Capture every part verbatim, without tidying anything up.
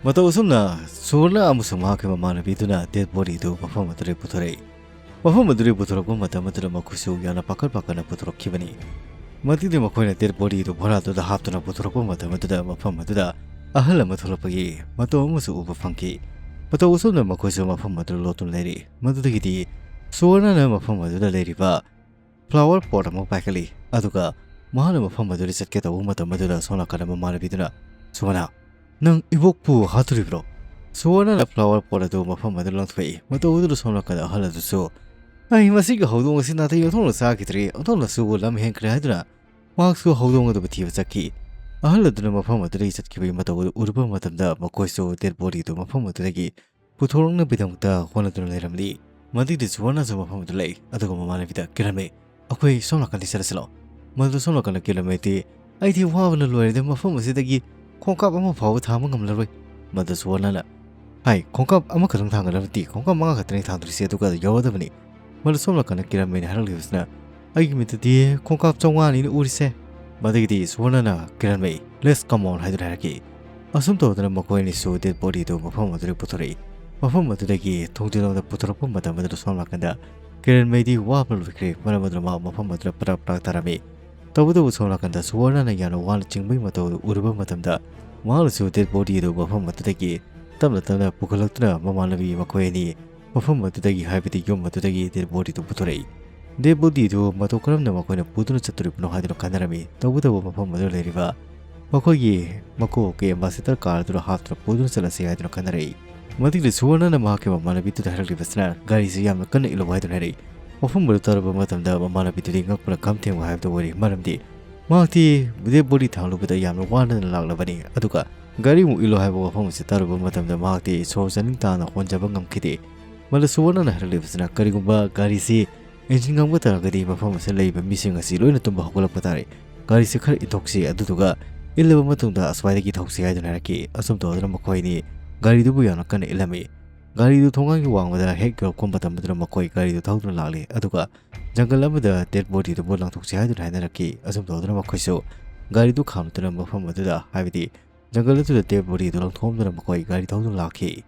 ꯃꯇꯧ ꯑꯁꯨꯝꯅ ꯁꯨꯋꯔꯅ ꯑꯃꯁꯨꯡ ꯃꯍꯥꯛꯀꯤ ꯃꯃꯥꯟꯅꯕꯤꯗꯨꯅ dead body ꯗꯨ ꯃꯐꯝ ꯑꯗꯨꯗꯒꯤ ꯄꯨꯊꯣꯔꯛꯏ꯫ ꯃꯐꯝ ꯑꯗꯨꯗꯒꯤ ꯄꯨꯊꯣꯔꯛꯄ ꯃꯇꯝ ꯑꯗꯨꯗ ꯃꯈꯣꯏꯁꯨ ꯌꯥꯝꯅ ꯄꯥꯈꯠ ꯄꯥꯈꯠꯅ ꯄꯨꯊꯣꯔꯛꯈꯤꯕꯅꯤ꯫ ꯃꯗꯨꯗꯤ ꯃꯈꯣꯏꯅ dead body ꯗꯨ ꯚꯣꯔꯥꯗꯨꯗ ꯍꯥꯞꯇꯨꯅ ꯄꯨꯊꯣꯔꯛꯄ ꯃꯇꯝ ꯑꯗꯨꯗ ꯃꯐꯝ ꯑꯗꯨꯗ ꯑꯍꯜ ꯑꯃ ꯊꯣꯛꯂꯛꯄꯒꯤ ꯃꯇꯧ ꯑꯃꯁꯨ ꯎꯕ ꯐꯪꯈꯤ꯫ ꯃꯇꯧ ꯑꯁꯨꯝꯅ ꯃꯈꯣꯏꯁꯨ ꯃꯐꯝ ꯑꯗꯨꯗ ꯂꯣꯠꯇꯨꯅ ꯂꯩꯔꯤ꯫ ꯃꯗꯨꯗꯒꯤꯗꯤ ꯁꯨꯋꯔꯅꯅ ꯃꯐꯝ ꯑꯗꯨꯗ ꯂꯩꯔꯤꯕ flower pot ꯑꯃ ꯄꯥꯏꯈꯠꯂꯤ, ꯑꯗꯨꯒ ꯃꯍꯥꯛꯅ ꯃꯐꯝ ꯑꯗꯨꯗ ꯆꯠꯀꯦ ꯇꯧꯕ ꯃꯇꯝ ꯑꯗꯨꯗ ꯁꯣꯝ ꯅꯥꯀꯟꯗ ꯃꯃꯥꯟꯅꯕꯤꯗꯨꯅ, "ꯁꯨꯋꯔꯅ, ꯅꯪ ꯏꯕꯣꯛꯄꯨ ꯍꯥꯠꯇꯣꯔꯤꯕ꯭ꯔꯣ?" ꯁꯨꯋꯔꯅꯅ flower pot ꯑꯗꯨ ꯃꯐꯝ ꯑꯗꯨꯗ ꯂꯪꯊꯣꯛꯏ꯫ ꯃꯇꯧ ꯑꯗꯨꯗ ꯁꯣꯝ ꯅꯥꯀꯟꯗ ꯑꯍꯜ ꯑꯗꯨꯁꯨ, "ꯑꯩ ꯃꯁꯤꯒꯤ ꯍꯧꯗꯣꯡ ꯑꯁꯤ ꯅꯥꯇꯩ ꯑꯣꯟꯊꯣꯛꯅ ꯆꯥꯈꯤꯗ꯭ꯔꯦ, ꯑꯣꯟꯊꯣꯛꯅꯁꯨ ꯂꯝ ꯍꯦꯟꯈ꯭ꯔꯦ" ꯍꯥꯏꯗꯨꯅ ꯃꯍꯥꯛꯁꯨ ꯍꯧꯗꯣꯡ ꯑꯗꯨꯕꯨ ꯊꯤꯕ ꯆꯠꯈꯤ꯫ ꯑꯍꯜ ꯑꯗꯨꯅ ꯃꯐꯝ ꯑꯗꯨꯗꯒꯤ ꯆꯠꯈꯤꯕꯒꯤ ꯃꯇꯧ ꯑꯗꯨ ꯎꯔꯨꯕ ꯃꯇꯝꯗ ꯃꯈꯣꯏꯁꯨ dead body ꯗꯨ ꯃꯐꯝ ꯑꯗꯨꯗꯒꯤ ꯄꯨꯊꯣꯔꯛꯅꯕꯒꯤꯗꯃꯛꯇ ꯍꯣꯠꯅꯗꯨꯅ ꯂꯩꯔꯝꯂꯤ꯫ ꯃꯗꯨꯗꯤ ꯁꯨꯋꯔꯅꯁꯨ ꯃꯐꯝ ꯑꯗꯨ ꯂꯩ, ꯑꯗꯨꯒ ꯃꯃꯥꯟꯅꯕꯤꯗ, "ꯀꯤꯔꯟꯃꯩ, ꯑꯩꯈꯣꯏ ꯁꯣꯝ ꯅꯥꯀꯟꯗ ꯆꯠꯂꯁꯤꯂꯣ?" ꯃꯗꯨ ꯁꯣꯝ ꯅꯥꯀꯟꯗ ꯀꯤꯔꯟꯃꯩꯗꯤ, "ꯑꯩꯗꯤ ꯋꯥꯕꯅ ꯂꯣꯏꯔꯦꯗ, ꯃꯐꯝ ꯑꯁꯤꯗꯒꯤ ꯈꯣꯡꯀꯥꯞ ꯑꯃ ꯐꯥꯎꯕ ꯊꯥꯡꯕ ꯉꯝꯂꯔꯣꯏ"꯫ ꯃꯗꯨ ꯁꯨꯋꯔꯅꯅ, "ꯍꯥꯏ, ꯈꯣꯡꯀꯥꯞ ꯑꯃꯈꯛꯇꯪ ꯊꯥꯡꯒꯗꯕ ꯅꯠꯇꯦ, ꯈꯣꯡꯀꯥꯞ ꯃꯉꯥ ꯈꯛꯇꯅꯤ ꯊꯥꯡꯗꯣꯔꯤꯁꯦ, ꯑꯗꯨꯒ ꯌꯧꯔꯗꯕꯅꯤ"꯫ ꯃꯗꯨ ꯁꯣꯝ ꯅꯥꯀꯟꯗ ꯀꯤꯔꯟꯃꯩꯅ ꯍꯥꯏꯔꯛꯂꯤꯕꯁꯤꯅ, "ꯑꯩꯒꯤ ꯃꯤꯠꯇꯗꯤ ꯈꯣꯡꯀꯥꯞ ꯆꯥꯝꯃꯉꯥꯅꯤꯅ ꯎꯔꯤꯁꯦ"꯫ ꯃꯗꯨꯒꯤꯗꯤ ꯁꯨꯋꯔꯅꯅ ꯀꯤꯔꯟꯃꯩ, "Let's come on" ꯍꯥꯏꯗꯨꯅ ꯍꯥꯏꯔꯛꯈꯤ꯫ ꯑꯁꯨꯝ ꯇꯧꯗꯅ ꯃꯈꯣꯏ ꯑꯅꯤꯁꯨ dead body ꯗꯨ ꯃꯐꯝ ꯑꯗꯨꯗꯒꯤ ꯄꯨꯊꯣꯔꯛꯏ꯫ ꯃꯐꯝ ꯑꯗꯨꯗꯒꯤ ꯊꯣꯡꯖꯤꯜꯂꯣꯝꯗ ꯄꯨꯊꯣꯔꯛꯄ ꯃꯇꯝ ꯑꯗꯨꯗ ꯁꯣꯝ ꯅꯥꯀꯟꯗ ꯀꯤꯔꯟꯃꯩꯗꯤ ꯋꯥꯕ ꯂꯣꯏꯈ꯭ꯔꯦ, ꯃꯔꯝ ꯑꯗꯨꯅ ꯃꯍꯥꯛ ꯃꯐꯝ ꯑꯗꯨꯗ ꯄ꯭ꯔꯞ ꯄ꯭ꯔꯞ ꯇꯥꯔꯝꯃꯤ꯫ ꯇꯧꯕꯇꯕꯨ ꯁꯣꯝ ꯅꯥꯀꯟꯗ ꯁꯨꯋꯔꯅꯅ ꯌꯥꯝꯅ ꯋꯥꯅ ꯆꯤꯡꯕꯒꯤ ꯃꯇꯧ ꯑꯗꯨ ꯎꯔꯨꯕ ꯃꯇꯝꯗ ꯃꯍꯥꯛꯅꯁꯨ dead body ꯗꯨ ꯃꯐꯝ ꯑꯗꯨꯗꯒꯤ ꯇꯞꯅ ꯇꯞꯅ ꯄꯨꯈꯠꯂꯛꯇꯨꯅ ꯃꯃꯥꯟꯅꯕꯤ ꯃꯈꯣꯏ ꯑꯅꯤ ꯃꯐꯝ ꯑꯗꯨꯗꯒꯤ, ꯍꯥꯏꯕꯗꯤ ꯌꯨꯝ ꯑꯗꯨꯗꯒꯤ dead body ꯗꯨ ꯄꯨꯊꯣꯔꯛꯏ꯫ Dead body ꯗꯨ ꯃꯇꯧ ꯀꯔꯝꯅ ꯃꯈꯣꯏꯅ ꯄꯨꯗꯨꯅ ꯆꯠꯇꯣꯔꯤꯕꯅꯣ ꯍꯥꯏꯗꯨꯅ ꯈꯟꯅꯔꯝꯃꯤ꯫ ꯇꯧꯕꯇꯕꯨ ꯃꯐꯝ ꯑꯗꯨꯗ ꯂꯩꯔꯤꯕ ꯃꯈꯣꯏꯒꯤ ꯃꯀꯣꯛꯀꯤ ambassador car ꯑꯗꯨꯗ ꯍꯥꯞꯇꯨꯅ ꯄꯨꯗꯨꯅ ꯆꯠꯂꯁꯤ ꯍꯥꯏꯗꯨꯅ ꯈꯟꯅꯔꯛꯏ꯫ ꯃꯗꯨꯒꯤꯗꯤ ꯁꯨꯋꯔꯅꯅ ꯃꯍꯥꯛꯀꯤ ꯃꯃꯥꯟꯅꯕꯤꯗꯨꯗ ꯍꯥꯏꯔꯛꯂꯤꯕꯁꯤꯅ, "ꯒꯥꯔꯤꯁꯤ ꯌꯥꯝꯅ ꯀꯟꯅ ꯏꯜꯂꯨ" ꯍꯥꯏꯗꯨꯅ ꯍꯥꯏꯔꯛꯏ꯫ ꯋꯥꯐꯝ ꯑꯗꯨ ꯇꯥꯔꯨꯕ ꯃꯇꯝꯗ ꯃꯃꯥꯟꯅꯕꯤꯗꯨꯗꯤ ꯉꯛꯄꯅ ꯈꯝ ꯊꯦꯡꯕ ꯍꯥꯏꯕꯗꯨ ꯑꯣꯏꯔꯤ, ꯃꯔꯝꯗꯤ ꯃꯍꯥꯛꯇꯤ dead body ꯊꯥꯡꯂꯨꯕꯗ ꯌꯥꯝꯅ ꯋꯥꯅ ꯂꯥꯛꯂꯕꯅꯤ꯫ ꯑꯗꯨꯒ ꯒꯥꯔꯤꯃꯨꯛ ꯏꯜꯂꯣ ꯍꯥꯏꯕ ꯋꯥꯐꯝ ꯑꯁꯤ ꯇꯥꯔꯨꯕ ꯃꯇꯝꯗ ꯃꯍꯥꯛꯇꯤ ꯁꯣꯔ ꯆꯥꯅꯤꯡ ꯇꯥꯅ ꯍꯣꯟꯖꯕ ꯉꯝꯈꯤꯗꯦ꯫ ꯃꯗꯨ ꯁꯨꯋꯔꯅꯅ ꯍꯥꯏꯔꯛꯂꯤꯕꯁꯤꯅ, "ꯀꯔꯤꯒꯨꯝꯕ ꯒꯥꯔꯤꯁꯤ engine ꯉꯝꯕ ꯇꯥꯔꯒꯗꯤ ꯃꯐꯝ ꯑꯁꯤꯗ ꯂꯩꯔꯤꯕ ꯃꯤꯁꯤꯡ ꯑꯁꯤ ꯂꯣꯏꯅ ꯇꯨꯝꯕ ꯍꯧꯒꯠꯂꯛꯄ ꯇꯥꯔꯦ꯫ ꯒꯥꯔꯤꯁꯤ ꯈꯔ ꯏꯟꯊꯣꯛꯁꯤ, ꯑꯗꯨꯗꯨꯒ ꯏꯜꯂꯕ ꯃꯇꯨꯡꯗ ꯑꯁ꯭ꯋꯥꯏꯗꯒꯤ ꯊꯧꯁꯤ" ꯍꯥꯏꯗꯨꯅ ꯍꯥꯏꯔꯛꯈꯤ꯫ ꯑꯁꯨꯝ ꯇꯧꯗꯨꯅ ꯃꯈꯣꯏ ꯑꯅꯤ ꯒꯥꯔꯤꯗꯨꯕꯨ ꯌꯥꯝꯅ ꯀꯟꯅ ꯏꯜꯂꯝꯃꯤ꯫ ꯒꯥꯔꯤꯗꯨ ꯊꯣꯡꯒꯥꯟꯒꯤ ꯋꯥꯡꯃꯗ ꯍꯦꯛ ꯌꯧꯔꯛꯄ ꯃꯇꯝ ꯑꯗꯨꯗ ꯃꯈꯣꯏ ꯒꯥꯔꯤꯗꯨ ꯊꯧꯗꯨꯅ ꯂꯥꯛꯂꯤ꯫ ꯑꯗꯨꯒ ꯖꯪꯒꯜ ꯑꯃꯗ dead body ꯗꯨꯕꯨ ꯂꯪꯊꯣꯛꯁꯤ ꯍꯥꯏꯗꯨꯅ ꯍꯥꯏꯅꯔꯛꯈꯤ꯫ ꯑꯁꯨꯝ ꯇꯧꯗꯨꯅ ꯃꯈꯣꯏꯁꯨ ꯒꯥꯔꯤꯗꯨ ꯈꯥꯝꯂꯗꯨꯅ ꯃꯐꯝ ꯑꯗꯨꯗ, ꯍꯥꯏꯕꯗꯤ ꯖꯪꯒꯜ ꯑꯗꯨꯗ ꯗꯦꯗ ꯕꯣꯗꯤ ꯑꯗꯨ ꯂꯪꯊꯣꯛꯂꯝꯗꯨꯅ ꯃꯈꯣꯏ ꯒꯥꯔꯤ ꯊꯧꯗꯨꯅ ꯂꯥꯛꯈꯤ꯫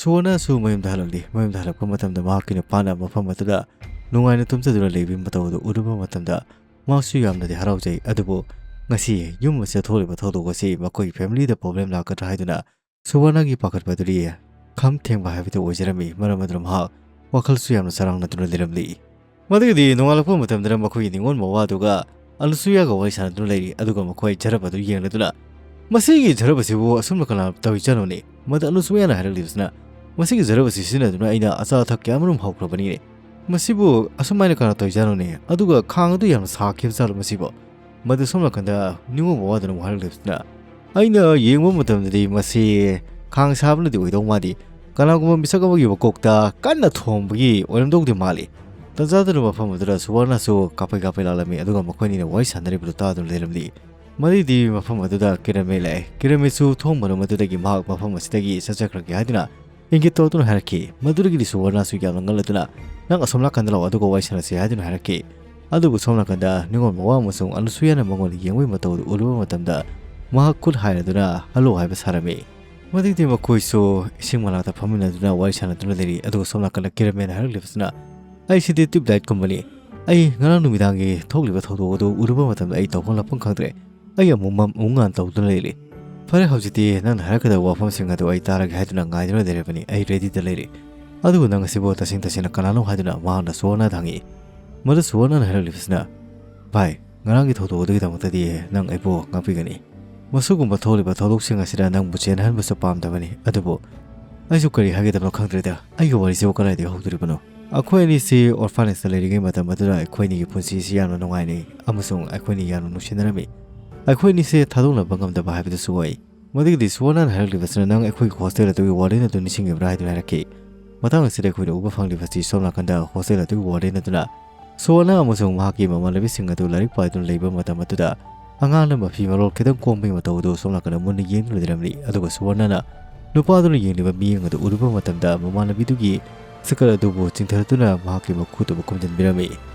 ꯁꯨꯋꯔꯅꯁꯨ ꯃꯌꯨꯝꯗ ꯍꯜꯂꯛꯂꯤ꯫ ꯃꯌꯨꯝꯗ ꯍꯜꯂꯛꯄ ꯃꯇꯝꯗ ꯃꯍꯥꯛꯀꯤ ꯅꯨꯄꯥꯅ ꯃꯐꯝ ꯑꯗꯨꯗ ꯅꯨꯡꯉꯥꯏꯅ ꯇꯨꯝꯖꯗꯨꯅ ꯂꯩꯕꯒꯤ ꯃꯇꯧ ꯑꯗꯨ ꯎꯔꯨꯕ ꯃꯇꯝꯗ ꯃꯍꯥꯛꯁꯨ ꯌꯥꯝꯅꯗꯤ ꯍꯔꯥꯎꯖꯩ꯫ ꯑꯗꯨꯕꯨ ꯉꯁꯤ ꯌꯨꯝ ꯑꯁꯤꯗ ꯊꯣꯛꯂꯤꯕ ꯊꯧꯗꯣꯛ ꯑꯁꯤ ꯃꯈꯣꯏꯒꯤ ꯐꯦꯃꯤꯂꯤꯗ ꯄ꯭ꯔꯣꯕ꯭ꯂꯦꯝ ꯂꯥꯛꯀꯗ꯭ꯔꯥ ꯍꯥꯏꯗꯨꯅ ꯁꯨꯋꯔꯅꯒꯤ ꯄꯥꯈꯠꯄ ꯑꯗꯨꯗꯤ ꯈꯝ ꯊꯦꯡꯕ ꯍꯥꯏꯕꯗꯨ ꯑꯣꯏꯖꯔꯝꯃꯤ꯫ ꯃꯔꯝ ꯑꯗꯨꯅ ꯃꯍꯥꯛ ꯋꯥꯈꯜꯁꯨ ꯌꯥꯝꯅ ꯆꯔꯥꯡꯅꯗꯨꯅ ꯂꯩꯔꯝꯂꯤ꯫ ꯃꯗꯨꯒꯤꯗꯤ ꯅꯣꯡꯉꯥꯜꯂꯛꯄ ꯃꯇꯝꯗꯅ ꯃꯈꯣꯏꯒꯤ ꯅꯤꯉꯣꯜ ꯃꯋꯥꯗꯨꯒ ꯑꯅꯨꯁꯨꯌꯥꯒ ꯋꯥꯔꯤ ꯁꯥꯟꯅꯗꯨꯅ ꯂꯩꯔꯤ꯫ ꯑꯗꯨꯒ ꯃꯈꯣꯏ ꯖꯔꯞ ꯑꯗꯨ ꯌꯦꯡꯂꯗꯨꯅ, "ꯃꯁꯤꯒꯤ ꯖꯔꯞ ꯑꯁꯤꯕꯨ ꯑꯁꯨꯝꯅ ꯀꯅꯥ ꯇꯧꯔꯤꯖꯥꯠꯅꯣꯅꯦ?" ꯃꯗꯨ ꯑꯅꯨꯁꯨꯌꯥꯅ ꯍꯥꯏꯔꯛꯂꯤꯕꯁꯤꯅ, "ꯃꯁꯤꯒꯤ ꯖꯔꯞ ꯑꯁꯤ ꯁꯤꯖꯤꯟꯅꯗꯨꯅ ꯑꯩꯅ ꯑꯆꯥ ꯑꯊꯛ ꯀꯌꯥꯃꯔꯨꯝ ꯍꯧꯈ꯭ꯔꯕꯅꯤꯅꯦ꯫ ꯃꯁꯤꯕꯨ ꯑꯁꯨꯃꯥꯏꯅ ꯀꯅꯥ ꯇꯧꯔꯤꯖꯥꯠꯅꯣꯅꯦ? ꯑꯗꯨꯒ ꯈꯥꯡ ꯑꯗꯨ ꯌꯥꯝꯅ ꯁꯥꯈꯤꯕ ꯖꯥꯠꯂꯣ ꯃꯁꯤꯕꯨ?" ꯃꯗꯨ ꯁꯣꯝ ꯅꯥꯀꯟꯗ ꯅꯤꯉꯣꯜ ꯃꯋꯥꯗꯨꯅ ꯑꯃꯨꯛ ꯍꯥꯏꯔꯛꯂꯤꯕꯁꯤꯅ, "ꯑꯩꯅ ꯌꯦꯡꯕ ꯃꯇꯝꯗꯗꯤ ꯃꯁꯤ ꯈꯥꯡ ꯁꯥꯕꯅꯗꯤ ꯑꯣꯏꯗꯧ ꯃꯥꯟꯗꯦ꯫ ꯀꯅꯥꯒꯨꯝꯕ ꯃꯤꯁꯛ ꯑꯃꯒꯤ ꯃꯀꯣꯛꯇ ꯀꯟꯅ ꯊꯣꯝꯕꯒꯤ ꯑꯣꯏꯔꯝꯗꯧꯗꯤ ꯃꯥꯜꯂꯤ꯫" ꯇꯟꯖꯥꯗꯨꯅ ꯃꯐꯝ ꯑꯗꯨꯗ ꯁꯨꯋꯔꯅꯁꯨ ꯀꯥꯞꯄꯩ ꯀꯥꯞꯄꯩ ꯂꯥꯛꯂꯝꯃꯤ꯫ ꯑꯗꯨꯒ ꯃꯈꯣꯏꯅꯤꯅ ꯋꯥꯔꯤ ꯁꯥꯟꯅꯔꯤꯕꯗꯨ ꯇꯥꯗꯨꯅ ꯂꯩꯔꯝꯂꯤ꯫ ꯃꯗꯩꯗꯤ ꯃꯐꯝ ꯑꯗꯨꯗ ꯀꯤꯔꯃꯦ ꯂꯥꯛꯑꯦ꯫ ꯀꯤꯔꯃꯦꯁꯨ ꯊꯣꯡ ꯃꯅꯨꯡ ꯑꯗꯨꯗꯒꯤ ꯃꯍꯥꯛ ꯃꯐꯝ ꯑꯁꯤꯗꯒꯤ ꯆꯠꯆꯈ꯭ꯔꯒꯦ ꯍꯥꯏꯗꯨꯅ ꯏꯪꯒꯤꯠ ꯇꯧꯗꯨꯅ ꯍꯥꯏꯔꯛꯈꯤ꯫ ꯃꯗꯨꯗꯒꯤꯗꯤ ꯁꯨꯋꯔꯅꯁꯨ ꯌꯥꯝꯅ ꯉꯛꯂꯗꯨꯅ, "ꯅꯪ ꯑꯁꯣꯝ ꯅꯥꯀꯟꯗ ꯂꯥꯛꯑꯣ, ꯑꯗꯨꯒ ꯋꯥꯔꯤ ꯁꯥꯟꯅꯁꯤ" ꯍꯥꯏꯗꯨꯅ ꯍꯥꯏꯔꯛꯈꯤ꯫ ꯑꯗꯨꯕꯨ ꯁꯣꯝ ꯅꯥꯀꯟꯗ ꯅꯤꯉꯣꯜ ꯃꯋꯥ ꯑꯃꯁꯨꯡ ꯑꯅꯨꯁꯨꯌꯥꯅ ꯃꯉꯣꯟꯗ ꯌꯦꯡꯕꯒꯤ ꯃꯇꯧ ꯑꯗꯨ ꯎꯔꯨꯕ ꯃꯇꯝꯗ ꯃꯍꯥꯛ ꯈꯨꯠ ꯍꯥꯏꯔꯗꯨꯅ "ꯍꯜꯂꯣ" ꯍꯥꯏꯕ ꯁꯥꯔꯝꯃꯤ꯫ ꯃꯗꯩꯗꯤ ꯃꯈꯣꯏꯁꯨ ꯏꯁꯤꯡ ꯃꯅꯥꯛꯇ ꯐꯝꯃꯤꯟꯅꯗꯨꯅ ꯋꯥꯔꯤ ꯁꯥꯟꯅꯗꯨꯅ ꯂꯩꯔꯤ꯫ ꯑꯗꯨꯒ ꯁꯣꯝ ꯅꯥꯀꯟꯗ ꯀꯤꯔꯃꯦꯟ ꯍꯥꯏꯔꯛꯂꯤꯕꯁꯤꯅ, "ꯑꯩꯁꯤꯗꯤ ꯇ꯭ꯌꯨꯕ ꯂꯥꯏꯠꯀꯨꯝꯕꯅꯤ꯫ ꯑꯩ ꯉꯔꯥꯡ ꯅꯨꯃꯤꯗꯥꯡꯒꯤ ꯊꯣꯛꯂꯤꯕ ꯊꯧꯗꯣꯛ ꯑꯗꯨ ꯎꯔꯨꯕ ꯃꯇꯝꯗ ꯑꯩ ꯇꯧꯐꯝ ꯂꯥꯛꯐꯝ ꯈꯪꯗ꯭ꯔꯦ꯫ ꯑꯩ ꯑꯃꯨꯛ ꯃꯝ ꯑꯃꯨꯛ ꯉꯥꯟ ꯇꯧꯗꯨꯅ ꯂꯩꯔꯤ꯫ ꯐꯔꯦ, ꯍꯧꯖꯤꯛꯇꯤ ꯅꯪꯅ ꯍꯥꯏꯔꯛꯀꯗꯕ ꯋꯥꯐꯝꯁꯤꯡ ꯑꯗꯨ ꯑꯩ ꯇꯥꯔꯒꯦ ꯍꯥꯏꯗꯨꯅ ꯉꯥꯏꯗꯨꯅ ꯂꯩꯔꯕꯅꯤ꯫ ꯑꯩ ꯔꯦꯗꯤꯗ ꯂꯩꯔꯤ꯫ ꯑꯗꯨꯕꯨ ꯅꯪ ꯑꯁꯤꯕꯨ ꯇꯁꯦꯡ ꯇꯁꯦꯡꯅ ꯀꯅꯥꯅꯣ?" ꯍꯥꯏꯗꯨꯅ ꯃꯍꯥꯛꯅ ꯁꯨꯋꯔꯅꯗ ꯍꯪꯉꯤ꯫ ꯃꯗꯨ ꯁꯨꯋꯔꯅꯅ ꯍꯥꯏꯔꯛꯂꯤꯕꯁꯤꯅ, "ꯚꯥꯏ, ꯉꯔꯥꯡꯒꯤ ꯊꯧꯗꯣꯛ ꯑꯗꯨꯒꯤꯗꯃꯛꯇꯗꯤ ꯅꯪ ꯑꯩꯕꯨ ꯉꯥꯛꯄꯤꯒꯅꯤ꯫ ꯃꯁꯤꯒꯨꯝꯕ ꯊꯣꯛꯂꯤꯕ ꯊꯧꯗꯣꯛꯁꯤꯡ ꯑꯁꯤꯗ ꯅꯪꯕꯨ ꯆꯦꯟꯍꯟꯕꯁꯨ ꯄꯥꯝꯗꯕꯅꯤ꯫ ꯑꯗꯨꯕꯨ ꯑꯩꯁꯨ ꯀꯔꯤ ꯍꯥꯏꯒꯗꯕꯅꯣ ꯈꯪꯗ꯭ꯔꯦꯗ꯫ ꯑꯩꯒꯤ ꯋꯥꯔꯤꯁꯤꯕꯨ ꯀꯗꯥꯏꯗꯒꯤ ꯍꯧꯗꯣꯔꯤꯕꯅꯣ? ꯑꯩꯈꯣꯏ ꯑꯅꯤꯁꯤ ꯑꯣꯔꯐꯥꯅꯦꯖꯇ ꯂꯩꯔꯤꯉꯩ ꯃꯇꯝ ꯑꯗꯨꯗ ꯑꯩꯈꯣꯏ ꯑꯅꯤꯒꯤ ꯄꯨꯟꯁꯤꯁꯤ ꯌꯥꯝꯅ ꯅꯨꯡꯉꯥꯏꯅꯩ ꯑꯃꯁꯨꯡ ꯑꯩꯈꯣꯏ ꯑꯅꯤ ꯌꯥꯝꯅ ꯅꯨꯡꯁꯤꯅꯔꯝꯃꯤ꯫ ꯑꯩꯈꯣꯏ ꯑꯅꯤꯁꯦ ꯊꯥꯗꯣꯛꯅꯕ ꯉꯝꯗꯕ ꯍꯥꯏꯕꯗꯨꯁꯨ ꯑꯣꯏ꯫" ꯃꯗꯨꯒꯤꯗꯤ ꯁꯨꯋꯔꯅꯅ ꯍꯥꯏꯔꯛꯂꯤꯕꯁꯤꯅ, "ꯅꯪ ꯑꯩꯈꯣꯏꯒꯤ ꯍꯣꯁꯇꯦꯜ ꯑꯗꯨꯒꯤ ꯋꯥꯔꯗꯦꯟ ꯑꯗꯨ ꯅꯤꯡꯁꯤꯡꯉꯤꯕ꯭ꯔꯥ?" ꯍꯥꯏꯗꯨꯅ ꯍꯥꯏꯔꯛꯈꯤ꯫ ꯃꯇꯥꯡ ꯑꯁꯤꯗ ꯑꯩꯈꯣꯏꯅ ꯎꯕ ꯐꯪꯂꯤꯕꯁꯤ ꯁꯣꯝ ꯅꯥꯀꯟꯗ ꯍꯣꯁꯇꯦꯜ ꯑꯗꯨꯒꯤ ꯋꯥꯔꯗꯦꯟ ꯑꯗꯨꯅ ꯁꯨꯋꯔꯅ ꯑꯃꯁꯨꯡ ꯃꯍꯥꯛꯀꯤ ꯃꯃꯥꯟꯅꯕꯤꯁꯤꯡ ꯑꯗꯨ ꯂꯥꯏꯔꯤꯛ ꯄꯥꯗꯨꯅ ꯂꯩꯕ ꯃꯇꯝ ꯑꯗꯨꯗ ꯑꯉꯥꯡꯅ ꯃꯐꯤ ꯃꯔꯣꯜ ꯈꯤꯇꯪ ꯀꯣꯝꯕꯒꯤ ꯃꯇꯧ ꯑꯗꯨ ꯁꯣꯝ ꯅꯥꯀꯟꯗ ꯃꯨꯟꯅ ꯌꯦꯡꯗꯨꯅ ꯂꯩꯔꯝꯂꯤ꯫ ꯑꯗꯨꯒ ꯁꯨꯋꯔꯅꯅ ꯅꯨꯄꯥꯗꯨꯅ ꯌꯦꯡꯂꯤꯕ ꯃꯤꯠꯌꯦꯡ ꯑꯗꯨ ꯎꯔꯨꯕ ꯃꯇꯝꯗ ꯃꯃꯥꯟꯅꯕꯤꯗꯨꯒꯤ ꯁ꯭ꯀꯔꯠ ꯑꯗꯨꯕꯨ ꯆꯤꯡꯊꯗꯨꯅ ꯃꯍꯥꯛꯀꯤ ꯃꯈꯨꯠ ꯑꯗꯨꯕꯨ ꯈꯨꯝꯖꯤꯟꯕꯤꯔꯝꯃꯤ꯫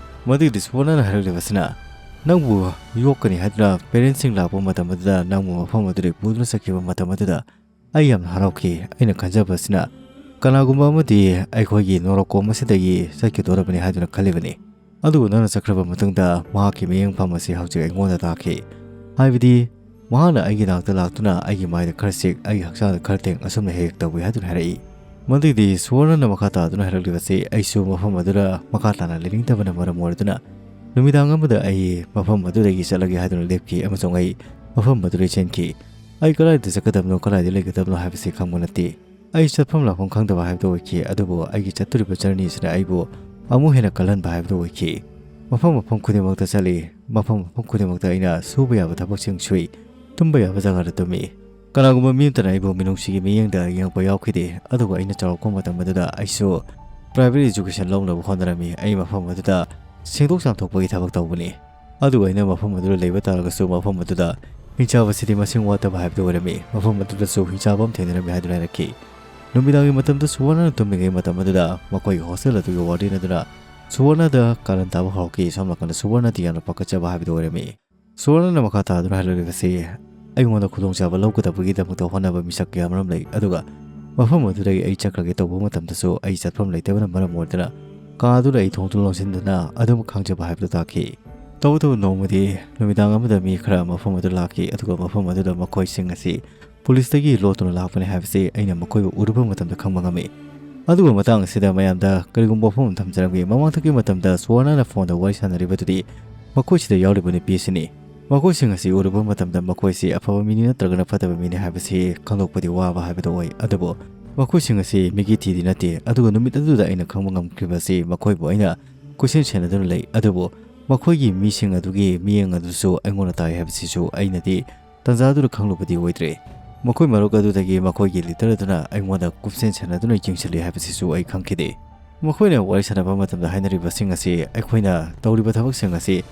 ꯃꯗꯨꯒꯤꯗꯤ ꯁꯨꯋꯔꯅꯅ ꯍꯥꯏꯔꯛꯂꯤꯕꯁꯤꯅ, ꯅꯪꯕꯨ ꯌꯣꯛꯀꯅꯤ ꯍꯥꯏꯗꯨꯅ ꯄꯦꯔꯦꯟꯁꯁꯤꯡ ꯂꯥꯛꯄ ꯃꯇꯝ ꯑꯗꯨꯗ ꯅꯪꯕꯨ ꯃꯐꯝ ꯑꯗꯨꯗꯒꯤ ꯄꯨꯗꯨꯅ ꯆꯠꯈꯤꯕ ꯃꯇꯝ ꯑꯗꯨꯗ ꯑꯩ ꯌꯥꯝꯅ ꯍꯔꯥꯎꯈꯤ꯫ ꯑꯩꯅ ꯈꯟꯖꯕꯁꯤꯅ ꯀꯅꯥꯒꯨꯝꯕ ꯑꯃꯗꯤ ꯑꯩꯈꯣꯏꯒꯤ ꯅꯣꯔꯣꯛꯀꯣꯝ ꯑꯁꯤꯗꯒꯤ ꯆꯠꯈꯤꯗꯣꯔꯕꯅꯤ ꯍꯥꯏꯗꯨꯅ ꯈꯜꯂꯤꯕꯅꯤ꯫ ꯑꯗꯨꯕꯨ ꯅꯪꯅ ꯆꯠꯈ꯭ꯔꯕ ꯃꯇꯨꯡꯗ ꯃꯍꯥꯛꯀꯤ ꯃꯤꯠꯌꯦꯡꯐꯝ ꯑꯁꯤ ꯍꯧꯖꯤꯛ ꯑꯩꯉꯣꯟꯗ ꯇꯥꯈꯤ꯫ ꯍꯥꯏꯕꯗꯤ ꯃꯍꯥꯛꯅ ꯑꯩꯒꯤ ꯅꯥꯛꯇ ꯂꯥꯛꯇꯨꯅ ꯑꯩꯒꯤ ꯃꯥꯏꯗ ꯈꯔ ꯆꯤꯛ, ꯑꯩꯒꯤ ꯍꯛꯆꯥꯡꯗ ꯈꯔ ꯇꯦꯡ, ꯑꯁꯨꯝꯅ ꯍꯦꯛ ꯍꯦꯛ ꯇꯧꯏ ꯍꯥꯏꯗꯨꯅ ꯍꯥꯏꯔꯛꯏ꯫ ꯃꯗꯨꯗꯤ ꯁꯨꯋꯔꯅꯅ ꯃꯈꯥ ꯇꯥꯗꯨꯅ ꯍꯥꯏꯔꯛꯂꯤꯕꯁꯤ ꯑꯩꯁꯨ ꯃꯐꯝ ꯑꯗꯨꯗ ꯃꯈꯥ ꯇꯥꯅ ꯂꯩꯅꯤꯡꯗꯕꯅ ꯃꯔꯝ ꯑꯣꯏꯗꯨꯅ ꯅꯨꯃꯤꯗꯥꯡ ꯑꯃꯗ ꯑꯩ ꯃꯐꯝ ꯑꯗꯨꯗꯒꯤ ꯆꯠꯂꯒꯦ ꯍꯥꯏꯗꯨꯅ ꯂꯦꯞꯈꯤ ꯑꯃꯁꯨꯡ ꯑꯩ ꯃꯐꯝ ꯑꯗꯨꯗ ꯆꯦꯟꯈꯤ꯫ ꯑꯩ ꯀꯗꯥꯏꯗ ꯆꯠꯀꯗꯕꯅꯣ, ꯀꯗꯥꯏꯗ ꯂꯩꯒꯗꯕꯅꯣ ꯍꯥꯏꯕꯁꯤ ꯈꯪꯕ ꯅꯠꯇꯦ꯫ ꯑꯩ ꯆꯠꯐꯝ ꯂꯥꯛꯐꯝ ꯈꯪꯗꯕ ꯍꯥꯏꯕꯗꯨ ꯑꯣꯏꯈꯤ꯫ ꯑꯗꯨꯕꯨ ꯑꯩꯒꯤ ꯆꯠꯇꯣꯔꯤꯕ ꯖꯔꯅꯤꯁꯤꯅ ꯑꯩꯕꯨ ꯑꯃꯨꯛ ꯍꯦꯟꯅ ꯀꯜꯍꯟꯕ ꯍꯥꯏꯕꯗꯨ ꯑꯣꯏꯈꯤ꯫ ꯃꯐꯝ ꯃꯐꯝ ꯈꯨꯗꯤꯡꯃꯛꯇ ꯆꯠꯂꯤ꯫ ꯃꯐꯝ ꯃꯐꯝ ꯈꯨꯗꯤꯡꯃꯛꯇ ꯑꯩꯅ ꯁꯨꯕ ꯌꯥꯕ ꯊꯕꯛꯁꯤꯡ ꯁꯨꯏ, ꯇꯨꯝꯕ ꯌꯥꯕ ꯖꯒꯥꯗ ꯇꯨꯝꯃꯤ꯫ ꯀꯅꯥꯒꯨꯝꯕ ꯃꯤ ꯑꯃꯠꯇꯅ ꯑꯩꯕꯨ ꯃꯤꯅꯨꯡꯁꯤꯒꯤ ꯃꯤꯠꯌꯦꯡꯗ ꯌꯦꯡꯉꯛꯄ ꯌꯥꯎꯈꯤꯗꯦ꯫ ꯑꯗꯨꯒ ꯑꯩꯅ ꯆꯥꯎꯔꯛꯄ ꯃꯇꯝ ꯑꯗꯨꯗ ꯑꯩꯁꯨ ꯄ꯭ꯔꯥꯏꯚꯦꯠ ꯑꯦꯖꯨꯀꯦꯁꯟ ꯂꯧꯅꯕ ꯍꯣꯠꯅꯔꯝꯃꯤ꯫ ꯑꯩ ꯃꯐꯝ ꯑꯗꯨꯗ ꯁꯦꯡꯗꯣꯛ ꯆꯥꯝꯊꯣꯛꯄꯒꯤ ꯊꯕꯛ ꯇꯧꯕꯅꯤ꯫ ꯑꯗꯨꯒ ꯑꯩꯅ ꯃꯐꯝ ꯑꯗꯨꯗ ꯂꯩꯕ ꯇꯥꯔꯒꯁꯨ ꯃꯐꯝ ꯑꯗꯨꯗ ꯍꯤꯡꯆꯥꯕꯁꯤꯗꯤ ꯃꯁꯤꯡ ꯋꯥꯠꯇꯕ ꯍꯥꯏꯕꯗꯨ ꯑꯣꯏꯔꯝꯃꯤ꯫ ꯃꯐꯝ ꯑꯗꯨꯗꯁꯨ ꯍꯤꯡꯆꯥꯕ ꯑꯃ ꯊꯦꯡꯅꯔꯝꯃꯤ ꯍꯥꯏꯗꯨꯅ ꯍꯥꯏꯔꯛꯈꯤ꯫ ꯅꯨꯃꯤꯗꯥꯡꯒꯤ ꯃꯇꯝꯗ ꯁꯨꯋꯔꯅꯅ ꯇꯨꯝꯂꯤꯉꯩ ꯃꯇꯝ ꯑꯗꯨꯗ ꯃꯈꯣꯏꯒꯤ ꯍꯣꯁꯇꯦꯜ ꯑꯗꯨꯒꯤ ꯋꯥꯔꯗꯦꯟ ꯑꯗꯨꯅ ꯁꯨꯋꯔꯅꯗ ꯀꯥꯔꯟ ꯇꯥꯕ ꯍꯧꯔꯛꯈꯤ꯫ ꯁꯣꯝ ꯅꯥꯀꯟꯗ ꯁꯨꯋꯔꯅꯗꯤ ꯌꯥꯝꯅ ꯄꯥꯈꯠꯆꯕ ꯍꯥꯏꯕꯗꯨ ꯑꯣꯏꯔꯝꯃꯤ꯫ ꯁꯨꯋꯔꯅꯅ ꯃꯈꯥ ꯇꯥꯗꯨꯅ ꯍꯥꯏꯔꯛꯂꯤꯕꯁꯤ ꯑꯩꯉꯣꯟꯗ ꯈꯨꯗꯣꯡꯆꯥꯕ ꯂꯧꯒꯗꯕꯒꯤꯗꯃꯛꯇ ꯍꯣꯠꯅꯕ ꯃꯤꯁꯛ ꯀꯌꯥ ꯑꯃꯔꯣꯝ ꯂꯩ, ꯑꯗꯨꯒ ꯃꯐꯝ ꯑꯗꯨꯗꯒꯤ ꯑꯩ ꯆꯠꯈ꯭ꯔꯒꯦ ꯇꯧꯕ ꯃꯇꯝꯗꯁꯨ ꯑꯩ ꯆꯠꯐꯝ ꯂꯩꯇꯕꯅ ꯃꯔꯝ ꯑꯣꯏꯗꯨꯅ ꯀꯥ ꯑꯗꯨꯗ ꯑꯩ ꯊꯣꯡꯗꯨ ꯂꯣꯟꯁꯤꯟꯗꯨꯅ ꯑꯗꯨꯝ ꯈꯥꯡꯖꯕ ꯍꯥꯏꯕꯗꯨ ꯇꯥꯈꯤ꯫ ꯇꯧꯕꯇꯕꯨ ꯅꯣꯡꯃꯗꯤ ꯅꯨꯃꯤꯗꯥꯡ ꯑꯃꯗ ꯃꯤ ꯈꯔ ꯃꯐꯝ ꯑꯗꯨ ꯂꯥꯛꯈꯤ, ꯑꯗꯨꯒ ꯃꯐꯝ ꯑꯗꯨꯗ ꯃꯈꯣꯏꯁꯤꯡ ꯑꯁꯤ ꯄꯨꯂꯤꯁꯇꯒꯤ ꯂꯣꯠꯇꯨꯅ ꯂꯥꯛꯄꯅꯤ ꯍꯥꯏꯕꯁꯤ ꯑꯩꯅ ꯃꯈꯣꯏꯕꯨ ꯎꯔꯨꯕ ꯃꯇꯝꯗ ꯈꯪꯕ ꯉꯝꯃꯤ꯫ ꯑꯗꯨꯒ ꯃꯇꯥꯡ ꯑꯁꯤꯗ ꯃꯌꯥꯝꯗ ꯀꯔꯤꯒꯨꯝꯕ ꯋꯥꯐꯝ ꯑꯃ ꯊꯝꯖꯔꯝꯒꯦ꯫ ꯃꯃꯥꯡꯊꯛꯀꯤ ꯃꯇꯝꯗ ꯁꯨꯋꯔꯅꯅ ꯐꯣꯟꯗ ꯋꯥꯔꯤ ꯁꯥꯟꯅꯔꯤꯕꯗꯨꯗꯤ ꯃꯈꯣꯏꯁꯤꯗ ꯌꯥꯎꯔꯤꯕ ꯅꯨꯄꯤꯁꯤꯅꯤ꯫ ꯃꯈꯣꯏꯁꯤꯡ ꯑꯁꯤ ꯎꯔꯨꯕ ꯃꯇꯝꯗ ꯃꯈꯣꯏꯁꯤ ꯑꯐꯕ ꯃꯤꯅꯤ ꯅꯠꯇ꯭ꯔꯒꯅ ꯐꯠꯇꯕ ꯃꯤꯅꯤ ꯍꯥꯏꯕꯁꯤ ꯈꯪꯗꯣꯛꯄꯗꯤ ꯋꯥꯕ ꯍꯥꯏꯕꯗꯨ ꯑꯣꯏ꯫ ꯑꯗꯨꯕꯨ ꯃꯈꯣꯏꯁꯤꯡ ꯑꯁꯤ ꯃꯤꯒꯤ ꯊꯤꯗꯤ ꯅꯠꯇꯦ꯫ ꯑꯗꯨꯒ ꯅꯨꯃꯤꯠ ꯑꯗꯨꯗ ꯑꯩꯅ ꯈꯪꯕ ꯉꯝꯈ꯭ꯔꯤꯕ ꯑꯁꯤ ꯃꯈꯣꯏꯕꯨ ꯑꯩꯅ ꯀꯣꯏꯁꯦꯟ ꯁꯦꯟꯅꯗꯨꯅ ꯂꯩ꯫ ꯑꯗꯨꯕꯨ ꯃꯈꯣꯏꯒꯤ ꯃꯤꯁꯤꯡ ꯑꯗꯨꯒꯤ ꯃꯤꯠꯌꯦꯡ ꯑꯗꯨꯁꯨ ꯑꯩꯉꯣꯟꯗ ꯇꯥꯏ ꯍꯥꯏꯕꯁꯤꯁꯨ ꯑꯩꯅꯗꯤ ꯇꯟꯖꯥꯗꯨꯗ ꯈꯪꯂꯨꯕꯗꯤ ꯑꯣꯏꯗ꯭ꯔꯦ꯫ ꯃꯈꯣꯏ ꯃꯔꯨꯞ ꯑꯗꯨꯗꯒꯤ ꯃꯈꯣꯏꯒꯤ ꯂꯤꯗꯔ ꯑꯗꯨꯅ ꯑꯩꯉꯣꯟꯗ ꯀꯨꯞꯁꯦꯟ ꯁꯦꯟꯅꯗꯨꯅ ꯌꯦꯡꯁꯤꯜꯂꯤ ꯍꯥꯏꯕꯁꯤꯁꯨ ꯑꯩ ꯈꯪꯈꯤꯗꯦ꯫ ꯃꯈꯣꯏꯅ ꯋꯥꯔꯤ ꯁꯥꯟꯅꯕ ꯃꯇꯝꯗ ꯍꯥꯏꯅꯔꯤꯕꯁꯤꯡ ꯑꯁꯤ ꯑꯩꯈꯣꯏꯅ ꯇꯧꯔꯤꯕ ꯊꯕꯛꯁꯤꯡ ꯑꯁꯤ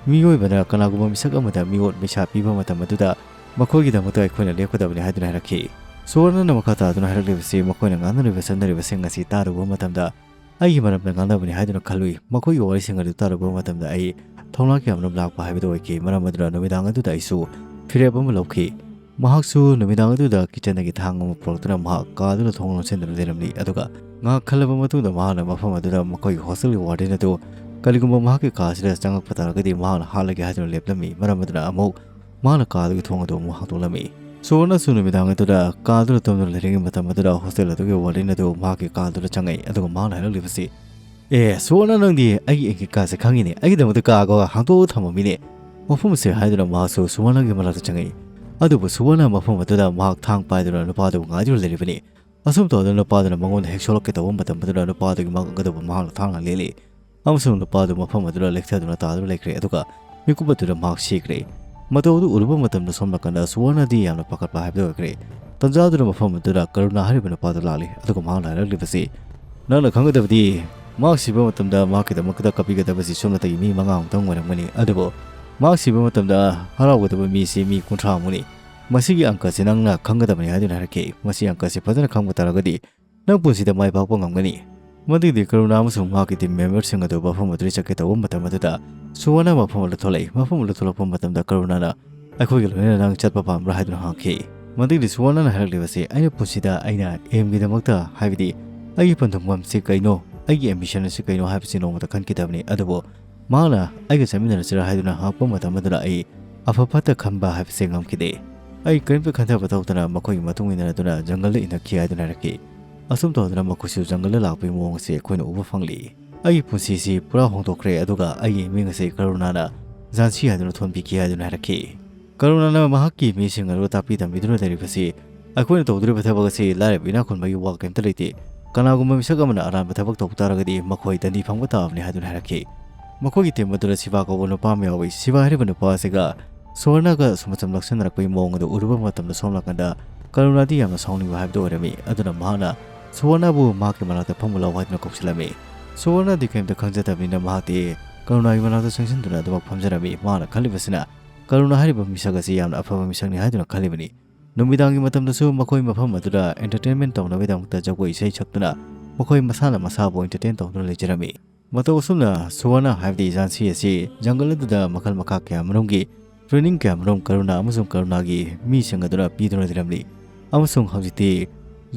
ꯃꯤꯑꯣꯏꯕꯅ ꯀꯅꯥꯒꯨꯝꯕ ꯃꯤꯁꯛ ꯑꯃꯗ ꯃꯤꯑꯣꯠ ꯃꯤꯁꯥ ꯄꯤꯕ ꯃꯇꯝ ꯑꯗꯨꯗ ꯃꯈꯣꯏꯒꯤꯗꯃꯛꯇ ꯑꯩꯈꯣꯏꯅ ꯂꯦꯞꯀꯗꯕꯅꯤ ꯍꯥꯏꯗꯨꯅ ꯍꯥꯏꯔꯛꯈꯤ꯫ ꯁꯨꯋꯔꯅꯅ ꯃꯈꯥ ꯇꯥꯗꯨꯅ ꯍꯥꯏꯔꯛꯂꯤꯕꯁꯤ ꯃꯈꯣꯏꯅ ꯉꯥꯡꯅꯔꯤꯕ ꯆꯠꯅꯔꯤꯕꯁꯤꯡ ꯑꯁꯤ ꯇꯥꯔꯨꯕ ꯃꯇꯝꯗ ꯑꯩꯒꯤ ꯃꯔꯝꯗ ꯉꯥꯡꯅꯕꯅꯤ ꯍꯥꯏꯗꯨꯅ ꯈꯜꯂꯨꯏ꯫ ꯃꯈꯣꯏꯒꯤ ꯋꯥꯔꯤꯁꯤꯡ ꯑꯗꯨ ꯇꯥꯔꯨꯕ ꯃꯇꯝꯗ ꯑꯩ ꯊꯧꯅꯥ ꯀꯌꯥꯃꯔꯨꯝ ꯂꯥꯛꯄ ꯍꯥꯏꯕꯗꯨ ꯑꯣꯏꯈꯤ꯫ ꯃꯔꯝ ꯑꯗꯨꯅ ꯅꯨꯃꯤꯗꯥꯡ ꯑꯗꯨꯗ ꯑꯩꯁꯨ ꯐꯤꯔꯦꯞ ꯑꯃ ꯂꯧꯈꯤ꯫ ꯃꯍꯥꯛꯁꯨ ꯅꯨꯃꯤꯗꯥꯡ ꯑꯗꯨꯗ ꯀꯤꯆꯟꯗꯒꯤ ꯊꯥꯡ ꯑꯃ ꯄꯨꯔꯛꯇꯨꯅ ꯃꯍꯥꯛ ꯀꯥꯗꯨꯗ ꯊꯣꯡ ꯂꯣꯟꯁꯤꯟꯗꯨꯅ ꯂꯩꯔꯝꯂꯤ꯫ ꯑꯗꯨꯒ ꯉꯥꯏꯍꯥꯛ ꯈꯜꯂꯕ ꯃꯇꯨꯡꯗ ꯃꯍꯥꯛꯅ ꯃꯐꯝ ꯑꯗꯨꯗ ꯃꯈꯣꯏꯒꯤ ꯍꯣꯁꯇꯦꯜꯒꯤ ꯋꯥꯔꯗꯦꯟ ꯑꯗꯨ ꯀꯔꯤꯒꯨꯝꯕ ꯃꯍꯥꯛꯀꯤ ꯀꯥ ꯑꯁꯤꯗ ꯆꯪꯉꯛꯄ ꯇꯥꯔꯒꯗꯤ ꯃꯍꯥꯛꯅ ꯍꯥꯠꯂꯒꯦ ꯍꯥꯏꯗꯨꯅ ꯂꯦꯞꯂꯝꯃꯤ꯫ ꯃꯔꯝ ꯑꯗꯨꯅ ꯑꯃꯨꯛ ꯃꯍꯥꯛꯅ ꯀꯥ ꯑꯗꯨꯒꯤ ꯊꯣꯡ ꯑꯗꯨ ꯑꯃꯨꯛ ꯍꯥꯡꯗꯣꯛꯂꯝꯃꯤ꯫ ꯁꯨꯋꯔꯅꯁꯨ ꯅꯨꯃꯤꯗꯥꯡ ꯑꯗꯨꯗ ꯀꯥꯗꯨꯗ ꯇꯨꯝꯗꯨꯅ ꯂꯩꯔꯤꯉꯩ ꯃꯇꯝ ꯑꯗꯨꯗ ꯍꯣꯁꯇꯦꯜ ꯑꯗꯨꯒꯤ ꯋꯥꯔꯗꯦꯟ ꯑꯗꯨ ꯃꯍꯥꯛꯀꯤ ꯀꯥꯗꯨꯗ ꯆꯪꯉꯛꯏ꯫ ꯑꯗꯨꯒ ꯃꯍꯥꯛꯅ ꯍꯥꯏꯔꯛꯂꯤꯕꯁꯤ, "ꯑꯦ, ꯁꯨꯋꯔꯅ, ꯅꯪꯗꯤ ꯑꯩꯒꯤ ꯑꯦꯡꯒꯤꯀꯥꯁꯦ ꯈꯪꯉꯤꯅꯦ꯫ ꯑꯩꯒꯤꯗꯃꯛꯇ ꯀꯥꯒ ꯍꯥꯡꯗꯣꯛꯑꯒ ꯊꯝꯃꯝꯃꯤꯅꯦ꯫ ꯃꯐꯝꯁꯦ" ꯍꯥꯏꯗꯨꯅ ꯃꯍꯥꯛꯁꯨ ꯁꯨꯋꯔꯅꯒꯤ ꯃꯅꯥꯛꯇ ꯆꯪꯉꯛꯏ꯫ ꯑꯗꯨꯕꯨ ꯁꯨꯋꯔꯅ ꯃꯐꯝ ꯑꯗꯨꯗ ꯃꯍꯥꯛ ꯊꯥꯡ ꯄꯥꯏꯗꯨꯅ ꯅꯨꯄꯥꯗꯨꯕꯨ ꯉꯥꯏꯗꯨꯅ ꯂꯩꯔꯤꯕꯅꯤ꯫ ꯑꯁꯨꯝ ꯇꯧꯗꯨꯅ ꯅꯨꯄꯥꯗꯨꯅ ꯃꯉꯣꯟꯗ ꯍꯦꯛ ꯁꯣꯛꯂꯛꯀꯦ ꯇꯧꯕ ꯃꯇꯝ ꯑꯗꯨꯗ ꯅꯨꯄꯥꯗꯨꯒꯤ ꯃꯉꯛ ꯑꯗꯨꯕꯨ ꯃꯍꯥꯛꯅ ꯊꯥꯡꯅ ꯂꯦꯜꯂꯤ꯫ ꯑꯃꯁꯨꯡ ꯅꯨꯄꯥꯗꯨ ꯃꯐꯝ ꯑꯗꯨꯗ ꯂꯦꯛꯊꯗꯨꯅ ꯇꯥꯗꯨꯅ ꯂꯩꯈ꯭ꯔꯦ꯫ ꯑꯗꯨꯒ ꯃꯤꯀꯨꯞ ꯑꯗꯨꯗ ꯃꯍꯥꯛ ꯁꯤꯈ꯭ꯔꯦ꯫ ꯃꯇꯧ ꯑꯗꯨ ꯎꯔꯨꯕ ꯃꯇꯝꯗ ꯁꯣꯝ ꯅꯥꯀꯟꯗ ꯁꯨꯋꯔꯅꯗꯤ ꯌꯥꯝꯅ ꯄꯥꯈꯠꯄ ꯍꯥꯏꯕꯗꯨ ꯑꯣꯏꯈ꯭ꯔꯦ꯫ ꯇꯟꯖꯥ ꯑꯗꯨꯗ ꯃꯐꯝ ꯑꯗꯨꯗ ꯀꯔꯨꯅꯥ ꯍꯥꯏꯔꯤꯕ ꯅꯨꯄꯥꯗꯨ ꯂꯥꯛꯂꯤ꯫ ꯑꯗꯨꯒ ꯃꯍꯥꯛꯅ ꯍꯥꯏꯔꯛꯂꯤꯕꯁꯤ, "ꯅꯪꯅ ꯈꯪꯒꯗꯕꯗꯤ, ꯃꯍꯥꯛ ꯁꯤꯕ ꯃꯇꯝꯗ ꯃꯍꯥꯛꯀꯤꯗꯃꯛꯇ ꯀꯞꯄꯤꯒꯗꯕꯁꯤ ꯁꯣꯝꯅꯇꯒꯤ ꯃꯤ ꯃꯉꯥꯃꯨꯛꯇꯪ ꯑꯣꯏꯔꯝꯒꯅꯤ꯫ ꯑꯗꯨꯕꯨ ꯃꯍꯥꯛ ꯁꯤꯕ ꯃꯇꯝꯗ ꯍꯔꯥꯎꯒꯗꯕ ꯃꯤꯁꯤ ꯃꯤ ꯀꯨꯟꯊ꯭ꯔꯥꯃꯨꯛꯅꯤ꯫ ꯃꯁꯤꯒꯤ ꯑꯪꯀꯁꯤ ꯅꯪꯅ ꯈꯪꯒꯗꯕꯅꯤ" ꯍꯥꯏꯗꯨꯅ ꯍꯥꯏꯔꯛꯈꯤ꯫ ꯃꯁꯤ ꯑꯪꯀꯁꯤ ꯐꯖꯅ ꯈꯪꯕ ꯇꯥꯔꯒꯗꯤ ꯅꯪ ꯄꯨꯟꯁꯤꯗ ꯃꯥꯏ ꯄꯥꯛꯄ ꯉꯝꯒꯅꯤ꯫ ꯃꯗꯨꯒꯤꯗꯤ ꯀꯔꯨꯅꯥ ꯑꯃꯁꯨꯡ ꯃꯍꯥꯛꯀꯤ ꯇꯤꯝ ꯃꯦꯝꯕꯔꯁꯤꯡ ꯑꯗꯨ ꯃꯐꯝ ꯑꯗꯨꯗ ꯆꯠꯀꯦ ꯇꯧꯕ ꯃꯇꯝ ꯑꯗꯨꯗ ꯁꯨꯋꯔꯅ ꯃꯐꯝ ꯑꯗꯨ ꯊꯣꯛꯂꯛꯏ꯫ ꯃꯐꯝ ꯑꯗꯨ ꯊꯣꯛꯂꯛꯄ ꯃꯇꯝꯗ ꯀꯔꯨꯅꯥꯅ, "ꯑꯩꯈꯣꯏꯒ ꯂꯣꯏꯅꯅ ꯅꯪ ꯆꯠꯄ ꯄꯥꯝꯕ꯭ꯔꯥ?" ꯍꯥꯏꯗꯨꯅ ꯍꯪꯈꯤ꯫ ꯃꯗꯨꯒꯤꯗꯤ ꯁꯨꯋꯔꯅꯅ ꯍꯥꯏꯔꯛꯂꯤꯕꯁꯤ, "ꯑꯩꯅ ꯄꯨꯟꯁꯤꯗ ꯑꯩꯅ ꯑꯦꯝꯒꯤꯗꯃꯛꯇ, ꯍꯥꯏꯕꯗꯤ ꯑꯩꯒꯤ ꯄꯟꯊꯨꯡꯐꯝꯁꯤ ꯀꯩꯅꯣ, ꯑꯩꯒꯤ ꯑꯦꯝꯕꯤꯁꯟ ꯑꯁꯤ ꯀꯩꯅꯣ ꯍꯥꯏꯕꯁꯤ ꯅꯣꯡꯃꯇ ꯈꯟꯈꯤꯗꯕꯅꯤ꯫ ꯑꯗꯨꯕꯨ ꯃꯍꯥꯛꯅ ꯑꯩꯒ ꯆꯠꯃꯤꯟꯅꯔꯁꯤꯔꯥ ꯍꯥꯏꯗꯨꯅ ꯍꯪꯉꯛꯄ ꯃꯇꯝ ꯑꯗꯨꯗ ꯑꯩ ꯑꯐ ꯐꯠꯇ ꯈꯟꯕ ꯍꯥꯏꯕꯁꯤ ꯉꯝꯈꯤꯗꯦ꯫ ꯑꯩ ꯀꯔꯤꯝꯇ ꯈꯟꯊꯕ ꯇꯧꯗꯅ ꯃꯈꯣꯏꯒꯤ ꯃꯇꯨꯡ ꯏꯟꯅꯗꯨꯅ ꯖꯪꯒꯜꯗ ꯏꯟꯅꯈꯤ" ꯍꯥꯏꯗꯨꯅ ꯍꯥꯏꯔꯛꯈꯤ꯫ ꯑꯁꯨꯝ ꯇꯧꯗꯅ ꯃꯈꯣꯏꯁꯨ ꯖꯪꯒꯜꯗ ꯂꯥꯛꯄꯒꯤ ꯃꯑꯣꯡ ꯑꯁꯤ ꯑꯩꯈꯣꯏꯅ ꯎꯕ ꯐꯪꯂꯤ꯫ "ꯑꯩꯒꯤ ꯄꯨꯟꯁꯤꯁꯤ ꯄꯨꯔꯥ ꯍꯣꯡꯗꯣꯛꯈ꯭ꯔꯦ, ꯑꯗꯨꯒ ꯑꯩꯒꯤ ꯃꯤꯡ ꯑꯁꯤ ꯀꯔꯨꯅꯥꯅ ꯖꯥꯟꯁꯤ ꯍꯥꯏꯗꯨꯅ ꯊꯣꯟꯕꯤꯈꯤ" ꯍꯥꯏꯗꯨꯅ ꯍꯥꯏꯔꯛꯈꯤ꯫ ꯀꯔꯨꯅꯥꯅ ꯃꯍꯥꯛꯀꯤ ꯃꯤꯁꯤꯡ ꯑꯗꯨ ꯇꯥꯛꯄꯤ ꯇꯝꯕꯤꯗꯨꯅ ꯂꯩꯔꯤꯕꯁꯤ, "ꯑꯩꯈꯣꯏꯅ ꯇꯧꯗꯣꯔꯤꯕ ꯊꯕꯛ ꯑꯁꯤ ꯂꯥꯏꯔꯕ ꯏꯅꯥꯛ ꯈꯨꯟꯕꯒꯤ ꯋꯥ ꯀꯔꯤꯝꯇ ꯂꯩꯇꯦ꯫ ꯀꯅꯥꯒꯨꯝꯕ ꯃꯤꯁꯛ ꯑꯃꯅ ꯑꯔꯥꯟꯕ ꯊꯕꯛ ꯇꯧꯕ ꯇꯥꯔꯒꯗꯤ ꯃꯈꯣꯏ ꯗꯟꯗꯤ ꯐꯪꯕ ꯇꯥꯕꯅꯤ" ꯍꯥꯏꯗꯨꯅ ꯍꯥꯏꯔꯛꯈꯤ꯫ ꯃꯈꯣꯏꯒꯤ ꯇꯤꯝ ꯑꯗꯨꯗ ꯁꯤꯕꯥ ꯀꯧꯕ ꯅꯨꯄꯥ ꯑꯃ ꯌꯥꯎꯏ꯫ ꯁꯤꯕꯥ ꯍꯥꯏꯔꯤꯕ ꯅꯨꯄꯥ ꯑꯁꯤꯒ ꯁꯨꯋꯔꯅꯒ ꯁꯨꯝ ꯃꯇꯝ ꯂꯧꯁꯤꯟꯅꯔꯛꯄꯒꯤ ꯃꯑꯣꯡ ꯑꯗꯨ ꯎꯔꯨꯕ ꯃꯇꯝꯗ ꯁꯣꯝ ꯅꯥꯀꯟꯗ ꯀꯔꯨꯅꯥꯗꯤ ꯌꯥꯝꯅ ꯁꯥꯎꯅꯤꯡꯕ ꯍꯥꯏꯕꯗꯨ ꯑꯣꯏꯔꯝꯃꯤ꯫ ꯑꯗꯨꯅ ꯃꯍꯥꯛꯅ ꯁꯨꯋꯔꯅꯕꯨ ꯃꯍꯥꯛꯀꯤ ꯃꯅꯥꯛꯇ ꯐꯝꯃꯨ ꯂꯥꯎ ꯍꯥꯏꯗꯨꯅ ꯀꯧꯁꯤꯜꯂꯝꯃꯤ꯫ ꯁꯨꯋꯔꯅꯗꯤ ꯀꯔꯤꯝꯇ ꯈꯪꯖꯗꯕꯅꯤꯅ ꯃꯍꯥꯛꯇꯤ ꯀꯔꯨꯅꯥꯒꯤ ꯃꯅꯥꯛꯇ ꯆꯪꯁꯤꯟꯗꯨꯅ ꯑꯗꯨꯃꯛ ꯐꯝꯖꯔꯝꯃꯤ꯫ ꯃꯍꯥꯛꯅ ꯈꯜꯂꯤꯕꯁꯤꯅ ꯀꯔꯨꯅꯥ ꯍꯥꯏꯔꯤꯕ ꯃꯤꯁꯛ ꯑꯁꯤ ꯌꯥꯝꯅ ꯑꯐꯕ ꯃꯤꯁꯛꯅꯤ ꯍꯥꯏꯗꯨꯅ ꯈꯜꯂꯤꯕꯅꯤ꯫ ꯅꯨꯃꯤꯗꯥꯡꯒꯤ ꯃꯇꯝꯗꯁꯨ ꯃꯈꯣꯏ ꯃꯐꯝ ꯑꯗꯨꯗ ꯑꯦꯟꯇꯔꯇꯦꯟꯃꯦꯟ ꯇꯧꯅꯕꯒꯤꯗꯃꯛꯇ ꯖꯒꯣꯏ ꯏꯁꯩ ꯁꯛꯇꯨꯅ ꯃꯈꯣꯏ ꯃꯁꯥꯅ ꯃꯁꯥꯕꯨ ꯑꯦꯟꯇꯔꯇꯦꯟ ꯇꯧꯗꯨꯅ ꯂꯩꯖꯔꯝꯃꯤ꯫ ꯃꯇꯧ ꯑꯁꯨꯝꯅ ꯁꯨꯋꯔꯅ ꯍꯥꯏꯕꯗꯤ ꯖꯥꯟꯁꯤ ꯑꯁꯤ ꯖꯪꯒꯜ ꯑꯗꯨꯗ ꯃꯈꯜ ꯃꯈꯥ ꯀꯌꯥ ꯃꯔꯨꯝꯒꯤ training ꯀꯌꯥ ꯃꯔꯨꯝ ꯀꯔꯨꯅꯥ ꯑꯃꯁꯨꯡ ꯀꯔꯨꯅꯥꯒꯤ ꯃꯤꯁꯤꯡ ꯑꯗꯨꯅ ꯄꯤꯗꯨꯅ ꯂꯩꯔꯝꯂꯤ꯫ ꯑꯃꯁꯨꯡ ꯍꯧꯖꯤꯛꯇꯤ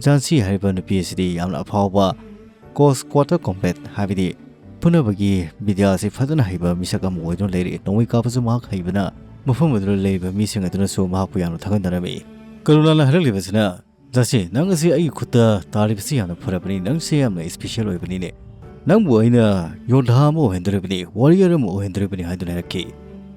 ꯖꯥꯟꯁꯤ ꯍꯥꯏꯔꯤꯕ ꯅꯨꯄꯤ ꯑꯁꯤꯗꯤ ꯌꯥꯝꯅ ꯑꯐꯥꯎꯕ close quarter combat ꯍꯥꯏꯕꯗꯤ ꯐꯨꯅꯕꯒꯤ ꯕꯤꯗ꯭ꯌꯥ ꯑꯁꯤ ꯐꯖꯅ ꯍꯩꯕ ꯃꯤꯁꯛ ꯑꯃ ꯑꯣꯏꯗꯨꯅ ꯂꯩꯔꯦ꯫ ꯅꯣꯡꯃꯩ ꯀꯥꯞꯄꯁꯨ ꯃꯍꯥꯛ ꯍꯩꯕꯅ ꯃꯐꯝ ꯑꯗꯨꯗ ꯂꯩꯔꯤꯕ ꯃꯤꯁꯤꯡ ꯑꯗꯨꯅꯁꯨ ꯃꯍꯥꯛꯄꯨ ꯌꯥꯝꯅ ꯊꯥꯒꯠꯅꯔꯝꯃꯤ꯫ ꯀꯔꯨꯅꯥꯅ ꯍꯥꯏꯔꯛꯂꯤꯕꯁꯤꯅ, "ꯖꯥꯟꯁꯤ, ꯅꯪ ꯑꯁꯤ ꯑꯩꯒꯤ ꯈꯨꯠꯇ ꯇꯥꯔꯤꯕꯁꯤ ꯌꯥꯝꯅ ꯐꯔꯕꯅꯤ, ꯅꯪꯁꯦ ꯌꯥꯝꯅ special ꯑꯣꯏꯕꯅꯤꯅꯦ꯫ ꯅꯪꯕꯨ ꯑꯩꯅ ꯌꯣꯙꯥ ꯑꯃ ꯑꯣꯏꯍꯟꯗꯣꯔꯤꯕꯅꯤ, warrior ꯑꯃ ꯑꯣꯏꯍꯟꯗꯣꯔꯤꯕꯅꯤ" ꯍꯥꯏꯗꯨꯅ ꯍꯥꯏꯔꯛꯈꯤ꯫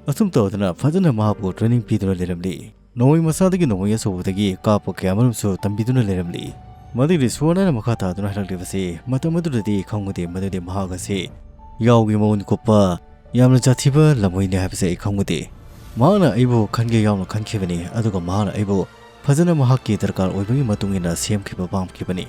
ꯑꯁꯨꯝ ꯇꯧꯗꯅ ꯐꯖꯅ ꯃꯍꯥꯛꯄꯨ training ꯄꯤꯗꯨꯅ ꯂꯩꯔꯝꯂꯤ꯫ ꯅꯣꯡꯃꯩ ꯃꯆꯥꯗꯒꯤ ꯅꯣꯡꯃꯩ ꯑꯆꯧꯕꯗꯒꯤ ꯀꯥꯞꯄ ꯀꯌꯥ ꯑꯃꯔꯣꯝꯁꯨ ꯇꯝꯕꯤꯗꯨꯅ ꯂꯩꯔꯝꯂꯤ꯫ ꯃꯗꯨꯒꯤ ꯁꯨꯋꯔꯅꯅ ꯃꯈꯥ ꯇꯥꯗꯨꯅ ꯍꯥꯏꯔꯛꯂꯤꯕꯁꯤ, ꯃꯇꯝ ꯑꯗꯨꯗꯗꯤ ꯈꯪꯉꯨꯗꯦ ꯃꯗꯨꯗꯤ ꯃꯍꯥꯛ ꯑꯁꯤ ꯌꯥꯎꯒꯤ ꯃꯎꯟ ꯀꯨꯞꯄ ꯌꯥꯝꯅ ꯖꯥꯊꯤꯕ ꯂꯝꯍꯨꯏꯅꯤ ꯍꯥꯏꯕꯁꯤ ꯑꯩ ꯈꯪꯉꯨꯗꯦ꯫ ꯃꯍꯥꯛꯅ ꯑꯩꯕꯨ ꯈꯟꯒꯦ ꯌꯥꯎꯅ ꯈꯟꯈꯤꯕꯅꯤ, ꯑꯗꯨꯒ ꯃꯍꯥꯛꯅ ꯑꯩꯕꯨ ꯐꯖꯅ ꯃꯍꯥꯛꯀꯤ ꯗꯔꯀꯥꯔ ꯑꯣꯏꯕꯒꯤ ꯃꯇꯨꯡ ꯏꯟꯅ ꯁꯦꯝꯈꯤꯕ ꯄꯥꯝꯈꯤꯕꯅꯤ꯫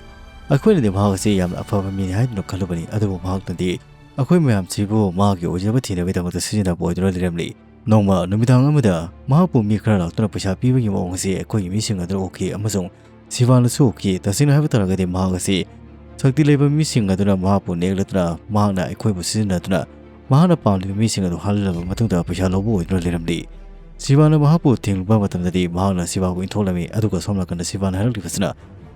ꯑꯩꯈꯣꯏꯅꯗꯤ ꯃꯍꯥꯛ ꯑꯁꯤ ꯌꯥꯝꯅ ꯑꯐꯕ ꯃꯤꯅꯤ ꯍꯥꯏꯗꯨꯅ ꯈꯜꯂꯨꯕꯅꯤ, ꯑꯗꯨꯕꯨ ꯃꯍꯥꯛꯅꯗꯤ ꯑꯩꯈꯣꯏ ꯃꯌꯥꯝꯁꯤꯕꯨ ꯃꯍꯥꯛꯀꯤ ꯑꯣꯏꯖꯕ ꯊꯤꯅꯕꯒꯤꯗꯃꯛꯇ ꯁꯤꯖꯤꯟꯅꯕ ꯑꯣꯏꯗꯨꯅ ꯂꯩꯔꯝꯂꯤ꯫ ꯅꯣꯡꯃ ꯅꯨꯃꯤꯗꯥꯡ ꯑꯃꯗ ꯃꯍꯥꯛꯄꯨ ꯃꯤ ꯈꯔ ꯂꯥꯛꯇꯨꯅ ꯄꯩꯁꯥ ꯄꯤꯕꯒꯤ ꯃꯑꯣꯡ ꯑꯁꯤ ꯑꯩꯈꯣꯏꯒꯤ ꯃꯤꯁꯤꯡ ꯑꯗꯨꯅ ꯎꯈꯤ ꯑꯃꯁꯨꯡ ꯁꯤꯕꯥꯅꯁꯨ ꯎꯈꯤ꯫ ꯇꯁꯦꯡꯅ ꯍꯥꯏꯕ ꯇꯥꯔꯒꯗꯤ ꯃꯍꯥꯛ ꯑꯁꯤ ꯁꯛꯇꯤ ꯂꯩꯕ ꯃꯤꯁꯤꯡ ꯑꯗꯨꯅ ꯃꯍꯥꯛꯄꯨ ꯅꯦꯛꯂꯗꯨꯅ ꯃꯍꯥꯛꯅ ꯑꯩꯈꯣꯏꯕꯨ ꯁꯤꯖꯤꯟꯅꯗꯨꯅ ꯃꯍꯥꯛꯅ ꯄꯥꯝꯂꯤꯕ ꯃꯤꯁꯤꯡ ꯑꯗꯨ ꯍꯥꯠꯍꯜꯂꯕ ꯃꯇꯨꯡꯗ ꯄꯩꯁꯥ ꯂꯧꯕ ꯑꯣꯏꯗꯨꯅ ꯂꯩꯔꯝꯂꯤ꯫ ꯁꯤꯕꯥꯅ ꯃꯍꯥꯛꯄꯨ ꯊꯦꯡꯂꯨꯕ ꯃꯇꯝꯗꯗꯤ ꯃꯍꯥꯛꯅ ꯁꯤꯕꯥꯕꯨ ꯏꯟꯊꯣꯛꯂꯝꯃꯤ, ꯑꯗꯨꯒ ꯁꯣꯝ ꯅꯥꯀꯟꯗ ꯁꯤꯕꯥꯅ ꯍꯥꯏꯔꯛꯂꯤꯕꯁꯤꯅ,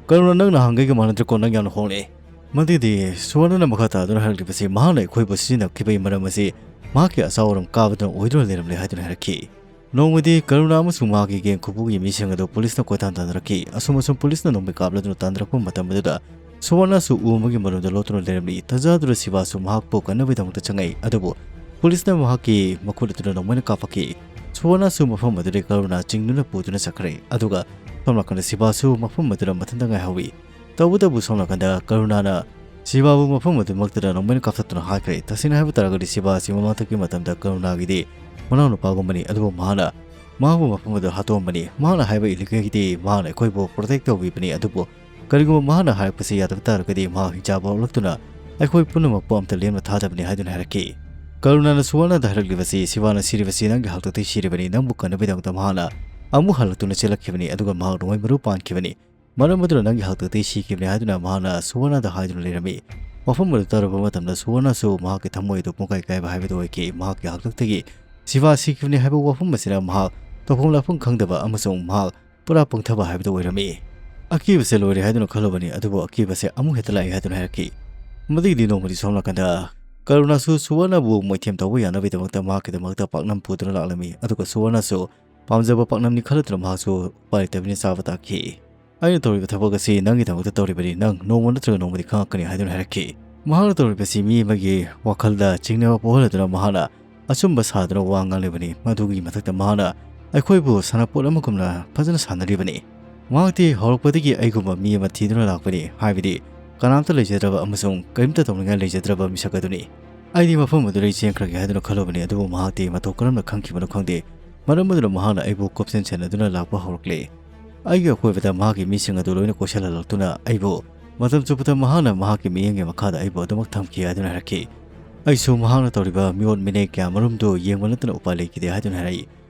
"ꯀꯔꯨꯅ, ꯅꯪ ꯅꯍꯥꯟꯈꯩꯒ ꯃꯥꯟꯅꯗ꯭ꯔꯦꯀꯣ, ꯅꯪ ꯌꯥꯝꯅ ꯍꯣꯡꯂꯦ꯫" ꯃꯗꯨꯗꯤ ꯁꯨꯋꯔꯅꯅ ꯃꯈꯥ ꯇꯥꯗꯨꯅ ꯍꯥꯏꯔꯛꯂꯤꯕꯁꯤ ꯃꯍꯥꯛꯅ ꯑꯩꯈꯣꯏꯕꯨ ꯁꯤꯖꯤꯟꯅꯈꯤꯕꯒꯤ ꯃꯔꯝ ꯑꯁꯤ ꯃꯍꯥꯛꯀꯤ ꯑꯆꯥꯎ ꯑꯔꯝ ꯀꯥꯕꯗꯨꯅ ꯑꯣꯏꯗꯨꯅ ꯂꯩꯔꯝꯂꯦ ꯍꯥꯏꯗꯨꯅ ꯍꯥꯏꯔꯛꯈꯤ꯫ ꯅꯣꯡꯃꯗꯤ ꯀꯔꯨꯅꯥ ꯑꯃꯁꯨꯡ ꯃꯍꯥꯛꯀꯤ ꯒꯦꯡ ꯈꯨꯕꯨꯒꯤ ꯃꯤꯁꯤꯡ ꯑꯗꯨ ꯄꯨꯂꯤꯁꯅ ꯀꯣꯏꯇꯥꯟ ꯇꯥꯟꯅꯔꯛꯈꯤ꯫ ꯑꯁꯨꯝ ꯑꯁꯨꯝ ꯄꯨꯂꯤꯁꯅ ꯅꯣꯡꯃꯩ ꯀꯥꯞꯂꯗꯨꯅ ꯇꯥꯟꯅꯔꯛꯄ ꯃꯇꯝ ꯑꯗꯨꯗ ꯁꯨꯋꯔꯅꯁꯨ ꯎ ꯑꯃꯒꯤ ꯃꯅꯨꯡꯗ ꯂꯣꯠꯇꯨꯅ ꯂꯩꯔꯝꯂꯤ꯫ ꯇꯟꯖꯥ ꯑꯗꯨꯗ ꯁꯤꯕꯥꯁꯨ ꯃꯍꯥꯛꯄꯨ ꯀꯟꯅꯕꯒꯤꯗꯃꯛꯇ ꯆꯪꯉꯛꯏ, ꯑꯗꯨꯕꯨ ꯄꯨꯂꯤꯁꯅ ꯃꯍꯥꯛꯀꯤ ꯃꯈꯨꯠ ꯑꯗꯨꯗ ꯅꯣꯡꯃꯩꯅ ꯀꯥꯞꯄꯛꯈꯤ꯫ ꯁꯨꯋꯔꯅꯁꯨ ꯃꯐꯝ ꯑꯗꯨꯗꯒꯤ ꯀꯔꯨꯅꯥ ꯆꯤꯡꯗꯨꯅ ꯄꯨꯗꯨꯅ ꯆꯠꯈ꯭ꯔꯦ, ꯑꯗꯨꯒ ꯁꯣꯝ ꯅꯥꯀꯟꯗ ꯁꯤꯕꯥꯁꯨ ꯃꯐꯝ ꯑꯗꯨꯗ ꯃꯊꯟꯇ ꯉꯥꯏꯍꯧꯏ꯫ ꯇꯧꯕꯇꯕꯨ ꯁꯣꯝ ꯅꯥꯀꯟꯗ ꯀꯔꯨꯅꯥꯅ ꯁꯤꯕꯥꯕꯨ ꯃꯐꯝ ꯑꯗꯨꯃꯛꯇꯗ ꯅꯣꯡꯃꯩꯅ ꯀꯥꯞꯊꯠꯇꯨꯅ ꯍꯥꯠꯈ꯭ꯔꯦ꯫ ꯇꯁꯦꯡꯅ ꯍꯥꯏꯕ ꯇꯥꯔꯒꯗꯤ ꯁꯤꯕꯥ ꯑꯁꯤ ꯃꯃꯥꯡꯊꯛꯀꯤ ꯃꯇꯝꯗ ꯀꯔꯨꯅꯥꯒꯤꯗꯤ ꯃꯅꯥꯎꯅꯨꯄꯥꯒꯨꯝꯕꯅꯤ, ꯑꯗꯨꯕꯨ ꯃꯍꯥꯛꯅ ꯃꯍꯥꯛꯄꯨ ꯃꯐꯝ ꯑꯗꯨ ꯍꯥꯠꯇꯣꯛꯑꯝꯕꯅꯤ꯫ ꯃꯍꯥꯛꯅ ꯍꯥꯏꯕ ꯏꯜꯂꯤꯉꯩꯒꯤꯗꯤ ꯃꯍꯥꯛꯅ ꯑꯩꯈꯣꯏꯕꯨ protect ꯇꯧꯕꯤꯕꯅꯤ, ꯑꯗꯨꯕꯨ ꯀꯔꯤꯒꯨꯝꯕ ꯃꯍꯥꯛꯅ ꯍꯥꯏꯔꯛꯄꯁꯤ ꯌꯥꯗꯕ ꯇꯥꯔꯒꯗꯤ ꯃꯍꯥꯛ ꯍꯤꯡꯆꯥꯕ ꯑꯣꯜꯂꯛꯇꯨꯅ ꯑꯩꯈꯣꯏ ꯄꯨꯝꯅꯃꯛꯄꯨ ꯑꯝꯇ ꯂꯦꯝꯅ ꯊꯥꯗꯕꯅꯤ ꯍꯥꯏꯗꯨꯅ ꯍꯥꯏꯔꯛꯈꯤ꯫ ꯀꯔꯨꯅꯥꯅ ꯁꯨꯋꯔꯅꯗ ꯍꯥꯏꯔꯛꯂꯤꯕꯁꯤ, "ꯁꯤꯕꯥꯅ ꯁꯤꯔꯤꯕꯁꯤ ꯅꯪꯒꯤ ꯍꯥꯛꯇꯛꯇꯒꯤ ꯁꯤꯔꯤꯕꯅꯤ, ꯅꯪꯕꯨ ꯀꯟꯅꯕꯒꯤꯗꯃꯛꯇ ꯃꯍꯥꯛꯅ ꯑꯃꯨꯛ ꯍꯜꯂꯛꯇꯨꯅ ꯆꯦꯜꯂꯛꯈꯤꯕꯅꯤ, ꯑꯗꯨꯒ ꯃꯍꯥꯛ ꯅꯣꯡꯃꯩ ꯃꯔꯨ ꯄꯥꯟꯈꯤꯕꯅꯤ꯫ ꯃꯔꯝ ꯑꯗꯨꯅ ꯅꯪꯒꯤ ꯍꯥꯛꯇꯛꯇꯒꯤ ꯁꯤꯈꯤꯕꯅꯤ" ꯍꯥꯏꯗꯨꯅ ꯃꯍꯥꯛꯅ ꯁꯨꯋꯔꯅꯗ ꯍꯥꯏꯗꯨꯅ ꯂꯩꯔꯝꯃꯤ꯫ ꯋꯥꯐꯝ ꯑꯗꯨ ꯇꯥꯔꯨꯕ ꯃꯇꯝꯗ ꯁꯨꯋꯔꯅꯁꯨ ꯃꯍꯥꯛꯀꯤ ꯊꯃꯣꯏ ꯑꯗꯨ ꯄꯨꯡꯀꯥꯏ ꯀꯥꯏꯕ ꯍꯥꯏꯕꯗꯨ ꯑꯣꯏꯈꯤ꯫ ꯃꯍꯥꯛꯀꯤ ꯍꯥꯛꯇꯛꯇꯒꯤ ꯁꯤꯕꯥ ꯁꯤꯈꯤꯕꯅꯤ ꯍꯥꯏꯕ ꯋꯥꯐꯝ ꯑꯁꯤꯅ ꯃꯍꯥꯛ ꯇꯧꯐꯝ ꯂꯥꯛꯐꯝ ꯈꯪꯗꯕ ꯑꯃꯁꯨꯡ ꯃꯍꯥꯛ ꯄꯨꯔꯥ ꯄꯪꯊꯕ ꯍꯥꯏꯕꯗꯨ ꯑꯣꯏꯔꯝꯃꯤ꯫ ꯑꯀꯤꯕꯁꯦ ꯂꯣꯏꯔꯦ ꯍꯥꯏꯗꯨꯅ ꯈꯜꯂꯨꯕꯅꯤ, ꯑꯗꯨꯕꯨ ꯑꯀꯤꯕꯁꯦ ꯑꯃꯨꯛ ꯍꯦꯛꯇ ꯂꯥꯛꯏ ꯍꯥꯏꯗꯨꯅ ꯍꯥꯏꯔꯛꯈꯤ꯫ ꯃꯗꯨꯒꯤꯗꯤ ꯅꯣꯡꯃꯗꯤ ꯁꯣꯝ ꯅꯥꯀꯟꯗ ꯀꯔꯨꯅꯥꯁꯨ ꯁꯨꯋꯔꯅꯕꯨ ꯃꯣꯏꯊꯦꯝ ꯇꯧꯕ ꯌꯥꯅꯕꯒꯤꯗꯃꯛꯇ ꯃꯍꯥꯛꯀꯤꯗꯃꯛꯇ ꯄꯥꯛꯅꯝ ꯄꯨꯗꯨꯅ ꯂꯥꯛꯂꯝꯃꯤ꯫ ꯑꯗꯨꯒ ꯁꯨꯋꯔꯅꯁꯨ ꯄꯥꯝꯖꯕ ꯄꯥꯛꯅꯝꯅꯤ ꯈꯜꯂꯗꯨꯅ ꯃꯍꯥꯛꯁꯨ ꯎꯄꯥꯏ ꯂꯩꯇꯕꯅꯤꯅ ꯆꯥꯕ ꯇꯥꯈꯤ꯫ "ꯑꯩꯅ ꯇꯧꯔꯤꯕ ꯊꯕꯛ ꯑꯁꯤ ꯅꯪꯒꯤꯗꯃꯛꯇ ꯇꯧꯔꯤꯕꯅꯤ, ꯅꯪ ꯅꯣꯡꯃ ꯅꯠꯇ꯭ꯔꯒ ꯅꯣꯡꯃꯗꯤ ꯈꯪꯉꯛꯀꯅꯤ" ꯍꯥꯏꯗꯨꯅ ꯍꯥꯏꯔꯛꯈꯤ꯫ ꯃꯍꯥꯛꯅ ꯇꯧꯔꯤꯕꯁꯤ ꯃꯤ ꯑꯃꯒꯤ ꯋꯥꯈꯜꯗ ꯆꯤꯡꯅꯕ ꯄꯣꯛꯍꯜꯂꯗꯨꯅ ꯃꯍꯥꯛꯅ ꯑꯆꯨꯝꯕ ꯁꯥꯗꯨꯅ ꯋꯥ ꯉꯥꯡꯂꯤꯕꯅꯤ꯫ ꯃꯗꯨꯒꯤ ꯃꯊꯛꯇ ꯃꯍꯥꯛꯅ ꯑꯩꯈꯣꯏꯕꯨ ꯁꯥꯟꯅꯄꯣꯠ ꯑꯃꯒꯨꯝꯅ ꯐꯖꯅ ꯁꯥꯟꯅꯔꯤꯕꯅꯤ꯫ ꯃꯍꯥꯛꯇꯤ ꯍꯧꯔꯛꯄꯗꯒꯤ ꯑꯩꯒꯨꯝꯕ ꯃꯤ ꯑꯃ ꯊꯤꯗꯨꯅ ꯂꯥꯛꯄꯅꯤ, ꯍꯥꯏꯕꯗꯤ ꯀꯅꯥꯝꯇ ꯂꯩꯖꯗ꯭ꯔꯕ ꯑꯃꯁꯨꯡ ꯀꯔꯤꯝꯇ ꯇꯧꯅꯤꯡꯉꯥꯏ ꯂꯩꯖꯗ꯭ꯔꯕ ꯃꯤꯁꯛ ꯑꯗꯨꯅꯤ꯫ ꯑꯩꯗꯤ ꯃꯐꯝ ꯑꯗꯨꯗ ꯑꯩ ꯆꯦꯟꯈ꯭ꯔꯒꯦ ꯍꯥꯏꯗꯨꯅ ꯈꯜꯂꯨꯕꯅꯤ, ꯑꯗꯨꯕꯨ ꯃꯍꯥꯛꯇꯤ ꯃꯇꯧ ꯀꯔꯝꯅ ꯈꯪꯈꯤꯕꯅꯣ ꯈꯪꯗꯦ, ꯃꯔꯝ ꯑꯗꯨꯅ ꯃꯍꯥꯛꯅ ꯑꯩꯕꯨ ꯀꯨꯞꯁꯦꯟ ꯁꯦꯟꯅꯗꯨꯅ ꯂꯥꯛꯄ ꯍꯧꯔꯛꯂꯦ꯫ ꯑꯩꯒꯤ ꯑꯀꯣꯏꯕꯗ ꯃꯍꯥꯛꯀꯤ ꯃꯤꯁꯤꯡ ꯑꯗꯨ ꯂꯣꯏꯅ ꯀꯣꯏꯁꯤꯜꯍꯜꯂꯛꯇꯨꯅ ꯑꯩꯕꯨ ꯃꯇꯝ ꯆꯨꯞꯄꯗ ꯃꯍꯥꯛꯅ ꯃꯍꯥꯛꯀꯤ ꯃꯤꯠꯌꯦꯡꯒꯤ ꯃꯈꯥꯗ ꯑꯩꯕꯨ ꯑꯗꯨꯃꯛ ꯊꯝꯈꯤ ꯍꯥꯏꯗꯨꯅ ꯍꯥꯏꯔꯛꯈꯤ꯫ ꯑꯩꯁꯨ ꯃꯍꯥꯛꯅ ꯇꯧꯔꯤꯕ ꯃꯤꯑꯣꯠ ꯃꯤꯅꯩ ꯀꯌꯥ ꯃꯔꯨꯝꯗꯨ ꯌꯦꯡꯕ ꯅꯠꯇꯅ ꯎꯄꯥꯏ ꯂꯩꯈꯤꯗꯦ ꯍꯥꯏꯗꯨꯅ ꯍꯥꯏꯔꯛꯏ꯫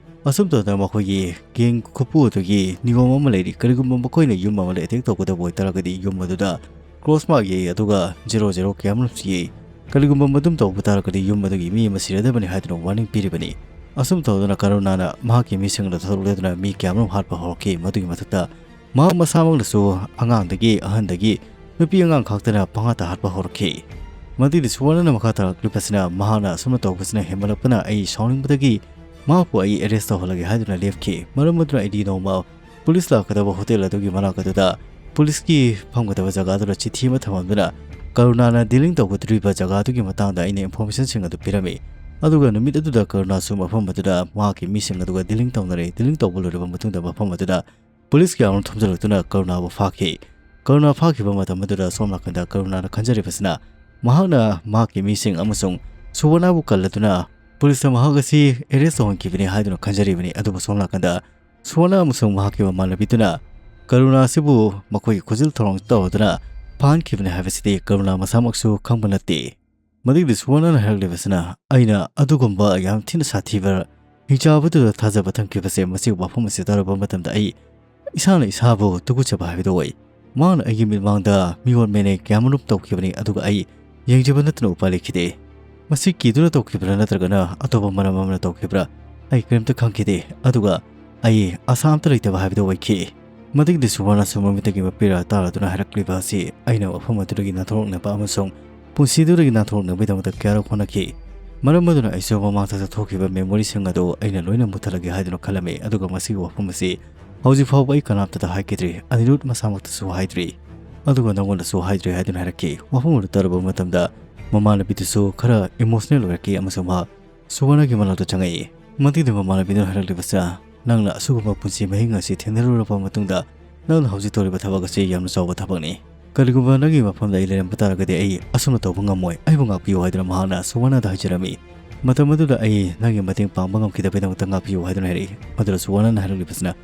ꯑꯁꯨꯝ ꯇꯧꯗꯅ ꯃꯈꯣꯏꯒꯤ ꯒꯦꯡ ꯈꯨꯄꯨ ꯑꯗꯨꯒꯤ ꯅꯤꯌꯣꯝ ꯑꯃ ꯂꯩꯔꯤ꯫ ꯀꯔꯤꯒꯨꯝꯕ ꯃꯈꯣꯏꯅ ꯌꯨꯝ ꯑꯃꯗ ꯑꯦꯇꯦꯛ ꯇꯧꯒꯗꯕ ꯑꯣꯏꯇꯥꯔꯒꯗꯤ ꯌꯨꯝ ꯑꯗꯨꯗ ꯀ꯭ꯔꯣꯁ ꯃꯥꯔꯛ ꯌꯦꯛꯏ, ꯑꯗꯨꯒ ꯖꯦꯔꯣ ꯖꯦꯔꯣ ꯀꯌꯥ ꯑꯃꯔꯣꯝꯁꯨ ꯌꯦꯛꯏ꯫ ꯀꯔꯤꯒꯨꯝꯕ ꯃꯗꯨꯝ ꯇꯧꯕ ꯇꯥꯔꯒꯗꯤ ꯌꯨꯝ ꯑꯗꯨꯒꯤ ꯃꯤ ꯑꯃ ꯁꯤꯔꯗꯕꯅꯤ ꯍꯥꯏꯗꯨꯅ ꯋꯥꯔꯅꯤꯡ ꯄꯤꯔꯤꯕꯅꯤ꯫ ꯑꯁꯨꯝ ꯇꯧꯗꯨꯅ ꯀꯔꯨꯅꯥꯅ ꯃꯍꯥꯛꯀꯤ ꯃꯤꯁꯤꯡ ꯑꯗꯨ ꯊꯥꯗꯣꯛꯂꯗꯨꯅ ꯃꯤ ꯀꯌꯥ ꯑꯃꯔꯣꯝ ꯍꯥꯠꯄ ꯍꯧꯔꯛꯈꯤ꯫ ꯃꯗꯨꯒꯤ ꯃꯊꯛꯇ ꯃꯍꯥꯛ ꯃꯁꯥꯃꯛꯅꯁꯨ ꯑꯉꯥꯡꯗꯒꯤ ꯑꯍꯟꯗꯒꯤ ꯅꯨꯄꯤ ꯑꯉꯥꯡ ꯈꯥꯛꯇꯅ ꯄꯪꯍꯥꯠꯇ ꯍꯥꯠꯄ ꯍꯧꯔꯛꯈꯤ꯫ ꯃꯗꯨꯒꯤ ꯁꯨꯋꯔꯅꯅ ꯃꯈꯥ ꯇꯥꯔꯛꯂꯤꯕꯁꯤꯅ, ꯃꯍꯥꯛꯅ ꯑꯁꯨꯝꯅ ꯇꯧꯕꯁꯤꯅ ꯍꯦꯟꯃꯠꯂꯛꯄꯅ ꯑꯩ ꯁꯥꯎꯅꯤꯡꯕꯗꯒꯤ ꯃꯍꯥꯛꯄꯨ ꯑꯩ ꯑꯦꯔꯦꯁ ꯇꯧꯍꯜꯂꯒꯦ ꯍꯥꯏꯗꯨꯅ ꯂꯦꯞꯈꯤ꯫ ꯃꯔꯝ ꯑꯗꯨꯅ ꯑꯩꯗꯤ ꯅꯣꯡꯃ ꯄꯨꯂꯤꯁ ꯂꯥꯛꯀꯗꯕ ꯍꯣꯇꯦꯜ ꯑꯗꯨꯒꯤ ꯃꯅꯥꯛ ꯑꯗꯨꯗ ꯄꯨꯂꯤꯁꯀꯤ ꯐꯝꯒꯗꯕ ꯖꯒꯥ ꯑꯗꯨꯗ ꯆꯤꯊꯤ ꯑꯃ ꯊꯝꯃꯝꯗꯨꯅ ꯀꯔꯨꯅꯥꯅ ꯗꯤꯂꯤꯡ ꯇꯧꯒꯗꯧꯔꯤꯕ ꯖꯒꯥ ꯑꯗꯨꯒꯤ ꯃꯇꯥꯡꯗ ꯑꯩꯅ ꯏꯟꯐꯣꯔꯃꯦꯁꯟꯁꯤꯡ ꯑꯗꯨ ꯄꯤꯔꯝꯃꯤ꯫ ꯑꯗꯨꯒ ꯅꯨꯃꯤꯠ ꯑꯗꯨꯗ ꯀꯔꯨꯅꯥꯁꯨ ꯃꯐꯝ ꯑꯗꯨꯗ ꯃꯍꯥꯛꯀꯤ ꯃꯤꯁꯤꯡ ꯑꯗꯨꯒ ꯗꯤꯂꯤꯡ ꯇꯧꯅꯔꯦ꯫ ꯗꯤꯂꯤꯡ ꯇꯧꯕ ꯂꯣꯏꯔꯕ ꯃꯇꯨꯡꯗ ꯃꯐꯝ ꯑꯗꯨꯗ ꯄꯨꯂꯤꯁ ꯀꯌꯥ ꯑꯃ ꯊꯣꯝꯖꯤꯜꯂꯛꯇꯨꯅ ꯀꯔꯨꯅꯥꯕꯨ ꯐꯥꯈꯤ꯫ ꯀꯔꯨꯅꯥ ꯐꯥꯈꯤꯕ ꯃꯇꯝ ꯑꯗꯨꯗ ꯁꯣꯝ ꯅꯥꯀꯟꯗ ꯀꯔꯨꯅꯥꯅ ꯈꯟꯖꯔꯤꯕꯁꯤꯅ, ꯃꯍꯥꯛꯅ ꯃꯍꯥꯛꯀꯤ ꯃꯤꯁꯤꯡ ꯑꯃꯁꯨꯡ ꯁꯨꯋꯔꯅꯥꯕꯨ ꯀꯜꯂꯗꯨꯅ ꯄꯨꯂꯤꯁꯇ ꯃꯍꯥꯛ ꯑꯁꯤ ꯑꯦꯔꯦꯁ ꯇꯧꯍꯟꯈꯤꯕꯅꯤ ꯍꯥꯏꯗꯨꯅ ꯈꯟꯖꯔꯤꯕꯅꯤ꯫ ꯑꯗꯨꯕꯨ ꯁꯣꯝ ꯅꯥꯀꯟꯗ ꯁꯨꯋꯔꯅ ꯑꯃꯁꯨꯡ ꯃꯍꯥꯛꯀꯤ ꯃꯃꯥꯟꯅꯕꯤꯗꯨꯅ ꯀꯔꯨꯅꯥ ꯑꯁꯤꯕꯨ ꯃꯈꯣꯏꯒꯤ ꯈꯨꯖꯤꯜ ꯊꯧꯔꯥꯡ ꯇꯧꯗꯨꯅ ꯐꯥꯍꯟꯈꯤꯕꯅꯤ ꯍꯥꯏꯕꯁꯤꯗꯤ ꯀꯔꯨꯅꯥ ꯃꯁꯥꯃꯛꯁꯨ ꯈꯪꯕ ꯅꯠꯇꯦ꯫ ꯃꯗꯨꯒꯤꯗꯤ ꯁꯨꯋꯔꯅꯅ ꯍꯥꯏꯔꯛꯂꯤꯕꯁꯤꯅ, "ꯑꯩꯅ ꯑꯗꯨꯒꯨꯝꯕ ꯌꯥꯝ ꯊꯤꯅ ꯁꯥꯊꯤꯕ ꯍꯤꯡꯆꯥꯕꯗꯨꯗ ꯊꯥꯖꯕ ꯊꯝꯈꯤꯕꯁꯦ, ꯃꯁꯤꯒꯤ ꯋꯥꯐꯝ ꯑꯁꯤ ꯇꯥꯔꯨꯕ ꯃꯇꯝꯗ ꯑꯩ ꯏꯁꯥꯅ ꯏꯁꯥꯕꯨ ꯇꯨꯀꯨꯠꯆꯕ ꯍꯥꯏꯕꯗꯨ ꯑꯣꯏ"꯫ ꯃꯍꯥꯛꯅ ꯑꯩꯒꯤ ꯃꯤꯠꯃꯥꯡꯗ ꯃꯤꯑꯣꯠ ꯃꯤꯅꯩ ꯀꯌꯥꯃꯔꯨꯝ ꯇꯧꯈꯤꯕꯅꯤ, ꯑꯗꯨꯒ ꯑꯩ ꯌꯦꯡꯖꯕ ꯅꯠꯇꯅ ꯎꯄꯥꯏ ꯂꯩꯈꯤꯗꯦ꯫ ꯃꯁꯤ ꯀꯤꯗꯨꯅ ꯇꯧꯈꯤꯕ꯭ꯔꯥ ꯅꯠꯇ꯭ꯔꯒꯅ ꯑꯇꯣꯞꯄ ꯃꯔꯝ ꯑꯃꯅ ꯇꯧꯈꯤꯕ꯭ꯔꯥ ꯑꯩ ꯀꯔꯤꯝꯇ ꯈꯪꯈꯤꯗꯦ꯫ ꯑꯗꯨꯒ ꯑꯩ ꯑꯁꯥ ꯑꯝꯇ ꯂꯩꯇꯕ ꯍꯥꯏꯕꯗꯨ ꯑꯣꯏꯈꯤ꯫ ꯃꯗꯨꯒꯤꯗꯤ ꯁꯨꯕꯥꯅꯁꯨ ꯃꯃꯤꯠꯇꯒꯤ ꯃꯄꯤꯔ ꯇꯥꯔꯗꯨꯅ ꯍꯥꯏꯔꯛꯂꯤꯕ ꯑꯁꯤ ꯑꯩꯅ ꯃꯐꯝ ꯑꯗꯨꯗꯒꯤ ꯅꯥꯟꯊꯣꯔꯛꯅꯕ ꯑꯃꯁꯨꯡ ꯄꯨꯟꯁꯤꯗꯨꯗꯒꯤ ꯅꯥꯟꯊꯣꯔꯛꯅꯕꯒꯤꯗꯃꯛꯇ ꯀꯌꯥꯔꯛ ꯍꯣꯠꯅꯈꯤ꯫ ꯃꯔꯝ ꯑꯗꯨꯅ ꯑꯩꯁꯨ ꯃꯃꯥꯡꯗ ꯆꯠꯊꯣꯛꯈꯤꯕ memoryꯁꯤꯡ ꯑꯗꯨ ꯑꯩꯅ ꯂꯣꯏꯅ ꯃꯨꯠꯊꯠꯂꯒꯦ ꯍꯥꯏꯗꯨꯅ ꯈꯜꯂꯝꯃꯤ, ꯑꯗꯨꯒ ꯃꯁꯤꯒꯤ ꯋꯥꯐꯝ ꯑꯁꯤ ꯍꯧꯖꯤꯛ ꯐꯥꯎꯕ ꯑꯩ ꯀꯅꯥꯝꯇꯗ ꯍꯥꯏꯈꯤꯗ꯭ꯔꯤ꯫ ꯑꯅꯤꯔꯨꯗ ꯃꯁꯥꯃꯛꯇꯁꯨ ꯍꯥꯏꯗ꯭ꯔꯤ, ꯑꯗꯨꯒ ꯅꯉꯣꯟꯗꯁꯨ ꯍꯥꯏꯗ꯭ꯔꯤ ꯍꯥꯏꯗꯨꯅ ꯍꯥꯏꯔꯛꯈꯤ꯫ ꯋꯥꯐꯝ ꯑꯗꯨ ꯇꯥꯔꯕ ꯃꯇꯝꯗ ꯃꯃꯥꯟꯅꯕꯤꯗꯨꯁꯨ ꯈꯔ emotional ꯑꯣꯏꯔꯛꯈꯤ ꯑꯃꯁꯨꯡ ꯃꯍꯥꯛ ꯁꯨꯕꯥꯅꯒꯤ ꯃꯅꯥꯛꯇ ꯆꯪꯉꯛꯏ꯫ ꯃꯗꯨꯗ ꯃꯃꯥꯟꯅꯕꯤꯗꯨꯅ ꯍꯥꯏꯔꯛꯂꯤꯕꯁꯤꯅ, "ꯅꯪꯅ ꯑꯁꯤꯒꯨꯝꯕ ꯄꯨꯟꯁꯤ ꯃꯍꯤꯡ ꯑꯁꯤ ꯊꯦꯡꯅꯔꯨꯔꯕ ꯃꯇꯨꯡꯗ ꯅꯪꯅ ꯍꯧꯖꯤꯛ ꯇꯧꯔꯤꯕ ꯊꯕꯛ ꯑꯁꯤ ꯌꯥꯝꯅ ꯆꯥꯎꯕ ꯊꯕꯛꯅꯤ꯫ ꯀꯔꯤꯒꯨꯝꯕ ꯅꯪꯒꯤ ꯃꯐꯝꯗ ꯑꯩ ꯂꯩꯔꯝꯕ ꯇꯥꯔꯒꯗꯤ ꯑꯩ ꯑꯁꯨꯝꯅ ꯇꯧꯕ ꯉꯝꯃꯣꯏ꯫ ꯑꯩꯕꯨ ꯉꯥꯛꯄꯤꯌꯨ" ꯍꯥꯏꯗꯨꯅ ꯃꯍꯥꯛꯅ ꯁꯨꯕꯥꯅꯗ ꯍꯥꯏꯖꯔꯝꯃꯤ꯫ ꯃꯇꯝ ꯑꯗꯨꯗ ꯑꯩ ꯅꯪꯒꯤ ꯃꯇꯦꯡ ꯄꯥꯡꯕ ꯉꯝꯈꯤꯗꯕꯒꯤꯗꯃꯛꯇ ꯉꯥꯛꯄꯤꯌꯨ ꯍꯥꯏꯗꯨꯅ ꯍꯥꯏꯔꯛꯏ꯫ ꯃꯗꯨꯗ ꯁꯨꯕꯥꯅꯅ ꯍꯥꯏꯔꯛꯂꯤꯕꯁꯤꯅ,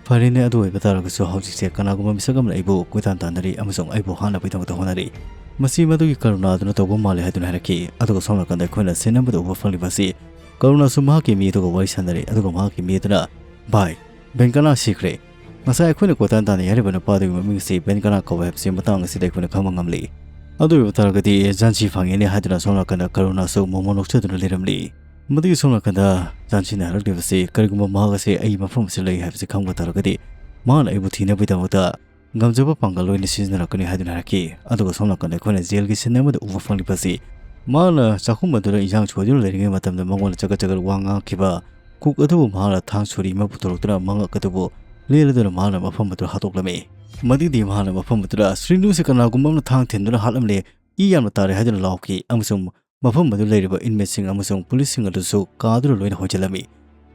"ꯐꯔꯦꯅꯦ, ꯑꯗꯨ ꯑꯣꯏꯕ ꯇꯥꯔꯒꯁꯨ ꯍꯧꯖꯤꯛꯁꯦ ꯀꯅꯥꯒꯨꯝꯕ ꯃꯤꯁꯛ ꯑꯃꯅ ꯑꯩꯕꯨ ꯀꯣꯏꯇꯥꯟ ꯇꯥꯟꯅꯔꯤ ꯑꯃꯁꯨꯡ ꯑꯩꯕꯨ ꯍꯥꯠꯅꯕꯒꯤꯗꯃꯛꯇ ꯍꯣꯠꯅꯔꯤ꯫ ꯃꯁꯤ ꯃꯗꯨꯒꯤ ꯀꯔꯨꯅꯥ ꯑꯗꯨꯅ ꯇꯧꯕ ꯃꯥꯜꯂꯤ" ꯍꯥꯏꯗꯨꯅ ꯍꯥꯏꯔꯛꯈꯤ꯫ ꯑꯗꯨꯒ ꯁꯣꯝ ꯅꯥꯀꯟꯗ ꯑꯩꯈꯣꯏꯅ scene ꯑꯃꯗ ꯎꯕ ꯐꯪꯂꯤꯕ ꯑꯁꯤ ꯀꯔꯨꯅꯥꯁꯨ ꯃꯍꯥꯛꯀꯤ ꯃꯤ ꯑꯗꯨꯒ ꯋꯥꯔꯤ ꯁꯥꯟꯅꯔꯤ, ꯑꯗꯨꯒ ꯃꯍꯥꯛꯀꯤ ꯃꯤ ꯑꯗꯨꯅ, "ꯚꯥꯏ, ꯕꯦꯟꯀꯅꯥ ꯁꯤꯈ꯭ꯔꯦ꯫ ꯉꯁꯥꯏ ꯑꯩꯈꯣꯏꯅ ꯀꯣꯏꯇꯥꯟ ꯇꯥꯟꯅꯩ ꯍꯥꯏꯔꯤꯕ ꯅꯨꯄꯥꯗꯨꯒꯤ ꯃꯃꯤꯡ ꯑꯁꯤ ꯕꯦꯟꯀꯅꯥ ꯀꯧꯋꯦ ꯍꯥꯏꯕꯁꯤ ꯃꯇꯥꯡ ꯑꯁꯤꯗ ꯑꯩꯈꯣꯏꯅ ꯈꯪꯕ ꯉꯝꯂꯤ꯫ ꯑꯗꯨ ꯑꯣꯏꯕ ꯇꯥꯔꯒꯗꯤ ꯖꯥꯟꯁꯤ ꯐꯪꯉꯦꯅꯦ" ꯍꯥꯏꯗꯨꯅ ꯁꯣꯝ ꯅꯥꯀꯟꯗ ꯀꯔꯨꯅꯥꯁꯨ ꯃꯣꯃꯣ ꯅꯣꯛꯆꯗꯨꯅ ꯂꯩꯔꯝꯂꯤ꯫ ꯃꯗꯨꯒꯤ ꯁꯣꯝ ꯅꯥꯀꯟꯗ ꯖꯥꯟꯁꯤꯅ ꯍꯥꯏꯔꯛꯂꯤꯕꯁꯤ, "ꯀꯔꯤꯒꯨꯝꯕ ꯃꯍꯥꯛ ꯑꯁꯤ ꯑꯩꯒꯤ ꯃꯐꯝ ꯑꯁꯤꯗ ꯂꯩ ꯍꯥꯏꯕꯁꯤ ꯈꯪꯕ ꯇꯥꯔꯒꯗꯤ ꯃꯍꯥꯛꯅ ꯑꯩꯕꯨ ꯊꯤꯅꯕꯒꯤꯗꯃꯛꯇ ꯉꯝꯖꯕ ꯄꯥꯡꯒꯜ ꯂꯣꯏꯅ ꯁꯤꯖꯤꯟꯅꯔꯛꯀꯅꯤ" ꯍꯥꯏꯗꯨꯅ ꯍꯥꯏꯔꯛꯈꯤ꯫ ꯑꯗꯨꯒ ꯁꯣꯝ ꯅꯥꯀꯟꯗ ꯑꯩꯈꯣꯏꯅ ꯖꯦꯜꯒꯤ scene ꯑꯃꯗ ꯎꯕ ꯐꯪꯂꯤꯕ ꯑꯁꯤ, ꯃꯍꯥꯛꯅ ꯆꯥꯛꯈꯨꯝ ꯑꯗꯨꯗ ꯏꯟꯁꯥꯡ ꯁꯣꯏꯗꯨꯅ ꯂꯩꯔꯤꯉꯩ ꯃꯇꯝꯗ ꯃꯉꯣꯟꯗ ꯆꯒꯠ ꯆꯒꯠ ꯋꯥ ꯉꯥꯡꯈꯤꯕ cook ꯑꯗꯨꯕꯨ ꯃꯍꯥꯛꯅ ꯊꯥꯡ ꯁꯣꯔꯤ ꯑꯃ ꯄꯨꯊꯣꯔꯛꯇꯨꯅ ꯃꯉꯛ ꯑꯗꯨꯕꯨ ꯂꯦꯜꯂꯗꯨꯅ ꯃꯍꯥꯛꯅ ꯃꯐꯝ ꯑꯗꯨꯗ ꯍꯥꯠꯇꯣꯛꯂꯝꯃꯤ꯫ ꯃꯗꯨꯗꯤ ꯃꯍꯥꯛꯅ ꯃꯐꯝ ꯑꯗꯨꯗ, "ꯁ꯭ꯔꯤꯅꯨꯁꯤ ꯀꯅꯥꯒꯨꯝꯕ ꯑꯃꯅ ꯊꯥꯡ ꯊꯤꯟꯗꯨꯅ ꯍꯥꯠꯂꯝꯂꯦ, ꯏ ꯌꯥꯝꯅ ꯇꯥꯔꯦ" ꯍꯥꯏꯗꯨꯅ ꯂꯥꯎꯈꯤ, ꯑꯃꯁꯨꯡ ꯃꯐꯝ ꯑꯗꯨꯗ ꯂꯩꯔꯤꯕ inmateꯁꯤꯡ ꯑꯃꯁꯨꯡ ꯄꯨꯂꯤꯁꯁꯤꯡ ꯑꯗꯨꯁꯨ ꯀꯥ ꯑꯗꯨꯗ ꯂꯣꯏꯅ ꯍꯣꯟꯖꯤꯜꯂꯝꯃꯤ꯫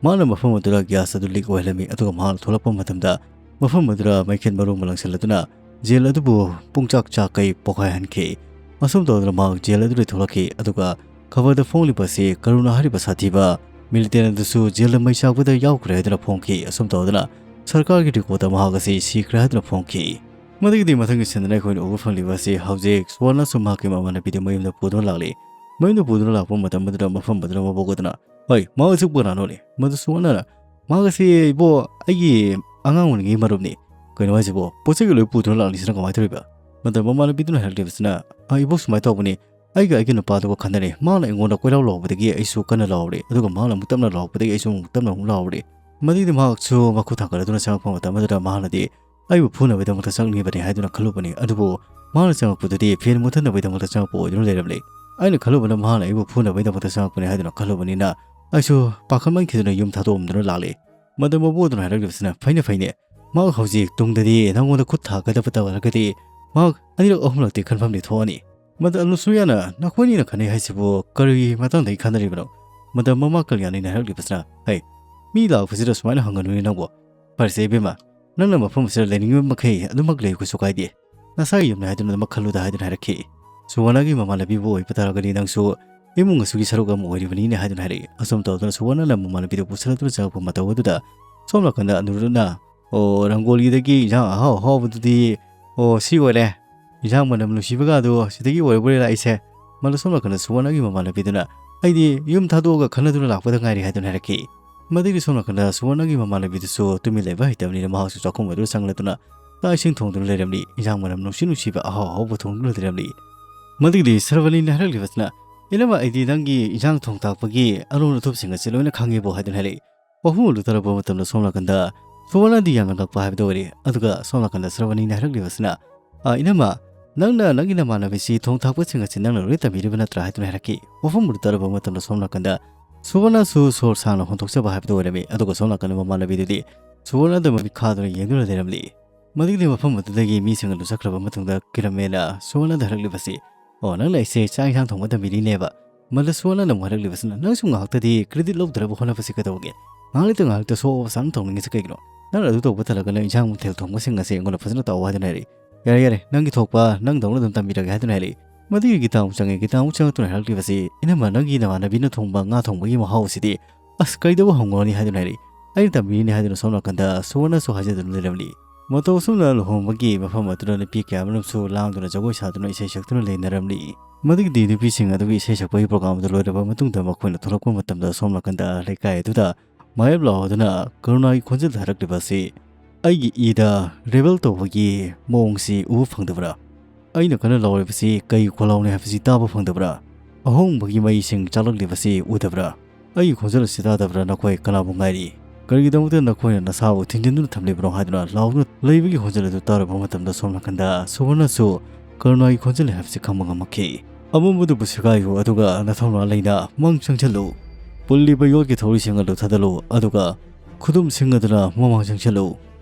ꯃꯍꯥꯛꯅ ꯃꯐꯝ ꯑꯗꯨꯗ gas ꯑꯗꯨ leak ꯑꯣꯏꯍꯜꯂꯝꯃꯤ, ꯑꯗꯨꯒ ꯃꯍꯥꯛꯅ ꯊꯣꯛꯂꯛꯄ ꯃꯇꯝꯗ ꯃꯐꯝ ꯑꯗꯨꯗ ꯃꯩꯈꯦꯠ ꯃꯔꯨ ꯑꯃ ꯂꯪꯁꯤꯜꯂꯗꯨꯅ ꯖꯦꯜ ꯑꯗꯨꯕꯨ ꯄꯨꯡꯆꯥꯛ ꯆꯥꯛꯀꯩ ꯄꯣꯈꯥꯏꯍꯟꯈꯤ꯫ ꯑꯁꯨꯝ ꯇꯧꯗꯨꯅ ꯃꯍꯥꯛ ꯖꯦꯜ ꯑꯗꯨꯗꯒꯤ ꯊꯣꯛꯂꯛꯈꯤ, ꯑꯗꯨꯒ ꯈꯕꯔꯗ ꯐꯣꯡꯂꯤꯕ ꯑꯁꯤ ꯀꯔꯨꯅꯥ ꯍꯥꯏꯔꯤꯕ ꯁꯥꯊꯤꯕ military ꯑꯗꯨꯁꯨ ꯖꯦꯜꯗ ꯃꯩ ꯆꯥꯛꯄꯗ ꯌꯥꯎꯈ꯭ꯔꯦ ꯍꯥꯏꯗꯨꯅ ꯐꯣꯡꯈꯤ꯫ ꯑꯁꯨꯝ ꯇꯧꯗꯨꯅ ꯁꯔꯀꯥꯔꯒꯤ recordꯇ ꯃꯍꯥꯛ ꯑꯁꯤ ꯁꯤꯈ꯭ꯔꯦ ꯍꯥꯏꯗꯨꯅ ꯐꯣꯡꯈꯤ꯫ ꯃꯗꯨꯒꯤꯗꯤ ꯃꯊꯪꯒꯤ sceneꯗ ꯑꯩꯈꯣꯏꯅ ꯎꯕ ꯐꯪꯂꯤꯕ ꯑꯁꯤ ꯍꯧꯖꯤꯛ ꯁꯨꯋꯔꯅꯁꯨ ꯃꯍꯥꯛꯀꯤ ꯃꯃꯥꯟꯅꯕꯤꯗꯨ ꯃꯌꯨꯝꯗ ꯄꯨꯗꯨꯅ ꯂꯥꯛꯂꯤ꯫ ꯃꯌꯨꯝꯗ ꯄꯨꯗꯨꯅ ꯂꯥꯛꯄ ꯃꯇꯝ ꯑꯗꯨꯗ ꯃꯐꯝ ꯑꯗꯨꯗ ꯃꯕꯣꯛ ꯑꯗꯨꯅ, "ꯍꯣꯏ, ꯃꯍꯥꯛ ꯑꯁꯤ ꯀꯅꯥꯅꯣꯅꯦ?" ꯃꯗꯨ ꯁꯨꯋꯔꯅꯅ, "ꯃꯍꯥꯛ ꯑꯁꯤ ꯏꯕꯣ ꯑꯩꯒꯤ ꯑꯉꯥꯡ ꯑꯣꯏꯔꯤꯉꯩ ꯃꯔꯨꯞꯅꯤ꯫ "ꯀꯩꯅꯣ ꯍꯥꯏꯁꯤꯕꯣ? ꯄꯣꯠ ꯆꯩꯒ ꯂꯣꯏ ꯄꯨꯗꯨꯅ ꯂꯥꯛꯂꯤꯁꯤꯅ ꯀꯃꯥꯏꯅ ꯇꯧꯔꯤꯕ?" ꯃꯇꯝ ꯃꯃꯥꯟꯅꯕꯤꯗꯨꯅ ꯍꯥꯏꯔꯛꯂꯤꯕꯁꯤꯅ, "ꯑ, ꯏꯕꯣꯛ, ꯁꯨꯃꯥꯏꯅ ꯇꯧꯕꯅꯤ, ꯑꯩꯒ ꯑꯩꯒꯤ ꯅꯨꯄꯥꯗꯨꯒ ꯈꯟꯅꯔꯦ꯫ ꯃꯥꯅ ꯑꯩꯉꯣꯟꯗ ꯀꯣꯏꯂꯥꯎ ꯂꯥꯎꯕꯗꯒꯤ ꯑꯩꯁꯨ ꯀꯟꯅ ꯂꯥꯎꯔꯦ, ꯑꯗꯨꯒ ꯃꯥꯅ ꯑꯃꯨꯛ ꯇꯞꯅ ꯂꯥꯎꯔꯛꯄꯗꯒꯤ ꯑꯩꯁꯨ ꯑꯃꯨꯛ ꯇꯞꯅ ꯑꯃꯨꯛ ꯂꯥꯎꯔꯦ꯫ ꯃꯗꯨꯗꯤ ꯃꯍꯥꯛꯁꯨ ꯃꯈꯨꯠ ꯊꯥꯡꯒꯠꯂꯗꯨꯅ ꯆꯪꯉꯛꯄ ꯃꯇꯝ ꯑꯗꯨꯗ ꯃꯍꯥꯛꯅꯗꯤ ꯑꯩꯕꯨ ꯐꯨꯅꯕꯒꯤꯗꯃꯛꯇ ꯆꯪꯂꯤꯕꯅꯤ ꯍꯥꯏꯗꯨꯅ ꯈꯜꯂꯨꯕꯅꯤ, ꯑꯗꯨꯕꯨ ꯃꯥꯅ ꯆꯪꯉꯛꯄꯗꯨꯗꯤ ꯐꯦꯟ ꯃꯨꯠꯊꯠꯅꯕꯒꯤꯗꯃꯛꯇ ꯆꯪꯉꯛꯄ ꯑꯣꯏꯗꯨꯅ ꯂꯩꯔꯝꯂꯦ꯫ ꯑꯩꯅ ꯈꯜꯂꯨꯕꯅ ꯃꯍꯥꯛꯅ ꯑꯩꯕꯨ ꯐꯨꯅꯕꯒꯤꯗꯃꯛꯇ ꯆꯪꯉꯛꯄꯅꯤ ꯍꯥꯏꯗꯨꯅ ꯈꯜꯂꯨꯕꯅꯤꯅ ꯑꯩꯁꯨ ꯄꯥꯈꯠꯃꯟꯈꯤꯗꯨꯅ ꯌꯨꯝ ꯊꯥꯗꯣꯛꯑꯝꯗꯨꯅ ꯂꯥꯛꯂꯦ꯫" ꯃꯗꯨ ꯃꯕꯣꯛ ꯑꯗꯨꯅ ꯍꯥꯏꯔꯛꯂꯤꯕꯁꯤꯅ, "ꯐꯩꯅꯦ, ꯐꯩꯅꯦ, ꯃꯍꯥꯛ ꯍꯧꯖꯤꯛ ꯇꯨꯡꯗꯗꯤ ꯅꯪꯉꯣꯟꯗ ꯈꯨꯠ ꯊꯥꯒꯗꯕ ꯇꯧꯔꯒꯗꯤ ꯃꯍꯥꯛ ꯑꯅꯤꯔꯛ ꯑꯍꯨꯝꯂꯛꯇꯤ ꯈꯟꯐꯝꯗꯤ ꯊꯣꯛꯑꯅꯤ꯫" ꯃꯗꯨ ꯑꯅꯨꯁꯨꯌꯥꯅ, "ꯅꯈꯣꯏꯅꯤꯅ ꯈꯟꯅꯩ ꯍꯥꯏꯁꯤꯕꯨ ꯀꯔꯤ ꯃꯇꯥꯡꯗꯒꯤ ꯈꯟꯅꯔꯤꯕꯅꯣ?" ꯃꯗꯨ ꯃꯃꯥ ꯀꯜꯌꯥꯅꯤꯅ ꯍꯥꯏꯔꯛꯂꯤꯕꯁꯤꯅ, "ꯍꯩ, ꯃꯤ ꯂꯥꯛꯄꯁꯤꯗ ꯁꯨꯃꯥꯏꯅ ꯍꯪꯒꯅꯨꯅꯦ ꯅꯪꯕꯨ꯫ ꯐꯔꯁꯦ ꯏꯕꯦꯝꯃ, ꯅꯪꯅ ꯃꯐꯝ ꯑꯁꯤꯗ ꯂꯩꯅꯤꯡꯕ ꯃꯈꯩ ꯑꯗꯨꯃꯛ ꯂꯩꯌꯨ, ꯀꯩꯁꯨ ꯀꯥꯏꯗꯦ꯫ ꯅꯁꯥꯒꯤ ꯌꯨꯝꯅꯤ ꯍꯥꯏꯗꯨꯅ ꯑꯗꯨꯃꯛ ꯈꯜꯂꯨꯗ" ꯍꯥꯏꯗꯨꯅ ꯍꯥꯏꯔꯛꯈꯤ꯫ "ꯁꯨꯋꯔꯅꯒꯤ ꯃꯃꯥꯟꯅꯕꯤꯕꯨ ꯑꯣꯏꯕ ꯇꯥꯔꯒꯗꯤ ꯅꯪꯁꯨ ꯏꯃꯨꯡ ꯑꯁꯤꯒꯤ ꯁꯔꯨꯛ ꯑꯃ ꯑꯣꯏꯔꯤꯕꯅꯤꯅꯦ" ꯍꯥꯏꯗꯨꯅ ꯍꯥꯏꯔꯛꯏ꯫ ꯑꯁꯨꯝ ꯇꯧꯗꯨꯅ ꯁꯨꯋꯔꯅꯅ ꯃꯃꯥꯟꯅꯕꯤꯗꯨ ꯄꯨꯁꯤꯜꯂꯗꯨꯅ ꯆꯪꯉꯛꯄ ꯃꯇꯧ ꯑꯗꯨꯗ ꯁꯣꯝ ꯅꯥꯀꯟꯗ ꯑꯅꯨꯔꯨꯗꯅ, "ꯑꯣ, ꯔꯪꯒꯣꯂꯤꯗꯒꯤ ꯏꯟꯖꯥꯡ ꯑꯍꯥꯎ ꯑꯍꯥꯎꯕꯗꯨꯗꯤ, ꯑꯣ, ꯁꯤ ꯑꯣꯏꯔꯦ꯫ ꯏꯟꯖꯥꯡ ꯃꯅꯝ ꯅꯨꯡꯁꯤꯕꯒ ꯑꯗꯨ ꯁꯤꯗꯒꯤ ꯑꯣꯏꯔꯕꯣꯏꯔꯦ ꯂꯥꯛꯏꯁꯦ꯫" ꯃꯗꯨ ꯁꯣꯝ ꯅꯥꯀꯟꯗ ꯁꯨꯋꯔꯅꯒꯤ ꯃꯃꯥꯟꯅꯕꯤꯗꯨꯅ, "ꯑꯩꯗꯤ ꯌꯨꯝ ꯊꯥꯗꯣꯛꯑꯒ ꯈꯟꯅꯗꯨꯅ ꯂꯥꯛꯄꯗ ꯉꯥꯏꯔꯤ" ꯍꯥꯏꯗꯨꯅ ꯍꯥꯏꯔꯛꯈꯤ꯫ ꯃꯗꯨꯒꯤ ꯁꯣꯝ ꯅꯥꯀꯟꯗ ꯁꯨꯋꯔꯅꯒꯤ ꯃꯃꯥꯟꯅꯕꯤꯗꯨꯁꯨ ꯇꯨꯃꯤꯟ ꯂꯩꯕ ꯍꯩꯇꯕꯅꯤꯅ ꯃꯍꯥꯛꯁꯨ ꯆꯥꯛꯈꯨꯝ ꯑꯗꯨꯗ ꯆꯪꯂꯗꯨꯅ ꯆꯥꯛ ꯏꯁꯤꯡ ꯊꯣꯡꯗꯨꯅ ꯂꯩꯔꯝꯂꯤ꯫ ꯏꯟꯖꯥꯡ ꯃꯅꯝ ꯅꯨꯡꯁꯤ ꯅꯨꯡꯁꯤꯕ ꯑꯍꯥꯎ ꯑꯍꯥꯎꯕ ꯊꯣꯡꯗꯨꯅ ꯂꯩꯔꯝꯂꯤ꯫ ꯃꯗꯨꯒꯤꯗꯤ ꯁꯔꯕꯅꯤꯅ ꯍꯥꯏꯔꯛꯂꯤꯕꯁꯤꯅ, "ꯏꯅꯝꯃ, ꯑꯩꯗꯤ ꯅꯪꯒꯤ ꯏꯟꯖꯥꯡ ꯊꯣꯡ ꯊꯥꯛꯄꯒꯤ ꯑꯔꯣꯟ ꯑꯊꯨꯞꯁꯤꯡ ꯑꯁꯤ ꯂꯣꯏꯅ ꯈꯪꯉꯦꯕꯣ" ꯍꯥꯏꯗꯨꯅ ꯍꯥꯏꯔꯛꯏ꯫ ꯋꯥꯐꯝ ꯑꯗꯨ ꯇꯥꯔꯛꯄ ꯃꯇꯝꯗ ꯁꯣꯝ ꯅꯥꯀꯟꯗ ꯁꯨꯋꯔꯅꯗꯤ ꯌꯥꯝꯅ ꯉꯛꯄ ꯍꯥꯏꯕꯗꯨ ꯑꯣꯏꯔꯦ꯫ ꯑꯗꯨꯒ ꯁꯣꯝ ꯅꯥꯀꯟꯗ ꯁꯔꯕꯅꯤꯅ ꯍꯥꯏꯔꯛꯂꯤꯕꯁꯤꯅ, "ꯑ, ꯏꯅꯝꯃ, ꯅꯪꯅ ꯅꯪꯒꯤ ꯅꯃꯥꯟꯅꯕꯤꯁꯤ ꯊꯣꯡ ꯊꯥꯛꯄꯁꯤꯡ ꯑꯁꯤ ꯅꯪꯅ ꯂꯣꯏꯅ ꯇꯝꯕꯤꯔꯤꯕ ꯅꯠꯇ꯭ꯔꯥ?" ꯍꯥꯏꯗꯨꯅ ꯍꯥꯏꯔꯛꯈꯤ꯫ ꯋꯥꯐꯝ ꯑꯗꯨ ꯇꯥꯔꯛꯄ ꯃꯇꯝꯗ ꯁꯣꯝ ꯅꯥꯀꯟꯗ ꯁꯨꯋꯔꯅꯁꯨ ꯁꯣꯔ ꯁꯥꯡꯅ ꯍꯣꯟꯗꯣꯛꯆꯕ ꯍꯥꯏꯕꯗꯨ ꯑꯣꯏꯔꯝꯃꯤ꯫ ꯑꯗꯨꯒ ꯁꯣꯝ ꯅꯥꯀꯟꯗ ꯃꯃꯥꯟꯅꯕꯤꯗꯨꯗꯤ ꯁꯨꯋꯔꯅꯗ ꯃꯃꯤꯠ ꯈꯥꯗꯨꯅ ꯌꯦꯡꯗꯨꯅ ꯂꯩꯔꯝꯂꯤ꯫ ꯃꯗꯨꯒꯤꯗꯤ ꯃꯐꯝ ꯑꯗꯨꯗꯒꯤ ꯃꯤꯁꯤꯡ ꯑꯗꯨ ꯆꯠꯈ꯭ꯔꯕ ꯃꯇꯨꯡꯗ ꯀꯤꯔꯝꯃꯦꯅ ꯁꯨꯋꯔꯅꯗ ꯍꯥꯏꯔꯛꯂꯤꯕꯁꯤ, "ꯑꯣ, ꯅꯪꯅ ꯑꯩꯁꯦ ꯆꯥꯛ ꯏꯟꯁꯥꯡ ꯊꯣꯡꯕ ꯇꯝꯕꯤꯔꯤꯅꯦꯕ?" ꯃꯗꯨ ꯁꯨꯋꯔꯅꯅ ꯑꯃꯨꯛ ꯍꯥꯏꯔꯛꯂꯤꯕꯁꯤꯅ, "ꯅꯪꯁꯨ ꯉꯥꯏꯍꯥꯛꯇꯗꯤ credit ꯂꯧꯗꯅꯕ ꯍꯣꯠꯅꯕꯁꯤ ꯀꯩꯗꯧꯒꯦ? ꯉꯥꯏꯍꯥꯛ ꯂꯩꯇ ꯉꯥꯏꯍꯥꯛꯇ show off ꯑꯁꯥꯅ ꯇꯧꯅꯤꯡꯉꯤꯁꯤ ꯀꯩꯒꯤꯅꯣ? ꯅꯪꯅ ꯑꯗꯨ ꯇꯧꯕ ꯇꯜꯂꯒꯅ ꯏꯟꯁꯥꯡ ꯃꯊꯦꯜ ꯊꯣꯡꯕꯁꯤꯡ ꯑꯁꯦ ꯑꯩꯉꯣꯟꯗ ꯐꯖꯅ ꯇꯥꯛꯑꯣ" ꯍꯥꯏꯗꯨꯅ ꯍꯥꯏꯔꯛꯏ꯫ "ꯌꯥꯔꯦ, ꯌꯥꯔꯦ, ꯅꯪꯒꯤ ꯊꯣꯛꯄ ꯅꯪꯗꯧꯅ ꯑꯗꯨꯝ ꯇꯝꯕꯤꯔꯒꯦ" ꯍꯥꯏꯗꯨꯅ ꯍꯥꯏꯔꯛꯏ꯫ ꯃꯗꯨꯒꯤ ꯒꯤꯇꯥ ꯑꯃꯨꯛ ꯆꯪꯉꯦ꯫ ꯒꯤꯇꯥ ꯑꯃꯨꯛ ꯆꯪꯉꯛꯇꯨꯅ ꯍꯥꯏꯔꯛꯂꯤꯕꯁꯤ, "ꯏꯅꯝꯃ, ꯅꯪꯒꯤ ꯅꯃꯥꯟꯅꯕꯤꯅ ꯊꯣꯡꯕ ꯉꯥ ꯊꯣꯡꯕꯒꯤ ꯃꯍꯥꯎ ꯑꯁꯤꯗꯤ ꯑꯁ, ꯀꯩꯗꯧꯕ ꯍꯪꯉꯨꯔꯅꯤ?" ꯍꯥꯏꯗꯨꯅ ꯍꯥꯏꯔꯛꯏ꯫ "ꯑꯩꯅ ꯇꯝꯕꯤꯔꯤꯅꯤ" ꯍꯥꯏꯗꯨꯅ ꯁꯣꯝ ꯅꯥꯀꯟꯗ ꯁꯨꯋꯔꯅꯁꯨ ꯍꯥꯏꯖꯗꯨꯅ ꯂꯩꯔꯝꯂꯤ꯫ ꯃꯇꯧ ꯑꯁꯨꯝꯅ ꯂꯨꯍꯣꯡꯕꯒꯤ ꯃꯐꯝ ꯑꯗꯨꯗ ꯅꯨꯄꯤ ꯀꯌꯥ ꯑꯃꯅꯁꯨ ꯂꯥꯡꯗꯨꯅ ꯖꯒꯣꯏ ꯁꯥꯗꯨꯅ ꯏꯁꯩ ꯁꯛꯇꯨꯅ ꯂꯩꯅꯔꯝꯂꯤ꯫ ꯃꯗꯨꯒꯤꯗꯤ ꯅꯨꯄꯤꯁꯤꯡ ꯑꯗꯨꯒꯤ ꯏꯁꯩ ꯁꯛꯄꯒꯤ program ꯑꯗꯨ ꯂꯣꯏꯔꯕ ꯃꯇꯨꯡꯗ ꯃꯈꯣꯏꯅ ꯊꯣꯛꯂꯛꯄ ꯃꯇꯝꯗ ꯁꯣꯝ ꯅꯥꯀꯟꯗ ꯂꯩꯀꯥꯏ ꯑꯗꯨꯗ ꯃꯥꯌꯦꯞ ꯂꯥꯎꯗꯨꯅ ꯀꯔꯨꯅꯥꯒꯤ ꯈꯣꯟꯖꯦꯜꯗ ꯍꯥꯏꯔꯛꯂꯤꯕ ꯑꯁꯤ, ꯑꯩꯒꯤ ꯏꯗ ꯔꯦꯕꯦꯜ ꯇꯧꯕꯒꯤ ꯃꯑꯣꯡꯁꯤ ꯎꯕ ꯐꯪꯗꯕ꯭ꯔꯥ? ꯑꯩꯅ ꯀꯟꯅ ꯂꯥꯎꯔꯤꯕꯁꯤ ꯀꯩ ꯈꯣꯜꯂꯥꯎꯅꯤ ꯍꯥꯏꯕꯁꯤ ꯇꯥꯕ ꯐꯪꯗꯕ꯭ꯔꯥ? ꯑꯍꯣꯡꯕꯒꯤ ꯃꯩꯁꯤꯡ ꯆꯥꯛꯂꯛꯂꯤꯕꯁꯤ ꯎꯗꯕ꯭ꯔꯥ? ꯑꯩꯒꯤ ꯈꯣꯟꯖꯦꯜ ꯑꯁꯤ ꯇꯥꯗꯕ꯭ꯔꯥ? ꯅꯈꯣꯏ ꯀꯅꯥꯕꯨ ꯉꯥꯏꯔꯤ? ꯀꯔꯤꯒꯤꯗꯃꯛꯇ ꯅꯈꯣꯏꯅ ꯅꯁꯥꯕꯨ ꯊꯤꯡꯖꯤꯟꯗꯨꯅ ꯊꯝꯂꯤꯕꯅꯣ ꯍꯥꯏꯗꯨꯅ ꯂꯥꯎꯗꯨꯅ ꯂꯩꯕꯒꯤ ꯈꯣꯟꯖꯦꯜ ꯑꯗꯨ ꯇꯥꯔꯨꯕ ꯃꯇꯝꯗ, ꯁꯣꯝ ꯅꯥꯀꯟꯗ ꯁꯨꯕꯔꯅꯁꯨ ꯀꯔꯨꯅꯥꯒꯤ ꯈꯣꯟꯖꯦꯜꯅꯤ ꯍꯥꯏꯕꯁꯤ ꯈꯪꯕ ꯉꯝꯃꯛꯈꯤ꯫ ꯑꯃꯝꯕꯗꯨꯕꯨ ꯁꯦꯒꯥꯏꯌꯨ, ꯑꯗꯨꯒ ꯅꯊꯧꯅꯥ ꯂꯩꯅ ꯃꯪ ꯆꯪꯁꯤꯜꯂꯨ꯫ ꯄꯨꯜꯂꯤꯕ ꯌꯣꯠꯀꯤ ꯊꯧꯔꯤꯁꯤꯡ ꯑꯗꯨ ꯊꯥꯗꯠꯂꯨ, ꯑꯗꯨꯒ ꯈꯨꯗꯨꯝ ꯁꯤꯡꯗꯨꯅ ꯃꯃꯥꯡ ꯆꯪꯁꯤꯜꯂꯨ꯫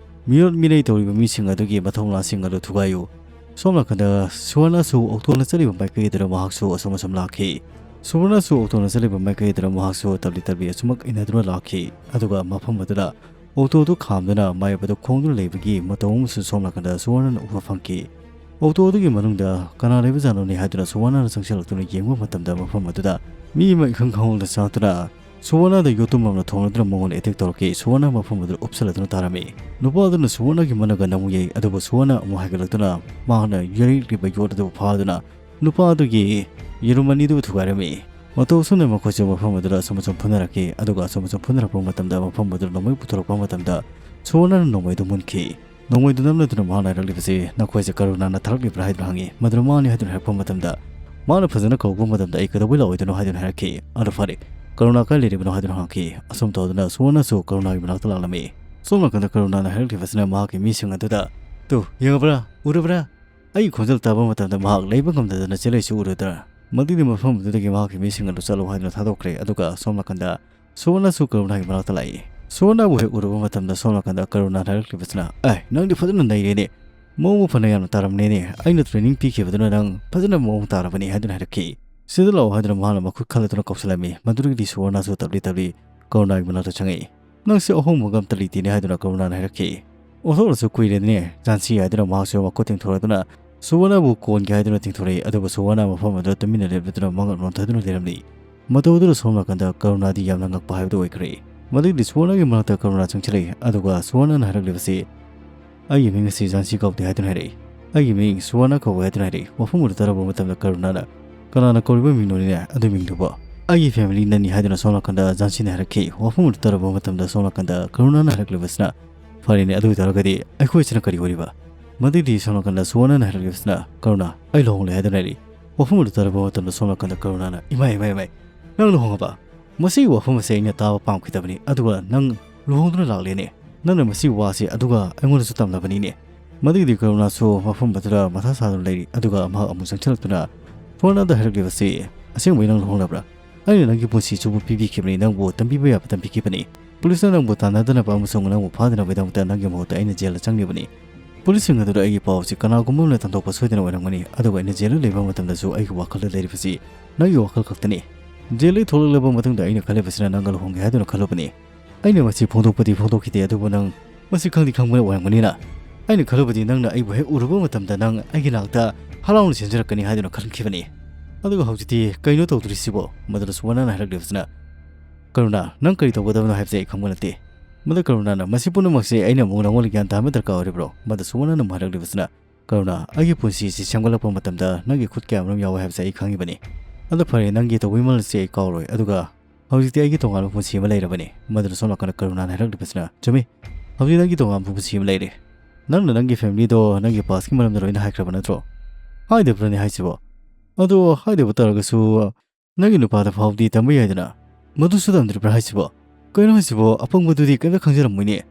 ꯃꯤꯑꯣꯠ ꯃꯤꯅꯩ ꯇꯧꯔꯤꯕ ꯃꯤꯁꯤꯡ ꯑꯗꯨꯒꯤ ꯃꯊꯧꯅꯥꯁꯤꯡ ꯑꯗꯨ ꯊꯨꯒꯥꯏꯌꯨ꯫ ꯁꯣꯝ ꯅꯥꯀꯟꯗ ꯁꯨꯕꯔꯅꯁꯨ ꯑꯣꯛꯇꯣꯅ ꯆꯠꯂꯤꯕ ꯃꯥꯏꯀꯩ ꯑꯗꯨꯗ ꯃꯍꯥꯛꯁꯨ ꯑꯁꯨꯝ ꯑꯁꯨꯝ ꯂꯥꯛꯈꯤ꯫ ꯁꯨꯕꯔꯅꯁꯨ ꯑꯣꯛꯇꯣꯅ ꯆꯠꯂꯤꯕ ꯃꯥꯏꯀꯩ ꯑꯗꯨꯗ ꯃꯍꯥꯛꯁꯨ ꯇꯞꯂꯤ ꯇꯞꯂꯤ ꯑꯁꯨꯃꯛ ꯏꯟꯅꯗꯨꯅ ꯂꯥꯛꯈꯤ꯫ ꯑꯗꯨꯒ ꯃꯐꯝ ꯑꯗꯨꯗ ꯑꯣꯛꯇꯣ ꯑꯗꯨ ꯈꯥꯝꯗꯨꯅ ꯃꯥꯌꯣꯛ ꯑꯗꯨ ꯈꯣꯡꯗꯨꯅ ꯂꯩꯕꯒꯤ ꯃꯇꯧ ꯑꯃꯁꯨ ꯁꯣꯝ ꯅꯥꯀꯟꯗ ꯁꯨꯕꯔꯅꯅ ꯎꯕ ꯐꯪꯈꯤ꯫ ꯑꯣꯛꯇꯣ ꯑꯗꯨꯒꯤ ꯃꯅꯨꯡꯗ ꯀꯅꯥ ꯂꯩꯕꯖꯥꯠꯅꯣꯅꯦ ꯍꯥꯏꯗꯨꯅ ꯁꯨꯕꯔꯅꯅ ꯆꯪꯁꯤꯜꯂꯛꯇꯨꯅ ꯌꯦꯡꯕ ꯃꯇꯝꯗ, ꯃꯐꯝ ꯑꯗꯨꯗ ꯃꯤ ꯑꯃ ꯏꯈꯪ ꯈꯪꯍꯧꯗ ꯆꯪꯂꯛꯇꯨꯅ ꯁꯨꯕꯔꯅꯗ ꯌꯣꯠꯇꯨꯝ ꯑꯃꯅ ꯊꯣꯡꯂꯗꯨꯅ ꯃꯉꯣꯟꯗ ꯑꯦꯇꯦꯛ ꯇꯧꯔꯛꯈꯤ꯫ ꯁꯨꯕꯔꯅ ꯃꯐꯝ ꯑꯗꯨꯗ ꯎꯞꯁꯜꯂꯗꯨꯅ ꯇꯥꯔꯝꯃꯤ꯫ ꯅꯨꯄꯥ ꯑꯗꯨꯅ ꯁꯨꯕꯔꯅꯒꯤ ꯃꯅꯥꯛꯇ ꯑꯃꯨꯛ ꯌꯩ, ꯑꯗꯨꯕꯨ ꯁꯨꯕꯔꯅ ꯑꯃꯨꯛ ꯍꯥꯏꯒꯠꯂꯛꯇꯨꯅ ꯃꯍꯥꯛꯅ ꯌꯩꯔꯛꯂꯤꯕ ꯌꯣꯠ ꯑꯗꯨꯕꯨ ꯐꯥꯗꯨꯅ ꯅꯨꯄꯥ ꯑꯗꯨꯒꯤ ꯌꯦꯔꯨꯝ ꯑꯅꯤꯗꯨꯕꯨ ꯊꯨꯒꯥꯏꯔꯝꯃꯤ꯫ ꯃꯇꯧ ꯑꯁꯨꯝꯅ ꯃꯈꯣꯏꯁꯨ ꯃꯐꯝ ꯑꯗꯨꯗ ꯑꯁꯨꯝ ꯑꯁꯨꯝ ꯐꯨꯅꯔꯛꯈꯤ, ꯑꯗꯨꯒ ꯑꯁꯨꯝ ꯑꯁꯨꯝ ꯐꯨꯅꯔꯛꯄ ꯃꯇꯝꯗ, ꯃꯐꯝ ꯑꯗꯨꯗ ꯅꯣꯡꯃꯩ ꯄꯨꯊꯣꯔꯛꯄ ꯃꯇꯝꯗ ꯁꯨꯕꯔꯅꯅ ꯅꯣꯡꯃꯩꯗꯨ ꯃꯨꯟꯈꯤ꯫ ꯅꯣꯡꯃꯩꯗꯨ ꯅꯝꯂꯗꯨꯅ ꯃꯍꯥꯛꯅ ꯍꯥꯏꯔꯛꯂꯤꯕꯁꯤ, "ꯅꯈꯣꯏꯁꯦ ꯀꯔꯨꯅꯥꯅ ꯊꯥꯔꯛꯂꯤꯕ꯭ꯔꯥ?" ꯍꯥꯏꯗꯨꯅ ꯍꯪꯉꯤ꯫ "ꯃꯗꯨꯅ ꯃꯥꯅꯤ" ꯍꯥꯏꯗꯨꯅ ꯍꯥꯏꯔꯛꯄ ꯃꯇꯝꯗ, ꯃꯥꯅ ꯐꯖꯅ ꯀꯧꯕ ꯃꯇꯝꯗ, "ꯑꯩ ꯀꯩꯗꯧꯕꯩ ꯂꯥꯛꯑꯣꯏꯗꯣꯏꯅꯣ?" ꯍꯥꯏꯗꯨꯅ ꯍꯥꯏꯔꯛꯈꯤ꯫ "ꯑꯗꯨ ꯐꯔꯦ, ꯀꯔꯨꯅꯥ ꯀꯥꯏ ꯂꯩꯔꯤꯕꯅꯣ?" ꯍꯥꯏꯗꯨꯅ ꯍꯪꯉꯛꯈꯤ꯫ ꯑꯁꯨꯝ ꯇꯧꯗꯨꯅ ꯁꯨꯕꯔꯅꯁꯨ ꯀꯔꯨꯅꯥꯒꯤ ꯃꯅꯥꯛꯇ ꯂꯥꯛꯂꯝꯃꯤ꯫ ꯁꯣꯝ ꯅꯥꯀꯟꯗ ꯀꯔꯨꯅꯥꯅ ꯍꯥꯏꯔꯛꯂꯤꯕꯁꯤꯅ ꯃꯍꯥꯛꯀꯤ ꯃꯤꯁꯤꯡ ꯑꯗꯨꯗ, "ꯇꯨ, ꯌꯦꯡꯉꯕ꯭ꯔꯥ? ꯎꯔꯕ꯭ꯔꯥ? ꯑꯩꯒꯤ ꯈꯣꯟꯖꯦꯜ ꯇꯥꯕ ꯃꯇꯝꯗ ꯃꯍꯥꯛ ꯂꯩꯕ ꯉꯝꯗꯗꯅ ꯆꯦꯜꯂꯛꯏꯁꯤ ꯎꯔꯗ꯭ꯔꯥ?" ꯃꯗꯨꯒꯤ ꯃꯐꯝ ꯑꯗꯨꯗꯒꯤ ꯃꯍꯥꯛꯀꯤ ꯃꯤꯁꯤꯡ ꯑꯗꯨ ꯆꯠꯂꯣ ꯍꯥꯏꯗꯨꯅ ꯊꯥꯗꯣꯛꯈ꯭ꯔꯦ꯫ ꯑꯗꯨꯒ ꯁꯣꯝ ꯅꯥꯀꯟꯗ ꯁꯨꯕꯔꯅꯁꯨ ꯀꯔꯨꯅꯥꯒꯤ ꯃꯅꯥꯛꯇ ꯂꯥꯛꯏ꯫ ꯁꯨꯕꯔꯅꯕꯨ ꯍꯦꯛ ꯎꯔꯨꯕ ꯃꯇꯝꯗ ꯁꯣꯝ ꯅꯥꯀꯟꯗ ꯀꯔꯨꯅꯥꯅ ꯍꯥꯏꯔꯛꯂꯤꯕꯁꯤꯅ, "ꯑꯦ, ꯅꯪꯗꯤ ꯐꯖꯅ ꯅꯩꯔꯦꯅꯦ꯫ ꯃꯑꯣꯡ ꯐꯅ ꯌꯥꯝꯅ ꯇꯥꯔꯝꯅꯦꯅꯦ꯫ ꯑꯩꯅ ꯇ꯭ꯔꯦꯅꯤꯡ ꯄꯤꯈꯤꯕꯗꯨꯅ ꯅꯪ ꯐꯖꯅ ꯃꯑꯣꯡ ꯇꯥꯔꯕꯅꯤ" ꯍꯥꯏꯗꯨꯅ ꯍꯥꯏꯔꯛꯈꯤ꯫ "ꯁꯤꯗ ꯂꯥꯛꯑꯣ" ꯍꯥꯏꯗꯨꯅ ꯃꯍꯥꯛꯅ ꯃꯈꯨꯠ ꯈꯜꯂꯗꯨꯅ ꯀꯧꯁꯤꯜꯂꯝꯃꯤ꯫ ꯃꯗꯨꯗꯒꯤꯗꯤ ꯁꯨꯕꯔꯅꯁꯨ ꯇꯞꯂꯤ ꯇꯞꯂꯤ ꯀꯔꯨꯅꯥꯒꯤ ꯃꯅꯥꯛꯇ ꯆꯪꯉꯛꯏ꯫ "ꯅꯪꯁꯦ ꯑꯍꯣꯡꯕꯒ ꯑꯝꯇ ꯂꯩꯇꯦꯅꯦ" ꯍꯥꯏꯗꯨꯅ ꯀꯔꯨꯅꯥꯅ ꯍꯥꯏꯔꯛꯈꯤ꯫ "ꯑꯣꯟꯊꯣꯛꯅꯁꯨ ꯀꯨꯏꯔꯦꯅꯦ, ꯖꯥꯟꯁꯤ" ꯍꯥꯏꯗꯨꯅ ꯃꯍꯥꯛꯁꯨ ꯃꯈꯨꯠ ꯇꯤꯡꯊꯣꯔꯛꯇꯨꯅ ꯁꯨꯕꯔꯅꯕꯨ ꯀꯣꯟꯒꯦ ꯍꯥꯏꯗꯨꯅ ꯇꯤꯡꯊꯣꯔꯛꯏ꯫ ꯑꯗꯨꯕꯨ ꯁꯨꯕꯔꯅ ꯃꯐꯝ ꯑꯗꯨꯗ ꯇꯨꯃꯤꯟꯅ ꯂꯦꯞꯂꯗꯨꯅ ꯃꯉꯛ ꯅꯣꯟꯊꯗꯨꯅ ꯂꯩꯔꯝꯂꯤ꯫ ꯃꯇꯧ ꯑꯗꯨꯗ ꯁꯣꯝ ꯅꯥꯀꯟꯗ ꯀꯔꯨꯅꯥꯗꯤ ꯌꯥꯝꯅ ꯉꯛꯄ ꯍꯥꯏꯕꯗꯨ ꯑꯣꯏꯈ꯭ꯔꯦ꯫ ꯃꯗꯨꯒꯤꯗꯤ ꯁꯨꯕꯔꯅꯒꯤ ꯃꯅꯥꯛꯇ ꯀꯔꯨꯅꯥ ꯆꯪꯁꯤꯜꯂꯛꯏ꯫ ꯑꯗꯨꯒ ꯁꯨꯕꯔꯅꯅ ꯍꯥꯏꯔꯛꯂꯤꯕꯁꯤ, "ꯑꯩꯒꯤ ꯃꯤꯡ ꯑꯁꯤ ꯖꯥꯟꯁꯤ ꯀꯧꯗꯦ" ꯍꯥꯏꯗꯨꯅ ꯍꯥꯏꯔꯛꯏ꯫ "ꯑꯩꯒꯤ ꯃꯤꯡ ꯁꯨꯕꯔꯅ ꯀꯧꯏ" ꯍꯥꯏꯗꯨꯅ ꯍꯥꯏꯔꯛꯏ꯫ ꯋꯥꯐꯝ ꯑꯗꯨ ꯇꯥꯔꯕ ꯃꯇꯝꯗ ꯀꯔꯨꯅꯥꯅ, "ꯀꯅꯥꯅ ꯀꯧꯔꯤꯕ ꯃꯤꯡꯅꯣꯅꯦ ꯑꯗꯨ ꯃꯤꯡꯗꯨꯕꯨ?" "ꯑꯩꯒꯤ ꯐꯦꯃꯤꯂꯤ ꯅꯅꯤ" ꯍꯥꯏꯗꯨꯅ ꯁꯣꯝ ꯅꯥꯀꯟꯗ ꯖꯥꯟꯁꯤꯅ ꯍꯥꯏꯔꯛꯈꯤ꯫ ꯋꯥꯐꯝ ꯑꯗꯨ ꯇꯥꯔꯕ ꯃꯇꯝꯗ ꯁꯣꯝ ꯅꯥꯀꯟꯗ ꯀꯔꯨꯅꯥꯅ ꯍꯥꯏꯔꯛꯂꯤꯕꯁꯤꯅ, "ꯐꯔꯦꯅꯦ, ꯑꯗꯨ ꯑꯣꯏꯇꯥꯔꯒꯗꯤ ꯑꯩꯈꯣꯏꯁꯤꯅ ꯀꯔꯤ ꯑꯣꯏꯔꯤꯕ?" ꯃꯗꯨꯗꯤ ꯁꯣꯝ ꯅꯥꯀꯟꯗ ꯁꯨꯋꯔꯅꯅ ꯍꯥꯏꯔꯛꯂꯤꯕꯁꯤꯅ, "ꯀꯔꯨꯅꯥ, ꯑꯩ ꯂꯨꯍꯣꯡꯂꯦ" ꯍꯥꯏꯗꯨꯅ ꯍꯥꯏꯔꯤ꯫ ꯋꯥꯐꯝ ꯑꯗꯨ ꯇꯥꯔꯕ ꯃꯇꯝꯗ ꯁꯣꯝ ꯅꯥꯀꯟꯗ ꯀꯔꯨꯅꯥꯅ, "ꯏꯃꯥꯏ, ꯏꯃꯥꯏ, ꯏꯃꯥꯏ, ꯅꯪ ꯂꯨꯍꯣꯡꯉꯕ? ꯃꯁꯤꯒꯤ ꯋꯥꯐꯝ ꯑꯁꯦ ꯑꯩꯅ ꯇꯥꯕ ꯄꯥꯝꯈꯤꯗꯕꯅꯤ, ꯑꯗꯨꯒ ꯅꯪ ꯂꯨꯍꯣꯡꯗꯨꯅ ꯂꯥꯛꯂꯦꯅꯦ꯫ ꯅꯪꯅ ꯃꯁꯤꯒꯤ ꯋꯥꯁꯤ ꯑꯗꯨꯒ ꯑꯩꯉꯣꯟꯗꯁꯨ ꯇꯝꯂꯕꯅꯤꯅꯦ"꯫ ꯃꯗꯨꯒꯤꯗꯤ ꯀꯔꯨꯅꯥꯁꯨ ꯃꯐꯝ ꯑꯗꯨꯗ ꯃꯊꯥ ꯁꯥꯗꯨꯅ ꯂꯩꯔꯤ꯫ ꯑꯗꯨꯒ ꯃꯍꯥꯛ ꯑꯃꯨꯛ ꯆꯪꯁꯤꯜꯂꯛꯇꯨꯅ ꯁꯨꯋꯔꯅꯗ ꯍꯥꯏꯔꯛꯂꯤꯕꯁꯤ, "ꯑꯁꯦꯡꯕꯩ ꯅꯪ ꯂꯨꯍꯣꯡꯂꯕ꯭ꯔꯥ? ꯑꯩꯅ ꯅꯪꯒꯤ ꯄꯨꯟꯁꯤ ꯆꯨꯞꯄ ꯄꯤꯕꯤꯈꯤꯕꯅꯤ, ꯅꯪꯕꯨ ꯇꯝꯕꯤꯕ ꯌꯥꯕ ꯇꯝꯕꯤꯈꯤꯕꯅꯤ꯫ ꯄꯨꯂꯤꯁꯅ ꯅꯪꯕꯨ ꯇꯥꯟꯅꯗꯅꯕ ꯑꯃꯁꯨꯡ ꯅꯪꯕꯨ ꯐꯥꯗꯅꯕꯒꯤꯗꯃꯛꯇ ꯅꯪꯒꯤ ꯃꯍꯨꯠꯇ ꯑꯩꯅ ꯖꯦꯜꯗ ꯆꯪꯂꯤꯕꯅꯤ꯫ ꯄꯨꯂꯤꯁꯁꯤꯡ ꯑꯗꯨꯗ ꯑꯩꯒꯤ ꯄꯥꯎꯁꯤ ꯀꯅꯥꯒꯨꯝꯕ ꯑꯃꯅ ꯇꯝꯊꯣꯛꯄ ꯁꯣꯏꯗꯅ ꯑꯣꯏꯔꯝꯒꯅꯤ, ꯑꯗꯨꯒ ꯑꯩꯅ ꯖꯦꯜꯗ ꯂꯩꯕ ꯃꯇꯝꯗꯁꯨ ꯑꯩꯒꯤ ꯋꯥꯈꯜꯗ ꯂꯩꯔꯤꯕꯁꯤ ꯅꯪꯒꯤ ꯋꯥꯈꯜ ꯈꯛꯇꯅꯤ꯫ ꯖꯦꯜꯗꯒꯤ ꯊꯣꯛꯂꯛꯂꯕ ꯃꯇꯨꯡꯗ ꯑꯩꯅ ꯈꯜꯂꯤꯕꯁꯤꯅ ꯅꯪꯒ ꯂꯨꯍꯣꯡꯒꯦ ꯍꯥꯏꯗꯨꯅ ꯈꯜꯂꯨꯕꯅꯤ꯫ ꯑꯩꯅ ꯃꯁꯤ ꯐꯣꯡꯗꯣꯛꯄꯗꯤ ꯐꯣꯡꯗꯣꯛꯈꯤꯗꯦ, ꯑꯗꯨꯕꯨ ꯅꯪ ꯃꯁꯤ ꯈꯪꯗꯤ ꯈꯪꯕꯅ ꯑꯣꯏꯔꯝꯒꯅꯤꯅ꯫ ꯑꯩꯅ ꯈꯜꯂꯨꯕꯗꯤ ꯅꯪꯅ ꯑꯩꯕꯨ ꯍꯦꯛ ꯎꯔꯨꯕ ꯃꯇꯝꯗ ꯅꯪ ꯑꯩꯒꯤ ꯅꯥꯛꯇ ꯍꯔꯥꯎꯅ ꯆꯦꯟꯖꯔꯛꯀꯅꯤ ꯍꯥꯏꯗꯨꯅ ꯈꯟꯈꯤꯕꯅꯤ꯫ ꯑꯗꯨꯒ ꯍꯧꯖꯤꯛꯇꯤ ꯀꯩꯅꯣ ꯇꯧꯗꯣꯔꯤꯁꯤꯕꯣ?" ꯃꯗꯨꯗ ꯁꯨꯋꯔꯅꯅ ꯍꯥꯏꯔꯛꯂꯤꯕꯁꯤꯅ, "ꯀꯔꯨꯅꯥ, ꯅꯪ ꯀꯔꯤ ꯇꯧꯒꯗꯕꯅꯣ ꯍꯥꯏꯕꯁꯦ ꯑꯩ ꯈꯪꯕ ꯅꯠꯇꯦ"꯫ ꯃꯗꯨ ꯀꯔꯨꯅꯥꯅ, "ꯃꯁꯤ ꯄꯨꯝꯅꯃꯛꯁꯦ ꯑꯩꯅ ꯑꯃꯨꯛ ꯅꯉꯣꯟꯗ ꯒ꯭ꯌꯥꯟ ꯇꯥꯍꯟꯕ ꯗꯔꯀꯥꯔ ꯑꯣꯏꯔꯤꯕ꯭ꯔꯣ?" ꯃꯗꯨ ꯁꯨꯋꯔꯅꯅ ꯑꯃꯨꯛ ꯍꯥꯏꯔꯛꯂꯤꯕꯁꯤꯅ, "ꯀꯔꯨꯅꯥ, ꯑꯩꯒꯤ ꯄꯨꯟꯁꯤ ꯑꯁꯤ ꯁꯦꯝꯒꯠꯂꯛꯄ ꯃꯇꯝꯗ ꯅꯪꯒꯤ ꯈꯨꯠ ꯀꯌꯥꯃꯔꯨꯝ ꯌꯥꯎꯋꯦ ꯍꯥꯏꯕꯁꯦ ꯑꯩ ꯈꯪꯉꯤꯕꯅꯤ꯫ ꯑꯗꯣ ꯐꯔꯦ, ꯅꯪꯒꯤ ꯇꯧꯕꯤꯃꯜ ꯑꯁꯤ ꯑꯩ ꯀꯥꯎꯔꯣꯏ, ꯑꯗꯨꯒ ꯍꯧꯖꯤꯛꯇꯤ ꯑꯩꯒꯤ ꯇꯣꯉꯥꯟꯕ ꯄꯨꯟꯁꯤ ꯑꯃ ꯂꯩꯔꯕꯅꯤ"꯫ ꯃꯗꯨꯗ ꯁꯣꯝ ꯅꯥꯀꯟꯗ ꯀꯔꯨꯅꯥꯅ ꯍꯥꯏꯔꯛꯂꯤꯕꯁꯤꯅ, "ꯆꯨꯝꯃꯤ, ꯍꯧꯖꯤꯛ ꯅꯪꯒꯤ ꯇꯣꯉꯥꯟꯕ ꯄꯨꯟꯁꯤ ꯑꯃ ꯂꯩꯔꯦ꯫ ꯅꯪꯅ ꯅꯪꯒꯤ ꯐꯦꯃꯤꯂꯤꯗꯣ ꯅꯪꯒꯤ ꯄꯥꯁꯀꯤ ꯃꯔꯝꯗ ꯂꯣꯏꯅ ꯍꯥꯏꯈ꯭ꯔꯕ ꯅꯠꯇ꯭ꯔꯣ?" "ꯍꯥꯏꯗꯕ꯭ꯔꯅꯦ ꯍꯥꯏꯁꯤꯕꯣ? ꯑꯗꯣ ꯍꯥꯏꯗꯕ ꯇꯥꯔꯒꯁꯨ ꯅꯪꯒꯤ ꯅꯨꯄꯥꯗ ꯐꯥꯎꯗꯤ ꯇꯝꯕ ꯌꯥꯏꯗꯅ꯫ ꯃꯗꯨꯁꯨ ꯇꯝꯗ꯭ꯔꯤꯕ꯭ꯔꯥ ꯍꯥꯏꯁꯤꯕꯣ? ꯀꯩꯅꯣ ꯍꯥꯏꯁꯤꯕꯣ? ꯑꯄꯪꯕꯗꯨꯗꯤ ꯀꯩꯝꯇ ꯈꯪꯖꯔꯝꯃꯣꯏꯅꯦ꯫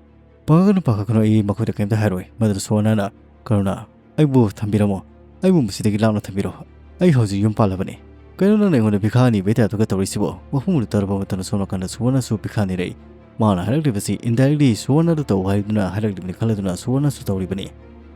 ꯄꯥꯈꯠꯀꯅꯨ, ꯄꯥꯈꯠꯀꯅꯨ, ꯑꯩ ꯃꯈꯣꯏꯗ ꯀꯩꯝꯇ ꯍꯥꯏꯔꯣꯏ"꯫ ꯃꯗꯨꯗ ꯁꯨꯋꯔꯅꯅ, "ꯀꯔꯨꯅꯥ, ꯑꯩꯕꯨ ꯊꯝꯕꯤꯔꯝꯃꯣ꯫ ꯑꯩꯕꯨ ꯃꯁꯤꯗꯒꯤ ꯂꯥꯞꯅ ꯊꯝꯕꯤꯔꯣ꯫ ꯑꯩ ꯍꯧꯖꯤꯛ ꯌꯨꯝ ꯄꯥꯜꯂꯕꯅꯤ꯫ ꯀꯩꯅꯣ ꯅꯪꯅ ꯑꯩꯉꯣꯟꯗ ꯚꯤꯈꯥ ꯅꯤꯕꯩ ꯇꯥꯏꯞꯇꯒ ꯇꯧꯔꯤꯁꯤꯕꯣ?" ꯋꯥꯐꯝ ꯑꯗꯨ ꯇꯥꯔꯕ ꯃꯇꯝꯗ ꯁꯣꯝ ꯅꯥꯀꯟꯗ ꯁꯨꯋꯔꯅꯁꯨ ꯚꯤꯈꯥ ꯅꯤꯔꯛꯏ꯫ ꯃꯥꯅ ꯍꯥꯏꯔꯛꯂꯤꯕꯁꯤ indirectly ꯁꯨꯋꯔꯅꯗ ꯇꯧ ꯍꯥꯏꯗꯨꯅ ꯍꯥꯏꯔꯛꯂꯤꯕꯅꯤ ꯈꯜꯂꯗꯨꯅ ꯁꯨꯋꯔꯅꯁꯨ ꯇꯧꯔꯤꯕꯅꯤ꯫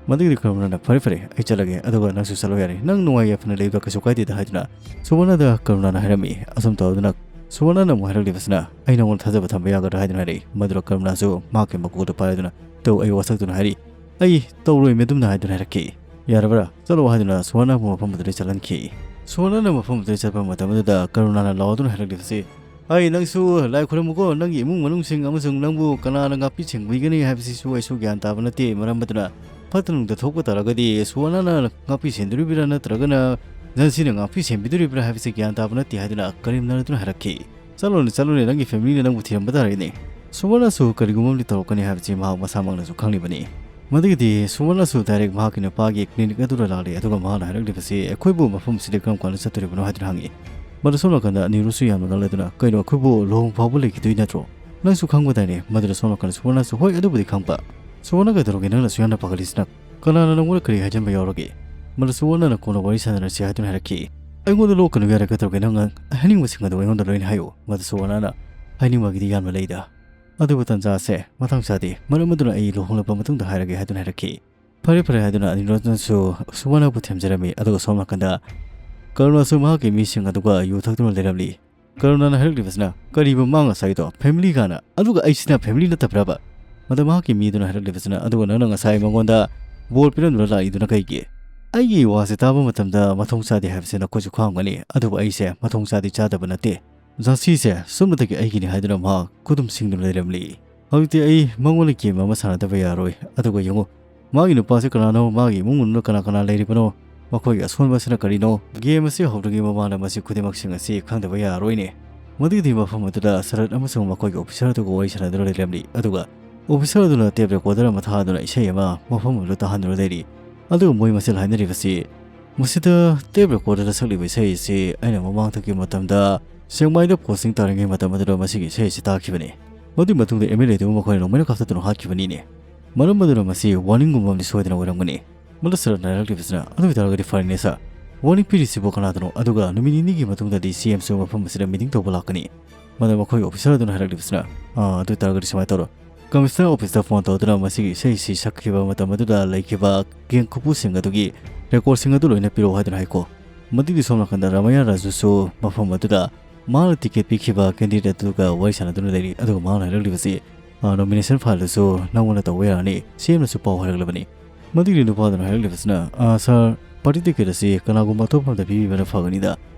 ꯃꯗꯨꯒꯤꯗꯤ ꯀꯔꯨꯅꯥꯅ, "ꯐꯔꯦ, ꯐꯔꯦ, ꯑꯩ ꯆꯠꯂꯒꯦ, ꯑꯗꯨꯒ ꯅꯪꯁꯨ ꯆꯠꯂꯣ ꯌꯥꯔꯦ꯫ ꯅꯪ ꯅꯨꯡꯉꯥꯏ ꯌꯥꯏꯐꯅ ꯂꯩꯕꯗ ꯀꯩꯁꯨ ꯀꯥꯏꯗꯦꯗ" ꯍꯥꯏꯗꯨꯅ ꯁꯨꯋꯔꯅꯗ ꯀꯔꯨꯅꯥꯅ ꯍꯥꯏꯔꯝꯃꯤ꯫ ꯑꯁꯨꯝ ꯇꯧꯗꯨꯅ ꯁꯨꯋꯔꯅꯅ ꯑꯃꯨꯛ ꯍꯥꯏꯔꯛꯂꯤꯕꯁꯤꯅ, "ꯑꯩ ꯅꯉꯣꯟꯗ ꯊꯥꯖꯕ ꯊꯝꯕ ꯌꯥꯒꯗ꯭ꯔꯥ?" ꯍꯥꯏꯗꯨꯅ ꯍꯥꯏꯔꯛꯏ꯫ ꯃꯗꯨꯗ ꯀꯔꯨꯅꯥꯁꯨ ꯃꯍꯥꯛꯀꯤ ꯃꯀꯣꯛꯇ ꯄꯥꯏꯗꯨꯅ, "ꯇꯧ," ꯑꯩ ꯋꯥꯁꯛꯇꯨꯅ ꯍꯥꯏꯔꯤ꯫ "ꯑꯩ ꯇꯧꯔꯣꯏ, ꯃꯦꯗꯝꯅ ꯍꯥꯏꯗꯨꯅ ꯍꯥꯏꯔꯛꯈꯤ꯫ ꯌꯥꯔꯕ꯭ꯔꯥ? ꯆꯠꯂꯣ" ꯍꯥꯏꯗꯨꯅ ꯁꯨꯋꯔꯅꯕꯨ ꯃꯐꯝ ꯑꯗꯨꯗꯒꯤ ꯆꯠꯍꯟꯈꯤ꯫ ꯁꯨꯋꯔꯅꯅ ꯃꯐꯝ ꯑꯗꯨꯗꯒꯤ ꯆꯠꯄ ꯃꯇꯝ ꯑꯗꯨꯗ ꯀꯔꯨꯅꯥꯅ ꯂꯥꯎꯗꯨꯅ ꯍꯥꯏꯔꯛꯂꯤꯕꯁꯤ, "ꯑꯩ, ꯅꯪꯁꯨ ꯂꯥꯏ ꯈꯨꯔꯨꯝꯃꯨꯀꯣ, ꯅꯪꯒꯤ ꯏꯃꯨꯡ ꯃꯅꯨꯡꯁꯤꯡ ꯑꯃꯁꯨꯡ ꯅꯪꯕꯨ ꯀꯅꯥꯅ ꯉꯥꯛꯄꯤ ꯁꯦꯟꯕꯤꯒꯅꯤ ꯍꯥꯏꯕꯁꯤꯁꯨ ꯑꯩꯁꯨ ꯒ꯭ꯌꯥꯟ ꯇꯥꯕ ꯅꯠꯇꯦ꯫ ꯃꯔꯝ ꯑꯗꯨꯅ ꯐꯠꯇ ꯅꯨꯡꯗ ꯊꯣꯛꯄ ꯇꯥꯔꯒꯗꯤ ꯁꯨꯋꯔꯅꯅ ꯉꯥꯛꯄꯤ ꯁꯦꯟꯗꯣꯔꯤꯕ꯭ꯔꯥ ꯅꯠꯇ꯭ꯔꯒꯅ ꯖꯟꯁꯤꯅ ꯉꯥꯛꯄꯤ ꯁꯦꯟꯕꯤꯗꯣꯔꯤꯕ꯭ꯔꯥ ꯍꯥꯏꯕꯁꯤ ꯒ꯭ꯌꯥꯟ ꯇꯥꯕ ꯅꯠꯇꯦ" ꯍꯥꯏꯗꯨꯅ ꯀꯔꯤꯝꯅꯔꯗꯨꯅ ꯍꯥꯏꯔꯛꯈꯤ꯫ "ꯆꯠꯂꯣꯅꯦ, ꯆꯠꯂꯣꯅꯦ, ꯅꯪꯒꯤ ꯐꯦꯃꯤꯂꯤꯅ ꯅꯪꯕꯨ ꯊꯤꯔꯝꯕ ꯇꯥꯔꯦꯅꯦ꯫ ꯁꯨꯕꯔꯅꯁꯨ ꯀꯔꯤꯒꯨꯝꯕ ꯑꯃꯗꯤ ꯇꯧꯔꯛꯀꯅꯤ ꯍꯥꯏꯕꯁꯤ ꯃꯍꯥꯛ ꯃꯁꯥꯃꯛꯅꯁꯨ ꯈꯪꯂꯤꯕꯅꯤ꯫ ꯃꯗꯨꯒꯤꯗꯤ ꯁꯨꯕꯔꯅꯁꯨ ꯗꯥꯏꯔꯦꯛ ꯃꯍꯥꯛꯀꯤ ꯅꯨꯄꯥꯒꯤ ꯀ꯭ꯂꯤꯅꯤꯛ ꯑꯗꯨꯗ ꯂꯥꯛꯂꯤ, ꯑꯗꯨꯒ ꯃꯍꯥꯛꯅ ꯍꯥꯏꯔꯛꯂꯤꯕꯁꯤ, "ꯑꯩꯈꯣꯏꯕꯨ ꯃꯐꯝꯁꯤꯗ ꯀꯔꯝ ꯀꯥꯟꯗ ꯆꯠꯇꯣꯔꯤꯕꯅꯣ?" ꯍꯥꯏꯗꯨꯅ ꯍꯪꯉꯤ꯫ ꯃꯗꯨ ꯁꯣꯝ ꯅꯥꯀꯟꯗ ꯑꯅꯤꯔꯨꯁꯨ ꯌꯥꯝꯅ ꯉꯛꯂꯗꯨꯅ, "ꯀꯩꯅꯣ, ꯑꯩꯈꯣꯏꯕꯨ ꯂꯨꯍꯣꯡ ꯐꯥꯎꯕ ꯂꯩꯈꯤꯗꯣꯏ ꯅꯠꯇ꯭ꯔꯣ? ꯅꯪꯁꯨ ꯈꯪꯕꯗꯥꯏꯅꯦ?" ꯃꯗꯨꯗ ꯁꯣꯝ ꯅꯥꯀꯟꯗ ꯁꯨꯕꯔꯅꯁꯨ, "ꯍꯣꯏ, ꯑꯗꯨꯕꯨꯗꯤ ꯈꯪꯕ꯫ ꯁꯨꯕꯔꯅ, ꯀꯩꯗꯧꯔꯒꯦ ꯅꯪꯅꯁꯨ ꯌꯥꯝꯅ ꯄꯥꯈꯠꯂꯤꯁꯤꯅ? ꯀꯅꯥꯅ ꯅꯪꯉꯣꯟꯗ ꯀꯔꯤ ꯍꯥꯏꯖꯤꯟꯕ ꯌꯥꯎꯔꯒꯦ?" ꯃꯗꯨ ꯁꯨꯕꯔꯅꯅ ꯀꯣꯟꯅ ꯋꯥꯔꯤ ꯁꯥꯟꯅꯔꯁꯤ ꯍꯥꯏꯗꯨꯅ ꯍꯥꯏꯔꯛꯈꯤ꯫ "ꯑꯩꯉꯣꯟꯗ ꯂꯣꯛꯀꯅꯨ ꯌꯥꯔꯦ, ꯀꯩꯗꯧꯔꯒꯦ? ꯅꯪ ꯍꯥꯏꯅꯤꯡꯕꯁꯤꯡ ꯑꯗꯨ ꯑꯩꯉꯣꯟꯗ ꯂꯣꯏꯅ ꯍꯥꯏꯌꯨ꯫" ꯃꯗꯨ ꯁꯨꯕꯔꯅꯅ, "ꯍꯥꯏꯅꯤꯡꯕꯒꯤꯗꯤ ꯌꯥꯝꯅ ꯂꯩꯗ, ꯑꯗꯨꯕꯨ ꯇꯟꯖꯥꯁꯦ ꯃꯇꯥꯡ ꯆꯥꯗꯦ, ꯃꯔꯝ ꯑꯗꯨꯅ ꯑꯩ ꯂꯨꯍꯣꯡꯂꯕ ꯃꯇꯨꯡꯗ ꯍꯥꯏꯔꯒꯦ" ꯍꯥꯏꯗꯨꯅ ꯍꯥꯏꯔꯛꯈꯤ꯫ ꯐꯔꯦ, ꯐꯔꯦ ꯍꯥꯏꯗꯨꯅ ꯑꯅꯤꯔꯣꯗꯅꯁꯨ ꯁꯨꯕꯔꯅꯕꯨ ꯊꯦꯝꯖꯔꯝꯃꯤ꯫ ꯑꯗꯨꯒ ꯁꯣꯝ ꯅꯥꯀꯟꯗ ꯀꯔꯨꯅꯥꯁꯨ ꯃꯍꯥꯛꯀꯤ ꯃꯤꯁꯤꯡ ꯑꯗꯨꯒ ꯌꯨ ꯊꯛꯇꯨꯅ ꯂꯩꯔꯝꯂꯤ꯫ ꯀꯔꯨꯅꯥꯅ ꯍꯥꯏꯔꯛꯂꯤꯕꯁꯤꯅ, "ꯀꯔꯤꯕ ꯃꯥ ꯉꯁꯥꯏꯗꯣ? ꯐꯦꯃꯤꯂꯤ ꯀꯥꯅ? ꯑꯗꯨꯒ ꯑꯩꯁꯤꯅ ꯐꯦꯃꯤꯂꯤ ꯅꯠꯇꯕ꯭ꯔꯕ?" ꯃꯗ ꯃꯍꯥꯛꯀꯤ ꯃꯤꯗꯨꯅ ꯍꯥꯏꯔꯛꯂꯤꯕꯁꯤꯅ, "ꯑꯗꯨꯒ ꯅꯪꯅ ꯉꯁꯥꯏ ꯃꯉꯣꯟꯗ ꯕꯣꯔ ꯄꯤꯔꯝꯗꯨꯅ ꯂꯥꯛꯏꯗꯨꯅ ꯀꯩꯒꯤ?" ꯑꯩꯒꯤ ꯋꯥꯁꯦ ꯇꯥꯕ ꯃꯇꯝꯗ ꯃꯊꯣꯡ ꯆꯥꯗꯦ ꯍꯥꯏꯕꯁꯤ ꯅꯈꯣꯏꯁꯨ ꯈꯪꯉꯝꯒꯅꯤ, ꯑꯗꯨꯕꯨ ꯑꯩꯁꯦ ꯃꯊꯣꯡ ꯆꯥꯗꯦ ꯆꯥꯗꯕ ꯅꯠꯇꯦ꯫ ꯖꯥꯟꯁꯤꯁꯦ ꯁꯨꯞꯅꯇꯒꯤ ꯑꯩꯒꯤꯅꯤ ꯍꯥꯏꯗꯨꯅ ꯃꯍꯥꯛ ꯈꯨꯗꯨꯝ ꯁꯤꯡꯗꯨꯅ ꯂꯩꯔꯝꯂꯤ꯫ ꯍꯧꯖꯤꯛꯇꯤ ꯑꯩ ꯃꯉꯣꯟꯗ ꯒꯦꯝ ꯑꯃ ꯁꯥꯟꯅꯗꯕ ꯌꯥꯔꯣꯏ꯫ ꯑꯗꯨꯒ ꯌꯦꯡꯉꯨ, ꯃꯥꯒꯤ ꯅꯨꯄꯥꯁꯤ ꯀꯅꯥꯅꯣ? ꯃꯥꯒꯤ ꯏꯃꯨꯡ ꯃꯅꯨꯡꯗ ꯀꯅꯥ ꯀꯅꯥ ꯂꯩꯔꯤꯕꯅꯣ? ꯃꯈꯣꯏꯒꯤ ꯑꯁꯣꯟꯕꯁꯤꯅ ꯀꯔꯤꯅꯣ? ꯒꯦꯝ ꯑꯁꯤ ꯍꯧꯗ꯭ꯔꯤꯉꯩ ꯃꯃꯥꯡꯗ ꯃꯁꯤ ꯈꯨꯗꯤꯡꯃꯛꯁꯤꯡ ꯑꯁꯤ ꯈꯪꯗꯕ ꯌꯥꯔꯣꯏꯅꯦ꯫ ꯃꯗꯨꯒꯤꯗꯤ ꯃꯐꯝ ꯑꯗꯨꯗ ꯁꯔꯠ ꯑꯃꯁꯨꯡ ꯃꯈꯣꯏꯒꯤ ꯑꯣꯐꯤꯁꯥꯔ ꯑꯗꯨꯒ ꯋꯥꯔꯤ ꯁꯥꯟꯅꯗꯨꯅ ꯂꯩꯔꯝꯂꯤ꯫ ꯑꯗꯨꯒ ꯑꯣꯐꯤꯁꯥꯔ ꯑꯗꯨꯅ ꯇꯦꯞ ꯔꯦꯀꯣꯔꯗꯔ ꯑꯃ ꯊꯥꯗꯨꯅ ꯏꯁꯩ ꯑꯃ ꯃꯐꯝ ꯑꯗꯨꯗ ꯇꯥꯍꯟꯗꯨꯅ ꯂꯩꯔꯤ꯫ ꯑꯗꯨꯒ ꯃꯣꯏ ꯃꯁꯦꯜ ꯍꯥꯏꯅꯔꯤꯕꯁꯤ, "ꯃꯁꯤꯗ ꯇꯦꯞ ꯔꯦꯀꯣꯔꯗꯔꯗ ꯁꯛꯂꯤꯕ ꯏꯁꯩ ꯑꯁꯤ ꯑꯩꯅ ꯃꯃꯥꯡ ꯊꯛꯈꯤꯕ ꯃꯇꯝꯗ ꯁꯦꯛꯃꯥꯏꯗ ꯄꯣꯁꯇꯤꯡ ꯇꯥꯔꯤꯉꯩ ꯃꯇꯝ ꯑꯗꯨꯗ ꯃꯁꯤꯒꯤ ꯏꯁꯩ ꯑꯁꯤ ꯇꯥꯈꯤꯕꯅꯤ꯫ ꯃꯗꯨꯒꯤ ꯃꯇꯨꯡꯗ ꯑꯦꯝ ꯑꯦꯜ ꯑꯦꯗꯨꯕꯨ ꯃꯈꯣꯏꯅ ꯅꯣꯡꯃꯩꯅ ꯀꯥꯞꯊꯠꯇꯨꯅ ꯍꯥꯠꯈꯤꯕꯅꯤꯅꯦ꯫ ꯃꯔꯝ ꯑꯗꯨꯅ ꯃꯁꯤ ꯋꯥꯔꯅꯤꯡꯒꯨꯝꯕ ꯑꯃꯗꯤ ꯁꯣꯏꯗꯅ ꯑꯣꯏꯔꯝꯒꯅꯤ꯫" ꯃꯗꯨ ꯁꯔꯠꯅ ꯍꯥꯏꯔꯛꯂꯤꯕꯁꯤꯅ, "ꯑꯗꯨ ꯑꯣꯏꯇꯥꯔꯒꯗꯤ ꯐꯔꯦꯅꯦ ꯁꯥꯔ, ꯋꯥꯔꯅꯤꯡ ꯄꯤꯔꯤꯁꯤꯕꯨ ꯀꯅꯥꯗꯅꯣ? ꯑꯗꯨꯒ ꯅꯨꯃꯤꯠ ꯅꯤꯅꯤꯒꯤ ꯃꯇꯨꯡꯗꯗꯤ ꯁꯤ ꯑꯦꯝꯁꯨ ꯃꯐꯝ ꯑꯁꯤꯗ ꯃꯤꯇꯤꯡ ꯇꯧꯕ ꯂꯥꯛꯀꯅꯤ꯫" ꯃꯗꯨ ꯃꯈꯣꯏꯒꯤ ꯑꯣꯐꯤꯁꯥꯔ ꯑꯗꯨꯅ ꯍꯥꯏꯔꯛꯂꯤꯕꯁꯤꯅ, "ꯑꯥ, ꯑꯗꯨ ꯑꯣꯏꯇꯥꯔꯒꯗꯤ ꯁꯨꯃꯥꯏꯅ ꯇꯧꯔꯣ, ꯀꯃꯤꯁꯅꯔ ꯑꯣꯐꯤꯁꯇ ꯐꯣꯟ ꯇꯧꯗꯨꯅ ꯃꯁꯤꯒꯤ ꯏꯁꯩꯁꯤ ꯁꯛꯈꯤꯕ ꯃꯇꯝ ꯑꯗꯨꯗ ꯂꯩꯈꯤꯕ ꯒꯦꯡ ꯈꯨꯄꯨꯁꯤꯡ ꯑꯗꯨꯒꯤ ꯔꯦꯀꯣꯔꯗꯁꯤꯡ ꯑꯗꯨ ꯂꯣꯏꯅ ꯄꯤꯔꯛꯑꯣ" ꯍꯥꯏꯗꯨꯅ ꯍꯥꯏꯀꯣ꯫ ꯃꯗꯨꯒꯤ ꯁꯣꯝ ꯅꯥꯀꯟꯗ ꯔꯥꯃꯥꯌꯥ ꯔꯥꯖꯨꯁꯨ ꯃꯐꯝ ꯑꯗꯨꯗ ꯃꯍꯥꯛꯅ ꯇꯤꯀꯦꯠ ꯄꯤꯈꯤꯕ ꯀꯦꯟꯗꯤꯗꯦꯠ ꯑꯗꯨꯒ ꯋꯥꯔꯤ ꯁꯥꯟꯅꯗꯨꯅ ꯂꯩꯔꯤ꯫ ꯑꯗꯨꯒ ꯃꯍꯥꯛꯅ ꯍꯥꯏꯔꯛꯂꯤꯕꯁꯤ, "ꯑꯥ, ꯅꯣꯃꯤꯅꯦꯁꯟ ꯐꯥꯏꯜꯗꯨꯁꯨ ꯅꯪꯉꯣꯟꯗ ꯇꯧꯕ ꯌꯥꯔꯅꯤ, ꯁꯤ ꯑꯦꯝꯅꯁꯨ ꯄꯥꯎ ꯍꯥꯏꯔꯛꯂꯕꯅꯤ꯫" ꯃꯗꯨꯒꯤ ꯅꯨꯄꯥꯗꯨꯅ ꯍꯥꯏꯔꯛꯂꯤꯕꯁꯤꯅ, "ꯑꯥ, ꯁꯥꯔ, ꯄꯥꯔꯇꯤ ꯇꯤꯀꯦꯠ ꯑꯁꯤ ꯀꯅꯥꯒꯨꯝꯕ ꯑꯇꯣꯞꯄ ꯑꯃꯗ ꯄꯤꯕꯤꯕꯅ ꯐꯒꯅꯤꯗ꯫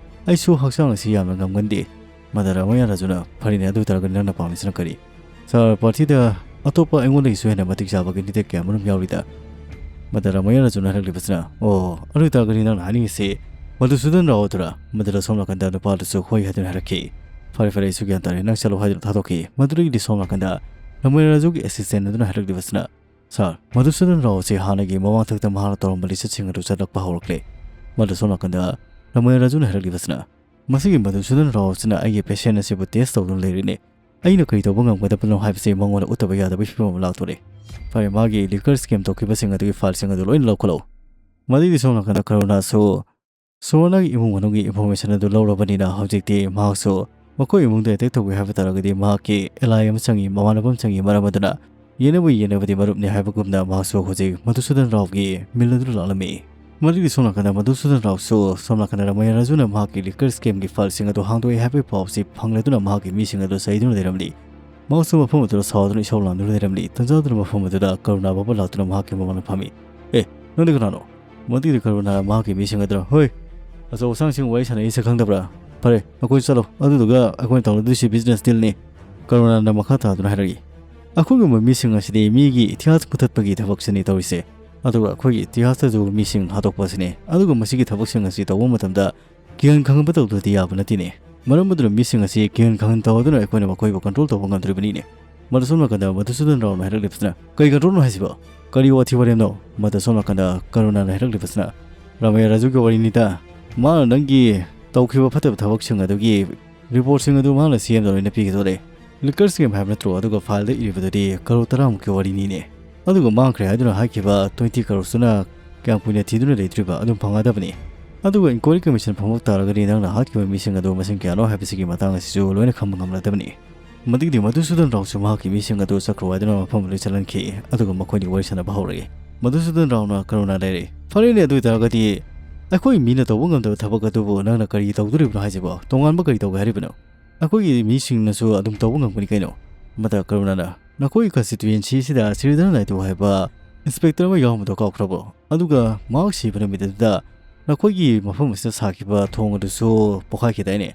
ꯑꯩꯁꯨ ꯍꯛꯆꯥꯡ ꯑꯁꯤ ꯌꯥꯝꯅ ꯉꯝꯒꯟꯗꯦ꯫" ꯃꯗ ꯔꯥꯃꯥꯌꯥ ꯔꯥꯖꯨꯅ, "ꯐꯔꯦꯅꯦ, ꯑꯗꯨ ꯑꯣꯏꯇꯥꯔꯒꯗꯤ ꯅꯪꯅ ꯄꯥꯝꯃꯤꯁꯤꯅ ꯀꯔꯤ?" "ꯁꯥꯔ, ꯄꯥꯔꯇꯤꯗ ꯑꯇꯣꯞꯄ ꯑꯩꯉꯣꯟꯗꯒꯤꯁꯨ ꯍꯦꯟꯅ ꯃꯇꯤꯛ ꯆꯥꯕ ꯀꯦꯟꯗꯤꯗꯦꯠ ꯀꯌꯥ ꯑꯃꯔꯣꯝ ꯌꯥꯎꯔꯤꯗ꯫" ꯃꯗ ꯔꯥꯃꯥꯌꯥ ꯔꯥꯖꯨꯅ ꯍꯥꯏꯔꯛꯂꯤꯕꯁꯤꯅ, "ꯑꯣ, ꯑꯗꯨ ꯑꯣꯏꯇꯥꯔꯒꯗꯤ ꯅꯪꯅ ꯍꯥꯏꯅꯤꯡꯉꯤꯁꯤ ꯃꯗꯨꯁꯨꯗꯟ ꯔꯥꯎ ꯑꯗꯨꯔꯥ?" ꯃꯗꯨꯗ ꯁꯣꯝ ꯅꯥꯀꯟꯗ ꯅꯨꯄꯥꯗꯨꯁꯨ ꯍꯣꯏ ꯍꯥꯏꯗꯨꯅ ꯍꯥꯏꯔꯛꯈꯤ꯫ "ꯐꯔꯦ, ꯐꯔꯦ, ꯑꯩꯁꯨ ꯒ꯭ꯌꯥꯟ ꯇꯥꯔꯦ, ꯅꯪ ꯆꯠꯂꯣ" ꯍꯥꯏꯗꯨꯅ ꯊꯥꯗꯣꯛꯈꯤ꯫ ꯃꯗꯨꯗꯒꯤꯗꯤ ꯁꯣꯝ ꯅꯥꯀꯟꯗ ꯔꯃꯩ ꯔꯥꯖꯨꯒꯤ ꯑꯦꯁꯤꯁꯇꯦꯟ ꯑꯗꯨꯅ ꯍꯥꯏꯔꯛꯂꯤꯕꯁꯤꯅ, "ꯁꯥꯔ, ꯃꯙꯨꯁꯨꯗꯟ ꯔꯥꯎ ꯑꯁꯤ ꯍꯥꯟꯅꯒꯤ ꯃꯃꯥꯡꯊꯛꯇ ꯃꯍꯥꯛꯅ ꯇꯧꯔꯝꯕ ꯂꯤꯆꯠꯁꯤꯡ ꯑꯗꯨ ꯆꯠꯂꯛꯄ ꯍꯧꯔꯛꯂꯦ꯫" ꯃꯗꯨ ꯁꯣꯝ ꯅꯥꯀꯟꯗ ꯔꯃꯩ ꯔꯥꯖꯨꯅ ꯍꯥꯏꯔꯛꯂꯤꯕꯁꯤꯅ, "ꯃꯁꯤꯒꯤ ꯃꯙꯨꯁꯨꯗꯟ ꯔꯥꯎ ꯑꯁꯤꯅ ꯑꯩꯒꯤ ꯄꯦꯁꯦꯟ ꯑꯁꯤꯕꯨ ꯇꯦꯁ ꯇꯧꯗꯨꯅ ꯂꯩꯔꯤꯅꯦ꯫ ꯑꯩꯅ ꯀꯔꯤ ꯇꯧꯕ ꯉꯝꯒꯗꯕꯅꯣ ꯍꯥꯏꯕꯁꯤ ꯃꯉꯣꯟꯗ ꯎꯠꯇꯕ ꯌꯥꯗꯕꯒꯤ ꯐꯤꯕꯝ ꯑꯃ ꯂꯥꯛꯇꯣꯔꯦ꯫ ꯐꯔꯦ, ꯃꯥꯒꯤ ꯂꯤꯀꯔ ꯁ꯭ꯀꯦꯝ ꯇꯧꯈꯤꯕꯁꯤꯡ ꯑꯗꯨꯒꯤ ꯐꯥꯏꯜꯁꯤꯡ ꯑꯗꯨ ꯂꯣꯏꯅ ꯂꯧꯈꯠꯂꯛꯎ꯫" ꯃꯗꯨꯒꯤ ꯁꯣꯝ ꯅꯥꯀꯟꯗ ꯀꯔꯨꯅꯥꯁꯨ ꯁꯨꯋꯔꯅꯒꯤ ꯏꯃꯨꯡ ꯃꯅꯨꯡꯒꯤ ꯏꯟꯐꯣꯔꯃꯦꯁꯟ ꯑꯗꯨ ꯂꯧꯔꯕꯅꯤꯅ ꯍꯧꯖꯤꯛꯇꯤ ꯃꯍꯥꯛꯁꯨ ꯃꯈꯣꯏ ꯏꯃꯨꯡꯗ ꯑꯦꯇꯦꯛ ꯇꯧꯒꯦ ꯍꯥꯏꯕ ꯇꯥꯔꯒꯗꯤ ꯃꯍꯥꯛꯀꯤ ꯑꯦꯂꯥꯏ ꯑꯃ ꯆꯪꯏ, ꯃꯃꯥꯟꯅꯕ ꯑꯃ ꯆꯪꯏ, ꯃꯔꯝ ꯑꯗꯨꯅ ꯌꯦꯟꯅꯕꯨ ꯌꯦꯟꯅꯕꯗꯤ ꯃꯔꯨꯞꯅꯤ ꯍꯥꯏꯕꯒꯨꯝꯅ ꯃꯍꯥꯛꯁꯨ ꯍꯧꯖꯤꯛ ꯃꯙꯨꯁꯨꯗꯟ ꯔꯥꯎꯒꯤ ꯃꯤꯜ ꯑꯗꯨꯗ ꯂꯥꯛꯂꯝꯃꯤ꯫ ꯃꯗꯨꯒꯤ ꯁꯣꯝ ꯅꯥꯀꯟꯗ ꯃꯙꯨꯁꯨꯗꯟ ꯔꯥꯎꯁꯨ ꯁꯣꯝ ꯅꯥꯀꯟꯗ ꯔꯃꯩ ꯔꯥꯖꯨꯅ ꯃꯍꯥꯛꯀꯤ ꯂꯤꯀꯔ ꯁ꯭ꯀꯦꯝꯒꯤ ꯐꯥꯏꯜꯁꯤꯡ ꯑꯗꯨ ꯍꯥꯡꯗꯣꯛꯑꯦ ꯍꯥꯏꯕꯒꯤ ꯄꯥꯎꯁꯤ ꯐꯪꯂꯗꯨꯅ ꯃꯍꯥꯛꯀꯤ ꯃꯤꯁꯤꯡ ꯑꯗꯨ ꯆꯩꯗꯨꯅ ꯂꯩꯔꯝꯂꯤ꯫ ꯃꯍꯥꯛꯁꯨ ꯃꯐꯝ ꯑꯗꯨꯗ ꯁꯥꯎꯗꯨꯅ ꯏꯁꯧ ꯂꯥꯡꯗꯨꯅ ꯂꯩꯔꯝꯂꯤ꯫ ꯇꯟꯖꯥꯗꯨꯅ ꯃꯐꯝ ꯑꯗꯨꯗ ꯀꯔꯨꯅꯥ ꯕꯥꯕꯨ ꯂꯥꯛꯇꯨꯅ ꯃꯍꯥꯛꯀꯤ ꯃꯃꯥꯡꯗ ꯐꯝꯃꯤ꯫ "ꯑꯦ, ꯅꯪꯗꯤ ꯀꯅꯥꯅꯣ?" ꯃꯗꯨꯒꯤꯗꯤ ꯀꯔꯨꯅꯥꯅ ꯃꯍꯥꯛꯀꯤ ꯃꯤꯁꯤꯡ ꯑꯗꯨꯗ, "ꯍꯣꯏ, ꯑꯆꯧ ꯑꯁꯥꯡꯁꯤꯡ ꯋꯥꯔꯤ ꯁꯥꯟꯅꯔꯤꯁꯦ ꯈꯪꯗꯕ꯭ꯔꯥ? ꯐꯔꯦ, ꯅꯈꯣꯏꯁꯨ ꯆꯠꯂꯣ, ꯑꯗꯨꯗꯨꯒ ꯑꯩꯈꯣꯏꯅ ꯇꯧꯅꯗꯣꯏꯁꯤ ꯕꯤꯖꯤꯅꯦꯁ ꯗꯤꯜꯅꯤ꯫" ꯀꯔꯨꯅꯥꯅ ꯃꯈꯥ ꯇꯥꯗꯨꯅ ꯍꯥꯏꯔꯛꯏ, "ꯑꯩꯈꯣꯏꯒꯨꯝꯕ ꯃꯤꯁꯤꯡ ꯑꯁꯤꯗꯤ ꯃꯤꯒꯤ ꯏꯇꯤꯍꯥꯁ ꯃꯨꯊꯠꯄꯒꯤ ꯊꯕꯛꯁꯤꯅꯤ ꯇꯧꯔꯤꯁꯦ꯫ ꯑꯗꯨꯒ ꯑꯩꯈꯣꯏꯒꯤ ꯏꯇꯤꯍꯥꯁꯇꯁꯨ ꯃꯤꯁꯤꯡ ꯍꯥꯠꯇꯣꯛꯄ ꯑꯁꯤꯅꯤ꯫ ꯑꯗꯨꯒ ꯃꯁꯤꯒꯤ ꯊꯕꯛꯁꯤꯡ ꯑꯁꯤ ꯇꯧꯕ ꯃꯇꯝꯗ ꯀꯤꯍꯟ ꯈꯪꯍꯟꯕ ꯇꯧꯗ꯭ꯔꯗꯤ ꯌꯥꯕ ꯅꯠꯇꯦꯅꯦ꯫ ꯃꯔꯝ ꯑꯗꯨꯅ ꯃꯤꯁꯤꯡ ꯑꯁꯤ ꯀꯤꯍꯟ ꯈꯪꯍꯟ ꯇꯧꯗꯨꯅ ꯑꯩꯈꯣꯏꯅ ꯃꯈꯣꯏꯕꯨ ꯀꯟꯇ꯭ꯔꯣꯜ ꯇꯧꯕ ꯉꯝꯗ꯭ꯔꯤꯕꯅꯤꯅꯦ꯫" ꯃꯗꯨ ꯁꯣꯝ ꯅꯥꯀꯟꯗ ꯃꯙꯨꯁꯨꯗꯟ ꯔꯥꯎꯅ ꯍꯥꯏꯔꯛꯂꯤꯕꯁꯤꯅ, "ꯀꯔꯤ ꯀꯟꯇ꯭ꯔꯣꯜꯅꯣ ꯍꯥꯏꯁꯤꯕꯣ? ꯀꯔꯤ ꯋꯥꯊꯤ ꯋꯥꯔꯦꯝꯅꯣ?" ꯃꯗꯨ ꯁꯣꯝ ꯅꯥꯀꯟꯗ ꯀꯔꯨꯅꯥꯅ ꯍꯥꯏꯔꯛꯂꯤꯕꯁꯤꯅ, "ꯔꯥꯃꯩ ꯔꯥꯖꯨꯒꯤ ꯋꯥꯔꯤꯅꯤꯗ꯫ ꯃꯥꯅ ꯅꯪꯒꯤ ꯇꯧꯈꯤꯕ ꯐꯠꯇꯕ ꯊꯕꯛꯁꯤꯡ ꯑꯗꯨꯒꯤ ꯔꯤꯄꯣꯔꯠꯁꯤꯡ ꯑꯗꯨ ꯃꯥꯅ ꯁꯤ ꯑꯦꯝꯗ ꯂꯣꯏꯅ ꯄꯤꯒꯗꯧꯔꯦ꯫ ꯂꯤꯀꯔ ꯁ꯭ꯀꯦꯝ ꯍꯥꯏꯕ ꯅꯠꯇ꯭ꯔꯣ? ꯑꯗꯨꯒ ꯐꯥꯏꯜꯗ ꯏꯔꯤꯕꯗꯨꯗꯤ ꯀꯔꯣꯔ ꯇꯔꯥꯃꯨꯛꯀꯤ ꯋꯥꯔꯤꯅꯤꯅꯦ꯫ ꯑꯗꯨꯒ ꯃꯥꯡꯈ꯭ꯔꯦ ꯍꯥꯏꯗꯨꯅ ꯍꯥꯏꯈꯤꯕ ꯇ꯭ꯋꯦꯟꯇꯤ ꯀꯔꯣꯔꯁꯇꯨꯅ ꯀꯌꯥꯝ ꯀꯨꯏꯅ ꯊꯤꯗꯨꯅ ꯂꯩꯗꯣꯔꯤꯕ? ꯑꯗꯨꯝ ꯐꯪꯒꯗꯕꯅꯤ꯫ ꯑꯗꯨꯒ ꯏꯟꯀ꯭ꯋꯥꯏꯔꯤ ꯀꯃꯤꯁꯟ ꯐꯝꯃꯛ ꯇꯥꯔꯒꯗꯤ ꯅꯪꯅ ꯍꯥꯠꯈꯤꯕ ꯃꯤꯁꯤꯡ ꯑꯗꯨ ꯃꯁꯤꯡ ꯀꯌꯥꯅꯣ ꯍꯥꯏꯕꯁꯤꯒꯤ ꯃꯇꯥꯡ ꯑꯁꯤꯁꯨ ꯂꯣꯏꯅ ꯈꯪꯕ ꯉꯝꯂꯗꯕꯅꯤ꯫" ꯃꯗꯨꯒꯤꯗꯤ ꯃꯙꯨꯁꯨꯗꯟ ꯔꯥꯎꯁꯨ ꯃꯍꯥꯛꯀꯤ ꯃꯤꯁꯤꯡ ꯑꯗꯨ ꯆꯠꯈ꯭ꯔꯣ ꯍꯥꯏꯗꯨꯅ ꯃꯐꯝ ꯑꯗꯨꯗ ꯆꯠꯍꯟꯈꯤ꯫ ꯑꯗꯨꯒ ꯃꯈꯣꯏꯅꯤ ꯋꯥꯔꯤ ꯁꯥꯟꯅꯕ ꯍꯧꯔꯛꯏ꯫ ꯃꯙꯨꯁꯨꯗꯟ ꯔꯥꯎꯅ ꯀꯔꯨꯅꯥ ꯂꯩꯔꯦ꯫ "ꯐꯔꯦꯅꯦ, ꯑꯗꯨ ꯑꯣꯏꯇꯥꯔꯒꯗꯤ ꯑꯩꯈꯣꯏ ꯃꯤꯅ ꯇꯧꯕ ꯉꯝꯗꯕ ꯊꯕꯛ ꯑꯗꯨꯕꯨ ꯅꯪꯅ ꯀꯔꯤ ꯇꯧꯗꯣꯔꯤꯕꯅꯣ ꯍꯥꯏꯁꯤꯕꯣ? ꯇꯣꯉꯥꯟꯕ ꯀꯔꯤ ꯇꯧꯒꯦ ꯍꯥꯏꯔꯤꯕꯅꯣ? ꯑꯩꯈꯣꯏꯒꯤ ꯃꯤꯁꯤꯡꯅꯁꯨ ꯑꯗꯨꯝ ꯇꯧꯕ ꯉꯝꯒꯅꯤ ꯀꯩꯅꯣ꯫" ꯃꯗ ꯀꯔꯨꯅꯥꯅ, "ꯅꯈꯣꯏꯒꯤ ꯀꯟꯁꯇꯤꯇ꯭ꯋꯦꯟꯁꯤ ꯑꯁꯤꯗ ꯁ꯭ꯔꯤꯙꯔ ꯅꯥꯏꯗꯨ ꯍꯥꯏꯕ ꯏꯟꯁꯄꯦꯛꯇꯔ ꯑꯃ ꯌꯥꯎꯔꯝꯕꯗꯣ ꯀꯥꯎꯈ꯭ꯔꯕꯣ? ꯑꯗꯨꯒ ꯃꯍꯥꯛ ꯁꯤꯕ ꯅꯨꯃꯤꯠ ꯑꯗꯨꯗ ꯅꯈꯣꯏꯒꯤ ꯃꯐꯝ ꯑꯁꯤꯗ ꯁꯥꯈꯤꯕ ꯊꯣꯡ ꯑꯗꯨꯁꯨ ꯄꯣꯈꯥꯏꯈꯤꯗꯥꯏꯅꯦ?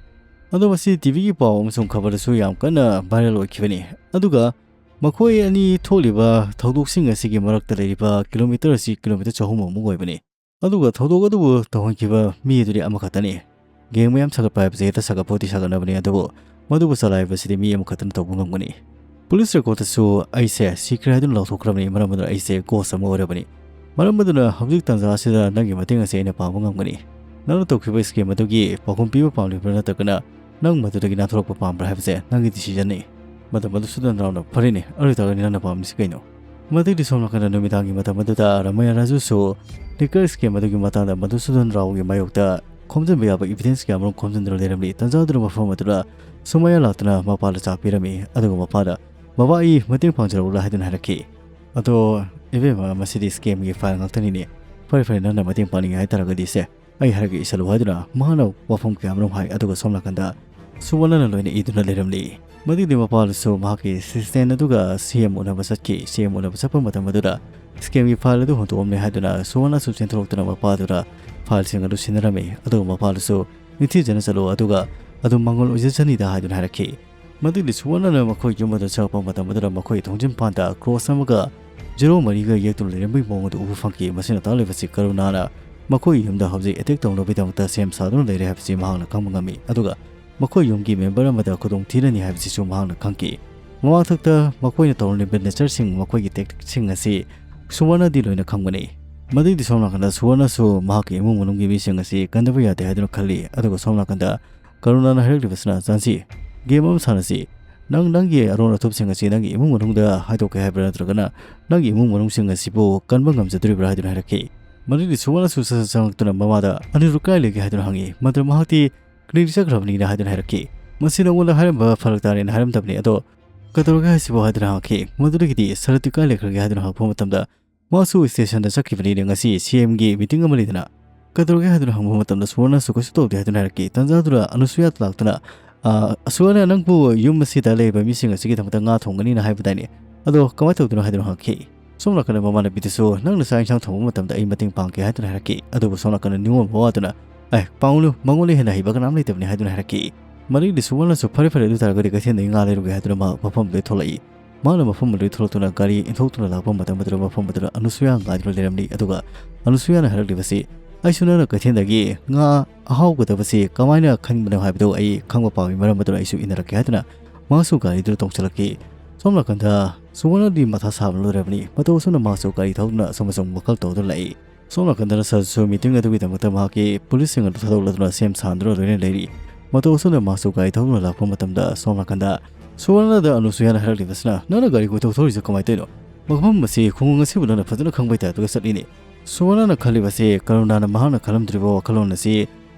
ꯑꯗꯣ ꯃꯁꯤ ꯇꯤ ꯚꯤꯒꯤ ꯄꯥꯎ ꯑꯃꯁꯨꯡ ꯈꯕꯔꯗꯁꯨ ꯌꯥꯝ ꯀꯟꯅ ꯚꯥꯏꯔꯦꯜ ꯑꯣꯏꯈꯤꯕꯅꯤ꯫ ꯑꯗꯨꯒ ꯃꯈꯣꯏ ꯑꯅꯤ ꯊꯣꯛꯂꯤꯕ ꯊꯧꯗꯣꯛꯁꯤꯡ ꯑꯁꯤꯒꯤ ꯃꯔꯛꯇ ꯂꯩꯔꯤꯕ ꯀꯤꯂꯣꯃꯤꯇꯔ ꯑꯁꯤ ꯀꯤꯂꯣꯃꯤꯇꯔ ꯆꯍꯨꯝ ꯑꯃꯨꯛ ꯑꯣꯏꯕꯅꯤ꯫ ꯑꯗꯨꯒ ꯊꯧꯗꯣꯛ ꯑꯗꯨꯕꯨ ꯇꯧꯍꯟꯈꯤꯕ ꯃꯤ ꯑꯗꯨꯗꯤ ꯑꯃꯈꯛꯇꯅꯤ꯫" ꯒꯦꯡ ꯃꯌꯥꯝ ꯁꯥꯒꯠꯄ ꯍꯥꯏꯕꯁꯦ ꯍꯦꯛꯇ ꯁꯥꯒꯠꯄ ꯑꯣꯏꯗꯤ ꯁꯥꯒꯠꯅꯕꯅꯤ, ꯑꯗꯨꯕꯨ ꯃꯗꯨꯕꯨ ꯆꯂꯥꯏꯕꯁꯤꯗꯤ ꯃꯤ ꯑꯃꯈꯛꯇꯅ ꯇꯧꯕ ꯉꯝꯒꯅꯤ꯫ ꯄꯨꯂꯤꯁ ꯔꯦꯀꯣꯔꯗꯇꯁꯨ ꯑꯩꯁꯦ ꯁꯤꯈ꯭ꯔꯦ ꯍꯥꯏꯗꯨꯅ ꯂꯥꯎꯊꯣꯛꯈ꯭ꯔꯕꯅꯤ, ꯃꯔꯝ ꯑꯗꯨꯅ ꯑꯩꯁꯦ ꯒꯣꯁ ꯑꯃ ꯑꯣꯏꯔꯕꯅꯤ꯫ ꯃꯔꯝ ꯑꯗꯨꯅ ꯍꯧꯖꯤꯛ ꯇꯥꯟꯖꯥ ꯑꯁꯤꯗ ꯅꯪꯒꯤ ꯃꯇꯦꯡ ꯑꯁꯤ ꯑꯩꯅ ꯄꯥꯡꯕ ꯉꯝꯒꯅꯤ꯫ ꯅꯪꯅ ꯇꯧꯈꯤꯕ ꯁ꯭ꯀꯦꯝ ꯑꯗꯨꯒꯤ ꯄꯥꯎꯈꯨꯝ ꯄꯤꯕ ꯄꯥꯝꯂꯤꯕ꯭ꯔꯥ, ꯅꯠꯇ꯭ꯔꯒꯅ ꯅꯪ ꯃꯗꯨꯗꯒꯤ ꯅꯥꯟꯊꯣꯔꯛꯄ ꯄꯥꯝꯕ꯭ꯔꯥ ꯍꯥꯏꯕꯁꯦ ꯅꯪꯒꯤ ꯗꯤꯁꯤꯖꯟꯅꯤ꯫ ꯃꯗꯨ ꯃꯗꯨꯁꯨꯗꯟ ꯔꯥꯎꯅ, "ꯐꯔꯦꯅꯦ, ꯑꯗꯨ ꯑꯣꯏꯇꯥꯔꯒꯗꯤ ꯅꯪꯅ ꯄꯥꯝꯃꯤꯁꯤ ꯀꯩꯅꯣ?" ꯃꯗꯨꯒꯤ ꯁꯣꯝ ꯅꯥꯀꯟꯗ ꯅꯨꯃꯤꯗꯥꯡꯒꯤ ꯃꯇꯝ ꯑꯗꯨꯗ ꯔꯥꯃꯩꯌꯥ ꯔꯥꯖꯨꯁꯨ ꯂꯤꯀꯔ ꯁ꯭ꯀꯦꯝ ꯑꯗꯨꯒꯤ ꯃꯇꯥꯡꯗ ꯃꯗꯨꯁꯨꯗꯟ ꯔꯥꯎꯒꯤ ꯃꯥꯌꯣꯛꯇ ꯈꯣꯝꯖꯤꯟꯕ ꯌꯥꯕ ꯏꯕꯤꯗꯦꯟꯁ ꯀꯌꯥ ꯑꯃꯔꯣꯝ ꯈꯣꯝꯖꯤꯟꯗꯨꯅ ꯂꯩꯔꯝꯂꯤ꯫ ꯇꯟꯖꯥ ꯑꯗꯨꯅ ꯃꯐꯝ ꯑꯗꯨꯗ ꯁꯨꯃꯥꯏꯌꯥ ꯂꯥꯛꯇꯨꯅ ꯃꯄꯥꯗ ꯆꯥꯛ ꯄꯤꯔꯝꯃꯤ, ꯑꯗꯨꯒ ꯃꯄꯥꯗ, "ꯕꯕꯥ, ꯑꯩ ꯃꯇꯦꯡ ꯄꯥꯡꯖꯔꯛꯎꯔꯥ?" ꯍꯥꯏꯗꯨꯅ ꯍꯥꯏꯔꯛꯈꯤ꯫ "ꯑꯗꯣ ꯏꯕꯦꯝꯃ, ꯃꯁꯤꯗꯤ ꯁ꯭ꯀꯦꯝꯒꯤ ꯐꯥꯏꯜ ꯉꯥꯛꯇꯅꯤꯅꯦ꯫ ꯐꯔꯦ, ꯐꯔꯦ, ꯅꯪꯅ ꯃꯇꯦꯡ ꯄꯥꯡꯅꯤꯡꯉꯦ ꯍꯥꯏꯇꯥꯔꯒꯗꯤ ꯁꯦ, ꯑꯩ ꯍꯥꯏꯔꯒ ꯏꯁꯜꯂꯨ" ꯍꯥꯏꯗꯨꯅ ꯃꯍꯥꯛꯅ ꯋꯥꯐꯝ ꯀꯌꯥ ꯑꯃꯔꯣꯝ ꯍꯥꯏ, ꯑꯗꯨꯒ ꯁꯣꯝ ꯅꯥꯀꯟꯗ ꯁꯨꯋꯔꯅꯅ ꯂꯣꯏꯅ ꯏꯗꯨꯅ ꯂꯩꯔꯝꯂꯤ꯫ ꯃꯗꯨꯒꯤ ꯃꯄꯥꯗꯨꯁꯨ ꯃꯍꯥꯛꯀꯤ ꯑꯦꯁꯤꯁꯇꯦꯟ ꯑꯗꯨꯒ ꯁꯤ ꯑꯦꯝ ꯎꯅꯕ ꯆꯠꯈꯤ꯫ ꯁꯤ ꯑꯦꯝ ꯎꯅꯕ ꯆꯠꯄ ꯃꯇꯝ ꯑꯗꯨꯗ ꯁ꯭ꯀꯦꯝꯒꯤ ꯐꯥꯏꯜ ꯑꯗꯨ ꯍꯨꯟꯗꯣꯛꯑꯝꯂꯦ ꯍꯥꯏꯗꯨꯅ ꯁꯨꯋꯔꯅꯁꯨ ꯆꯦꯟꯊꯣꯔꯛꯇꯨꯅ ꯃꯄꯥꯗꯨꯗ ꯐꯥꯏꯜꯁꯤꯡ ꯑꯗꯨ ꯁꯤꯟꯅꯔꯝꯃꯤ꯫ ꯑꯗꯨꯒ ꯃꯄꯥꯗꯨꯁꯨ "ꯅꯤꯡꯊꯤꯖꯅ ꯆꯠꯂꯨ, ꯑꯗꯨꯒ ꯑꯗꯨꯝ ꯃꯉꯣꯟ ꯑꯣꯏꯖꯁꯅꯤꯗ" ꯍꯥꯏꯗꯨꯅ ꯍꯥꯏꯔꯛꯈꯤ꯫ ꯃꯗꯨꯒꯤ ꯁꯨꯋꯔꯅꯅ ꯃꯈꯣꯏ ꯌꯨꯝ ꯑꯗꯨ ꯆꯪꯉꯛꯄ ꯃꯇꯝ ꯑꯗꯨꯗ ꯃꯈꯣꯏ ꯊꯣꯡꯖꯤꯟ ꯄꯥꯟꯗ ꯀ꯭ꯔꯣꯁ ꯑꯃꯒ ꯖꯤꯔꯣ ꯃꯔꯤꯒ ꯌꯦꯛꯇꯨꯅ ꯂꯩꯔꯝꯕꯒꯤ ꯃꯑꯣꯡ ꯑꯗꯨ ꯎꯕ ꯐꯪꯈꯤ꯫ ꯃꯁꯤꯅ ꯇꯥꯛꯂꯤꯕꯁꯤ ꯀꯔꯨꯅꯥꯅ ꯃꯈꯣꯏ ꯌꯨꯝꯗ ꯍꯧꯖꯤꯛ ꯑꯦꯇꯦꯛ ꯇꯧꯅꯕꯒꯤꯗꯃꯛꯇ ꯁꯦꯝ ꯁꯥꯗꯨꯅ ꯂꯩꯔꯦ ꯍꯥꯏꯕꯁꯤ ꯃꯍꯥꯛꯅ ꯈꯪꯕ ꯉꯝꯃꯤ꯫ ꯑꯗꯨꯒ ꯃꯈꯣꯏ ꯌꯨꯝꯒꯤ ꯃꯦꯝꯕꯔ ꯑꯃꯗ ꯈꯨꯗꯣꯡ ꯊꯤꯔꯅꯤ ꯍꯥꯏꯕꯁꯤꯁꯨ ꯃꯍꯥꯛꯅ ꯈꯪꯈꯤ꯫ ꯃꯃꯥꯡꯊꯛꯇ ꯃꯈꯣꯏꯅ ꯇꯧꯔꯝꯂꯤꯕ ꯅꯦꯆꯔꯁꯤꯡ, ꯃꯈꯣꯏꯒꯤ ꯇꯦꯛꯇꯤꯛꯁꯤꯡ ꯑꯁꯤ ꯁꯨꯋꯔꯅꯗꯤ ꯂꯣꯏꯅ ꯈꯪꯕꯅꯤ꯫ ꯃꯗꯨꯒꯤꯗꯤ ꯁꯣꯝ ꯅꯥꯀꯟꯗ ꯁꯨꯋꯔꯅꯁꯨ ꯃꯍꯥꯛꯀꯤ ꯏꯃꯨꯡ ꯃꯅꯨꯡꯒꯤ ꯃꯤꯁꯤꯡ ꯑꯁꯤ ꯀꯟꯗꯕ ꯌꯥꯗꯦ ꯍꯥꯏꯗꯨꯅ ꯈꯜꯂꯤ꯫ ꯑꯗꯨꯒ ꯁꯣꯝ ꯅꯥꯀꯟꯗ ꯀꯔꯨꯅꯥꯅ ꯍꯥꯏꯔꯛꯂꯤꯕꯁꯤꯅ, "ꯆꯥꯟꯁꯤ, ꯒꯦꯝ ꯑꯃ ꯁꯥꯟꯅꯁꯤ꯫ ꯅꯪ ꯅꯪꯒꯤ ꯑꯔꯣꯟ ꯑꯊꯨꯞꯁꯤꯡ ꯑꯁꯤ ꯅꯪꯒꯤ ꯏꯃꯨꯡ ꯃꯅꯨꯡꯗ ꯍꯥꯏꯗꯣꯛꯀꯦ ꯍꯥꯏꯕ꯭ꯔꯥ, ꯅꯠꯇ꯭ꯔꯒꯅ ꯅꯪꯒꯤ ꯏꯃꯨꯡ ꯃꯅꯨꯡꯁꯤꯡ ꯑꯁꯤꯕꯨ ꯀꯟꯕ ꯉꯝꯖꯗꯣꯔꯤꯕ꯭ꯔꯥ?" ꯍꯥꯏꯗꯨꯅ ꯍꯥꯏꯔꯛꯈꯤ꯫ ꯃꯗꯨꯒꯤ ꯁꯨꯋꯔꯅꯁꯨ ꯁꯠ ꯁꯠ ꯆꯪꯂꯛꯇꯨꯅ ꯃꯃꯥꯗ, "ꯑꯅꯤꯔꯨ ꯀꯥꯏ ꯂꯩꯒꯦ?" ꯍꯥꯏꯗꯨꯅ ꯍꯪꯉꯤ꯫ ꯃꯗꯨꯗ ꯃꯍꯥꯛꯇꯤ, "ꯀ꯭ꯂꯤꯅꯤꯛ ꯆꯠꯈ꯭ꯔꯕꯅꯤꯅ" ꯍꯥꯏꯗꯨꯅ ꯍꯥꯏꯔꯛꯈꯤ꯫ "ꯃꯁꯤ ꯅꯉꯣꯟꯗ ꯍꯥꯏꯔꯝꯕ ꯐꯔꯛ ꯇꯥꯔꯦꯅ ꯍꯥꯏꯔꯝꯗꯕꯅꯤ, ꯑꯗꯣ ꯀꯩꯗꯧꯔꯒꯦ ꯍꯥꯏꯁꯤꯕꯣ?" ꯍꯥꯏꯗꯨꯅ ꯍꯪꯉꯛꯈꯤ꯫ ꯃꯗꯨꯗꯒꯤꯗꯤ, "ꯁꯔꯠꯇꯤ ꯀꯥꯏ ꯂꯩꯈ꯭ꯔꯒꯦ?" ꯍꯥꯏꯗꯨꯅ ꯍꯪꯉꯛꯄ ꯃꯇꯝꯗ, "ꯃꯥꯁꯨ ꯁ꯭ꯇꯦꯁꯟꯗ ꯆꯠꯈꯤꯕꯅꯤꯅ, ꯉꯁꯤ ꯁꯤ ꯑꯦꯝꯒꯤ ꯃꯤꯇꯤꯡ ꯑꯃ ꯂꯩꯗꯅ, ꯀꯩꯗꯧꯔꯒꯦ?" ꯍꯥꯏꯗꯨꯅ ꯍꯪꯕ ꯃꯇꯝꯗ ꯁꯨꯋꯔꯅꯁꯨ ꯀꯩꯁꯨ ꯇꯧꯗꯦ ꯍꯥꯏꯗꯨꯅ ꯍꯥꯏꯔꯛꯈꯤ꯫ ꯇꯟꯖꯥꯗꯨꯗ ꯑꯅꯨꯁꯨꯌꯥ ꯂꯥꯛꯇꯨꯅ, "ꯑ, ꯁꯨꯋꯔꯅ, ꯅꯪꯕꯨ ꯌꯨꯝ ꯑꯁꯤꯗ ꯂꯩꯔꯤꯕ ꯃꯤꯁꯤꯡ ꯑꯁꯤꯒꯤꯗꯃꯛꯇ ꯉꯥ ꯊꯣꯡꯒꯅꯤꯅ ꯍꯥꯏꯕꯗꯥꯏꯅꯦ? ꯑꯗꯣ ꯀꯃꯥꯏꯅ ꯇꯧꯗꯣꯏꯅꯣ?" ꯍꯥꯏꯗꯨꯅ ꯍꯪꯉꯛꯈꯤ꯫ ꯁꯣꯝ ꯅꯥꯀꯟꯗ ꯃꯃꯥꯟꯅꯕꯤꯗꯨꯁꯨ, "ꯅꯪꯅ ꯆꯥꯛ ꯏꯟꯁꯥꯡ ꯊꯣꯡꯕ ꯃꯇꯝꯗ ꯑꯩ ꯃꯇꯦꯡ ꯄꯥꯡꯒꯦ" ꯍꯥꯏꯗꯨꯅ ꯍꯥꯏꯔꯛꯈꯤ꯫ ꯑꯗꯨꯕꯨ ꯁꯣꯝ ꯅꯥꯀꯟꯗ ꯅꯤꯉꯣꯜ ꯃꯋꯥꯗꯨꯅ, "ꯑꯦ, ꯄꯥꯡꯉꯨꯅꯨ, ꯃꯉꯣꯟꯗ ꯍꯦꯟꯅ ꯍꯩꯕ ꯀꯅꯥꯝ ꯂꯩꯇꯕꯅꯤ" ꯍꯥꯏꯗꯨꯅ ꯍꯥꯏꯔꯛꯈꯤ꯫ ꯃꯗꯨꯒꯤꯗꯤ ꯁꯨꯋꯔꯅꯁꯨ, "ꯐꯔꯦ, ꯐꯔꯦ, ꯑꯗꯨ ꯇꯥꯔꯒꯗꯤ ꯀꯩꯊꯦꯜꯗꯒꯤ ꯉꯥ ꯂꯩꯔꯨꯒꯦ" ꯍꯥꯏꯗꯨꯅ ꯃꯍꯥꯛ ꯃꯐꯝꯗꯨꯗꯒꯤ ꯊꯣꯛꯂꯛꯏ꯫ ꯃꯥꯅ ꯃꯐꯝ ꯑꯗꯨꯗꯒꯤ ꯊꯣꯛꯂꯛꯇꯨꯅ ꯒꯥꯔꯤ ꯏꯟꯊꯣꯛꯇꯨꯅ ꯂꯥꯛꯄ ꯃꯇꯝ ꯑꯗꯨꯗ ꯃꯐꯝ ꯑꯗꯨꯗ ꯑꯅꯨꯁꯨꯌꯥ ꯉꯥꯏꯗꯨꯅ ꯂꯩꯔꯝꯂꯤ꯫ ꯑꯗꯨꯒ ꯑꯅꯨꯁꯨꯌꯥꯅ ꯍꯥꯏꯔꯛꯂꯤꯕꯁꯤ, ꯑꯩꯁꯨ ꯅꯪꯅ ꯀꯩꯊꯦꯜꯗꯒꯤ ꯉꯥ ꯑꯍꯥꯎꯒꯗꯕꯁꯤ ꯀꯃꯥꯏꯅ ꯈꯟꯕꯅꯣ ꯍꯥꯏꯕꯗꯨ ꯑꯩ ꯈꯪꯕ ꯄꯥꯝꯃꯤ, ꯃꯔꯝ ꯑꯗꯨꯅ ꯑꯩꯁꯨ ꯏꯟꯅꯔꯛꯀꯦ" ꯍꯥꯏꯗꯨꯅ ꯃꯍꯥꯛꯁꯨ ꯒꯥꯔꯤꯗꯨꯗ ꯇꯣꯡꯁꯤꯜꯂꯛꯈꯤ꯫ ꯁꯣꯝ ꯅꯥꯀꯟꯗ ꯁꯨꯋꯔꯅꯗꯤ ꯃꯊꯥ ꯁꯥꯕ ꯂꯣꯏꯔꯕꯅꯤ꯫ ꯃꯇꯧ ꯑꯁꯨꯝꯅ ꯃꯍꯥꯛꯁꯨ ꯒꯥꯔꯤ ꯊꯧꯗꯨꯅ ꯑꯁꯨꯝ ꯑꯁꯨꯝ ꯋꯥꯈꯜ ꯇꯧꯗꯨꯅ ꯂꯥꯛꯏ꯫ ꯁꯣꯝ ꯅꯥꯀꯟꯗꯅ ꯁꯔꯁꯨ ꯃꯤꯇꯤꯡ ꯑꯗꯨꯒꯤꯗꯃꯛꯇ ꯃꯍꯥꯛꯀꯤ ꯄꯨꯂꯤꯁꯁꯤꯡ ꯑꯗꯨ ꯊꯥꯗꯣꯛꯂꯗꯨꯅ ꯁꯦꯝ ꯁꯥꯗꯨꯅ ꯂꯣꯏꯅ ꯂꯩꯔꯤ꯫ ꯃꯇꯧ ꯑꯁꯨꯝꯅ ꯃꯍꯥꯛꯁꯨ ꯒꯥꯔꯤ ꯊꯧꯗꯨꯅ ꯂꯥꯛꯄ ꯃꯇꯝꯗ, ꯁꯣꯝ ꯅꯥꯀꯟꯗ ꯁꯨꯋꯔꯅꯗ ꯑꯅꯨꯁꯨꯌꯥꯅ ꯍꯥꯏꯔꯛꯂꯤꯕꯁꯤꯅ, "ꯅꯪꯅ ꯒꯥꯔꯤ ꯀꯣꯏꯊꯧ ꯊꯧꯔꯤꯁꯦ ꯀꯃꯥꯏꯅ ꯇꯧꯔꯤꯅꯣ? ꯃꯐꯝ ꯑꯁꯤ ꯈꯨꯡꯒꯪ ꯑꯁꯤꯕꯨ ꯅꯪꯅ ꯐꯖꯅ ꯈꯪꯕꯩ ꯇꯥꯏꯞꯇꯒ ꯆꯠꯂꯤꯅꯦ꯫" ꯁꯨꯋꯔꯅꯅ ꯈꯜꯂꯤꯕꯁꯤ ꯀꯔꯨꯅꯥꯅ ꯃꯍꯥꯛꯅ ꯈꯜꯂꯝꯗ꯭ꯔꯤꯕ ꯋꯥꯈꯜꯂꯣꯟ ꯑꯁꯤ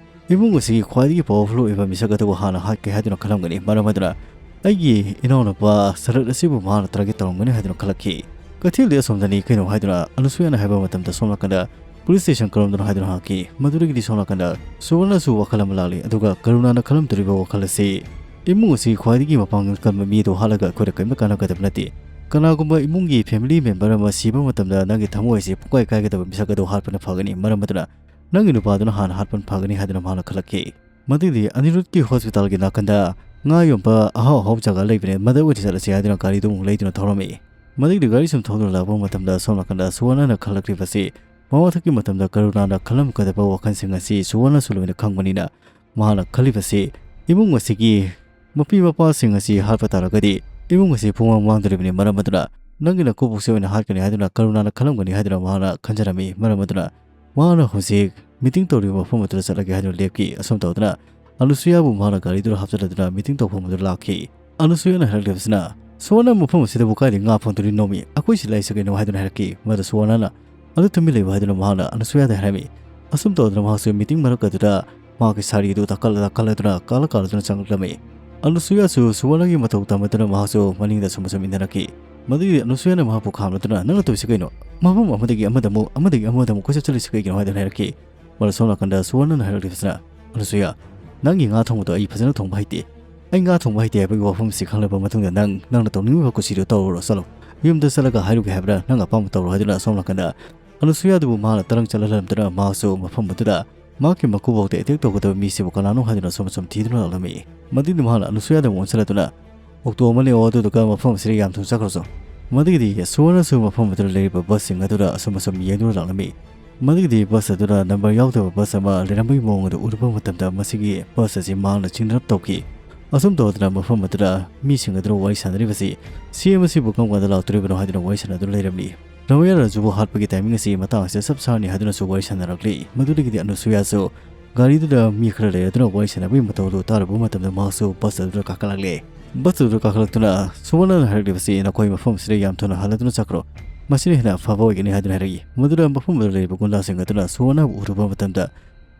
ꯏꯃꯨꯡ ꯑꯁꯤꯒꯤ ꯈ꯭ꯋꯥꯏꯗꯒꯤ powerful ꯑꯣꯏꯕ ꯃꯤꯁꯛ ꯑꯗꯨꯕꯨ ꯍꯥꯟꯅ ꯍꯥꯠꯀꯦ ꯍꯥꯏꯗꯨꯅ ꯈꯜꯂꯝꯒꯅꯤ꯫ ꯃꯔꯝ ꯑꯗꯨꯅ ꯑꯩꯒꯤ ꯏꯅꯥꯎꯅꯨꯄꯥ ꯁꯔꯠ ꯑꯁꯤꯕꯨ ꯃꯍꯥꯛꯅ target ꯇꯧꯔꯝꯒꯅꯤ ꯍꯥꯏꯗꯨꯅ ꯈꯜꯂꯛꯈꯤ꯫ ꯀꯩꯊꯦꯜꯗꯤ ꯑꯁꯣꯝꯗꯅꯤ ꯀꯩꯅꯣ ꯍꯥꯏꯗꯨꯅ ꯑꯅꯨꯁꯨꯌꯥꯅ ꯍꯥꯏꯕ ꯃꯇꯝꯗ, ꯁꯣꯝ ꯅꯥꯀꯟꯗ police station ꯀꯔꯣꯝꯗꯅꯣ ꯍꯥꯏꯗꯨꯅ ꯍꯪꯉꯛꯈꯤ꯫ ꯃꯗꯨꯗꯒꯤꯗꯤ ꯁꯣꯝ ꯅꯥꯀꯟꯗ ꯁꯨꯋꯔꯅꯁꯨ ꯋꯥꯈꯜ ꯑꯃ ꯂꯥꯛꯂꯤ꯫ ꯑꯗꯨꯒ ꯀꯔꯨꯅꯥꯅ ꯈꯜꯂꯝꯗꯣꯔꯤꯕ ꯋꯥꯈꯜ ꯑꯁꯤ ꯏꯃꯨꯡ ꯑꯁꯤ ꯈ꯭ꯋꯥꯏꯗꯒꯤ ꯃꯄꯥꯡꯒꯜ ꯀꯟꯕ ꯃꯤ ꯑꯗꯨ ꯍꯥꯠꯂꯒ ꯑꯩꯈꯣꯏꯗ ꯀꯔꯤꯝꯇ ꯀꯥꯟꯅꯒꯗꯕ ꯅꯠꯇꯦ꯫ ꯀꯅꯥꯒꯨꯝꯕ ꯏꯃꯨꯡꯒꯤ family member ꯑꯃ ꯁꯤꯕ ꯃꯇꯝꯗ ꯅꯪꯒꯤ ꯊꯃꯣꯏ ꯑꯁꯤ ꯄꯨꯡꯀꯥꯏ ꯀꯥꯏꯒꯗꯕ ꯃꯤꯁꯛ ꯑꯗꯨ ꯍꯥꯠꯄꯅ ꯐꯒꯅꯤ꯫ ꯃꯔꯝ ꯑꯗꯨꯅ ꯅꯪꯒꯤ ꯅꯨꯄꯥꯗꯨꯅ ꯍꯥꯟꯅ ꯍꯥꯠꯄꯅ ꯐꯒꯅꯤ ꯍꯥꯏꯗꯨꯅ ꯃꯍꯥꯛꯅ ꯈꯜꯂꯛꯈꯤ꯫ ꯃꯗꯨꯗꯤ ꯑꯅꯤꯔꯨꯗꯀꯤ hospitalꯒꯤ ꯅꯥꯀꯟꯗ ꯉꯥ ꯌꯣꯟꯕ ꯑꯍꯥꯎ ꯑꯍꯥꯎ ꯖꯒꯥ ꯂꯩꯕꯅꯦ, ꯃꯗꯨ ꯑꯣꯏꯅ ꯆꯠꯂꯁꯤ ꯍꯥꯏꯗꯨꯅ ꯒꯥꯔꯤꯗꯨ ꯑꯃꯨꯛ ꯂꯩꯗꯨꯅ ꯊꯧꯔꯝꯃꯤ꯫ ꯃꯗꯨꯒꯤ ꯒꯥꯔꯤ ꯁꯨꯝ ꯊꯧꯗꯨꯅ ꯂꯥꯛꯄ ꯃꯇꯝꯗ, ꯁꯣꯝ ꯅꯥꯀꯟꯗ ꯁꯨꯋꯔꯅꯅ ꯈꯜꯂꯛꯂꯤꯕꯁꯤ, ꯃꯃꯥꯡꯊꯛꯀꯤ ꯃꯇꯝꯗ ꯀꯔꯨꯅꯥꯅ ꯈꯜꯂꯝꯒꯗꯕ ꯋꯥꯈꯜꯁꯤꯡ ꯑꯁꯤ ꯁꯨꯋꯔꯅꯁꯨ ꯂꯣꯏꯅ ꯈꯪꯕꯅꯤꯅ, ꯃꯍꯥꯛꯅ ꯈꯜꯂꯤꯕꯁꯤ, ꯏꯃꯨꯡ ꯑꯁꯤꯒꯤ ꯃꯄꯤ ꯃꯄꯥꯁꯤꯡ ꯑꯁꯤ ꯍꯥꯠꯄ ꯇꯥꯔꯒꯗꯤ ꯏꯃꯨꯡ ꯑꯁꯤ ꯄꯨꯡꯃꯥꯡ ꯃꯥꯡꯗꯣꯔꯤꯕꯅꯤ꯫ ꯃꯔꯝ ꯑꯗꯨꯅ ꯅꯪꯒꯤ ꯅꯀꯨꯕꯣꯛꯁꯦ ꯑꯣꯏꯅ ꯍꯥꯠꯀꯅꯤ ꯍꯥꯏꯗꯨꯅ ꯀꯔꯨꯅꯥꯅ ꯈꯜꯂꯝꯒꯅꯤ ꯍꯥꯏꯗꯨꯅ ꯃꯍꯥꯛꯅ ꯈꯟꯖꯔꯝꯃꯤ꯫ ꯃꯔꯝ ꯑꯗꯨꯅ ꯃꯍꯥꯛꯅ ꯍꯧꯖꯤꯛ meeting ꯇꯧꯔꯤꯕ ꯃꯐꯝ ꯑꯗꯨꯗ ꯆꯠꯂꯒꯦ ꯍꯥꯏꯗꯨꯅ ꯂꯦꯞꯈꯤ꯫ ꯑꯁꯨꯝ ꯇꯧꯗꯅ ꯑꯅꯨꯁꯨꯌꯥꯕꯨ ꯃꯍꯥꯛꯅ ꯒꯥꯔꯤꯗꯨꯗ ꯍꯥꯞꯆꯤꯜꯂꯗꯨꯅ meeting ꯇꯧꯐꯝ ꯑꯗꯨꯗ ꯂꯥꯛꯈꯤ꯫ ꯑꯅꯨꯁꯨꯌꯥꯅ ꯍꯥꯏꯔꯛꯂꯤꯕꯁꯤꯅ, "ꯁꯨꯋꯔꯅ, ꯃꯐꯝ ꯑꯁꯤꯗꯕꯨ ꯀꯥꯏꯗꯒꯤ ꯉꯥ ꯐꯪꯗꯣꯔꯤꯅꯣꯃꯤ? ꯑꯩꯈꯣꯏ ꯁꯤ ꯂꯩꯁꯦ ꯀꯩꯅꯣ?" ꯍꯥꯏꯗꯨꯅ ꯍꯥꯏꯔꯛꯈꯤ꯫ ꯃꯗꯨ ꯁꯨꯋꯔꯅꯅ, "ꯑꯗꯨ ꯇꯨꯃꯤꯟ ꯂꯩꯌꯨ" ꯍꯥꯏꯗꯨꯅ ꯃꯍꯥꯛꯅ ꯑꯅꯨꯁꯨꯌꯥꯗ ꯍꯥꯏꯔꯝꯃꯤ꯫ ꯑꯁꯨꯝ ꯇꯧꯗꯅ ꯃꯍꯥꯛꯁꯨ meeting ꯃꯔꯛ ꯑꯗꯨꯗ ꯃꯍꯥꯛꯀꯤ ꯁꯥꯔꯤꯗꯨ ꯇꯥꯀꯜꯂ ꯇꯥꯀꯜꯂꯗꯨꯅ ꯀꯥꯜꯂ ꯀꯥꯜꯂꯗꯨꯅ ꯆꯪꯂꯛꯂꯝꯃꯤ꯫ ꯑꯅꯨꯁꯨꯌꯥꯁꯨ ꯁꯨꯋꯔꯅꯒꯤ ꯃꯇꯧ ꯇꯝꯃꯗꯨꯅ ꯃꯍꯥꯛꯁꯨ ꯃꯅꯤꯡꯗ ꯁꯨꯝ ꯁꯨꯝ ꯏꯟꯅꯔꯛꯈꯤ꯫ ꯃꯗꯨꯒꯤ ꯑꯅꯨꯁꯨꯌꯥꯅ ꯃꯍꯥꯛꯄꯨ ꯈꯥꯝꯂꯗꯨꯅ, "ꯅꯪꯅ ꯇꯧꯔꯤꯁꯤ ꯀꯩꯅꯣ? ꯃꯐꯝ ꯑꯃꯗꯒꯤ ꯑꯃꯗ ꯑꯃꯨꯛ, ꯑꯃꯗꯒꯤ ꯑꯃꯗ ꯑꯃꯨꯛ ꯀꯣꯏꯆꯠ ꯆꯠꯂꯤꯁꯤ ꯀꯩꯒꯤꯅꯣ?" ꯍꯥꯏꯗꯨꯅ ꯍꯥꯏꯔꯛꯈꯤ꯫ ꯃꯔꯛ ꯁꯣꯝ ꯅꯥꯀꯟꯗ ꯁꯨꯋꯔꯅꯅ ꯍꯥꯏꯔꯛꯂꯤꯕꯁꯤꯅ, "ꯑꯅꯨꯁꯨꯌꯥ, ꯅꯪꯒꯤ ꯉꯥ ꯊꯣꯡꯕꯗꯣ ꯑꯩ ꯐꯖꯅ ꯊꯣꯡꯕ ꯍꯩꯇꯦ꯫ ꯑꯩ ꯉꯥ ꯊꯣꯡꯕ ꯍꯩꯇꯦ ꯍꯥꯏꯕꯒꯤ ꯋꯥꯐꯝꯁꯤ ꯈꯪꯂꯕ ꯃꯇꯨꯡꯗ ꯅꯪ, ꯅꯪꯅ ꯇꯧꯅꯤꯡꯉꯤꯕ ꯀꯨꯁꯤꯗꯨ ꯇꯧꯔꯨꯔꯣ, ꯆꯠꯂꯣ꯫ ꯌꯨꯝꯗ ꯆꯠꯂꯒ ꯍꯥꯏꯔꯨꯒꯦ ꯍꯥꯏꯕ꯭ꯔꯥ, ꯅꯪ ꯑꯄꯥꯝꯕ ꯇꯧꯔꯣ" ꯍꯥꯏꯗꯨꯅ ꯁꯣꯝ ꯅꯥꯀꯟꯗ ꯑꯅꯨꯁꯨꯌꯥꯗꯨꯕꯨ ꯃꯍꯥꯛꯅ ꯇꯔꯪ ꯆꯠꯍꯜꯂꯝꯗꯨꯅ ꯃꯍꯥꯛꯁꯨ ꯃꯐꯝ ꯑꯗꯨꯗ ꯃꯍꯥꯛꯀꯤ ꯃꯀꯨꯕꯣꯛꯇ attack ꯇꯧꯒꯗꯕ ꯃꯤꯁꯤꯕꯨ ꯀꯅꯥꯅꯣ ꯍꯥꯏꯗꯨꯅ ꯁꯨꯝ ꯁꯨꯝ ꯊꯤꯗꯨꯅ ꯂꯥꯛꯂꯝꯃꯤ꯫ ꯃꯗꯨꯗꯤ ꯃꯍꯥꯛꯅ ꯑꯅꯨꯁꯨꯌꯥꯗ ꯑꯃꯨꯛ ꯑꯣꯟꯁꯤꯜꯂꯗꯨꯅ, "ꯑꯣꯛꯇꯣ ꯑꯃ ꯅꯦꯛꯑꯣ, ꯑꯗꯨꯗꯨꯒ ꯃꯐꯝ ꯑꯁꯤꯗ ꯌꯥꯝ ꯊꯨꯅ ꯆꯠꯈ꯭ꯔꯁꯨ"꯫ ꯃꯗꯨꯒꯤꯗꯤ ꯁꯨꯋꯔꯅꯁꯨ ꯃꯐꯝ ꯑꯗꯨꯗ ꯂꯩꯔꯤꯕ busꯁꯤꯡ ꯑꯗꯨꯗ ꯑꯁꯨꯝ ꯑꯁꯨꯝ ꯌꯦꯡꯗꯨꯅ ꯂꯥꯛꯂꯝꯃꯤ꯫ ꯃꯗꯨꯒꯤꯗꯤ ꯕꯁ ꯑꯗꯨꯅ ꯅꯝꯕꯔ ꯌꯥꯎꯗꯕ ꯕꯁ ꯑꯃ ꯂꯩꯔꯝꯕꯒꯤ ꯃꯑꯣꯡ ꯑꯗꯨ ꯎꯔꯨꯕ ꯃꯇꯝꯗ ꯃꯁꯤꯒꯤ ꯕꯁ ꯑꯁꯤ ꯃꯍꯥꯛꯅ ꯆꯤꯡꯅꯔꯞ ꯇꯧꯈꯤ꯫ ꯑꯁꯨꯝ ꯇꯧꯗꯅ ꯃꯐꯝ ꯑꯗꯨꯗ ꯃꯤꯁꯤꯡ ꯑꯗꯨꯅ ꯋꯥꯔꯤ ꯁꯥꯟꯅꯔꯤꯕꯁꯤ ꯁꯤ ꯑꯦꯝ ꯑꯁꯤꯕꯨ ꯀꯔꯝ ꯀꯥꯟꯗ ꯂꯥꯛꯇꯣꯔꯤꯕꯅꯣ ꯍꯥꯏꯗꯨꯅ ꯋꯥꯔꯤ ꯁꯥꯟꯅꯗꯨꯅ ꯂꯩꯔꯝꯂꯤ꯫ ꯔꯃꯌꯥ ꯔꯥꯖꯨꯕꯨ ꯍꯥꯠꯄꯒꯤ ꯇꯥꯏꯃꯤꯡ ꯑꯁꯤ ꯃꯇꯥꯡ ꯑꯁꯤꯗ ꯆꯞ ꯆꯥꯔꯅꯤ ꯍꯥꯏꯗꯨꯅꯁꯨ ꯋꯥꯔꯤ ꯁꯥꯟꯅꯔꯛꯂꯤ꯫ ꯃꯗꯨꯗꯒꯤꯗꯤ ꯑꯅꯨꯁꯨꯌꯥꯁꯨ ꯒꯥꯔꯤꯗꯨꯗ ꯃꯤ ꯈꯔ ꯂꯩꯔꯗꯨꯅ ꯋꯥꯔꯤ ꯁꯥꯟꯅꯕꯒꯤ ꯃꯇꯧ ꯑꯗꯨ ꯇꯥꯔꯨꯕ ꯃꯇꯝꯗ ꯃꯍꯥꯛꯁꯨ ꯕꯁ ꯑꯗꯨꯗ ꯀꯥꯈꯠꯂꯛꯂꯦ꯫ ꯕꯁ ꯑꯗꯨꯗ ꯀꯥꯈꯠꯂꯛꯇꯨꯅ ꯁꯨꯋꯔꯅꯅ ꯍꯥꯏꯔꯛꯂꯤꯕꯁꯤ, "ꯅꯈꯣꯏ ꯃꯐꯝ ꯑꯁꯤꯗ ꯌꯥꯝ ꯊꯨꯅ ꯍꯜꯂꯗꯨꯅ ꯆꯠꯈ꯭ꯔꯣ, ꯃꯁꯤꯅ ꯍꯦꯟꯅ ꯐꯕ ꯑꯣꯏꯒꯅꯤ" ꯍꯥꯏꯗꯨꯅ ꯍꯥꯏꯔꯛꯏ꯫ ꯃꯗꯨꯗ ꯃꯐꯝ ꯑꯗꯨꯗ ꯂꯩꯔꯤꯕ ꯒꯨꯟꯗꯥꯁꯤꯡ ꯑꯗꯨꯅ ꯁꯨꯋꯔꯅꯕꯨ ꯎꯔꯨꯕ ꯃꯇꯝꯗ,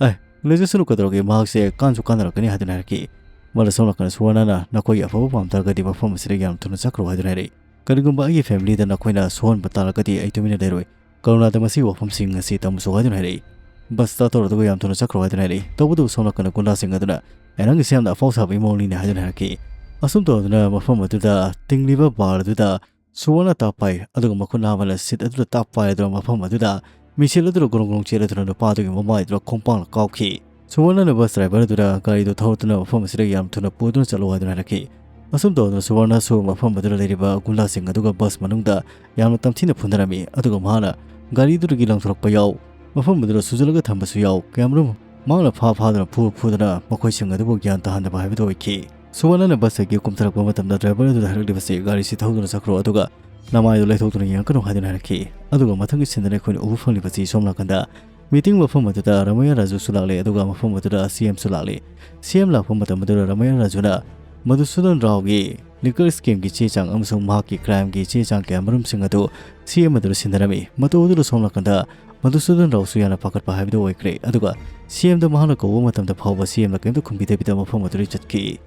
"ꯑꯦ, ꯂꯩꯖꯁꯅꯨ, ꯀꯩꯗꯧꯔꯒꯦ, ꯃꯍꯥꯛꯁꯦ ꯀꯥꯟꯁꯨ ꯀꯥꯟꯅꯔꯛꯀꯅꯤ" ꯍꯥꯏꯗꯨꯅ ꯍꯥꯏꯔꯛꯈꯤ꯫ ꯃꯗꯨ ꯁꯣꯝ ꯅꯥꯀꯟꯗ ꯁꯨꯋꯔꯅꯅ, "ꯅꯈꯣꯏꯒꯤ ꯑꯐꯕ ꯄꯥꯝ ꯇꯥꯔꯒꯗꯤ ꯃꯐꯝ ꯑꯁꯤꯗ ꯌꯥꯝ ꯊꯨꯅ ꯆꯠꯈ꯭ꯔꯣ" ꯍꯥꯏꯗꯨꯅ ꯍꯥꯏꯔꯛꯏ꯫ "ꯀꯔꯤꯒꯨꯝꯕ ꯑꯩꯒꯤ ꯐꯦꯃꯤꯂꯤꯗ ꯅꯈꯣꯏꯅ ꯁꯣꯛꯍꯟꯕ ꯇꯥꯔꯒꯗꯤ ꯑꯩ ꯇꯨꯃꯤꯟꯅ ꯂꯩꯔꯣꯏ꯫ ꯀꯔꯨꯅꯥꯗ ꯃꯁꯤꯒꯤ ꯋꯥꯐꯝꯁꯤꯡ ꯑꯁꯤ ꯇꯝꯃꯨꯁꯨ" ꯍꯥꯏꯗꯨꯅ ꯍꯥꯏꯔꯛꯏ꯫ "ꯕꯁꯇ ꯇꯧꯔꯗꯨꯒ ꯌꯥꯝ ꯊꯨꯅ ꯆꯠꯈ꯭ꯔꯣ" ꯍꯥꯏꯗꯨꯅ ꯍꯥꯏꯔꯛꯏ꯫ ꯇꯧꯕꯇꯕꯨ ꯁꯣꯝ ꯅꯥꯀꯟꯗ ꯒꯨꯟꯗꯥꯁꯤꯡ ꯑꯗꯨꯅ, "ꯑꯦ, ꯅꯪꯒꯤꯁꯦ ꯌꯥꯝꯅ ꯑꯐꯥꯎ ꯁꯥꯕꯒꯤ ꯃꯑꯣꯡꯅꯤꯅꯦ" ꯍꯥꯏꯗꯨꯅ ꯍꯥꯏꯔꯛꯈꯤ꯫ ꯑꯁꯨꯝ ꯇꯧꯗꯨꯅ ꯃꯐꯝ ꯑꯗꯨꯗ ꯇꯤꯡꯂꯤꯕ ꯕꯥꯔ ꯑꯗꯨꯗ ꯁꯨꯋꯔꯅ ꯇꯥꯞ ꯄꯥꯏ, ꯑꯗꯨꯒ ꯃꯈꯨꯠ ꯅꯥꯝꯃꯅ ꯁꯤꯠ ꯑꯗꯨꯗ ꯇꯥꯞ ꯄꯥꯏ, ꯑꯗꯨꯒ ꯃꯐꯝ ꯑꯗꯨꯗ ꯃꯤꯡꯁꯦꯜ ꯑꯗꯨꯗ ꯒꯣꯔꯣꯡ ꯒꯣꯔꯣꯡ ꯆꯦꯜꯂꯗꯨꯅ ꯅꯨꯄꯥ ꯑꯗꯨꯒꯤ ꯃꯃꯥꯏ ꯑꯗꯨꯗ ꯈꯣꯡꯄꯥꯛꯅ ꯀꯥꯎꯈꯤ꯫ ꯁꯨꯋꯔꯅꯅ ꯕꯁ ꯗ꯭ꯔꯥꯏꯚꯔ ꯑꯗꯨꯗ ꯒꯥꯔꯤꯗꯨ ꯊꯧꯔꯗꯨꯅ ꯃꯐꯝ ꯑꯁꯤꯗ ꯌꯥꯝ ꯊꯨꯅ ꯄꯨꯗꯨꯅ ꯆꯠꯂꯣ ꯍꯥꯏꯗꯨꯅ ꯍꯥꯏꯔꯛꯈꯤ꯫ ꯑꯁꯨꯝ ꯇꯧꯗꯨꯅ ꯁꯨꯋꯔꯅꯁꯨ ꯃꯐꯝ ꯑꯗꯨꯗ ꯂꯩꯔꯤꯕ ꯒꯨꯟꯗꯥꯁꯤꯡ ꯑꯗꯨꯒ ꯕꯁ ꯃꯅꯨꯡꯗ ꯌꯥꯝꯅ ꯇꯝꯊꯤꯅ ꯐꯨꯅꯔꯝꯃꯤ, ꯑꯗꯨꯒ ꯃꯍꯥꯛꯅ ꯒꯥꯔꯤꯗꯨꯗꯒꯤ ꯂꯪꯊꯣꯔꯛꯄ ꯌꯥꯎ, ꯃꯐꯝ ꯑꯗꯨꯗ ꯁꯨꯖꯜꯂꯒ ꯊꯝꯕꯁꯨ ꯌꯥꯎ, ꯀꯌꯥꯃꯔꯨꯝ ꯃꯍꯥꯛꯅ ꯐꯥ ꯐꯥꯗꯨꯅ ꯐꯨ ꯐꯨꯗꯨꯅ ꯃꯈꯣꯏꯁꯤꯡ ꯑꯗꯨꯕꯨ ꯒ꯭ꯌꯥꯟ ꯇꯥꯍꯟꯗꯕ ꯍꯥꯏꯕꯗꯨ ꯑꯣꯏꯈꯤ꯫ ꯁꯨꯋꯔꯅꯅ ꯕꯁꯇꯒꯤ ꯀꯨꯝꯊꯔꯛꯄ ꯃꯇꯝꯗ ꯗ꯭ꯔꯥꯏꯚꯔ ꯑꯗꯨꯗ ꯍꯥꯏꯔꯛꯂꯤꯕꯁꯤ, "ꯒꯥꯔꯤꯁꯤ ꯊꯧꯗꯨꯅ ꯆꯠꯈ꯭ꯔꯣ, ꯑꯗꯨꯒ ꯅꯃꯥꯏꯗꯨ ꯂꯩꯊꯣꯛꯇꯨꯅ ꯌꯦꯡꯉꯛꯀꯅꯨ" ꯍꯥꯏꯗꯨꯅ ꯍꯥꯏꯔꯛꯈꯤ꯫ ꯑꯗꯨꯒ ꯃꯊꯪꯒꯤ ꯁꯤꯟꯗꯅ ꯑꯩꯈꯣꯏꯅ ꯎꯕ ꯐꯪꯂꯤꯕꯁꯤ ꯁꯣꯝ ꯅꯥꯀꯟꯗ ꯃꯤꯇꯤꯡ ꯃꯐꯝ ꯑꯗꯨꯗ ꯔꯃꯌꯥ ꯔꯥꯖꯨꯁꯨ ꯂꯥꯛꯂꯦ, ꯑꯗꯨꯒ ꯃꯐꯝ ꯑꯗꯨꯗ ꯁꯤ ꯑꯦꯝꯁꯨ ꯂꯥꯛꯂꯦ꯫ ꯁꯤ ꯑꯦꯝ ꯂꯥꯛꯄ ꯃꯇꯝ ꯑꯗꯨꯗ ꯔꯃꯌꯥ ꯔꯥꯖꯨꯅ ꯃꯙꯨꯁꯨꯗꯟ ꯔꯥꯎꯒꯤ ꯂꯤꯀꯔ ꯁ꯭ꯀꯦꯝꯒꯤ ꯆꯦ ꯆꯥꯡ ꯑꯃꯁꯨꯡ ꯃꯍꯥꯛꯀꯤ ꯀ꯭ꯔꯥꯏꯝꯒꯤ ꯆꯦ ꯆꯥꯡ ꯀꯌꯥ ꯃꯔꯨꯝꯁꯤꯡ ꯑꯗꯨ ꯁꯤ ꯑꯦꯝ ꯑꯗꯨꯗ ꯁꯤꯟꯅꯔꯝꯃꯤ꯫ ꯃꯇꯧ ꯑꯗꯨꯗ ꯁꯣꯝ ꯅꯥꯀꯟꯗ ꯃꯙꯨꯁꯨꯗꯟ ꯔꯥꯎꯁꯨ ꯌꯥꯝꯅ ꯄꯥꯈꯠꯄ ꯍꯥꯏꯕꯗꯨ ꯑꯣꯏꯈ꯭ꯔꯦ꯫ ꯑꯗꯨꯒ ꯁꯤ ꯑꯦꯝꯗ ꯃꯍꯥꯛꯅ ꯀꯧꯕ ꯃꯇꯝꯗ ꯐꯥꯎꯕ ꯁꯤ ꯑꯦꯝꯅ ꯀꯔꯤꯝꯇ ꯈꯨꯝꯕꯤꯗꯕꯤꯗ ꯃꯐꯝ ꯑꯗꯨꯗꯒꯤ ꯆꯠꯈꯤ꯫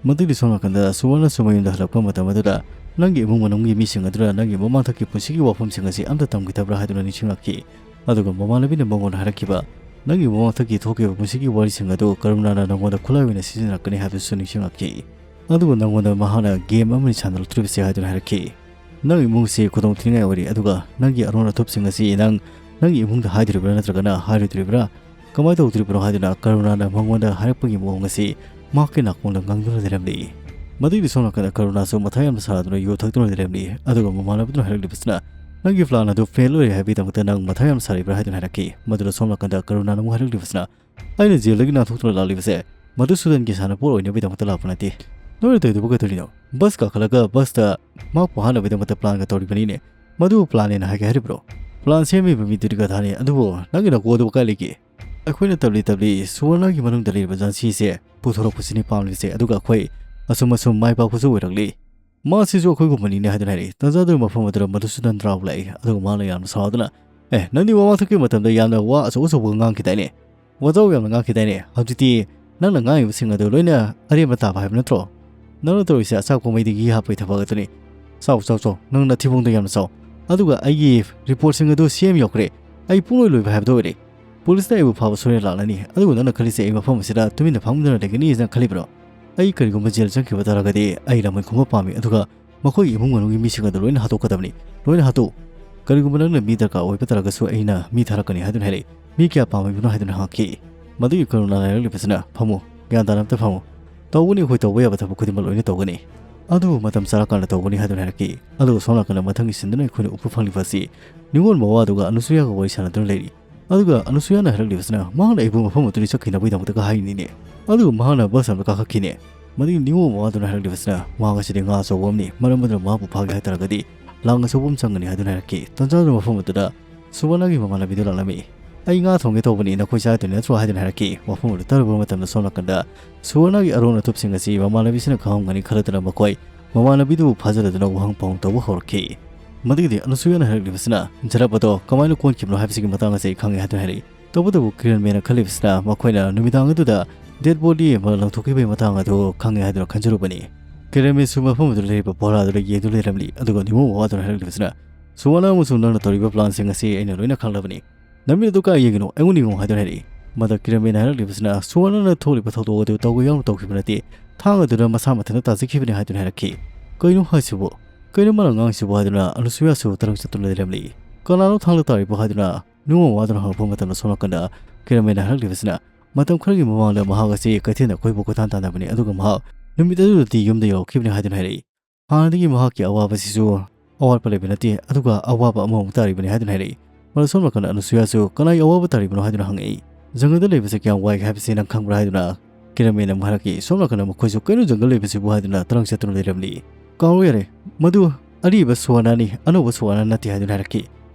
ꯃꯗꯨꯒꯤ ꯁꯣꯝ ꯅꯥꯀꯟꯗ ꯁꯨꯋꯔꯅꯁꯨ ꯃꯌꯨꯝꯗ ꯍꯜꯂꯛꯄ ꯃꯇꯝ ꯑꯗꯨꯗ ꯅꯪꯒꯤ ꯏꯃꯨꯡ ꯃꯅꯨꯡꯒꯤ ꯃꯤꯁꯤꯡ ꯑꯗꯨꯅ ꯅꯪꯒꯤ ꯃꯃꯥꯡꯊꯛꯀꯤ ꯄꯨꯟꯁꯤꯒꯤ ꯋꯥꯐꯝꯁꯤꯡ ꯑꯁꯤ ꯑꯝꯇ ꯇꯝꯈꯤꯗꯕ꯭ꯔꯥ ꯍꯥꯏꯗꯨꯅ ꯅꯤꯡꯁꯤꯡꯂꯛꯈꯤ꯫ ꯑꯗꯨꯒ ꯃꯃꯥꯟꯅꯕꯤꯅ ꯃꯉꯣꯟꯗ ꯍꯥꯏꯔꯛꯈꯤꯕ, "ꯅꯪꯒꯤ ꯃꯃꯥꯡꯊꯛꯀꯤ ꯊꯣꯛꯈꯤꯕ ꯄꯨꯟꯁꯤꯒꯤ ꯋꯥꯔꯤꯁꯤꯡ ꯑꯗꯨ ꯀꯔꯨꯅꯥꯅ ꯅꯪꯉꯣꯟꯗ ꯈꯨꯠꯂꯥꯏ ꯑꯣꯏꯅ ꯁꯤꯖꯤꯟꯅꯔꯛꯀꯅꯤ" ꯍꯥꯏꯕꯗꯨꯁꯨ ꯅꯤꯡꯁꯤꯡꯂꯛꯈꯤ꯫ ꯑꯗꯨꯕꯨ ꯅꯪꯉꯣꯟꯗ ꯃꯍꯥꯛꯅ ꯒꯦꯝ ꯑꯃꯅꯤ ꯁꯥꯟꯅꯔꯛꯇ꯭ꯔꯤꯕꯁꯦ ꯍꯥꯏꯗꯨꯅ ꯍꯥꯏꯔꯛꯈꯤ꯫ "ꯅꯪ ꯏꯃꯨꯡꯁꯤ ꯈꯨꯗꯣꯡ ꯊꯤꯅꯤꯡꯉꯥꯏ ꯑꯣꯏꯔꯤ, ꯑꯗꯨꯒ ꯅꯪꯒꯤ ꯑꯔꯣꯟ ꯑꯊꯨꯞꯁꯤꯡ ꯑꯁꯤ ꯅꯪ ꯅꯪꯒꯤ ꯏꯃꯨꯡꯗ ꯍꯥꯏꯗꯣꯔꯤꯕ꯭ꯔꯥ ꯅꯠꯇ꯭ꯔꯒꯅ ꯍꯥꯏꯔꯣꯏꯗꯣꯔꯤꯕ꯭ꯔꯥ? ꯀꯃꯥꯏꯅ ꯇꯧꯗꯣꯔꯤꯕꯅꯣ?" ꯍꯥꯏꯗꯨꯅ ꯀꯔꯨꯅꯥꯅ ꯃꯉꯣꯟꯗ ꯍꯥꯏꯔꯛꯄꯒꯤ ꯃꯑꯣꯡ ꯑꯁꯤ ꯃꯍꯥꯛꯀꯤ ꯅꯥꯀꯣꯡꯗ ꯉꯪꯗꯨꯅ ꯂꯩꯔꯝꯂꯤ꯫ ꯃꯗꯨꯒꯤ ꯁꯣꯝ ꯅꯥꯀꯟꯗ ꯀꯔꯨꯅꯥꯁꯨ ꯃꯊꯥ ꯌꯥꯝꯅ ꯁꯥꯗꯨꯅ ꯌꯨ ꯊꯛꯇꯨꯅ ꯂꯩꯔꯝꯂꯤ꯫ ꯑꯗꯨꯒ ꯃꯃꯥꯟꯅꯕꯗꯨꯅ ꯍꯥꯏꯔꯛꯂꯤꯕꯁꯤꯅ, "ꯅꯪꯒꯤ plan ꯑꯗꯨ fail ꯑꯣꯏꯔꯦ ꯍꯥꯏꯕꯒꯤꯗꯃꯛꯇ ꯅꯪ ꯃꯊꯥ ꯌꯥꯝ ꯁꯥꯔꯤꯕ꯭ꯔꯥ?" ꯍꯥꯏꯗꯨꯅ ꯍꯥꯏꯔꯛꯈꯤ꯫ ꯃꯗꯨꯗ ꯁꯣꯝ ꯅꯥꯀꯟꯗ ꯀꯔꯨꯅꯥꯅ ꯑꯃꯨꯛ ꯍꯥꯏꯔꯛꯂꯤꯕꯁꯤꯅ, "ꯑꯩꯅ ꯖꯦꯜꯗꯒꯤ ꯅꯥꯟꯊꯣꯛꯇꯨꯅ ꯂꯥꯛꯂꯤꯕꯁꯦ ꯃꯗꯨꯁꯨꯗꯟꯒꯤ ꯁꯥꯟꯅꯄꯣꯠ ꯑꯣꯏꯅꯕꯒꯤꯗꯃꯛꯇ ꯂꯥꯛꯄ ꯅꯠꯇꯦ꯫ ꯅꯣꯏꯅ ꯇꯧꯔꯤꯗꯨꯕꯨ ꯀꯩꯗꯧꯔꯤꯅꯣ? ꯕꯁ ꯀꯥꯈꯠꯂꯒ ꯕꯁꯇ ꯃꯍꯥꯛꯄꯨ ꯍꯥꯠꯅꯕꯒꯤꯗꯃꯛꯇ planꯒ ꯇꯧꯔꯤꯕꯅꯤꯅꯦ꯫ ꯃꯗꯨꯕꯨ planꯅꯦꯅ ꯍꯥꯏꯒꯦ ꯍꯥꯏꯔꯤꯕ꯭ꯔꯣ? Plan ꯁꯦꯝꯃꯤꯕ ꯃꯤꯗꯨꯗꯤ ꯒꯙꯥꯅꯤ꯫ ꯑꯗꯨꯕꯨ ꯅꯪꯒꯤ ꯅꯀꯣꯛ ꯑꯗꯨꯕꯨ ꯀꯥꯏ ꯂꯩꯒꯦ? ꯑꯩꯈꯣꯏꯅ ꯇꯞꯂꯤ ꯇꯞꯂꯤ ꯁꯨꯋꯔꯅꯒꯤ ꯃꯅꯨꯡꯗ ꯂꯩꯔꯤꯕ ꯖꯥꯟꯁꯤꯁꯦ ꯄꯨꯊꯣꯔꯛꯄꯁꯤꯅꯤ ꯄꯥꯝꯂꯤꯕꯁꯦ, ꯑꯗꯨꯒ ꯑꯩꯈꯣꯏ ꯑꯁꯨꯝ ꯑꯁꯨꯝ ꯃꯥꯏ ꯄꯥꯛꯄꯁꯨ ꯑꯣꯏꯔꯛꯂꯤ꯫ ꯃꯥꯁꯤꯁꯨ ꯑꯩꯈꯣꯏꯒꯨꯝꯕꯅꯤꯅꯦ" ꯍꯥꯏꯗꯨꯅ ꯍꯥꯏꯔꯛꯏ꯫ ꯇꯟꯖꯥꯗꯨꯒꯤ ꯃꯐꯝ ꯑꯗꯨꯗ ꯃꯗꯨꯁꯨꯗꯟ ꯗ꯭ꯔꯥꯎ ꯂꯥꯛꯏ꯫ ꯑꯗꯨꯒ ꯃꯥꯅ ꯌꯥꯝꯅ ꯁꯥꯎꯗꯨꯅ, "ꯑꯦ, ꯅꯪꯗꯤ ꯋꯥ ꯃꯊꯛꯀꯤ ꯃꯇꯝꯗ ꯌꯥꯝꯅ ꯋꯥ ꯑꯆꯧ ꯑꯆꯧꯕ ꯉꯥꯡꯈꯤꯗꯥꯏꯅꯦ? ꯋꯥꯖꯥꯎ ꯌꯥꯝꯅ ꯉꯥꯡꯈꯤꯗꯥꯏꯅꯦ? ꯍꯧꯖꯤꯛꯇꯤ ꯅꯪꯅ ꯉꯥꯡꯉꯤꯕꯁꯤꯡ ꯑꯗꯨ ꯂꯣꯏꯅ ꯑꯔꯦꯝꯕ ꯇꯥꯕ ꯍꯥꯏꯕ ꯅꯠꯇ꯭ꯔꯣ? ꯅꯪꯅ ꯇꯧꯔꯤꯁꯦ ꯑꯆꯥꯛꯄ ꯃꯩꯗꯒꯤ ꯍꯥꯞꯄꯒꯤ ꯊꯕꯛ ꯑꯗꯨꯅꯤ꯫ ꯆꯥꯎ, ꯆꯥꯎ, ꯆꯥꯎ, ꯅꯪ ꯅꯊꯤꯕꯣꯡꯗꯣ ꯌꯥꯝꯅ ꯆꯥꯎ꯫ ꯑꯗꯨꯒ ꯑꯩꯒꯤ ꯔꯤꯄꯣꯔꯠꯁꯤꯡ ꯑꯗꯨ ꯁꯤ ꯑꯦꯝ ꯌꯧꯈ꯭ꯔꯦ꯫ ꯑꯩ ꯄꯨꯡꯂꯣꯏ ꯂꯣꯏꯕ ꯍꯥꯏꯕꯗꯨ ꯑꯣꯏꯔꯦ꯫ ꯄꯨꯂꯤꯁꯅ ꯑꯩꯕꯨ ꯐꯥꯕ ꯁꯣꯏꯗꯅ ꯂꯥꯛꯂꯅꯤ꯫ ꯑꯗꯨꯕꯨ ꯅꯪꯅ ꯈꯜꯂꯤꯁꯦ ꯑꯩ ꯃꯐꯝ ꯑꯁꯤꯗ ꯇꯨꯃꯤꯟꯅ ꯐꯝꯗꯨꯅ ꯂꯩꯒꯅꯤ ꯍꯥꯏꯅ ꯈꯜꯂꯤꯕ꯭ꯔꯣ? ꯑꯩ ꯀꯔꯤꯒꯨꯝꯕ ꯖꯦꯜ ꯆꯪꯈꯤꯕ ꯇꯥꯔꯒꯗꯤ ꯑꯩ ꯂꯃꯟ ꯈꯨꯝꯕ ꯄꯥꯝꯃꯤ, ꯑꯗꯨꯒ ꯃꯈꯣꯏꯒꯤ ꯏꯃꯨꯡ ꯃꯅꯨꯡꯒꯤ ꯃꯤꯁꯤꯡ ꯑꯗꯨ ꯂꯣꯏꯅ ꯍꯥꯠꯇꯣꯛꯀꯗꯕꯅꯤ꯫ ꯂꯣꯏꯅ ꯍꯥꯠꯇꯣꯛꯎ꯫ ꯀꯔꯤꯒꯨꯝꯕ ꯅꯪꯅ ꯃꯤ ꯗꯔꯀꯥꯔ ꯑꯣꯏꯕ ꯇꯥꯔꯒꯁꯨ ꯑꯩꯅ ꯃꯤ ꯊꯥꯔꯛꯀꯅꯤ" ꯍꯥꯏꯗꯨꯅ ꯍꯥꯏꯔꯛꯏ꯫ "ꯃꯤ ꯀꯌꯥ ꯄꯥꯝꯃꯤꯕꯅꯣ?" ꯍꯥꯏꯗꯨꯅ ꯍꯪꯉꯛꯈꯤ꯫ ꯃꯗꯨꯒꯤ ꯀꯔꯨꯅꯥꯅ ꯍꯥꯏꯔꯛꯂꯤꯕꯁꯤꯅ, "ꯐꯝꯃꯨ, ꯒ꯭ꯌꯥꯟ ꯇꯥꯅ ꯑꯝꯇ ꯐꯝꯃꯨ꯫ ꯇꯧꯒꯅꯤ, ꯑꯩꯈꯣꯏ ꯇꯧꯕ ꯌꯥꯕ ꯊꯕꯛ ꯈꯨꯗꯤꯡꯃꯛ ꯂꯣꯏꯅ ꯇꯧꯒꯅꯤ꯫ ꯑꯗꯨꯕꯨ ꯃꯇꯝ ꯆꯥꯔꯀꯥꯟꯗ ꯇꯧꯒꯅꯤ" ꯍꯥꯏꯗꯨꯅ ꯍꯥꯏꯔꯛꯈꯤ꯫ ꯑꯗꯨꯒ ꯁꯣꯝ ꯅꯥꯀꯟꯗ ꯃꯊꯪꯒꯤ ꯁꯤꯟꯗꯨꯅ ꯑꯩꯈꯣꯏꯅ ꯎꯕ ꯐꯪꯂꯤꯕ ꯑꯁꯤ ꯅꯤꯉꯣꯜ ꯃꯋꯥꯗꯨꯒ ꯑꯅꯨꯁꯨꯌꯥꯒ ꯋꯥꯔꯤ ꯁꯥꯟꯅꯗꯨꯅ ꯂꯩꯔꯤ꯫ ꯑꯗꯨꯒ ꯑꯅꯨꯁꯨꯌꯥꯅ ꯍꯥꯏꯔꯛꯂꯤꯕꯁꯤꯅ, "ꯃꯍꯥꯛꯅ ꯑꯩꯕꯨ ꯃꯐꯝ ꯑꯗꯨꯗ ꯆꯠꯈꯤꯅꯕꯒꯤꯗꯃꯛꯇꯒ ꯍꯥꯏꯔꯤꯅꯤꯅꯦ꯫ ꯑꯗꯨꯒ ꯃꯍꯥꯛꯅ ꯕꯁ ꯑꯃꯗ ꯀꯥꯈꯠꯈꯤꯅꯦ꯫ ꯃꯗꯨꯒꯤ ꯅꯤꯉꯣꯜ ꯃꯋꯥꯗꯨꯅ ꯍꯥꯏꯔꯛꯂꯤꯕꯁꯤꯅ, ꯃꯍꯥꯛ ꯑꯁꯤꯗꯤ ꯉꯥ ꯑꯆꯧꯕ ꯑꯃꯅꯤ, ꯃꯔꯝ ꯑꯗꯨꯅ ꯃꯍꯥꯛꯄꯨ ꯐꯥꯒꯦ ꯍꯥꯏ ꯇꯥꯔꯒꯗꯤ ꯂꯥꯡ ꯑꯆꯧꯕ ꯑꯃ ꯆꯪꯒꯅꯤ" ꯍꯥꯏꯗꯨꯅ ꯍꯥꯏꯔꯛꯈꯤ꯫ ꯇꯟꯖꯥꯗꯨ ꯃꯐꯝ ꯑꯗꯨꯗ ꯁꯨꯋꯔꯅꯒꯤ ꯃꯃꯥꯟꯅꯕꯤꯗꯨ ꯂꯥꯛꯂꯝꯃꯤ꯫ "ꯑꯩ ꯉꯥ ꯊꯣꯡꯒꯦ ꯇꯧꯕꯅꯤ, ꯅꯈꯣꯏ ꯆꯥꯔꯣꯏꯗꯣꯏ ꯅꯠꯇ꯭ꯔꯣ?" ꯍꯥꯏꯗꯨꯅ ꯍꯥꯏꯔꯛꯈꯤ꯫ ꯋꯥꯐꯝ ꯑꯗꯨ ꯇꯥꯔꯨꯕ ꯃꯇꯝꯗ ꯁꯣꯝ ꯅꯥꯀꯟꯗ ꯁꯨꯋꯔꯅꯒꯤ ꯑꯔꯣꯟ ꯑꯊꯨꯞꯁꯤꯡ ꯑꯁꯤ ꯃꯃꯥꯟꯅꯕꯤꯁꯤꯅ ꯈꯪꯂꯝꯒꯅꯤ ꯈꯜꯂꯗꯨꯅ ꯃꯈꯣꯏ ꯃꯃꯥꯟꯅꯕꯤꯗꯨꯕꯨ ꯐꯥꯖꯤꯜꯂꯗꯨꯅ ꯋꯥꯍꯪ ꯄꯥꯎꯍꯪ ꯇꯧꯕ ꯍꯧꯔꯛꯈꯤ꯫ ꯃꯗꯨꯒꯤꯗꯤ ꯑꯅꯨꯁꯨꯌꯥꯅ ꯍꯥꯏꯔꯛꯂꯤꯕꯁꯤꯅ, "ꯖꯔꯞ ꯑꯗꯣ ꯀꯃꯥꯏꯅ ꯀꯣꯟꯈꯤꯕꯅꯣ ꯍꯥꯏꯕꯁꯤꯒꯤ ꯃꯇꯥꯡ ꯑꯁꯤ ꯑꯩ ꯈꯪꯉꯦ" ꯍꯥꯏꯗꯨꯅ ꯍꯥꯏꯔꯛꯏ꯫ ꯇꯧꯕꯇꯕꯨ ꯀꯤꯔꯟ ꯃꯦꯅ ꯈꯜꯂꯤꯕꯁꯤꯅ ꯃꯈꯣꯏꯅ ꯅꯨꯃꯤꯗꯥꯡ ꯑꯗꯨꯗ dead body ꯑꯃ ꯂꯪꯊꯣꯛꯈꯤꯕꯒꯤ ꯃꯇꯥꯡ ꯑꯗꯨ ꯈꯪꯉꯦ ꯍꯥꯏꯗꯨꯅ ꯈꯟꯖꯔꯨꯕꯅꯤ꯫ ꯀꯤꯔꯟ ꯃꯦꯁꯨ ꯃꯐꯝ ꯑꯗꯨꯗ ꯂꯩꯔꯤꯕ ꯕꯣꯔꯥ ꯑꯗꯨꯗ ꯌꯦꯡꯗꯨꯅ ꯂꯩꯔꯝꯂꯤ꯫ ꯑꯗꯨꯒ ꯅꯤꯉꯣꯜ ꯃꯋꯥꯗꯨꯅ ꯍꯥꯏꯔꯛꯂꯤꯕꯁꯤꯅ, "ꯁꯨꯋꯔꯅ ꯑꯃꯁꯨꯡ ꯅꯪꯅ ꯇꯧꯔꯤꯕ planꯁꯤꯡ ꯑꯁꯤ ꯑꯩꯅ ꯂꯣꯏꯅ ꯈꯪꯂꯕꯅꯤ꯫ ꯅꯃꯤꯠ ꯑꯗꯨ ꯀꯥꯏ ꯌꯦꯡꯉꯤꯅꯣ? ꯑꯩꯉꯣꯟꯗ ꯌꯦꯡꯉꯨ" ꯍꯥꯏꯗꯨꯅ ꯍꯥꯏꯔꯛꯏ꯫ ꯃꯗ ꯀꯤꯔꯟ ꯃꯦꯅ ꯍꯥꯏꯔꯛꯂꯤꯕꯁꯤꯅ, "ꯁꯨꯋꯔꯅꯅ ꯊꯣꯛꯂꯤꯕ ꯊꯧꯗꯣꯛ ꯑꯗꯨ ꯇꯧꯕ ꯌꯥꯎꯅ ꯇꯧꯈꯤꯕ ꯅꯠꯇꯦ꯫ ꯊꯥꯡ ꯑꯗꯨꯅ ꯃꯁꯥ ꯃꯊꯟꯇ ꯇꯥꯖꯈꯤꯕꯅꯤ" ꯍꯥꯏꯗꯨꯅ ꯍꯥꯏꯔꯛꯈꯤ꯫ "ꯀꯩꯅꯣ ꯍꯥꯏꯁꯤꯕꯨ? ꯀꯩꯅꯣ ꯃꯥꯅ ꯉꯥꯡꯉꯤꯁꯤꯕꯨ?" ꯍꯥꯏꯗꯨꯅ ꯑꯅꯨꯁꯨꯌꯥꯁꯨ ꯇꯔꯪ ꯆꯠꯇꯨꯅ ꯂꯩꯔꯝꯂꯤ꯫ "ꯀꯅꯥꯅꯣ ꯊꯥꯡꯗ ꯇꯥꯔꯤꯕꯣ?" ꯍꯥꯏꯗꯨꯅ ꯅꯤꯉꯣꯜ ꯃꯋꯥꯗꯨꯅ ꯍꯪꯂꯛꯄ ꯃꯇꯝꯗ ꯁꯣꯝ ꯅꯥꯀꯟꯗ ꯀꯤꯔꯟ ꯃꯦꯅ ꯍꯥꯏꯔꯛꯂꯤꯕꯁꯤꯅ, "ꯃꯇꯝ ꯈꯔꯒꯤ ꯃꯃꯥꯡꯗ ꯃꯍꯥꯛ ꯑꯁꯤ ꯀꯩꯊꯦꯜꯗ ꯀꯣꯏꯕ ꯀꯣꯏꯇꯥꯟ ꯇꯥꯟꯅꯕꯅꯤ, ꯑꯗꯨꯒ ꯃꯍꯥꯛ ꯅꯨꯃꯤꯠ ꯑꯗꯨꯗꯗꯤ ꯌꯨꯝꯗ ꯌꯧꯔꯛꯈꯤꯕꯅꯤ" ꯍꯥꯏꯗꯨꯅ ꯍꯥꯏꯔꯛꯏ꯫ ꯍꯥꯟꯅꯗꯒꯤ ꯃꯍꯥꯛꯀꯤ ꯑꯋꯥꯕꯁꯤꯁꯨ ꯑꯋꯥꯠꯄ ꯂꯩꯕ ꯅꯠꯇꯦ, ꯑꯗꯨꯒ ꯑꯋꯥꯕ ꯑꯃꯃꯨꯛ ꯇꯥꯔꯤꯕꯅꯤ" ꯍꯥꯏꯗꯨꯅ ꯍꯥꯏꯔꯛꯏ꯫ ꯃꯗꯨ ꯁꯣꯝ ꯅꯥꯀꯟꯗ ꯑꯅꯨꯁꯨꯌꯥꯁꯨ "ꯀꯅꯥꯒꯤ ꯑꯋꯥꯕ ꯇꯥꯔꯤꯕꯅꯣ?" ꯍꯥꯏꯗꯨꯅ ꯍꯪꯉꯛꯏ꯫ "ꯖꯪꯒꯜꯗ ꯂꯩꯕꯁꯦ ꯀꯌꯥꯝ ꯋꯥꯏꯒꯦ ꯍꯥꯏꯕꯁꯤ ꯅꯪ ꯈꯪꯕ꯭ꯔꯥ?" ꯍꯥꯏꯗꯨꯅ ꯀꯤꯔꯟꯃꯦꯟꯅ ꯑꯃꯨꯛ ꯍꯥꯏꯔꯛꯈꯤ꯫ ꯁꯣꯝ ꯅꯥꯀꯟꯗ ꯃꯈꯣꯏꯁꯨ "ꯀꯩꯅꯣ ꯖꯪꯒꯜ ꯂꯩꯕꯁꯤꯕꯨ?" ꯍꯥꯏꯗꯨꯅ ꯇꯔꯪ ꯆꯠꯇꯨꯅ ꯂꯩꯔꯝꯂꯤ꯫ "ꯀꯥꯎꯔꯣ ꯌꯥꯔꯦ, ꯃꯗꯨ ꯑꯔꯤꯕ ꯁꯨꯋꯥꯅꯥꯅꯤ, ꯑꯅꯧꯕ ꯁꯨꯋꯥꯅꯥ ꯅꯠꯇꯦ" ꯍꯥꯏꯗꯨꯅ ꯍꯥꯏꯔꯛꯈꯤ꯫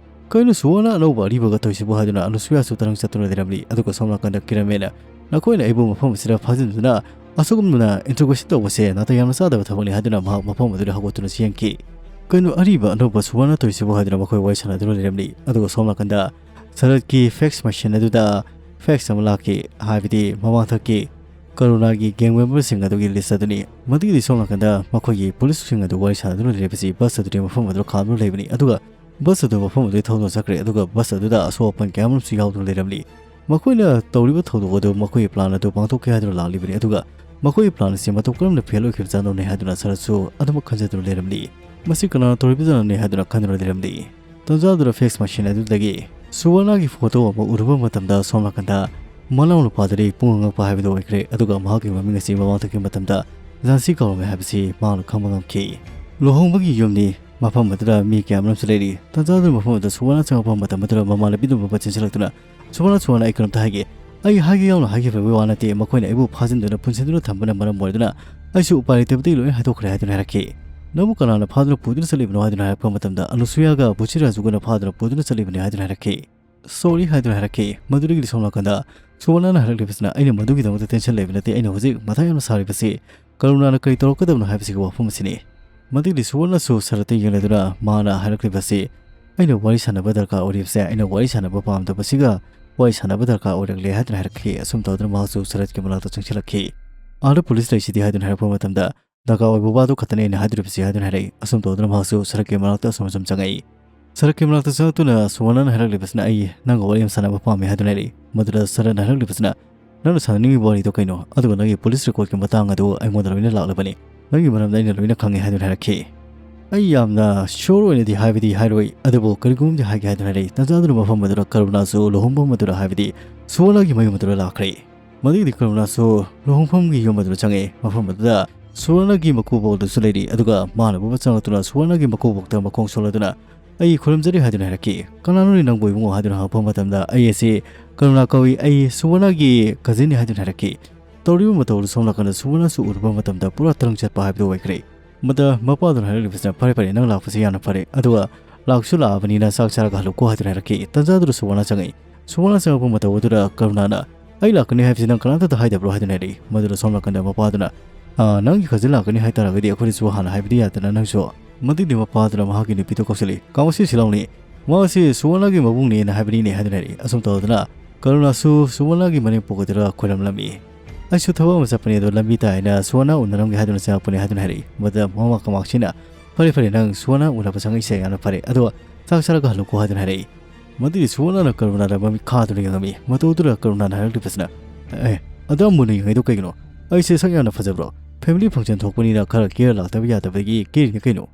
"ꯀꯩꯅꯣ ꯁꯨꯋꯥꯅꯥ ꯑꯅꯧꯕ ꯑꯔꯤꯕꯒ ꯇꯧꯔꯤꯁꯤꯕꯨ?" ꯍꯥꯏꯗꯨꯅ ꯑꯅꯨꯁꯨꯌꯥꯁꯨ ꯇꯔꯪ ꯆꯠꯇꯨꯅ ꯂꯩꯔꯝꯂꯤ꯫ ꯑꯗꯨꯒ ꯁꯣꯝ ꯅꯥꯀꯟꯗ ꯀꯤꯔꯟꯃꯦꯟꯅ "ꯅꯈꯣꯏꯅ ꯑꯩꯕꯨ ꯃꯐꯝ ꯑꯁꯤꯗ ꯐꯥꯖꯤꯟꯗꯨꯅ ꯑꯁꯨꯒꯨꯝꯅ interrogation ꯇꯧꯕꯁꯦ ꯅꯥꯇꯩ ꯌꯥꯝꯅ ꯆꯥꯗꯕ ꯊꯕꯛꯅꯤ" ꯍꯥꯏꯗꯨꯅ ꯃꯍꯥꯛ ꯃꯐꯝ ꯑꯗꯨꯗ ꯍꯧꯒꯠꯇꯨꯅ ꯆꯦꯟꯈꯤ꯫ "ꯀꯩꯅꯣ ꯑꯔꯤꯕ ꯑꯅꯧꯕ ꯁꯨꯋꯥꯅꯥ ꯇꯧꯔꯤꯁꯤꯕꯨ?" ꯍꯥꯏꯗꯨꯅ ꯃꯈꯣꯏ ꯋꯥꯔꯤ ꯁꯥꯟꯅꯗꯨꯅ ꯂꯩꯔꯝꯂꯤ꯫ ꯑꯗꯨꯒ ꯁꯣꯝ ꯅꯥꯀꯟꯗ ꯁꯔꯠꯀꯤ fax machine ꯑꯗꯨꯗ fax ꯑꯃ ꯂꯥꯛꯈꯤ, ꯍꯥꯏꯕꯗꯤ ꯃꯃꯥꯡꯊꯛꯀꯤ ꯀꯔꯨꯅꯥꯒꯤ gang memberꯁꯤꯡ ꯑꯗꯨꯒꯤ list ꯑꯗꯨꯅꯤ꯫ ꯃꯗꯨꯒꯤꯗꯤ ꯁꯣꯝ ꯅꯥꯀꯟꯗ ꯃꯈꯣꯏꯒꯤ policeꯁꯤꯡ ꯑꯗꯨ ꯋꯥꯔꯤ ꯁꯥꯟꯅꯗꯨꯅ ꯂꯩꯔꯤꯕꯁꯤ bus ꯑꯗꯨꯗꯤ ꯃꯐꯝ ꯑꯗꯨꯗ ꯈꯥꯝꯗꯨꯅ ꯂꯩꯕꯅꯤ꯫ ꯑꯗꯨꯒ bus ꯑꯗꯨ ꯃꯐꯝ ꯑꯗꯨꯗꯒꯤ ꯊꯧꯗꯨꯅ ꯆꯠꯈ꯭ꯔꯦ꯫ ꯑꯗꯨꯒ bus ꯑꯗꯨꯗ ꯑꯁꯣꯛ ꯑꯄꯟ ꯀꯌꯥ ꯑꯃꯁꯨ ꯌꯥꯎꯗꯨꯅ ꯂꯩꯔꯝꯂꯤ꯫ ꯃꯈꯣꯏꯅ ꯇꯧꯔꯤꯕ ꯊꯧꯗꯣꯛ ꯑꯗꯨ ꯃꯈꯣꯏꯒꯤ plan ꯑꯗꯨ ꯄꯥꯡꯊꯣꯛꯀꯦ ꯍꯥꯏꯗꯨꯅ ꯂꯥꯛꯂꯤꯕꯅꯤ꯫ ꯑꯗꯨꯒ ꯃꯈꯣꯏꯒꯤ plan ꯑꯁꯤ ꯃꯇꯧ ꯀꯔꯝꯅ fail ꯑꯣꯏꯈꯤꯕꯖꯥꯠꯅꯣꯅꯦ ꯍꯥꯏꯗꯨꯅ ꯁꯔꯠꯁꯨ ꯑꯗꯨꯃꯛ ꯈꯟꯖꯗꯨꯅ ꯂꯩꯔꯝꯂꯤ꯫ "ꯃꯁꯤ ꯀꯅꯥꯅ ꯇꯧꯔꯤꯕꯖꯥꯠꯅꯣꯅꯦ?" ꯍꯥꯏꯗꯨꯅ ꯈꯟꯗꯨꯅ ꯂꯩꯔꯝꯂꯤ꯫ ꯇꯟꯖꯥꯗꯨꯗ fax machine ꯑꯗꯨꯗꯒꯤ ꯁꯨꯋꯔꯅꯥꯒꯤ photo ꯑꯃ ꯎꯔꯨꯕ ꯃꯇꯝꯗ ꯁꯣꯝ ꯅꯥꯀꯟꯗ ꯃꯅꯥꯎ ꯅꯨꯄꯥꯗꯨꯗꯤ ꯄꯨꯡ ꯑꯉꯛꯄ ꯍꯥꯏꯕꯗꯨ ꯑꯣꯏꯈ꯭ꯔꯦ꯫ ꯑꯗꯨꯒ ꯃꯍꯥꯛꯀꯤ ꯃꯃꯤꯡ ꯑꯁꯤ ꯃꯃꯥꯡꯊꯛꯀꯤ ꯃꯇꯝꯗ ꯖꯥꯟꯁꯤ ꯀꯧꯔꯝꯃꯤ ꯍꯥꯏꯕꯁꯤ ꯃꯍꯥꯛꯅ ꯈꯪꯕ ꯉꯝꯈꯤ꯫ ꯂꯨꯍꯣꯡꯕꯒꯤ ꯌꯨꯝꯅꯤ꯫ ꯃꯐꯝ ꯑꯗꯨꯗ ꯃꯤ ꯀꯌꯥ ꯑꯃꯁꯨ ꯂꯩꯔꯤ꯫ ꯇꯟꯖꯥꯗꯨꯒꯤ ꯃꯐꯝ ꯑꯗꯨꯗ ꯁꯨꯋꯔꯅꯥ ꯆꯪꯉꯛꯄ ꯃꯇꯝ ꯑꯗꯨꯗ ꯃꯃꯥꯟꯅꯕꯤꯗꯨ ꯃꯄꯥ ꯆꯦꯟꯁꯤꯜꯂꯛꯇꯨꯅ "ꯁꯨꯋꯔꯅꯥ, ꯁꯨꯋꯔꯅꯥ, ꯑꯩ ꯀꯔꯤꯝꯇ ꯍꯥꯏꯒꯦ꯫ ꯑꯩ ꯍꯥꯏꯒꯦ ꯌꯥꯎꯅ ꯍꯥꯏꯈꯤꯕꯒꯤ ꯋꯥ ꯅꯠꯇꯦ꯫ ꯃꯈꯣꯏꯅ ꯑꯩꯕꯨ ꯐꯥꯖꯤꯟꯗꯨꯅ ꯄꯨꯟꯁꯤꯟꯗꯨꯅ ꯊꯝꯕꯅ ꯃꯔꯝ ꯑꯣꯏꯗꯨꯅ ꯑꯩꯁꯨ ꯎꯄꯥꯏ ꯂꯩꯇꯕꯗꯒꯤ ꯂꯣꯏꯅ ꯍꯥꯏꯗꯣꯛꯈ꯭ꯔꯦ" ꯍꯥꯏꯗꯨꯅ ꯍꯥꯏꯔꯛꯈꯤ꯫ "ꯅꯪꯕꯨ ꯀꯅꯥꯅ ꯐꯥꯗꯨꯅ ꯄꯨꯗꯨꯅ ꯆꯠꯂꯤꯕꯅꯣ?" ꯍꯥꯏꯗꯨꯅ ꯍꯥꯏꯔꯛꯄ ꯃꯇꯝꯗ ꯑꯅꯨꯁꯨꯌꯥꯒ ꯕꯨꯆꯤꯔꯥꯖꯨꯒꯅ ꯐꯥꯗꯨꯅ ꯄꯨꯗꯨꯅ ꯆꯠꯂꯤꯕꯅꯤ ꯍꯥꯏꯗꯨꯅ ꯍꯥꯏꯔꯛꯈꯤ꯫ "Sorry" ꯍꯥꯏꯗꯨꯅ ꯍꯥꯏꯔꯛꯈꯤ꯫ ꯃꯗꯨꯗꯒꯤꯗꯤ ꯁꯣꯝ ꯅꯥꯀꯟꯗ ꯁꯨꯋꯔꯅꯥꯅ ꯍꯥꯏꯔꯛꯂꯤꯕꯁꯤꯅ, "ꯑꯩꯅ ꯃꯗꯨꯒꯤꯗꯃꯛꯇ tension ꯂꯩꯕ ꯅꯠꯇꯦ꯫ ꯑꯩꯅ ꯍꯧꯖꯤꯛ ꯃꯊꯥ ꯌꯥꯝꯅ ꯁꯥꯔꯤꯕꯁꯤ ꯀꯔꯨꯅꯥꯅ ꯀꯔꯤ ꯇꯧꯔꯛꯀꯗꯕꯅꯣ ꯍꯥꯏꯕꯁꯤꯒꯤ ꯋꯥꯐꯝ ꯑꯁꯤꯅꯤ"꯫ ꯃꯗꯨꯒꯤꯗꯤ ꯁꯨꯋꯔꯅꯁꯨ ꯁꯔꯠꯇ ꯌꯦꯡꯂꯗꯨꯅ ꯃꯥꯅ ꯍꯥꯏꯔꯛꯂꯤꯕꯁꯤ, "ꯑꯩꯅ ꯋꯥꯔꯤ ꯁꯥꯟꯅꯕ ꯗꯔꯀꯥꯔ ꯑꯣꯏꯔꯤꯕꯁꯦ ꯑꯩꯅ ꯋꯥꯔꯤ ꯁꯥꯟꯅꯕ ꯄꯥꯝꯗꯕꯁꯤꯒ ꯋꯥꯔꯤ ꯁꯥꯟꯅꯕ ꯗꯔꯀꯥꯔ ꯑꯣꯏꯔꯛꯂꯦ" ꯍꯥꯏꯗꯨꯅ ꯍꯥꯏꯔꯛꯈꯤ꯫ ꯑꯁꯨꯝ ꯇꯧꯗꯨꯅ ꯃꯍꯥꯛꯁꯨ ꯁꯔꯠꯀꯤ ꯃꯅꯥꯛꯇ ꯆꯪꯁꯤꯜꯂꯛꯈꯤ꯫ "ꯑꯥꯗ police ꯂꯩꯁꯤꯗꯤ?" ꯍꯥꯏꯗꯨꯅ ꯍꯥꯏꯔꯛꯄ ꯃꯇꯝꯗ, "ꯗꯔꯀꯥꯔ ꯑꯣꯏꯕ ꯋꯥꯗꯨ ꯈꯛꯇꯅꯤ ꯑꯩꯅ ꯍꯥꯏꯗꯣꯔꯤꯕꯁꯤ" ꯍꯥꯏꯗꯨꯅ ꯍꯥꯏꯔꯛꯏ꯫ ꯑꯁꯨꯝ ꯇꯧꯗꯨꯅ ꯃꯍꯥꯛꯁꯨ ꯁꯔꯠꯀꯤ ꯃꯅꯥꯛꯇ ꯑꯁꯨꯝ ꯑꯁꯨꯝ ꯆꯪꯉꯛꯏ꯫ ꯁꯔꯠꯀꯤ ꯃꯅꯥꯛꯇ ꯆꯪꯉꯛꯇꯨꯅ ꯁꯨꯋꯔꯅꯅ ꯍꯥꯏꯔꯛꯂꯤꯕꯁꯤꯅ, "ꯑꯩ ꯅꯪꯒ ꯋꯥꯔꯤ ꯑꯃ ꯁꯥꯟꯅꯕ ꯄꯥꯝꯃꯤ" ꯍꯥꯏꯗꯨꯅ ꯍꯥꯏꯔꯛꯏ꯫ ꯃꯗꯨꯗ ꯁꯔꯠꯅ ꯍꯥꯏꯔꯛꯂꯤꯕꯁꯤꯅ, "ꯅꯪꯅ ꯁꯥꯟꯅꯅꯤꯡꯉꯤꯕ ꯋꯥꯔꯤꯗꯣ ꯀꯩꯅꯣ? ꯑꯗꯨꯒ ꯅꯪꯒꯤ police recordꯀꯤ ꯃꯇꯥꯡ ꯑꯗꯨ ꯑꯩꯉꯣꯟꯗ ꯂꯣꯏꯅ ꯂꯥꯛꯂꯕꯅꯤ꯫ ꯅꯪꯒꯤ ꯃꯔꯝꯗ ꯑꯩꯅ ꯂꯣꯏꯅ ꯈꯪꯉꯤ" ꯍꯥꯏꯗꯨꯅ ꯍꯥꯏꯔꯛꯈꯤ꯫ "ꯑꯩ ꯌꯥꯝꯅ sure ꯑꯣꯏꯅꯗꯤ ꯍꯥꯏꯕꯗꯤ ꯍꯥꯏꯔꯣꯏ, ꯑꯗꯨꯕꯨ ꯀꯔꯤꯒꯨꯝꯕꯗꯤ ꯍꯥꯏꯒꯦ" ꯍꯥꯏꯗꯨꯅ ꯍꯥꯏꯔꯛꯏ꯫ ꯇꯟꯖꯥꯗꯨꯅ ꯃꯐꯝ ꯑꯗꯨꯗ ꯀꯔꯨꯅꯥꯁꯨ ꯂꯨꯍꯣꯡꯐꯝ ꯑꯗꯨꯗ, ꯍꯥꯏꯕꯗꯤ ꯁꯨꯋꯔꯅꯒꯤ ꯃꯌꯨꯝ ꯑꯗꯨꯗ ꯂꯥꯛꯈ꯭ꯔꯦ꯫ ꯃꯗꯨꯒꯤꯗꯤ ꯀꯔꯨꯅꯥꯁꯨ ꯂꯨꯍꯣꯡꯐꯝꯒꯤ ꯌꯨꯝ ꯑꯗꯨꯗ ꯆꯪꯉꯛꯏ꯫ ꯃꯐꯝ ꯑꯗꯨꯗ ꯁꯨꯋꯔꯅꯒꯤ ꯃꯀꯨꯕꯣꯛꯇꯁꯨ ꯂꯩꯔꯤ꯫ ꯑꯗꯨꯒ ꯃꯥꯅ ꯕꯕ ꯆꯪꯂꯛꯇꯨꯅ ꯁꯨꯋꯔꯅꯒꯤ ꯃꯀꯨꯕꯣꯛꯇ ꯃꯈꯣꯡ ꯁꯣꯜꯂꯗꯨꯅ, "ꯑꯩ ꯈꯨꯔꯨꯝꯖꯔꯤ" ꯍꯥꯏꯗꯨꯅ ꯍꯥꯏꯔꯛꯈꯤ꯫ "ꯀꯅꯥꯅꯣꯅꯦ ꯅꯪꯕꯨ ꯏꯕꯨꯡꯉꯣ?" ꯍꯥꯏꯗꯨꯅ ꯍꯪꯉꯛꯄ ꯃꯇꯝꯗ, "ꯑꯩ ꯑꯁꯤ ꯀꯔꯨꯅꯥ ꯀꯧꯏ, ꯑꯩ ꯁꯨꯋꯔꯅꯒꯤ ꯀꯖꯤꯟꯅꯤ" ꯍꯥꯏꯗꯨꯅ ꯍꯥꯏꯔꯛꯈꯤ꯫ ꯇꯧꯔꯤꯕ ꯃꯇꯧ ꯑꯗꯨ ꯁꯣꯝ ꯅꯥꯀꯟꯗ ꯁꯨꯋꯔꯅꯁꯨ ꯎꯔꯨꯕ ꯃꯇꯝꯗ ꯄꯨꯔꯥ ꯇꯔꯪ ꯆꯠꯄ ꯍꯥꯏꯕꯗꯨ ꯑꯣꯏꯈ꯭ꯔꯦ꯫ ꯃꯗ ꯃꯄꯥꯗꯨꯅ ꯍꯥꯏꯔꯛꯂꯤꯕꯁꯤꯅ, "ꯐꯔꯦ ꯐꯔꯦ, ꯅꯪ ꯂꯥꯛꯄꯁꯤ ꯌꯥꯝꯅ ꯐꯔꯦ, ꯑꯗꯨꯒ ꯂꯥꯛꯁꯨ ꯂꯥꯛꯑꯕꯅꯤꯅ ꯆꯥꯛ ꯆꯥꯔꯒ ꯍꯜꯂꯨꯀꯣ" ꯍꯥꯏꯗꯨꯅ ꯍꯥꯏꯔꯛꯈꯤ꯫ ꯇꯟꯖꯥꯗꯨꯗ ꯁꯨꯋꯔꯅ ꯆꯪꯉꯛꯏ꯫ ꯁꯨꯋꯔꯅ ꯆꯪꯉꯛꯄ ꯃꯇꯧ ꯑꯗꯨꯗ ꯀꯔꯨꯅꯥꯅ, "ꯑꯩ ꯂꯥꯛꯀꯅꯤ ꯍꯥꯏꯕꯁꯤ ꯅꯪ ꯀꯅꯥꯝꯇꯗ ꯍꯥꯏꯗꯕ꯭ꯔꯣ?" ꯍꯥꯏꯗꯨꯅ ꯍꯥꯏꯔꯛꯏ꯫ ꯃꯗꯨꯗ ꯁꯣꯝ ꯅꯥꯀꯟꯗ ꯃꯄꯥꯗꯨꯅ, "ꯑꯥ, ꯅꯪꯒꯤ ꯀꯖꯤꯟ ꯂꯥꯛꯀꯅꯤ ꯍꯥꯏꯇꯥꯔꯒꯗꯤ ꯑꯩꯈꯣꯏꯗꯁꯨ ꯍꯥꯟꯅ ꯍꯥꯏꯕꯗꯤ ꯌꯥꯗꯅ ꯅꯪꯁꯨ?" ꯃꯗꯨꯒꯤ ꯃꯄꯥꯗꯨꯅ ꯃꯍꯥꯛꯀꯤ ꯅꯨꯄꯤꯗꯨ ꯀꯧꯁꯤꯜꯂꯤ꯫ "ꯀꯥꯎꯁꯤ ꯁꯤꯂꯥꯎꯅꯤ, ꯃꯥꯁꯤ ꯁꯨꯋꯔꯅꯒꯤ ꯃꯕꯨꯡꯅꯦꯅ ꯍꯥꯏꯕꯅꯤꯅꯦ" ꯍꯥꯏꯗꯨꯅ ꯍꯥꯏꯔꯛꯏ꯫ ꯑꯁꯨꯝ ꯇꯧꯗꯅ ꯀꯔꯨꯅꯥꯁꯨ ꯁꯨꯋꯔꯅꯒꯤ ꯃꯅꯦꯝꯄꯣꯛ ꯑꯗꯨꯗ ꯈꯣꯏꯔꯝꯂꯝꯃꯤ꯫ "ꯑꯩꯁꯨ ꯊꯕꯛ ꯑꯃ ꯆꯠꯄꯅꯦ, ꯑꯗꯣ ꯂꯝꯕꯤ ꯇꯥꯏꯅ ꯁꯨꯋꯔꯅ ꯎꯅꯔꯝꯒꯦ ꯍꯥꯏꯗꯨꯅ ꯆꯪꯉꯛꯄꯅꯦ" ꯍꯥꯏꯗꯨꯅ ꯍꯥꯏꯔꯛꯏ꯫ ꯃꯗꯨꯗ ꯃꯃꯥ ꯀꯃꯥꯛꯁꯤꯅ, "ꯐꯔꯦ ꯐꯔꯦ, ꯅꯪ ꯁꯨꯋꯔꯅ ꯎꯅꯕ ꯆꯪꯉꯛꯏꯁꯦ ꯌꯥꯝꯅ ꯐꯔꯦ, ꯑꯗꯣ ꯆꯥꯛ ꯆꯥꯔꯒ ꯍꯜꯂꯨꯀꯣ" ꯍꯥꯏꯗꯨꯅ ꯍꯥꯏꯔꯛꯏ꯫ ꯃꯗꯨꯒꯤ ꯁꯨꯋꯔꯅ ꯀꯔꯨꯅꯥꯗ ꯃꯃꯤꯠ ꯈꯥꯗꯨꯅ ꯌꯦꯡꯉꯝꯃꯤ꯫ ꯃꯇꯧ ꯑꯗꯨꯗ ꯀꯔꯨꯅꯥꯅ ꯍꯥꯏꯔꯛꯂꯤꯕꯁꯤꯅ, "ꯑꯦ, ꯑꯗꯨ ꯌꯥꯝ ꯃꯨꯟꯅ ꯌꯦꯡꯉꯤꯗꯣ ꯀꯩꯒꯤꯅꯣ? ꯑꯩꯁꯦ ꯁꯛ ꯌꯥꯝꯅ ꯐꯖꯕ꯭ꯔꯣ? ꯐꯦꯃꯤꯂꯤ ꯐꯪꯁꯟ ꯊꯣꯛꯄꯅꯤꯅ ꯈꯔ ꯀꯦꯔ ꯂꯥꯛꯇꯕ ꯌꯥꯗꯕꯒꯤ ꯀꯦꯔꯤꯅꯤ ꯀꯩꯅꯣ?"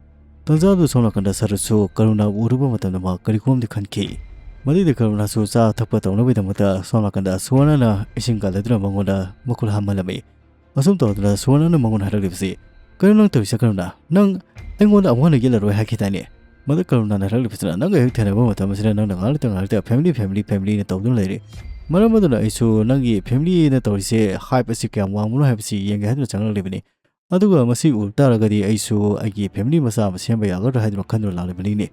ꯇꯟꯖꯥꯗꯨ ꯁꯣꯝ ꯅꯥꯀꯟꯗ ꯁꯔꯨꯠꯁꯨ ꯀꯔꯨꯅꯥꯕꯨ ꯎꯔꯨꯕ ꯃꯇꯝꯗ ꯃꯍꯥꯛ ꯀꯔꯤꯒꯨꯝꯕꯗꯤ ꯈꯟꯈꯤ꯫ ꯃꯗꯨꯗꯤ ꯀꯔꯨꯅꯥꯁꯨ ꯆꯥ ꯊꯛꯄ ꯇꯧꯅꯕꯒꯤꯗꯃꯛꯇ ꯁꯣꯝ ꯅꯥꯀꯟꯗ ꯁꯨꯋꯔꯅꯅ ꯏꯁꯤꯡ ꯀꯜꯂꯗꯨꯅ ꯃꯉꯣꯟꯗ ꯃꯈꯨꯠ ꯍꯥꯝꯍꯜꯂꯝꯃꯤ꯫ ꯑꯁꯨꯝ ꯇꯧꯗꯨꯅ ꯁꯨꯋꯔꯅꯅ ꯃꯉꯣꯟꯗ ꯍꯥꯏꯔꯛꯂꯤꯕꯁꯤ, "ꯀꯔꯤꯅꯣ ꯅꯪ ꯇꯧꯔꯤꯁꯦ ꯀꯔꯨꯅꯥ? ꯅꯪ ꯑꯩꯉꯣꯟꯗ ꯑꯃꯨꯛ ꯍꯟꯅ ꯌꯦꯠꯂꯔꯣꯏ ꯍꯥꯏꯈꯤꯗꯥꯏꯅꯦ?" ꯃꯗꯨ ꯀꯔꯨꯅꯥꯅ ꯍꯥꯏꯔꯛꯂꯤꯕꯁꯤꯅ, "ꯅꯪꯒ ꯍꯦꯛ ꯊꯦꯡꯅꯕ ꯃꯇꯝ ꯑꯁꯤꯗ ꯅꯪꯅ ꯉꯥꯏꯍꯥꯛ ꯂꯩꯇ ꯉꯥꯏꯍꯥꯛ ꯂꯩꯇ family, family, family ꯅ ꯇꯧꯗꯨꯅ ꯂꯩꯔꯦ꯫ ꯃꯔꯝ ꯑꯗꯨꯅ ꯑꯩꯁꯨ ꯅꯪꯒꯤ family ꯅ ꯇꯧꯔꯤꯁꯦ hype ꯑꯁꯤ ꯀꯌꯥꯝ ꯋꯥꯡꯕꯅꯣ ꯍꯥꯏꯕꯁꯤ ꯌꯦꯡꯒꯦ ꯍꯥꯏꯗꯨꯅ ꯆꯪꯂꯛꯂꯤꯕꯅꯤ꯫ ꯑꯗꯨꯒ ꯃꯁꯤ ꯎ ꯇꯥꯔꯒꯗꯤ ꯑꯩꯁꯨ ꯑꯩꯒꯤ family ꯃꯆꯥ ꯑꯃ ꯁꯦꯝꯕ ꯌꯥꯒꯗ꯭ꯔꯥ ꯍꯥꯏꯗꯨꯅ ꯈꯟꯗꯨꯅ ꯂꯥꯛꯂꯤꯕꯅꯤꯅꯦ꯫"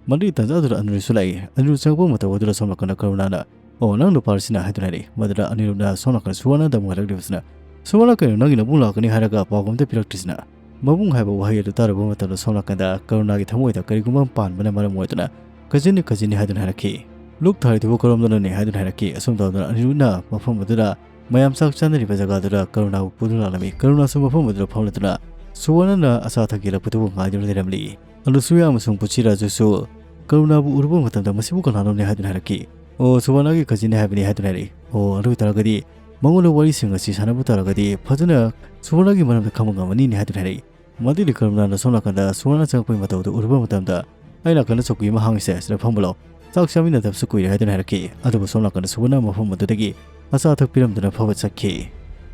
ꯃꯗꯨꯒꯤ ꯇꯥꯟꯖꯥꯗꯨꯗ ꯑꯅꯤꯜꯁꯨ ꯂꯥꯛꯏ꯫ ꯑꯅꯤꯜ ꯆꯪꯉꯛꯄ ꯃꯇꯝ ꯑꯗꯨꯗ ꯁꯣꯝ ꯅꯥꯀꯟꯗ ꯀꯔꯨꯅꯥꯅ, "ꯑꯣ, ꯅꯪ ꯅꯨꯄꯥꯁꯤꯅ" ꯍꯥꯏꯗꯨꯅ ꯍꯥꯏꯔꯛꯏ꯫ ꯃꯗꯨꯗ ꯑꯅꯤꯜꯅ ꯁꯣꯝ ꯅꯥꯀꯟꯗ ꯁꯨꯋꯔꯅꯗ ꯑꯃꯨꯛ ꯍꯥꯏꯔꯛꯂꯤꯕꯁꯤꯅ, "ꯁꯨꯋꯔꯅ ꯀꯩꯅꯣ, ꯅꯪꯒꯤ ꯅꯕꯨꯡ ꯂꯥꯛꯀꯅꯤ ꯍꯥꯏꯔꯒ ꯄꯥꯎ ꯑꯝꯇ ꯄꯤꯔꯛꯇ꯭ꯔꯤꯁꯤꯅ?" ꯃꯕꯨꯡ ꯍꯥꯏꯕ ꯋꯥꯍꯩ ꯑꯗꯨ ꯇꯥꯔꯨꯕ ꯃꯇꯝꯗ ꯁꯣꯝ ꯅꯥꯀꯟꯗ ꯀꯔꯨꯅꯥꯒꯤ ꯊꯃꯣꯏꯗ ꯀꯔꯤꯒꯨꯝꯕ ꯑꯃ ꯄꯥꯟꯕꯅ ꯃꯔꯝ ꯑꯣꯏꯗꯨꯅ, "ꯀꯖꯤꯟꯅꯤ, ꯀꯖꯤꯟꯅꯤ" ꯍꯥꯏꯗꯨꯅ ꯍꯥꯏꯔꯛꯈꯤ꯫ "ꯂꯨꯛ ꯊꯥꯔꯤꯗꯨꯕꯨ ꯀꯔꯣꯝꯗꯅꯣꯅꯦ?" ꯍꯥꯏꯗꯨꯅ ꯍꯥꯏꯔꯛꯈꯤ꯫ ꯑꯁꯨꯝ ꯇꯧꯗꯨꯅ ꯑꯅꯤꯜꯅ ꯃꯐꯝ ꯑꯗꯨꯗ ꯃꯌꯥꯝ ꯆꯥꯛ ꯆꯥꯅꯔꯤꯕ ꯖꯒꯥꯗꯨꯗ ꯀꯔꯨꯅꯥꯕꯨ ꯄꯨꯗꯨꯅ ꯂꯥꯛꯂꯝꯃꯤ꯫ ꯀꯔꯨꯅꯥꯁꯨ ꯃꯐꯝ ꯑꯗꯨꯗ ꯐꯝꯂꯗꯨꯅ ꯁꯨꯋꯔꯅꯅ ꯑꯆꯥ ꯑꯊꯛ ꯌꯦꯜꯂꯛꯄꯗꯨꯕꯨ ꯉꯥꯏꯗꯨꯅ ꯂꯩꯔꯝꯂꯤ꯫ ꯑꯅꯨꯁꯨꯌꯥ ꯑꯃꯁꯨꯡ ꯄꯨꯆꯤꯔꯥꯖꯨꯁꯨ ꯀꯔꯨꯅꯥꯕꯨ ꯎꯔꯨꯕ ꯃꯇꯝꯗ ꯃꯁꯤꯕꯨ ꯀꯅꯥꯅꯣꯅꯦ ꯍꯥꯏꯗꯨꯅ ꯍꯥꯏꯔꯛꯈꯤ꯫ "ꯑꯣ, ꯁꯨꯋꯔꯅꯒꯤ ꯀꯖꯤꯟꯅꯤ ꯍꯥꯏꯕꯅꯤ" ꯍꯥꯏꯗꯨꯅ ꯍꯥꯏꯔꯛꯏ꯫ "ꯑꯣ, ꯑꯗꯨ ꯑꯣꯏꯇꯥꯔꯒꯗꯤ ꯃꯉꯣꯟꯗ ꯋꯥꯔꯤꯁꯤꯡ ꯑꯁꯤ ꯁꯥꯟꯅꯕ ꯇꯥꯔꯒꯗꯤ ꯐꯖꯅ ꯁꯨꯋꯔꯅꯒꯤ ꯃꯔꯝꯗ ꯈꯪꯕ ꯉꯝꯃꯅꯤꯅꯦ" ꯍꯥꯏꯗꯨꯅ ꯍꯥꯏꯔꯛꯏ꯫ ꯃꯗꯨꯗꯤ ꯀꯔꯨꯅꯥꯅ ꯁꯣꯝ ꯅꯥꯀꯟꯗ ꯁꯨꯋꯔꯅ ꯆꯪꯉꯛꯄꯒꯤ ꯃꯇꯧꯗꯨ ꯎꯔꯨꯕ ꯃꯇꯝꯗ, "ꯑꯩ ꯅꯥꯀꯟꯗ ꯆꯧꯀꯤ ꯑꯃ ꯍꯥꯡꯉꯤꯁꯦ, ꯁꯤꯗ ꯐꯝꯃꯨ ꯂꯥꯎ꯫ ꯆꯥꯛ ꯆꯥꯃꯤꯟꯅꯗꯕꯁꯨ ꯀꯨꯏꯔꯦ" ꯍꯥꯏꯗꯨꯅ ꯍꯥꯏꯔꯛꯈꯤ꯫ ꯑꯗꯨꯕꯨ ꯁꯣꯝ ꯅꯥꯀꯟꯗ ꯁꯨꯋꯔꯅ ꯃꯐꯝ ꯑꯗꯨꯗꯒꯤ ꯑꯆꯥ ꯑꯊꯛ ꯄꯤꯔꯝꯗꯨꯅ ꯐꯕ ꯆꯠꯈꯤ꯫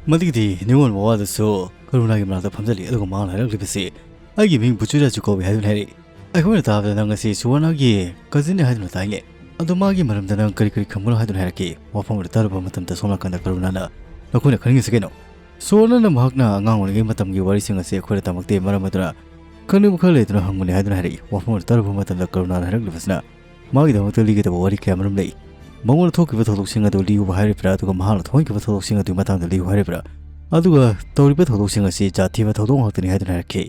ꯃꯗꯨꯒꯤꯗꯤ ꯅꯤꯉꯣꯜ ꯃꯋꯥꯗꯨꯁꯨ ꯀꯔꯨꯅꯥꯒꯤ ꯃꯅꯥꯛꯇ ꯐꯝꯖꯜꯂꯤ, ꯑꯗꯨꯒ ꯃꯥꯅ ꯍꯥꯏꯔꯛꯂꯤꯕꯁꯤ, "ꯑꯩꯒꯤ ꯃꯤꯡ ꯕꯨꯆꯤꯔꯥꯖꯨ ꯀꯧꯏ" ꯍꯥꯏꯗꯨꯅ ꯍꯥꯏꯔꯛꯏ꯫ ꯑꯩꯈꯣꯏꯅ ꯇꯥꯕꯗ ꯅꯪ ꯑꯁꯤ ꯁꯨꯋꯔꯅꯥꯒꯤ cousinꯅꯦ ꯍꯥꯏꯗꯨꯅ ꯇꯥꯏꯅꯦ꯫ ꯑꯗꯣ ꯃꯥꯒꯤ ꯃꯔꯝꯗ ꯅꯪ ꯀꯔꯤ ꯀꯔꯤ ꯈꯪꯕꯅꯣ ꯍꯥꯏꯗꯨꯅ ꯍꯥꯏꯔꯛꯈꯤ꯫ ꯋꯥꯐꯝ ꯑꯗꯨ ꯇꯥꯔꯨꯕ ꯃꯇꯝꯗ ꯁꯣꯝ ꯅꯥꯀꯟꯗ ꯀꯔꯨꯅꯥꯅ, "ꯅꯈꯣꯏꯅ ꯈꯪꯅꯤꯡꯉꯤꯁꯤ ꯀꯩꯅꯣ?" ꯁꯨꯋꯔꯅꯥꯅ ꯃꯍꯥꯛꯅ ꯑꯉꯥꯡ ꯑꯣꯏꯔꯤꯉꯩ ꯃꯇꯝꯒꯤ ꯋꯥꯔꯤꯁꯤꯡ ꯑꯁꯤ ꯑꯩꯈꯣꯏꯗ ꯇꯝꯃꯛꯇꯦ, ꯃꯔꯝ ꯑꯗꯨꯅ ꯈꯪꯅꯤꯡꯕ ꯈꯔ ꯂꯩꯗꯨꯅ ꯍꯪꯕꯅꯤ ꯍꯥꯏꯗꯨꯅ ꯍꯥꯏꯔꯛꯏ꯫ ꯋꯥꯐꯝ ꯑꯗꯨ ꯇꯥꯔꯨꯕ ꯃꯇꯝꯗ ꯀꯔꯨꯅꯥꯅ ꯍꯥꯏꯔꯛꯂꯤꯕꯁꯤꯅ, ꯃꯥꯒꯤꯗꯃꯛꯇ ꯂꯤꯒꯗꯕ ꯋꯥꯔꯤ ꯀꯌꯥ ꯃꯔꯨꯝ ꯂꯩ꯫ ꯃꯉꯣꯟꯗ ꯊꯣꯛꯈꯤꯕ ꯊꯧꯗꯣꯛꯁꯤꯡ ꯑꯗꯨ ꯂꯤꯌꯨ ꯍꯥꯏꯔꯤꯕ꯭ꯔꯥ, ꯑꯗꯨꯒ ꯃꯍꯥꯛꯅ ꯊꯣꯛꯍꯟꯈꯤꯕ ꯊꯧꯗꯣꯛꯁꯤꯡ ꯑꯗꯨꯒꯤ ꯃꯇꯥꯡꯗ ꯂꯤꯌꯨ ꯍꯥꯏꯔꯤꯕ꯭ꯔꯥ, ꯑꯗꯨꯒ ꯇꯧꯔꯤꯕ ꯊꯧꯗꯣꯛꯁꯤꯡ ꯑꯁꯤ ꯖꯥꯠ ꯊꯤꯕ ꯊꯧꯗꯣꯛ ꯉꯥꯛꯇꯅꯤ ꯍꯥꯏꯗꯨꯅ ꯍꯥꯏꯔꯛꯈꯤ꯫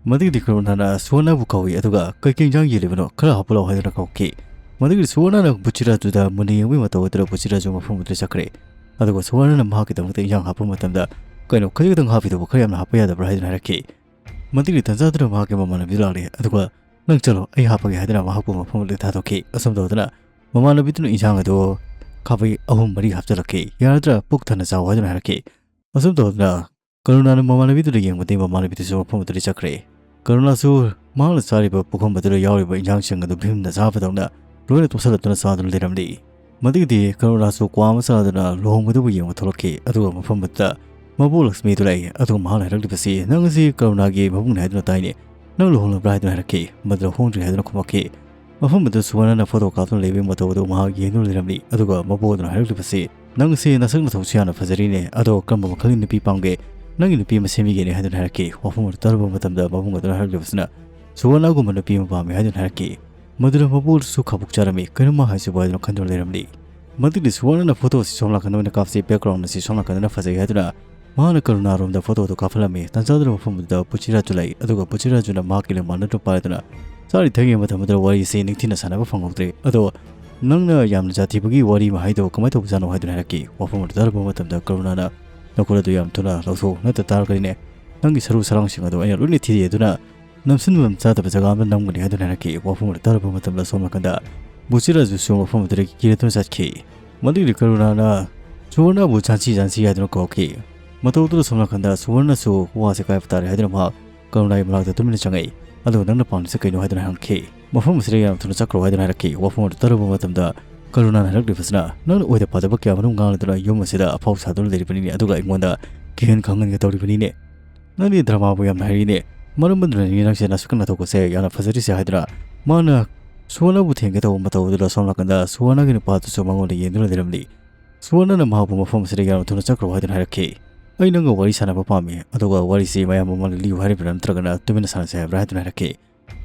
ꯃꯗꯨꯒꯤꯗꯤ ꯀꯔꯨꯅꯥꯅ ꯁꯨꯋꯔꯅꯥꯕꯨ ꯀꯧꯏ, ꯑꯗꯨꯒ "ꯀꯩꯀꯩ ꯏꯟꯖꯥꯡ ꯌꯦꯜꯂꯤꯕꯅꯣ? ꯈꯔ ꯍꯥꯞꯄꯨ ꯂꯥꯎ" ꯍꯥꯏꯗꯨꯅ ꯀꯧꯈꯤ꯫ ꯃꯗꯨꯒꯤꯗꯤ ꯁꯨꯋꯔꯅꯥꯅ ꯕꯨꯆꯤꯔꯥꯖꯨꯗ ꯃꯨꯟꯅ ꯌꯦꯡꯕꯒꯤ ꯃꯇꯧ ꯑꯗꯨꯗ ꯕꯨꯆꯤꯔꯥꯖꯨ ꯃꯐꯝ ꯑꯗꯨꯗ ꯆꯠꯈ꯭ꯔꯦ꯫ ꯑꯗꯨꯒ ꯁꯨꯋꯔꯅꯥꯅ ꯃꯍꯥꯛꯀꯤꯗꯃꯛꯇ ꯏꯟꯖꯥꯡ ꯍꯥꯞꯄ ꯃꯇꯝꯗ, "ꯀꯩꯅꯣ, ꯈꯖꯤꯛꯇꯪ ꯍꯥꯞꯄꯤꯗꯨꯕꯨ ꯈꯔ ꯌꯥꯝꯅ ꯍꯥꯞꯄ ꯌꯥꯗꯕ꯭ꯔꯥ?" ꯍꯥꯏꯗꯨꯅ ꯍꯥꯏꯔꯛꯈꯤ꯫ ꯃꯗꯨꯒꯤ ꯇꯟꯖꯥꯗꯨꯗ ꯃꯍꯥꯛꯀꯤ ꯃꯃꯥꯟꯅꯕꯤꯗꯨ ꯂꯥꯛꯂꯦ, ꯑꯗꯨꯒ, "ꯅꯪ ꯆꯠꯂꯣ, ꯑꯩ ꯍꯥꯞꯄꯒꯦ" ꯍꯥꯏꯗꯨꯅ ꯃꯍꯥꯛꯄꯨ ꯃꯐꯝ ꯑꯗꯨꯗ ꯊꯥꯗꯣꯛꯈꯤ꯫ ꯑꯁꯨꯝ ꯇꯧꯗꯅ ꯃꯃꯥꯟꯅꯕꯤꯗꯨꯅ ꯏꯟꯁꯥꯡ ꯑꯗꯨ ꯈꯥꯕꯩ ꯑꯍꯨꯝ ꯃꯔꯤ ꯍꯥꯞꯆꯤꯜꯂꯛꯈꯤ꯫ "ꯌꯥꯔꯗ꯭ꯔꯥ? ꯄꯨꯛ ꯊꯟꯅ ꯆꯥꯎ" ꯍꯥꯏꯗꯨꯅ ꯍꯥꯏꯔꯛꯈꯤ꯫ ꯑꯁꯨꯝ ꯇꯧꯗꯅ ꯀꯔꯨꯅꯥꯅ ꯃꯃꯥꯟꯅꯕꯤꯗꯨꯗ ꯌꯦꯡꯕꯗꯒꯤ ꯃꯃꯥꯟꯅꯕꯤꯗꯨꯁꯨ ꯃꯐꯝ ꯑꯗꯨꯗ ꯆꯠꯈ꯭ꯔꯦ꯫ ꯀꯔꯨꯅꯥꯁꯨ ꯃꯍꯥꯛꯅ ꯆꯥꯔꯤꯕ ꯄꯨꯈꯝ ꯑꯗꯨꯗ ꯌꯥꯎꯔꯤꯕ ꯏꯟꯁꯥꯡꯁꯤꯡ ꯑꯗꯨ ꯚꯤꯝꯅ ꯆꯥꯕꯗꯧꯅ ꯂꯣꯏꯅ ꯇꯣꯠꯁꯤꯜꯂꯛꯇꯨꯅ ꯆꯥꯗꯨꯅ ꯂꯩꯔꯝꯂꯤ꯫ ꯃꯗꯨꯒꯤꯗꯤ ꯀꯔꯨꯅꯥꯁꯨ ꯀ꯭ꯋꯥ ꯑꯃ ꯆꯥꯗꯨꯅ ꯂꯨꯍꯣꯡꯕꯗꯨꯕꯨ ꯌꯦꯡꯕ ꯊꯣꯛꯂꯛꯈꯤ, ꯑꯗꯨꯒ ꯃꯐꯝ ꯑꯗꯨꯗ ꯃꯕꯣꯛ ꯂꯛꯁꯃꯤꯗꯨ ꯂꯥꯛꯏ꯫ ꯑꯗꯨꯒ ꯃꯍꯥꯛꯅ ꯍꯥꯏꯔꯛꯂꯤꯕꯁꯤ, "ꯅꯪ ꯑꯁꯤ ꯀꯔꯨꯅꯥꯒꯤ ꯃꯕꯨꯡꯅꯤ ꯍꯥꯏꯗꯨꯅ ꯇꯥꯏꯅꯦ, ꯅꯪ ꯂꯨꯍꯣꯡꯂꯕ꯭ꯔꯥ?" ꯍꯥꯏꯗꯨꯅ ꯍꯥꯏꯔꯛꯈꯤ꯫ ꯃꯗꯨꯗ "ꯍꯣꯡꯗ꯭ꯔꯤ" ꯍꯥꯏꯗꯨꯅ ꯈꯨꯝꯃꯛꯈꯤ꯫ ꯃꯐꯝ ꯑꯗꯨꯗ ꯁꯨꯋꯔꯅꯅ ꯐꯣꯇꯣ ꯀꯥꯞꯇꯨꯅ ꯂꯩꯕꯒꯤ ꯃꯇꯧ ꯑꯗꯨ ꯃꯍꯥꯛ ꯌꯦꯡꯗꯨꯅ ꯂꯩꯔꯝꯂꯤ꯫ ꯑꯗꯨꯒ ꯃꯕꯣꯛ ꯑꯗꯨꯅ ꯍꯥꯏꯔꯛꯂꯤꯕꯁꯤ, "ꯅꯪ ꯑꯁꯤ ꯅꯁꯛ ꯅꯊꯧꯁꯨ ꯌꯥꯝꯅ ꯐꯖꯔꯤꯅꯦ, ꯑꯗꯣ ꯀꯔꯝꯕ ꯃꯈꯜꯒꯤ ꯅꯨꯄꯤ ꯄꯥꯝꯒꯦ? ꯅꯪꯒꯤ ꯅꯨꯄꯤ ꯑꯃ ꯁꯦꯝꯕꯤꯒꯦꯅꯦ" ꯍꯥꯏꯗꯨꯅ ꯍꯥꯏꯔꯛꯈꯤ꯫ ꯋꯥꯐꯝ ꯑꯗꯨ ꯇꯥꯔꯨꯕ ꯃꯇꯝꯗ ꯃꯕꯨꯡ ꯑꯗꯨꯅ ꯍꯥꯏꯔꯛꯂꯤꯕꯁꯤꯅ, "ꯁꯨꯋꯔꯅꯥꯒꯨꯝꯕ ꯅꯨꯄꯤ ꯑꯃ ꯄꯥꯝꯃꯤ" ꯍꯥꯏꯗꯨꯅ ꯍꯥꯏꯔꯛꯈꯤ꯫ ꯃꯗꯨꯗ ꯃꯕꯣꯛ ꯑꯗꯨꯁꯨ ꯈꯥꯕꯨꯛ ꯆꯥꯔꯝꯃꯤ꯫ "ꯀꯩꯅꯣ ꯃꯥ ꯍꯥꯏꯁꯤꯕꯨ?" ꯍꯥꯏꯗꯨꯅ ꯈꯟꯗꯨꯅ ꯂꯩꯔꯝꯂꯤ꯫ ꯃꯗꯨꯒꯤ ꯁꯨꯋꯔꯅꯅ ꯐꯣꯇꯣ ꯑꯁꯤ ꯁꯣꯝ ꯅꯥꯀꯟꯗ ꯑꯣꯏꯅ ꯀꯥꯞꯁꯤ, background ꯑꯁꯤ ꯁꯣꯝ ꯅꯥꯀꯟꯗꯅ ꯐꯖꯩ ꯍꯥꯏꯗꯨꯅ ꯃꯍꯥꯛꯅ ꯀꯔꯨꯅꯥꯔꯣꯝꯗ ꯐꯣꯇꯣ ꯑꯗꯨ ꯀꯥꯞꯍꯜꯂꯝꯃꯤ꯫ ꯇꯥꯟꯖꯥꯗꯨꯗ ꯃꯐꯝ ꯑꯗꯨꯗ ꯄꯨꯆꯤꯔꯥꯖꯨ ꯂꯩ, ꯑꯗꯨꯒ ꯄꯨꯆꯤꯔꯥꯖꯨꯅ ꯃꯍꯥꯛꯀꯤ ꯂꯦꯡꯕꯥꯟ ꯑꯗꯨ ꯄꯥꯏꯗꯨꯅ ꯆꯥꯔꯤ ꯊꯛꯂꯤꯉꯩ ꯃꯇꯝ ꯑꯗꯨꯗ ꯋꯥꯔꯤ ꯑꯁꯤ ꯅꯤꯡꯊꯤꯅ ꯁꯥꯟꯅꯕ ꯐꯪꯍꯧꯗ꯭ꯔꯦ꯫ "ꯑꯗꯣ ꯅꯪꯅ ꯌꯥꯝꯅ ꯖꯥꯠ ꯊꯤꯕꯒꯤ ꯋꯥꯔꯤ ꯑꯃ ꯍꯥꯏꯗꯣ ꯀꯃꯥꯏꯅ ꯇꯧꯕꯖꯥꯠꯅꯣ?" ꯍꯥꯏꯗꯨꯅ ꯍꯥꯏꯔꯛꯈꯤ꯫ ꯋꯥꯐꯝ ꯑꯗꯨ ꯇꯥꯔꯨꯕ ꯃꯇꯝꯗ ꯀꯔꯨꯅꯥꯅ, "ꯅꯈꯨꯠ ꯑꯗꯨ ꯌꯥꯝ ꯊꯨꯅ ꯂꯧꯊꯣꯛꯎ, ꯅꯠꯇ ꯇꯥꯔꯒꯗꯤꯅꯦ, ꯅꯪꯒꯤ ꯁꯔꯨ ꯁꯔꯥꯡꯁꯤꯡ ꯑꯗꯨ ꯑꯩꯅ ꯂꯣꯏꯅ ꯊꯤꯗꯦꯛꯇꯨꯅ ꯅꯝꯁꯤꯟꯐꯝ ꯆꯥꯗꯕ ꯖꯒꯥ ꯑꯃꯗ ꯅꯝꯒꯅꯤ" ꯍꯥꯏꯗꯨꯅ ꯍꯥꯏꯔꯛꯈꯤ꯫ ꯋꯥꯐꯝ ꯑꯗꯨ ꯇꯥꯔꯨꯕ ꯃꯇꯝꯗ ꯁꯣꯝ ꯅꯥꯀꯟꯗ ꯕꯨꯆꯤꯔꯥꯖꯨꯁꯨ ꯃꯐꯝ ꯑꯗꯨꯗꯒꯤ ꯀꯤꯔꯗꯨꯅ ꯆꯠꯈꯤ꯫ ꯃꯗꯨꯒꯤꯗꯤ ꯀꯔꯨꯅꯥꯅ ꯁꯨꯋꯔꯅꯕꯨ "ꯖꯥꯟꯁꯤ, ꯖꯥꯟꯁꯤ" ꯍꯥꯏꯗꯨꯅ ꯀꯧꯔꯛꯈꯤ꯫ ꯃꯇꯧ ꯑꯗꯨꯗ ꯁꯣꯝ ꯅꯥꯀꯟꯗ ꯁꯨꯋꯔꯅꯁꯨ ꯋꯥꯁꯦ ꯀꯥꯏꯕ ꯇꯥꯔꯦ ꯍꯥꯏꯗꯨꯅ ꯃꯍꯥꯛ ꯀꯔꯨꯅꯥꯒꯤ ꯃꯅꯥꯛꯇ ꯇꯨꯃꯤꯟꯅ ꯆꯪꯉꯛꯏ꯫ ꯑꯗꯨꯒ "ꯅꯪꯅ ꯄꯥꯝꯂꯤꯁꯦ ꯀꯩꯅꯣ?" ꯍꯥꯏꯗꯨꯅ ꯍꯪꯈꯤ꯫ "ꯃꯐꯝ ꯑꯁꯤꯗ ꯌꯥꯝ ꯊꯨꯅ ꯆꯠꯈ꯭ꯔꯣ" ꯍꯥꯏꯗꯨꯅ ꯍꯥꯏꯔꯛꯈꯤ꯫ ꯋꯥꯐꯝ ꯑꯗꯨ ꯇꯥꯔꯨꯕ ꯃꯇꯝꯗ ꯀꯔꯨꯅꯥꯅ ꯍꯥꯏꯔꯛꯂꯤꯕꯁꯤꯅ, "ꯅꯪꯅ ꯑꯣꯏꯗ ꯄꯥꯗꯕ ꯀꯌꯥ ꯃꯔꯨꯝ ꯉꯥꯡꯂꯗꯨꯅ ꯌꯨꯝ ꯑꯁꯤꯗ ꯑꯐꯥꯎ ꯁꯥꯗꯨꯅ ꯂꯩꯔꯤꯕꯅꯤꯅꯦ, ꯑꯗꯨꯒ ꯑꯩꯉꯣꯟꯗ ꯀꯤꯍꯟ ꯈꯪꯍꯟꯒꯦ ꯇꯧꯔꯤꯕꯅꯤꯅꯦ꯫ "ꯅꯪꯗꯤ ꯗ꯭ꯔꯃꯥꯕꯨ ꯌꯥꯝꯅ ꯍꯩꯔꯤꯅꯦ꯫ ꯃꯔꯝ ꯑꯗꯨꯅꯅꯤ ꯅꯪꯁꯦ ꯅꯁꯛ ꯅꯊꯧ ꯀꯁꯦ ꯌꯥꯝꯅ ꯐꯖꯔꯤꯁꯦ," ꯍꯥꯏꯗꯨꯅ ꯃꯥꯅ ꯁꯨꯋꯔꯅꯕꯨ ꯊꯦꯡꯒꯦ ꯇꯧꯕ ꯃꯇꯧ ꯑꯗꯨꯗ ꯁꯣꯝ ꯅꯥꯀꯟꯗ ꯁꯨꯋꯔꯅꯒꯤ ꯅꯨꯄꯥꯗꯨꯁꯨ ꯃꯉꯣꯟꯗ ꯌꯦꯡꯗꯨꯅ ꯂꯩꯔꯝꯂꯤ꯫ ꯁꯨꯋꯔꯅꯅ ꯃꯍꯥꯛꯄꯨ ꯃꯐꯝ ꯑꯁꯤꯗ ꯌꯥꯝꯅ ꯊꯨꯅ ꯆꯠꯈ꯭ꯔꯣ ꯍꯥꯏꯗꯨꯅ ꯍꯥꯏꯔꯛꯈꯤ꯫ "ꯑꯩ ꯅꯪꯒ ꯋꯥꯔꯤ ꯁꯥꯟꯅꯕ ꯄꯥꯝꯃꯤ, ꯑꯗꯨꯒ ꯋꯥꯔꯤꯁꯤ ꯃꯌꯥꯝ ꯃꯃꯥꯡꯗ ꯂꯤꯌꯨ ꯍꯥꯏꯔꯤꯕ꯭ꯔꯥ ꯅꯠꯇ꯭ꯔꯒꯅ ꯇꯨꯃꯤꯟꯅ ꯁꯥꯟꯅꯁꯦ ꯍꯥꯏꯕ꯭ꯔꯥ?" ꯍꯥꯏꯗꯨꯅ ꯍꯥꯏꯔꯛꯈꯤ꯫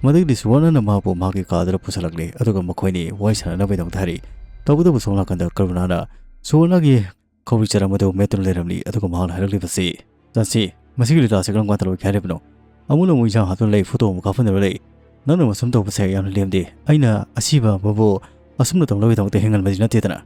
ꯃꯗꯨꯒꯤꯗꯤ ꯁꯨꯋꯔꯅꯅ ꯃꯍꯥꯛꯄꯨ ꯃꯍꯥꯛꯀꯤ ꯀꯥꯗꯨꯗ ꯄꯨꯁꯜꯂꯛꯂꯦ, ꯑꯗꯨꯒ ꯃꯈꯣꯏꯅꯤ ꯋꯥꯔꯤ ꯁꯥꯟꯅꯅꯕꯒꯤꯗꯃꯛꯇ ꯍꯥꯏꯔꯤ꯫ ꯇꯧꯕꯇꯕꯨ ꯁꯣꯝ ꯅꯥꯀꯟꯗ ꯀꯔꯨꯅꯥꯅ ꯁꯨꯋꯔꯅꯒꯤ ꯈꯧꯔꯤ ꯆꯔꯝ ꯑꯗꯨ ꯃꯦꯠꯇꯨꯅ ꯂꯩꯔꯝꯂꯤ, ꯑꯗꯨꯒ ꯃꯍꯥꯛꯅ ꯍꯥꯏꯔꯛꯂꯤꯕꯁꯤ, "ꯆꯥꯟꯁꯤ, ꯃꯁꯤꯒꯤ ꯂꯤꯂꯥꯁꯤ ꯀꯔꯝ ꯀꯥꯟꯗ ꯂꯣꯏꯒꯦ ꯍꯥꯏꯔꯤꯕꯅꯣ? ꯑꯃꯨꯛꯅ ꯑꯃꯨꯛ ꯏꯟꯁꯥꯡ ꯍꯥꯞꯇꯨꯅ ꯂꯩ, ꯐꯣꯇꯣ ꯑꯃꯨꯛ ꯀꯥꯞꯍꯟꯗꯨꯅ ꯂꯩ꯫ ꯅꯪꯅ ꯃꯁꯨꯝ ꯇꯧꯕꯁꯦ ꯌꯥꯝꯅ ꯂꯦꯝꯗꯦ꯫ ꯑꯩꯅ ꯑꯁꯤꯕ ꯑꯃꯕꯨ ꯑꯁꯨꯝꯅ ꯇꯧꯅꯕꯒꯤꯗꯃꯛꯇ ꯍꯤꯡꯍꯟꯕꯗꯤ ꯅꯠꯇꯦꯗꯅ꯫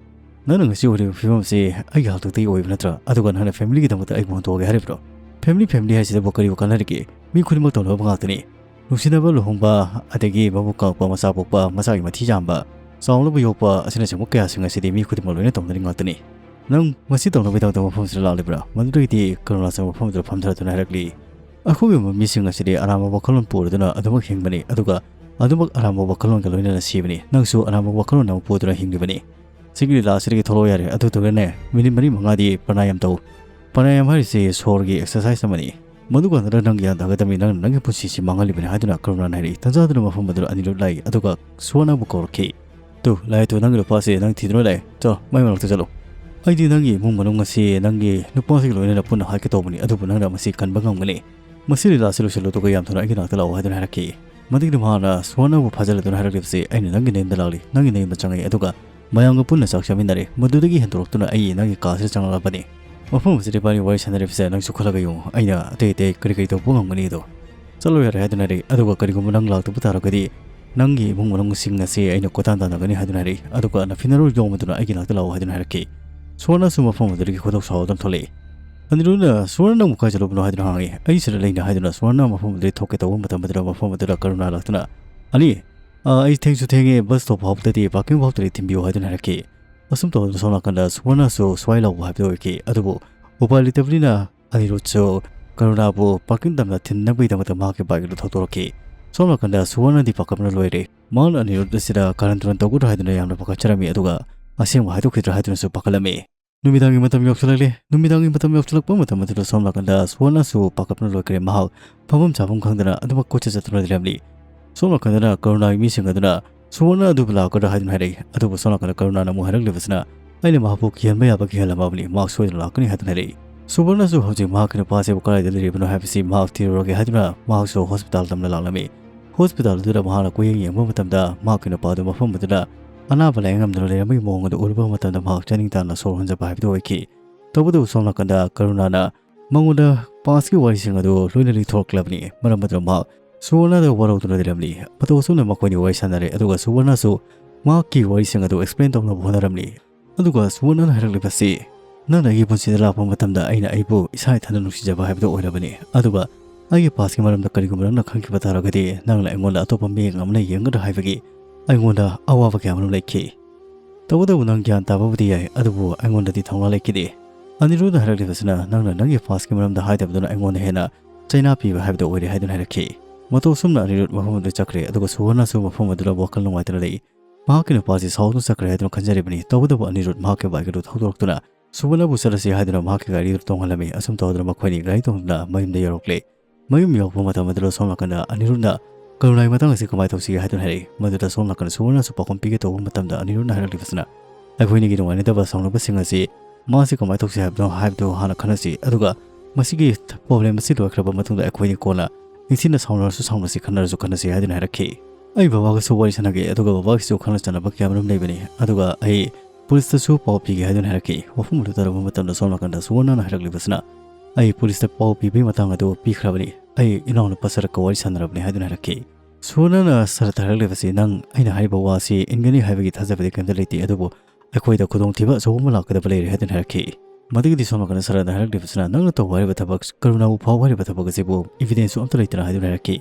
ꯅꯪꯅ ꯉꯁꯤ ꯑꯣꯏꯔꯤꯕ ꯐꯤꯕꯝ ꯑꯁꯤ ꯑꯩꯒꯤ ꯍꯥꯛꯇꯛꯇꯒꯤ ꯑꯣꯏꯕ ꯅꯠꯇ꯭ꯔꯥ? ꯑꯗꯨꯒ ꯅꯪꯅ ꯐꯦꯃꯤꯂꯤꯒꯤꯗꯃꯛꯇ ꯑꯩꯕꯨ ꯍꯨꯟꯗꯣꯛꯑꯒꯦ ꯍꯥꯏꯔꯤꯕ꯭ꯔꯣ? ꯐꯦꯃꯤꯂꯤ, ꯐꯦꯃꯤꯂꯤ ꯍꯥꯏꯁꯤꯗꯕꯨ ꯀꯔꯤꯕꯨ ꯀꯥꯟꯅꯔꯤꯒꯦ? ꯃꯤ ꯈꯨꯗꯤꯡꯃꯛ ꯇꯧꯅꯕ ꯉꯥꯛꯇꯅꯤ꯫ ꯅꯨꯡꯁꯤꯅꯕ, ꯂꯨꯍꯣꯡꯕ, ꯑꯗꯒꯤ ꯃꯕꯨ ꯀꯪꯉꯛꯄ, ꯃꯆꯥ ꯄꯣꯛꯄ, ꯃꯆꯥꯒꯤ ꯃꯊꯤ ꯆꯥꯝꯕ, ꯆꯥꯎꯅꯕ ꯌꯣꯛꯄ ꯑꯁꯤꯅꯆꯤꯡꯕ ꯀꯌꯥꯁꯤꯡ ꯑꯁꯤꯗꯤ ꯃꯤ ꯈꯨꯗꯤꯡꯃꯛ ꯂꯣꯏꯅ ꯇꯧꯅꯔꯤ ꯉꯥꯛꯇꯅꯤ꯫ ꯅꯪ ꯃꯁꯤ ꯇꯧꯅꯕꯒꯤꯗꯃꯛꯇ ꯃꯐꯝꯁꯤꯗ ꯂꯥꯛꯂꯤꯕ꯭ꯔꯥ?" ꯃꯗꯨꯗꯒꯤꯗꯤ ꯀꯔꯨꯅꯥꯁꯨ ꯃꯐꯝ ꯑꯗꯨꯗ ꯐꯝꯊꯗꯨꯅ ꯍꯥꯏꯔꯛꯂꯤ, "ꯑꯩꯈꯣꯏꯒꯨꯝꯕ ꯃꯤꯁꯤꯡ ꯑꯁꯤꯗꯤ ꯑꯔꯥꯟꯕ ꯋꯥꯈꯜꯂꯣꯟ ꯄꯨꯔꯗꯨꯅ ꯑꯗꯨꯃꯛ ꯍꯤꯡꯕꯅꯤ, ꯑꯗꯨꯒ ꯑꯗꯨꯃꯛ ꯑꯔꯥꯟꯕ ꯋꯥꯈꯜꯂꯣꯟꯒ ꯂꯣꯏꯅꯅ ꯁꯤꯕꯅꯤ꯫ ꯅꯪꯁꯨ ꯑꯔꯥꯟꯕ ꯋꯥꯈꯜꯂꯣꯟ ꯑꯃ ꯄꯨꯗꯨꯅ ꯍꯤꯡꯂꯤꯕꯅꯤ꯫ ꯁꯤꯒꯤ ꯂꯤꯂꯥ ꯑꯁꯤꯗꯒꯤ ꯊꯣꯛꯂꯛꯑꯣ ꯌꯥꯔꯦ꯫ ꯑꯗꯨꯗꯨꯒꯅꯦ, ꯃꯤꯅꯤꯠ ꯃꯔꯤ ꯃꯉꯥꯗꯤ ꯄ꯭ꯔꯅꯥꯌꯥꯝ ꯇꯧ꯫ ꯄ꯭ꯔꯅꯥꯌꯥꯝ ꯍꯥꯏꯔꯤꯁꯦ ꯁꯣꯔꯒꯤ ꯑꯦꯛꯁꯔꯁꯥꯏꯁ ꯑꯃꯅꯤ꯫ ꯃꯗꯨꯀꯥꯟꯗ ꯅꯪ ꯒ꯭ꯌꯥꯟ ꯇꯥꯒꯗꯕꯅꯤ, ꯅꯪꯅ ꯅꯪꯒꯤ ꯄꯨꯟꯁꯤꯁꯤ ꯃꯥꯡꯍꯜꯂꯤꯕꯅꯤ," ꯍꯥꯏꯗꯨꯅ ꯀꯔꯨꯅꯥꯅ ꯍꯥꯏꯔꯛꯏ꯫ ꯇꯟꯖꯥꯗꯨꯅ ꯃꯐꯝ ꯑꯗꯨꯗ ꯑꯅꯤꯔꯨꯗ ꯂꯥꯛꯏ, ꯑꯗꯨꯒ ꯁꯨꯋꯔꯅꯕꯨ ꯀꯧꯔꯛꯈꯤ꯫ "ꯇꯨ, ꯂꯥꯏ, ꯇꯨ, ꯅꯪꯒꯤ ꯅꯨꯄꯥꯁꯤ ꯅꯪ ꯊꯤꯗꯨꯅ ꯂꯩ꯫ ꯆꯣ, ꯃꯥꯏ ꯃꯅꯥꯛꯇ ꯆꯠꯂꯨ꯫ ꯑꯩꯗꯤ ꯅꯪꯒꯤ ꯏꯃꯨꯡ ꯃꯅꯨꯡ ꯑꯁꯤ ꯅꯪꯒꯤ ꯅꯨꯄꯥꯁꯤꯒ ꯂꯣꯏꯅꯅ ꯄꯨꯟꯅ ꯍꯥꯠꯀꯦ ꯇꯧꯕꯅꯤ, ꯑꯗꯨꯕꯨ ꯅꯪꯅ ꯃꯁꯤ ꯀꯟꯕ ꯉꯝꯒꯅꯤ꯫ ꯃꯁꯤ ꯂꯤꯂꯥꯁꯤ ꯂꯣꯏꯁꯤꯜꯂꯨ, ꯑꯗꯨꯒ ꯌꯥꯝ ꯊꯨꯅ ꯑꯩꯒꯤ ꯅꯥꯛꯇ ꯂꯥꯛꯑꯣ," ꯍꯥꯏꯗꯨꯅ ꯍꯥꯏꯔꯛꯈꯤ꯫ ꯃꯗꯨꯒꯤꯗꯤ ꯃꯍꯥꯛꯅ ꯁꯨꯋꯔꯅꯕꯨ ꯐꯥꯖꯤꯜꯂꯗꯨꯅ ꯍꯥꯏꯔꯛꯂꯤꯕꯁꯤ, "ꯑꯩꯅ ꯅꯪꯒꯤ ꯅꯌꯨꯝꯗ ꯂꯥꯛꯂꯤ, ꯅꯪꯒꯤ ꯅꯌꯨꯝꯗ ꯆꯪꯉꯛꯏ, ꯑꯗꯨꯒ ꯃꯌꯥꯝꯒ ꯄꯨꯟꯅ ꯆꯥꯛ ꯆꯥꯃꯤꯟꯅꯔꯦ꯫ ꯃꯗꯨꯗꯒꯤ ꯍꯦꯟꯗꯣꯔꯛꯇꯨꯅ ꯑꯩ ꯅꯪꯒꯤ ꯀꯥꯁꯤꯗ ꯆꯪꯂꯛꯂꯕꯅꯤ꯫ ꯃꯐꯝ ꯑꯁꯤꯗ ꯏꯕꯥꯅꯤ ꯋꯥꯔꯤ ꯁꯥꯟꯅꯔꯤꯕꯁꯦ ꯅꯪꯁꯨ ꯈꯜꯂꯒ ꯌꯦꯡꯉꯨ, ꯑꯩꯅ ꯑꯇꯩ ꯑꯇꯩ ꯀꯔꯤ ꯀꯔꯤ ꯇꯧꯕ ꯉꯝꯒꯅꯤ ꯑꯗꯣ꯫ ꯆꯠꯂꯣ ꯌꯥꯔꯦ," ꯍꯥꯏꯗꯨꯅ ꯍꯥꯏꯔꯛꯏ꯫ "ꯑꯗꯨꯒ ꯀꯔꯤꯒꯨꯝꯕ ꯅꯪ ꯂꯥꯛꯇꯕ ꯇꯥꯔꯒꯗꯤ ꯅꯪꯒꯤ ꯏꯃꯨꯡ ꯃꯅꯨꯡꯁꯤꯡ ꯑꯁꯤ ꯑꯩꯅ ꯀꯣꯏꯇꯥꯟ ꯇꯥꯟꯅꯒꯅꯤ," ꯍꯥꯏꯗꯨꯅ ꯍꯥꯏꯔꯛꯏ꯫ ꯑꯗꯨꯒ "ꯅꯐꯤꯅꯔꯣꯜ ꯌꯣꯡ ꯑꯗꯨꯅ ꯑꯩꯒꯤ ꯅꯥꯛꯇ ꯂꯥꯛꯑꯣ," ꯍꯥꯏꯗꯨꯅ ꯍꯥꯏꯔꯛꯈꯤ꯫ ꯁꯨꯋꯔꯅꯁꯨ ꯃꯐꯝ ꯑꯗꯨꯗꯒꯤ ꯈꯣꯏꯗꯧ ꯁꯥꯎꯗꯨꯅ ꯊꯣꯛꯂꯛꯏ꯫ ꯑꯅꯤꯔꯨꯗꯅ, "ꯁꯨꯋꯔꯅ, ꯅꯪꯕꯨ ꯀꯥꯏ ꯆꯠꯂꯨꯕꯅꯣ?" ꯍꯥꯏꯗꯨꯅ ꯍꯪꯉꯤ꯫ "ꯑꯩ ꯁꯤꯗ ꯂꯩꯅꯤ," ꯍꯥꯏꯗꯨꯅ ꯁꯨꯋꯔꯅ ꯃꯐꯝ ꯑꯗꯨꯗꯒꯤ ꯊꯣꯛꯀꯦ ꯇꯧꯕ ꯃꯇꯝ ꯑꯗꯨꯗ ꯃꯐꯝ ꯑꯗꯨꯗ ꯀꯔꯨꯅꯥ ꯂꯥꯛꯇꯨꯅ, "ꯑꯅꯤ, ꯑꯥ, ꯑꯩ ꯊꯦꯡꯁꯨ ꯊꯦꯡꯉꯦ, ꯕꯁ ꯁ꯭ꯇꯣꯞ ꯐꯥꯎꯕꯗꯗꯤ, ꯄꯥꯔꯀꯤꯡ ꯐꯥꯎꯕꯗꯗꯤ ꯊꯤꯟꯕꯤꯌꯨ," ꯍꯥꯏꯗꯨꯅ ꯍꯥꯏꯔꯛꯈꯤ꯫ ꯑꯁꯨꯝ ꯇꯧꯗꯨꯅ ꯁꯣꯝ ꯅꯥꯀꯟꯗ ꯁꯨꯋꯔꯅꯁꯨ ꯁ꯭ꯋꯥꯏ ꯂꯥꯎꯕ ꯍꯥꯏꯕꯗꯨ ꯑꯣꯏꯈꯤ꯫ ꯑꯗꯨꯕꯨ ꯎꯄꯥꯏ ꯂꯩꯇꯕꯅꯤꯅ ꯑꯅꯤꯔꯨꯗꯁꯨ ꯀꯔꯨꯅꯥꯕꯨ ꯄꯥꯔꯀꯤꯡ ꯇꯝꯅ ꯊꯤꯟꯅꯕꯒꯤꯗꯃꯛꯇ ꯃꯍꯥꯛꯀꯤ ꯕꯥꯏꯛ ꯑꯗꯨ ꯊꯧꯗꯣꯔꯛꯈꯤ꯫ ꯁꯣꯝ ꯅꯥꯀꯟꯗ ꯁꯨꯋꯔꯅꯗꯤ ꯄꯥꯈꯠꯄꯅ ꯂꯣꯏꯔꯦ꯫ ꯃꯍꯥꯛꯅ ꯑꯅꯤꯔꯨꯗ ꯑꯁꯤꯗ ꯀꯥꯔꯟ ꯇꯨꯔꯟ ꯇꯧꯒꯗ꯭ꯔꯥ ꯍꯥꯏꯗꯨꯅ ꯌꯥꯝꯅ ꯄꯥꯈꯠꯆꯔꯝꯃꯤ, ꯑꯗꯨꯒ ꯑꯁꯦꯡꯕ ꯍꯥꯏꯗꯣꯛꯈꯤꯗ꯭ꯔꯥ ꯍꯥꯏꯗꯨꯅꯁꯨ ꯄꯥꯈꯠꯂꯝꯃꯤ꯫ ꯅꯨꯃꯤꯗꯥꯡꯒꯤ ꯃꯇꯝ ꯌꯧꯁꯤꯜꯂꯛꯂꯦ꯫ ꯅꯨꯃꯤꯗꯥꯡꯒꯤ ꯃꯇꯝ ꯌꯧꯁꯤꯜꯂꯛꯄ ꯃꯇꯝ ꯑꯗꯨꯗ ꯁꯣꯝ ꯅꯥꯀꯟꯗ ꯁꯨꯋꯔꯅꯁꯨ ꯄꯥꯈꯠꯄꯅ ꯂꯣꯏꯈ꯭ꯔꯦ꯫ ꯃꯍꯥꯛ ꯐꯝꯐꯝ ꯆꯥꯐꯝ ꯈꯪꯗꯅ ꯑꯗꯨꯃꯛ ꯀꯣꯏꯆꯠ ꯆꯠꯇꯨꯅ ꯂꯩꯔꯝꯂꯤ꯫ ꯁꯣꯝ ꯅꯥꯀꯟꯗꯅ ꯀꯔꯨꯅꯥꯒꯤ ꯃꯤꯁꯤꯡ ꯑꯗꯨꯅ ꯁꯨꯋꯔꯅ ꯑꯗꯨꯕꯨ ꯂꯥꯛꯀꯗ꯭ꯔꯥ ꯍꯥꯏꯗꯨꯅ ꯍꯥꯏꯔꯛꯏ꯫ ꯑꯗꯨꯕꯨ ꯁꯣꯝ ꯅꯥꯀꯟꯗ ꯀꯔꯨꯅꯥꯅ ꯑꯃꯨꯛ ꯍꯥꯏꯔꯛꯂꯤꯕꯁꯤꯅ, "ꯑꯩꯅ ꯃꯍꯥꯛꯄꯨ ꯀꯤꯍꯟꯕ ꯌꯥꯕ ꯀꯤꯍꯜꯂꯝꯃꯕꯅꯤ, ꯃꯍꯥꯛ ꯁꯣꯏꯗꯅ ꯂꯥꯛꯀꯅꯤ" ꯍꯥꯏꯗꯨꯅ ꯍꯥꯏꯔꯛꯏ꯫ ꯁꯨꯋꯔꯅꯁꯨ ꯍꯧꯖꯤꯛ ꯃꯍꯥꯛꯀꯤ ꯅꯨꯄꯥꯁꯤꯕꯨ ꯀꯗꯥꯏꯗ ꯂꯩꯔꯤꯕꯅꯣ ꯍꯥꯏꯕꯁꯤ ꯃꯍꯥꯛ ꯊꯤꯔꯨꯔꯒꯦ ꯍꯥꯏꯗꯨꯅ ꯃꯍꯥꯛꯁꯨ ꯍꯣꯁꯄꯤꯇꯥꯜ ꯇꯝꯅ ꯂꯥꯛꯂꯝꯃꯤ꯫ ꯍꯣꯁꯄꯤꯇꯥꯜ ꯑꯗꯨꯗ ꯃꯍꯥꯛꯅ ꯀꯣꯏꯌꯦꯡ ꯌꯦꯡꯕ ꯃꯇꯝꯗ ꯃꯍꯥꯛꯀꯤ ꯅꯨꯄꯥ ꯑꯗꯨ ꯃꯐꯝ ꯑꯗꯨꯗ ꯑꯅꯥꯕ ꯂꯥꯌꯦꯡ ꯉꯝꯗꯨꯅ ꯂꯩꯔꯝꯕꯒꯤ ꯃꯑꯣꯡ ꯑꯗꯨ ꯎꯔꯨꯕ ꯃꯇꯝꯗ ꯃꯍꯥꯛ ꯆꯥꯅꯤꯡ ꯇꯥꯅ ꯁꯣꯔ ꯍꯣꯟꯖꯕ ꯍꯥꯏꯕꯗꯨ ꯑꯣꯏꯈꯤ꯫ ꯇꯧꯕꯇꯕꯨ ꯁꯣꯝ ꯅꯥꯀꯟꯗ ꯀꯔꯨꯅꯥꯅ ꯃꯉꯣꯟꯗ ꯄꯥꯁꯀꯤ ꯋꯥꯔꯤꯁꯤꯡ ꯑꯗꯨ ꯂꯣꯏꯅ ꯂꯤꯊꯣꯔꯛꯂꯕꯅꯤ꯫ ꯃꯔꯝ ꯑꯗꯨꯅ ꯃꯍꯥꯛ ꯁꯨꯋꯔꯅꯗ ꯋꯥꯔꯧꯗꯨꯅ ꯂꯩꯔꯝꯂꯤ꯫ ꯃꯇꯧ ꯑꯁꯨꯝꯅ ꯃꯈꯣꯏꯅꯤ ꯋꯥꯔꯤ ꯁꯥꯟꯅꯔꯦ, ꯑꯗꯨꯒ ꯁꯨꯋꯔꯅꯁꯨ ꯃꯍꯥꯛꯀꯤ ꯋꯥꯔꯤꯁꯤꯡ ꯑꯗꯨ ꯑꯦꯛꯁꯄ꯭ꯂꯦꯟ ꯇꯧꯅꯕ ꯍꯣꯠꯅꯔꯝꯂꯤ꯫ ꯑꯗꯨꯒ ꯁꯨꯋꯔꯅꯅ ꯍꯥꯏꯔꯛꯂꯤꯕꯁꯤ, "ꯅꯪꯅ ꯑꯩꯒꯤ ꯄꯨꯟꯁꯤꯗ ꯂꯥꯛꯄ ꯃꯇꯝꯗ ꯑꯩꯅ ꯑꯩꯕꯨ ꯏꯁꯥ ꯏꯊꯟꯗ ꯅꯨꯡꯁꯤꯖꯕ ꯍꯥꯏꯕꯗꯨ ꯑꯣꯏꯔꯕꯅꯤ, ꯑꯗꯨꯒ ꯑꯩꯒꯤ ꯄꯥꯁꯀꯤ ꯃꯔꯝꯗ ꯀꯔꯤꯒꯨꯝꯕ ꯅꯪꯅ ꯈꯪꯈꯤꯕ ꯇꯥꯔꯒꯗꯤ ꯅꯪꯅ ꯑꯩꯉꯣꯟꯗ ꯑꯇꯣꯞꯄ ꯃꯤꯠꯌꯦꯡ ꯑꯃꯅ ꯌꯦꯡꯒꯗ꯭ꯔꯥ ꯍꯥꯏꯕꯒꯤ ꯑꯩꯉꯣꯟꯗ ꯑꯋꯥꯕ ꯀꯌꯥ ꯑꯃꯔꯣꯝ ꯂꯩꯈꯤ꯫ ꯇꯧꯕꯇꯕꯨ ꯅꯪ ꯒ꯭ꯌꯥꯟ ꯇꯥꯕꯕꯨꯗꯤ ꯌꯥꯏ, ꯑꯗꯨꯕꯨ ꯑꯩꯉꯣꯟꯗꯗꯤ ꯊꯧꯅꯥ ꯂꯩꯈꯤꯗꯦ꯫" ꯑꯅꯤꯔꯨꯗꯅ ꯍꯥꯏꯔꯛꯂꯤꯕꯁꯤꯅ, "ꯅꯪꯅ ꯅꯪꯒꯤ ꯄꯥꯁꯀꯤ ꯃꯔꯝꯗ ꯍꯥꯏꯗꯕꯗꯨꯅ ꯑꯩꯉꯣꯟꯗ ꯍꯦꯟꯅ ꯆꯩꯅꯥ ꯄꯤꯕ ꯍꯥꯏꯕꯗꯨ ꯑꯣꯏꯔꯦ" ꯍꯥꯏꯗꯨꯅ ꯍꯥꯏꯔꯛꯈꯤ꯫ ꯃꯇꯧ ꯑꯁꯨꯝꯅ ꯑꯅꯤꯔꯨꯗ ꯃꯐꯝ ꯑꯗꯨ ꯆꯠꯈ꯭ꯔꯦ, ꯑꯗꯨꯒ ꯁꯨꯋꯔꯅꯁꯨ ꯃꯐꯝ ꯑꯗꯨꯗ ꯋꯥꯈꯜ ꯅꯨꯡꯉꯥꯏꯇꯅ ꯂꯩ꯫ ꯃꯍꯥꯛꯀꯤ ꯅꯨꯄꯥꯁꯤ ꯁꯥꯎꯗꯨꯅ ꯆꯠꯈ꯭ꯔꯦ ꯍꯥꯏꯗꯨꯅ ꯈꯟꯖꯔꯤꯕꯅꯤ꯫ ꯇꯧꯕꯇꯕꯨ ꯑꯅꯤꯔꯨꯗ ꯃꯍꯥꯛꯀꯤ ꯕꯥꯏꯛ ꯑꯗꯨ ꯊꯧꯗꯣꯔꯛꯇꯨꯅ ꯁꯨꯕꯅꯕꯨ ꯆꯠꯂꯁꯤ ꯍꯥꯏꯗꯨꯅ ꯃꯍꯥꯛꯀꯤ ꯒꯥꯔꯤ ꯑꯗꯨ ꯇꯣꯡꯍꯜꯂꯝꯃꯤ꯫ ꯑꯁꯨꯝ ꯇꯧꯗꯨꯅ ꯃꯈꯣꯏꯅꯤ ꯒꯥꯔꯤ ꯇꯣꯡꯗꯨꯅ ꯃꯌꯨꯝꯗ ꯌꯧꯔꯛꯂꯦ꯫ ꯃꯌꯨꯝ ꯌꯧꯔꯛꯄ ꯃꯇꯝ ꯑꯗꯨꯗ ꯁꯣꯝ ꯅꯥꯀꯟꯗ ꯑꯅꯤꯔꯨꯗꯅ ꯀꯔꯨꯅꯥꯒꯤ ꯃꯇꯥꯡ ꯑꯁꯤ ꯀꯃꯥꯏꯅ ꯇꯧꯁꯤꯒꯦ ꯍꯥꯏꯗꯨꯅ ꯍꯥꯏꯔꯛꯏ꯫ ꯃꯗꯨꯗ ꯁꯣꯝ ꯅꯥꯀꯟꯗ ꯁꯨꯕꯅꯁꯨ ꯄꯥꯎꯈꯨꯝ ꯄꯤꯒꯦ ꯇꯧꯕ ꯃꯇꯝꯗ ꯑꯅꯤꯔꯨꯗꯅ ꯍꯥꯏꯔꯛꯂꯤꯕꯁꯤꯅ, "ꯑꯩꯈꯣꯏꯅꯤꯒꯤ ꯅꯨꯡꯉꯥꯏꯅꯗꯕ ꯁꯥꯎꯅꯕꯁꯤꯡ ꯑꯁꯤ ꯃꯥꯁꯤ ꯀꯃꯥꯏꯅ ꯇꯧꯁꯤ ꯍꯥꯏꯕꯅꯣ ꯍꯥꯏꯕꯗꯨ ꯍꯥꯟꯅ ꯈꯟꯅꯁꯤ, ꯑꯗꯨꯒ ꯃꯁꯤꯒꯤ ꯄ꯭ꯔꯣꯕ꯭ꯂꯦꯝ ꯑꯁꯤ ꯂꯣꯏꯈ꯭ꯔꯕ ꯃꯇꯨꯡꯗ ꯑꯩꯈꯣꯏꯅꯤ ꯀꯣꯟꯅ ꯅꯤꯡꯊꯤꯅ ꯁꯥꯎꯅꯔꯁꯨ ꯁꯥꯎꯅꯁꯤ, ꯈꯟꯅꯔꯁꯨ ꯈꯟꯅꯁꯤ" ꯍꯥꯏꯗꯨꯅ ꯍꯥꯏꯔꯛꯈꯤ꯫ "ꯑꯩ ꯕꯕꯥꯒꯁꯨ ꯋꯥꯔꯤ ꯁꯥꯟꯅꯒꯦ, ꯑꯗꯨꯒ ꯕꯕꯥꯒꯤꯁꯨ ꯈꯪꯅ ꯆꯥꯟꯅꯕ ꯀꯌꯥ ꯃꯔꯨꯝ ꯂꯩꯕꯅꯤ, ꯑꯗꯨꯒ ꯑꯩ ꯄꯨꯂꯤꯁꯇꯁꯨ ꯄꯥꯎ ꯄꯤꯒꯦ" ꯍꯥꯏꯗꯨꯅ ꯍꯥꯏꯔꯛꯈꯤ꯫ ꯋꯥꯐꯝ ꯑꯗꯨ ꯇꯥꯔꯕ ꯃꯇꯝꯗ ꯁꯣꯝ ꯅꯥꯀꯟꯗ ꯁꯨꯋꯔꯅꯅ ꯍꯥꯏꯔꯛꯂꯤꯕꯁꯤꯅ, "ꯑꯩ ꯄꯨꯂꯤꯁꯇ ꯄꯥꯎ ꯄꯤꯕꯒꯤ ꯃꯇꯥꯡ ꯑꯗꯨ ꯄꯤꯈ꯭ꯔꯕꯅꯤ, ꯑꯩ ꯏꯅꯥꯎꯅꯨꯄꯥ ꯁꯔꯠꯀ ꯋꯥꯔꯤ ꯁꯥꯟꯅꯔꯕꯅꯤ" ꯍꯥꯏꯗꯨꯅ ꯍꯥꯏꯔꯛꯈꯤ꯫ ꯁꯨꯋꯔꯅꯅ ꯁꯔꯠꯇ ꯍꯥꯏꯔꯛꯂꯤꯕꯁꯤ, "ꯅꯪ ꯑꯩꯅ ꯍꯥꯏꯔꯤꯕ ꯋꯥꯁꯤ ꯏꯟꯒꯅꯤ ꯍꯥꯏꯕꯒꯤ ꯊꯥꯖꯕꯗꯤ ꯀꯔꯤꯝꯇ ꯂꯩꯇꯦ, ꯑꯗꯨꯕꯨ ꯑꯩꯈꯣꯏꯗ ꯈꯨꯗꯣꯡꯊꯤꯕ ꯑꯆꯧꯕ ꯑꯃ ꯂꯥꯛꯀꯗꯕ ꯂꯩꯔꯦ" ꯍꯥꯏꯗꯨꯅ ꯍꯥꯏꯔꯛꯈꯤ꯫ ꯃꯗꯨꯒꯤꯗꯤ ꯁꯣꯝ ꯅꯥꯀꯟꯗ ꯁꯔꯠꯅ ꯍꯥꯏꯔꯛꯂꯤꯕꯁꯤꯅ, "ꯅꯪꯅ ꯇꯧꯕ ꯍꯥꯏꯔꯤꯕ ꯊꯕꯛ, ꯀꯔꯨꯅꯥꯕꯨ ꯐꯥꯎꯕ ꯍꯥꯏꯔꯤꯕ ꯊꯕꯛ ꯑꯁꯤꯕꯨ ꯏꯕꯤꯗꯦꯟꯁꯁꯨ ꯑꯝꯇ ꯂꯩꯇꯅ" ꯍꯥꯏꯗꯨꯅ ꯍꯥꯏꯔꯛꯈꯤ꯫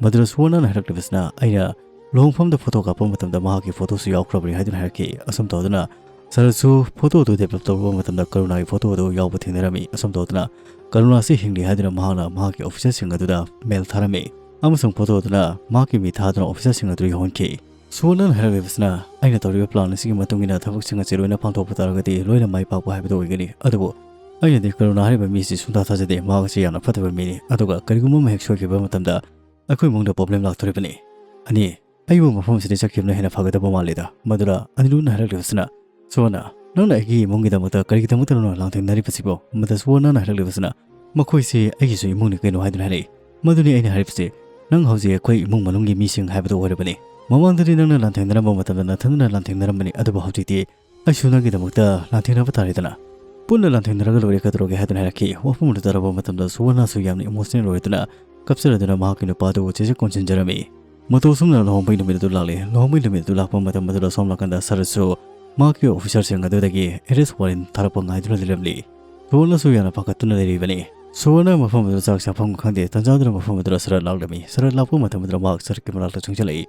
ꯃꯗꯨꯗ ꯁꯨꯋꯔꯅꯅ ꯍꯥꯏꯔꯛꯂꯤꯕꯁꯤꯅ, "ꯑꯩꯅ ꯂꯨꯍꯣꯡꯐꯝꯗ ꯐꯣꯇꯣ ꯀꯥꯞꯄ ꯃꯇꯝꯗ ꯃꯍꯥꯛꯀꯤ ꯐꯣꯇꯣꯁꯨ ꯌꯥꯎꯈ꯭ꯔꯕꯅꯤ" ꯍꯥꯏꯗꯨꯅ ꯍꯥꯏꯔꯛꯈꯤ꯫ ꯑꯁꯨꯝ ꯇꯧꯗꯨꯅ ꯁꯔꯠꯁꯨ ꯐꯣꯇꯣ ꯑꯗꯨ ꯗꯦꯕꯂꯞ ꯇꯧꯔꯨꯕ ꯃꯇꯝꯗ ꯀꯔꯨꯅꯥꯒꯤ ꯐꯣꯇꯣ ꯑꯗꯨ ꯌꯥꯎꯕ ꯊꯦꯡꯅꯔꯝꯃꯤ꯫ ꯑꯁꯨꯝ ꯇꯧꯗꯨꯅ ꯀꯔꯨꯅꯥꯁꯤ ꯍꯤꯡꯂꯤ ꯍꯥꯏꯗꯨꯅ ꯃꯍꯥꯛꯅ ꯃꯍꯥꯛꯀꯤ ꯑꯣꯐꯤꯁꯔꯁꯤꯡ ꯑꯗꯨꯗ ꯃꯦꯜ ꯊꯥꯔꯝꯃꯤ, ꯑꯃꯁꯨꯡ ꯐꯣꯇꯣ ꯑꯗꯨꯅ ꯃꯍꯥꯛꯀꯤ ꯃꯤ ꯊꯥꯗꯨꯅ ꯑꯣꯐꯤꯁꯔꯁꯤꯡ ꯑꯗꯨ ꯌꯧꯍꯟꯈꯤ꯫ ꯁꯨꯋꯔꯅꯟ ꯍꯥꯏꯔꯛꯂꯤꯕꯁꯤꯅ, "ꯑꯩꯅ ꯇꯧꯔꯤꯕ ꯄ꯭ꯂꯥꯟ ꯑꯁꯤꯒꯤ ꯃꯇꯨꯡ ꯏꯟꯅ ꯊꯕꯛꯁꯤꯡ ꯑꯁꯤ ꯂꯣꯏꯅ ꯄꯥꯡꯊꯣꯛꯄ ꯇꯥꯔꯒꯗꯤ ꯂꯣꯏꯅ ꯃꯥꯏ ꯄꯥꯛꯄ ꯍꯥꯏꯕꯗꯨ ꯑꯣꯏꯒꯅꯤ꯫ ꯑꯗꯨꯕꯨ ꯑꯩꯅꯗꯤ ꯀꯔꯨꯅꯥ ꯍꯥꯏꯔꯤꯕ ꯃꯤꯁꯤ ꯁꯨꯡꯊꯥ ꯊꯥꯖꯗꯦ꯫ ꯃꯍꯥꯛ ꯑꯁꯤ ꯌꯥꯝꯅ ꯐꯠꯇꯕ ꯃꯤꯅꯤ꯫ ꯑꯗꯨꯒ ꯀꯔꯤꯒꯨꯝꯕ ꯑꯃ ꯍꯦꯛ ꯁꯣꯏꯈꯤꯕ ꯃꯇꯝꯗ ꯑꯩꯈꯣꯏ ꯏꯃꯨꯡꯗ ꯄ꯭ꯔꯣꯕ꯭ꯂꯦꯝ ꯂꯥꯛꯇꯣꯔꯤꯕꯅꯤ꯫ ꯑꯅꯤ, ꯑꯩꯕꯨ ꯃꯐꯝ ꯑꯁꯤꯗ ꯆꯠꯈꯤꯕꯅ ꯍꯦꯟꯅ ꯐꯒꯗꯕ ꯃꯥꯜꯂꯤꯗ꯫" ꯃꯗꯨꯗ ꯑꯅꯤꯔꯨꯅ ꯍꯥꯏꯔꯛꯂꯤꯕꯁꯤꯅ, "ꯁꯨꯋꯔꯅ, ꯅꯪꯅ ꯑꯩꯒꯤ ꯏꯃꯨꯡꯒꯤꯗꯃꯛꯇ ꯀꯔꯤꯒꯤꯗꯃꯛꯇꯅꯣ ꯂꯥꯟꯊꯦꯡꯅꯔꯤꯕꯁꯤꯕꯣ?" ꯃꯗꯨ ꯁꯨꯋꯔꯅꯅ ꯍꯥꯏꯔꯛꯂꯤꯕꯁꯤꯅ, "ꯃꯈꯣꯏꯁꯤ ꯑꯩꯒꯤꯁꯨ ꯏꯃꯨꯡꯅꯤ ꯀꯩꯅꯣ" ꯍꯥꯏꯗꯨꯅ ꯍꯥꯏꯔꯛꯏ꯫ "ꯃꯗꯨꯅꯤ ꯑꯩꯅ ꯍꯥꯏꯔꯤꯕꯁꯤ, ꯅꯪ ꯍꯧꯖꯤꯛ ꯑꯩꯈꯣꯏ ꯏꯃꯨꯡ ꯃꯅꯨꯡꯒꯤ ꯃꯤꯁꯤꯡ ꯍꯥꯏꯕꯗꯨ ꯑꯣꯏꯔꯕꯅꯤ꯫ ꯃꯃꯥꯡꯗꯗꯤ ꯅꯪꯅ ꯂꯥꯟꯊꯦꯡꯅꯔꯝꯕ ꯃꯇꯝꯗ ꯅꯊꯟꯗꯅ ꯂꯥꯟꯊꯦꯡꯅꯔꯝꯕꯅꯤ, ꯑꯗꯨꯕꯨ ꯍꯧꯖꯤꯛꯇꯤ ꯑꯩꯁꯨ ꯅꯪꯒꯤꯗꯃꯛꯇ ꯂꯥꯟꯊꯦꯡꯅꯕ ꯇꯥꯔꯦꯗꯅ꯫ ꯄꯨꯟꯅ ꯂꯥꯟꯊꯦꯡꯅꯔꯒ ꯂꯣꯏꯔꯦ ꯀꯩꯗꯧꯔꯒꯦ" ꯍꯥꯏꯗꯨꯅ ꯍꯥꯏꯔꯛꯈꯤ꯫ ꯋꯥꯐꯝ ꯑꯗꯨ ꯇꯥꯔꯕ ꯃꯇꯝꯗ ꯁꯨꯋꯔꯅꯁꯨ ꯌꯥꯝꯅ ꯏꯃꯣꯁꯅꯦꯜ ꯑꯣꯏꯗꯨꯅ ꯀꯞꯆꯔꯗꯨꯅ ꯃꯍꯥꯛꯀꯤ ꯅꯨꯄꯥꯗꯨ ꯆꯦꯖꯦꯛ ꯀꯣꯟꯁꯤꯟꯖꯔꯝꯃꯤ꯫ ꯃꯇꯧ ꯑꯁꯨꯝꯅ ꯂꯨꯍꯣꯡꯕꯒꯤ ꯅꯨꯃꯤꯠ ꯑꯗꯨ ꯂꯥꯛꯂꯦ꯫ ꯂꯨꯍꯣꯡꯕꯒꯤ ꯅꯨꯃꯤꯠ ꯑꯗꯨ ꯂꯥꯛꯄ ꯃꯇꯝ ꯑꯗꯨꯗ ꯁꯣꯝ ꯅꯥꯀꯟꯗ ꯁꯔꯠꯁꯨ ꯃꯍꯥꯛꯀꯤ ꯑꯣꯐꯤꯁꯔꯁꯤꯡ ꯑꯗꯨꯗꯒꯤ ꯑꯦꯔꯦꯁ ꯋꯥꯔꯦꯟ ꯊꯥꯔꯛꯄ ꯉꯥꯏꯗꯨꯅ ꯂꯩꯔꯝꯂꯤ꯫ ꯁꯨꯋꯔꯅꯁꯨ ꯌꯥꯝꯅ ꯄꯥꯈꯠꯇꯨꯅ ꯂꯩꯔꯤꯕꯅꯤ꯫ ꯁꯨꯋꯔꯅ ꯃꯐꯝ ꯑꯗꯨꯗ ꯆꯥꯛ ꯆꯥꯐꯝ ꯈꯪꯗꯦ꯫ ꯇꯟꯖꯥꯗꯨꯅ ꯃꯐꯝ ꯑꯗꯨꯗ ꯁꯔꯠ ꯂꯥꯛꯂꯝꯃꯤ꯫ ꯁꯔꯠ ꯂꯥꯛꯄ ꯃꯇꯝ ꯑꯗꯨꯗ ꯃꯍꯥꯛ ꯁꯔꯠꯀꯤ ꯃꯅꯥꯛꯇ ꯆꯪꯁꯤꯜꯂꯛꯏ꯫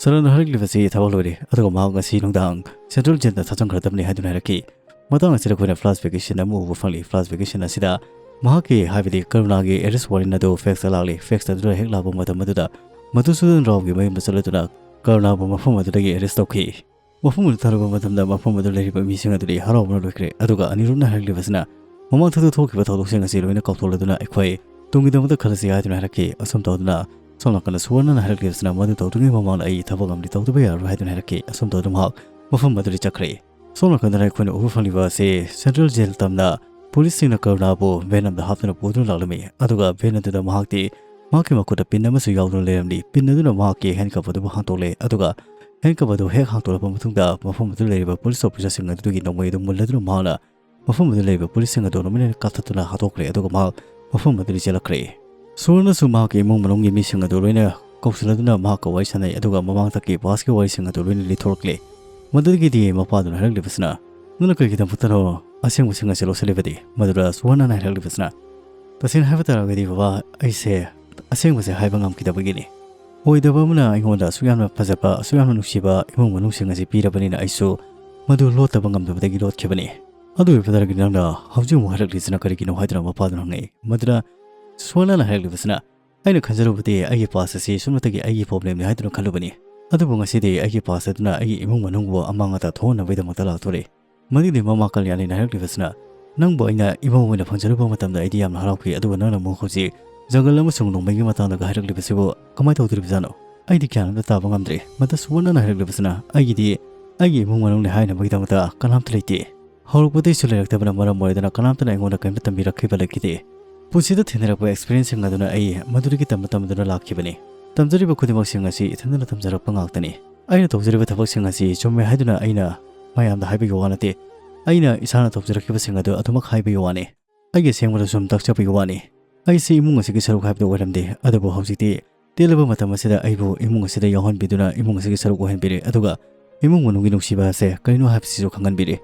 ꯁꯔꯠꯅ ꯍꯥꯏꯔꯛꯂꯤꯕꯁꯤ ꯊꯕꯛ ꯂꯣꯏꯔꯦ, ꯑꯗꯨꯒ ꯃꯍꯥꯛ ꯉꯁꯤ ꯅꯨꯡꯗꯥꯡ ꯁꯦꯟꯇ꯭ꯔꯦꯜ ꯖꯦꯜꯗ ꯊꯥꯖꯤꯟꯈ꯭ꯔꯗꯕꯅꯤ ꯍꯥꯏꯗꯨꯅ ꯍꯥꯏꯔꯛꯈꯤ꯫ ꯃꯇꯥꯡ ꯑꯁꯤꯗ ꯑꯩꯈꯣꯏꯅ ꯐ꯭ꯂꯥꯁꯕꯦꯛꯀꯤ ꯁꯤꯟ ꯑꯃ ꯎꯕ ꯐꯪꯂꯤ꯫ ꯐ꯭ꯂꯥꯁꯕꯦꯛꯀꯤ ꯁꯤꯟ ꯑꯁꯤꯗ ꯃꯍꯥꯛꯀꯤ, ꯍꯥꯏꯕꯗꯤ ꯀꯔꯨꯅꯥꯒꯤ ꯑꯦꯔꯦꯁ ꯋꯥꯔꯦꯟ ꯑꯗꯨ ꯐꯦꯛꯁꯇ ꯂꯥꯛꯂꯤ꯫ ꯐꯦꯛꯁ ꯑꯗꯨꯗ ꯍꯦꯛ ꯂꯥꯛꯄ ꯃꯇꯝ ꯑꯗꯨꯗ ꯃꯙꯨꯁꯨꯗꯟ ꯔꯥꯎꯒꯤ ꯃꯌꯨꯝꯗ ꯆꯠꯂꯗꯨꯅ ꯀꯔꯨꯅꯥꯕꯨ ꯃꯐꯝ ꯑꯗꯨꯗꯒꯤ ꯑꯦꯔꯦꯁ ꯇꯧꯈꯤ꯫ ꯃꯐꯝ ꯑꯗꯨ ꯊꯥꯔꯨꯕ ꯃꯇꯝꯗ ꯃꯐꯝ ꯑꯗꯨ ꯂꯩꯔꯤꯕ ꯃꯤꯁꯤꯡ ꯑꯗꯨꯗꯤ ꯍꯔꯥꯎꯕꯅ ꯂꯣꯏꯈ꯭ꯔꯦ꯫ ꯑꯗꯨꯒ ꯑꯅꯤꯔꯨꯝꯅ ꯍꯥꯏꯔꯛꯂꯤꯕꯁꯤꯅ, "ꯃꯃꯥꯡꯊꯛꯇ ꯊꯣꯛꯈꯤꯕ ꯊꯧꯗꯣꯛꯁꯤꯡ ꯑꯁꯤ ꯂꯣꯏꯅ ꯀꯥꯎꯊꯣꯛꯂꯗꯨꯅ ꯑꯩꯈꯣꯏ ꯇꯨꯡꯒꯤꯗꯃꯛꯇ ꯈꯜꯂꯁꯤ" ꯍꯥꯏꯗꯨꯅ ꯍꯥꯏꯔꯛꯈꯤ꯫ ꯑꯁꯨꯝ ꯇꯧꯗꯨꯅ ꯁꯣꯝ ꯅꯥꯀꯟꯗ ꯁꯨꯋꯔꯅꯅ ꯍꯥꯏꯔꯛꯂꯤꯕꯁꯤꯅ, "ꯃꯗꯨ ꯇꯧꯗ꯭ꯔꯤꯉꯩ ꯃꯃꯥꯡꯗ ꯑꯩ ꯊꯕꯛ ꯑꯃꯗꯤ ꯇꯧꯗꯕ ꯌꯥꯔꯣꯏ" ꯍꯥꯏꯗꯨꯅ ꯍꯥꯏꯔꯛꯈꯤ꯫ ꯑꯁꯨꯝ ꯇꯧꯗꯨꯅ ꯃꯍꯥꯛ ꯃꯐꯝ ꯑꯗꯨꯗꯒꯤ ꯆꯠꯈ꯭ꯔꯦ꯫ ꯁꯣꯝ ꯅꯥꯀꯟꯗꯅ ꯑꯩꯈꯣꯏꯅ ꯎꯕ ꯐꯪꯂꯤꯕ ꯑꯁꯤ ꯁꯦꯟꯇ꯭ꯔꯦꯜ ꯖꯦꯜ ꯇꯝꯅ ꯄꯨꯂꯤꯁꯁꯤꯡꯅ ꯀꯔꯨꯅꯥꯕꯨ ꯚꯦꯟ ꯑꯃꯗ ꯍꯥꯞꯇꯨꯅ ꯄꯨꯗꯨꯅ ꯂꯥꯛꯂꯝꯃꯤ꯫ ꯑꯗꯨꯒ ꯚꯦꯟ ꯑꯗꯨꯗ ꯃꯍꯥꯛꯇꯤ ꯃꯍꯥꯛꯀꯤ ꯃꯈꯨꯠꯇ ꯄꯤꯟ ꯑꯃꯁꯨ ꯌꯥꯎꯗꯨꯅ ꯂꯩꯔꯝꯂꯤ꯫ ꯄꯤꯟ ꯑꯗꯨꯅ ꯃꯍꯥꯛꯀꯤ ꯍꯦꯟꯀꯞ ꯑꯗꯨꯕꯨ ꯍꯥꯡꯗꯣꯛꯂꯦ꯫ ꯑꯗꯨꯒ ꯍꯦꯟꯀꯞ ꯑꯗꯨ ꯍꯦꯛ ꯍꯥꯡꯗꯣꯛꯂꯕ ꯃꯇꯨꯡꯗ ꯃꯐꯝ ꯑꯗꯨꯗ ꯂꯩꯔꯤꯕ ꯄꯨꯂꯤꯁ ꯑꯣꯐꯤꯁꯔꯁꯤꯡ ꯑꯗꯨꯒꯤ ꯅꯣꯡꯃꯩ ꯑꯗꯨ ꯃꯨꯜꯂꯗꯨꯅ ꯃꯍꯥꯛꯅ ꯃꯐꯝ ꯑꯗꯨꯗ ꯂꯩꯔꯤꯕ ꯄꯨꯂꯤꯁꯁꯤꯡ ꯑꯗꯨ ꯂꯣꯏꯅꯃꯛ ꯀꯥꯞꯊꯠꯇꯨꯅ ꯍꯥꯠꯇꯣꯛꯈ꯭ꯔꯦ꯫ ꯑꯗꯨꯒ ꯃꯍꯥꯛ ꯃꯐꯝ ꯑꯗꯨꯗꯒꯤ ꯆꯦꯜꯂꯛꯈ꯭ꯔꯦ꯫ ꯁꯨꯋꯔꯅꯁꯨ ꯃꯍꯥꯛꯀꯤ ꯏꯃꯨꯡ ꯃꯅꯨꯡꯒꯤ ꯃꯤꯁꯤꯡ ꯑꯗꯨ ꯂꯣꯏꯅ ꯀꯧꯁꯤꯜꯂꯗꯨꯅ ꯃꯍꯥꯛꯀ ꯋꯥꯔꯤ ꯁꯥꯟꯅꯩ꯫ ꯑꯗꯨꯒ ꯃꯃꯥꯡꯊꯛꯀꯤ ꯄꯥꯁꯀꯤ ꯋꯥꯔꯤꯁꯤꯡ ꯑꯗꯨ ꯂꯣꯏꯅ ꯂꯤꯊꯣꯔꯛꯂꯦ꯫ ꯃꯗꯨꯗꯒꯤꯗꯤ ꯃꯄꯥꯗꯨꯅ ꯍꯥꯏꯔꯛꯂꯤꯕꯁꯤꯅ, "ꯅꯪꯅ ꯀꯔꯤꯒꯤꯗꯃꯛꯇꯅꯣ ꯑꯁꯦꯡꯕꯁꯤꯡ ꯑꯁꯤ ꯂꯧꯁꯤꯜꯂꯤꯕꯗꯤ?" ꯃꯗꯨꯗ ꯁꯨꯋꯔꯅꯅ ꯍꯥꯏꯔꯛꯂꯤꯕꯁꯤꯅ, "ꯇꯁꯦꯡꯅ ꯍꯥꯏꯕ ꯇꯥꯔꯒꯗꯤ ꯕꯕꯥ, ꯑꯩꯁꯦ ꯑꯁꯦꯡꯕꯁꯦ ꯍꯥꯏꯕ ꯉꯝꯈꯤꯗꯕꯒꯤꯅꯤ꯫ ꯑꯣꯏꯗꯕ ꯑꯃꯅ ꯑꯩꯉꯣꯟꯗ ꯑꯁꯨꯛ ꯌꯥꯝꯅ ꯐꯖꯕ, ꯑꯁꯨꯛ ꯌꯥꯝꯅ ꯅꯨꯡꯁꯤꯕ ꯏꯃꯨꯡ ꯃꯅꯨꯡꯁꯤꯡ ꯑꯁꯤ ꯄꯤꯔꯕꯅꯤꯅ ꯑꯩꯁꯨ ꯃꯗꯨ ꯂꯣꯠꯇꯕ ꯉꯝꯗꯕꯗꯒꯤ ꯂꯣꯠꯈꯤꯕꯅꯤ꯫ ꯑꯗꯨ ꯑꯣꯏꯕ ꯇꯥꯔꯒꯗꯤ ꯅꯪꯅ ꯍꯧꯖꯤꯛ ꯑꯃꯨꯛ ꯍꯥꯏꯔꯛꯂꯤꯁꯤꯅ ꯀꯔꯤꯒꯤꯅꯣ?" ꯍꯥꯏꯗꯨꯅ ꯃꯄꯥꯗꯨꯅ ꯍꯪꯉꯛꯏ꯫ ꯃꯗꯨꯗ ꯁꯨꯋꯔꯅꯅ ꯍꯥꯏꯔꯛꯂꯤꯕꯁꯤꯅ, "ꯑꯩꯅ ꯈꯟꯖꯔꯨꯕꯗꯤ ꯑꯩꯒꯤ ꯄꯥꯁ ꯑꯁꯤ ꯁꯨꯞꯅꯇꯒꯤ ꯑꯩꯒꯤ ꯄ꯭ꯔꯣꯕ꯭ꯂꯦꯝꯅꯤ ꯍꯥꯏꯗꯨꯅ ꯈꯜꯂꯨꯕꯅꯤ꯫ ꯑꯗꯨꯕꯨ ꯉꯁꯤꯗꯤ ꯑꯩꯒꯤ ꯄꯥꯁ ꯑꯗꯨꯅ ꯑꯩꯒꯤ ꯏꯃꯨꯡ ꯃꯅꯨꯡꯕꯨ ꯑꯃꯥꯡ ꯑꯇꯥ ꯊꯣꯛꯍꯟꯅꯕꯒꯤꯗꯃꯛꯇ ꯂꯥꯛꯇꯣꯔꯦ꯫ ꯃꯗꯨꯗꯤ ꯃꯃꯥ ꯀꯜꯌꯥꯅꯤꯅ ꯍꯥꯏꯔꯛꯂꯤꯕꯁꯤꯅ, "ꯅꯪꯕꯨ ꯑꯩꯅ ꯏꯃꯧ ꯑꯣꯏꯅ ꯐꯪꯖꯔꯨꯕ ꯃꯇꯝꯗ ꯑꯩꯗꯤ ꯌꯥꯝꯅ ꯍꯔꯥꯎꯈꯤ, ꯑꯗꯨꯒ ꯅꯪꯅ ꯑꯃꯨꯛ ꯍꯧꯖꯤꯛ ꯖꯪꯒꯜ ꯑꯃꯁꯨꯡ ꯅꯣꯡꯃꯩꯒꯤ ꯃꯇꯥꯡꯗꯒ ꯍꯥꯏꯔꯛꯂꯤꯕꯁꯤꯕꯨ ꯀꯃꯥꯏꯅ ꯇꯧꯗꯣꯔꯤꯕꯖꯥꯠꯅꯣ?" ꯑꯩꯗꯤ ꯒ꯭ꯌꯥꯟ ꯑꯝꯇ ꯇꯥꯕ ꯉꯝꯗ꯭ꯔꯦ꯫ ꯃꯗ ꯁꯨꯋꯔꯅꯅ ꯍꯥꯏꯔꯛꯂꯤꯕꯁꯤꯅ, "ꯑꯩꯒꯤꯗꯤ ꯑꯩꯒꯤ ꯏꯃꯨꯡ ꯃꯅꯨꯡꯅꯤ ꯍꯥꯏꯅꯕꯒꯤꯗꯃꯛꯇ ꯀꯅꯥꯝꯇ ꯂꯩꯇꯦ꯫ ꯍꯧꯔꯛꯄꯗꯩꯁꯨ ꯂꯩꯔꯛꯇꯕꯅ ꯃꯔꯝ ꯑꯣꯏꯔꯗꯨꯅ ꯀꯅꯥꯝꯇꯅ ꯑꯩꯉꯣꯟꯗ ꯀꯔꯤꯝꯇ ꯇꯝꯕꯤꯔꯛꯈꯤꯕ ꯂꯩꯈꯤꯗꯦ꯫ ꯄꯨꯟꯁꯤꯗ ꯊꯦꯡꯅꯔꯛꯄ ꯑꯦꯛꯁꯄꯤꯔꯤꯌꯦꯟꯁꯁꯤꯡ ꯑꯗꯨꯅ ꯑꯩ ꯃꯗꯨꯗꯒꯤ ꯇꯝꯕ ꯇꯝꯗꯨꯅ ꯂꯥꯛꯈꯤꯕꯅꯤ꯫ ꯇꯝꯖꯔꯤꯕ ꯈꯨꯗꯤꯡꯃꯛꯁꯤꯡ ꯑꯁꯤ ꯏꯊꯟꯗꯅ ꯇꯝꯖꯔꯛꯄ ꯉꯥꯛꯇꯅꯤ꯫ ꯑꯩꯅ ꯇꯧꯖꯔꯤꯕ ꯊꯕꯛꯁꯤꯡ ꯑꯁꯤ ꯆꯨꯝꯃꯦ ꯍꯥꯏꯗꯨꯅ ꯑꯩꯅ ꯃꯌꯥꯝꯗ ꯍꯥꯏꯕꯒꯤ ꯋꯥ ꯅꯠꯇꯦ꯫ ꯑꯩꯅ ꯏꯁꯥꯅ ꯇꯧꯖꯔꯛꯈꯤꯕꯁꯤꯡ ꯑꯗꯨ ꯑꯗꯨꯃꯛ ꯍꯥꯏꯕꯒꯤ ꯋꯥꯅꯤ꯫ ꯑꯩꯒꯤ ꯑꯁꯦꯡꯕꯗ ꯁꯨꯝ ꯇꯥꯛꯆꯕꯒꯤ ꯋꯥꯅꯤ꯫ ꯑꯩꯁꯤ ꯏꯃꯨꯡ ꯑꯁꯤꯒꯤ ꯁꯔꯨꯛ ꯍꯥꯏꯕꯗꯨ ꯑꯣꯏꯔꯝꯗꯦ, ꯑꯗꯨꯕꯨ ꯍꯧꯖꯤꯛꯇꯤ ꯇꯦꯜꯂꯕ ꯃꯇꯝ ꯑꯁꯤꯗ ꯑꯩꯕꯨ ꯏꯃꯨꯡ ꯑꯁꯤꯗ ꯌꯥꯎꯍꯟꯕꯤꯗꯨꯅ ꯏꯃꯨꯡ ꯑꯁꯤꯒꯤ ꯁꯔꯨꯛ ꯑꯣꯏꯍꯟꯕꯤꯔꯦ, ꯑꯗꯨꯒ ꯏꯃꯨꯡ ꯃꯅꯨꯡꯒꯤ ꯅꯨꯡꯁꯤꯕ ꯑꯁꯦ ꯀꯔꯤꯅꯣ ꯍꯥꯏꯕꯁꯤꯁꯨ ꯈꯪꯍꯟꯕꯤꯔꯦ꯫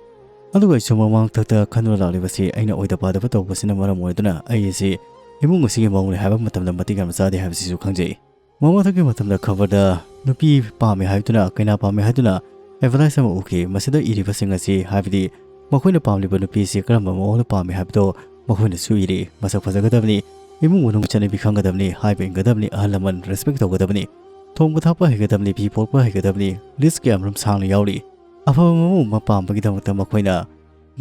ꯑꯗꯨꯒ ꯑꯩꯁꯨ ꯃꯃꯥꯡ ꯊꯛꯇ ꯈꯟꯗꯨꯅ ꯂꯥꯛꯂꯤꯕꯁꯤ ꯑꯩꯅ ꯑꯣꯏꯗ ꯄꯥꯗꯕ ꯇꯧꯕꯁꯤꯅ ꯃꯔꯝ ꯑꯣꯏꯗꯨꯅ ꯑꯩ ꯑꯁꯤ ꯏꯃꯨꯡ ꯑꯁꯤꯒꯤ ꯃꯧꯅꯤ ꯍꯥꯏꯕ ꯃꯇꯝꯗ ꯃꯇꯤꯛ ꯌꯥꯝꯅ ꯆꯥꯗꯦ ꯍꯥꯏꯕꯁꯤꯁꯨ ꯈꯪꯖꯩ꯫ ꯃꯃꯥꯡꯊꯛꯀꯤ ꯃꯇꯝꯗ ꯈꯕꯔꯗ ꯅꯨꯄꯤ ꯄꯥꯝꯃꯤ ꯍꯥꯏꯗꯨꯅ, ꯀꯩꯅꯥ ꯄꯥꯝꯃꯤ ꯍꯥꯏꯗꯨꯅ ꯑꯦꯗꯚꯔꯇꯥꯏꯁ ꯑꯃ ꯎꯈꯤ꯫ ꯃꯁꯤꯗ ꯏꯔꯤꯕꯁꯤꯡ ꯑꯁꯤ, ꯍꯥꯏꯕꯗꯤ ꯃꯈꯣꯏꯅ ꯄꯥꯝꯂꯤꯕ ꯅꯨꯄꯤ ꯑꯁꯤ ꯀꯔꯝꯕ ꯃꯑꯣꯡꯗ ꯄꯥꯝꯃꯤ ꯍꯥꯏꯕꯗꯣ ꯃꯈꯣꯏꯅꯁꯨ ꯏꯔꯤ꯫ ꯃꯁꯛ ꯐꯖꯒꯗꯕꯅꯤ, ꯏꯃꯨꯡ ꯃꯅꯨꯡ ꯆꯠꯅꯕꯤ ꯈꯪꯒꯗꯕꯅꯤ, ꯍꯥꯏꯕ ꯏꯟꯒꯗꯕꯅꯤ, ꯑꯍꯜ ꯂꯃꯟ ꯔꯦꯁꯄꯦꯛ ꯇꯧꯒꯗꯕꯅꯤ, ꯊꯣꯡꯕ ꯊꯥꯛꯄ ꯍꯩꯒꯗꯕꯅꯤ, ꯐꯤ ꯐꯣꯠꯄ ꯍꯩꯒꯗꯕꯅꯤ, ꯂꯤꯁ ꯀꯌꯥꯃꯔꯨꯝ ꯁꯥꯡꯅ ꯌꯥꯎꯔꯤ꯫ ꯑꯐꯕ ꯃꯑꯣꯡ ꯑꯃ ꯄꯥꯝꯕꯒꯤꯗꯃꯛꯇ ꯃꯈꯣꯏꯅ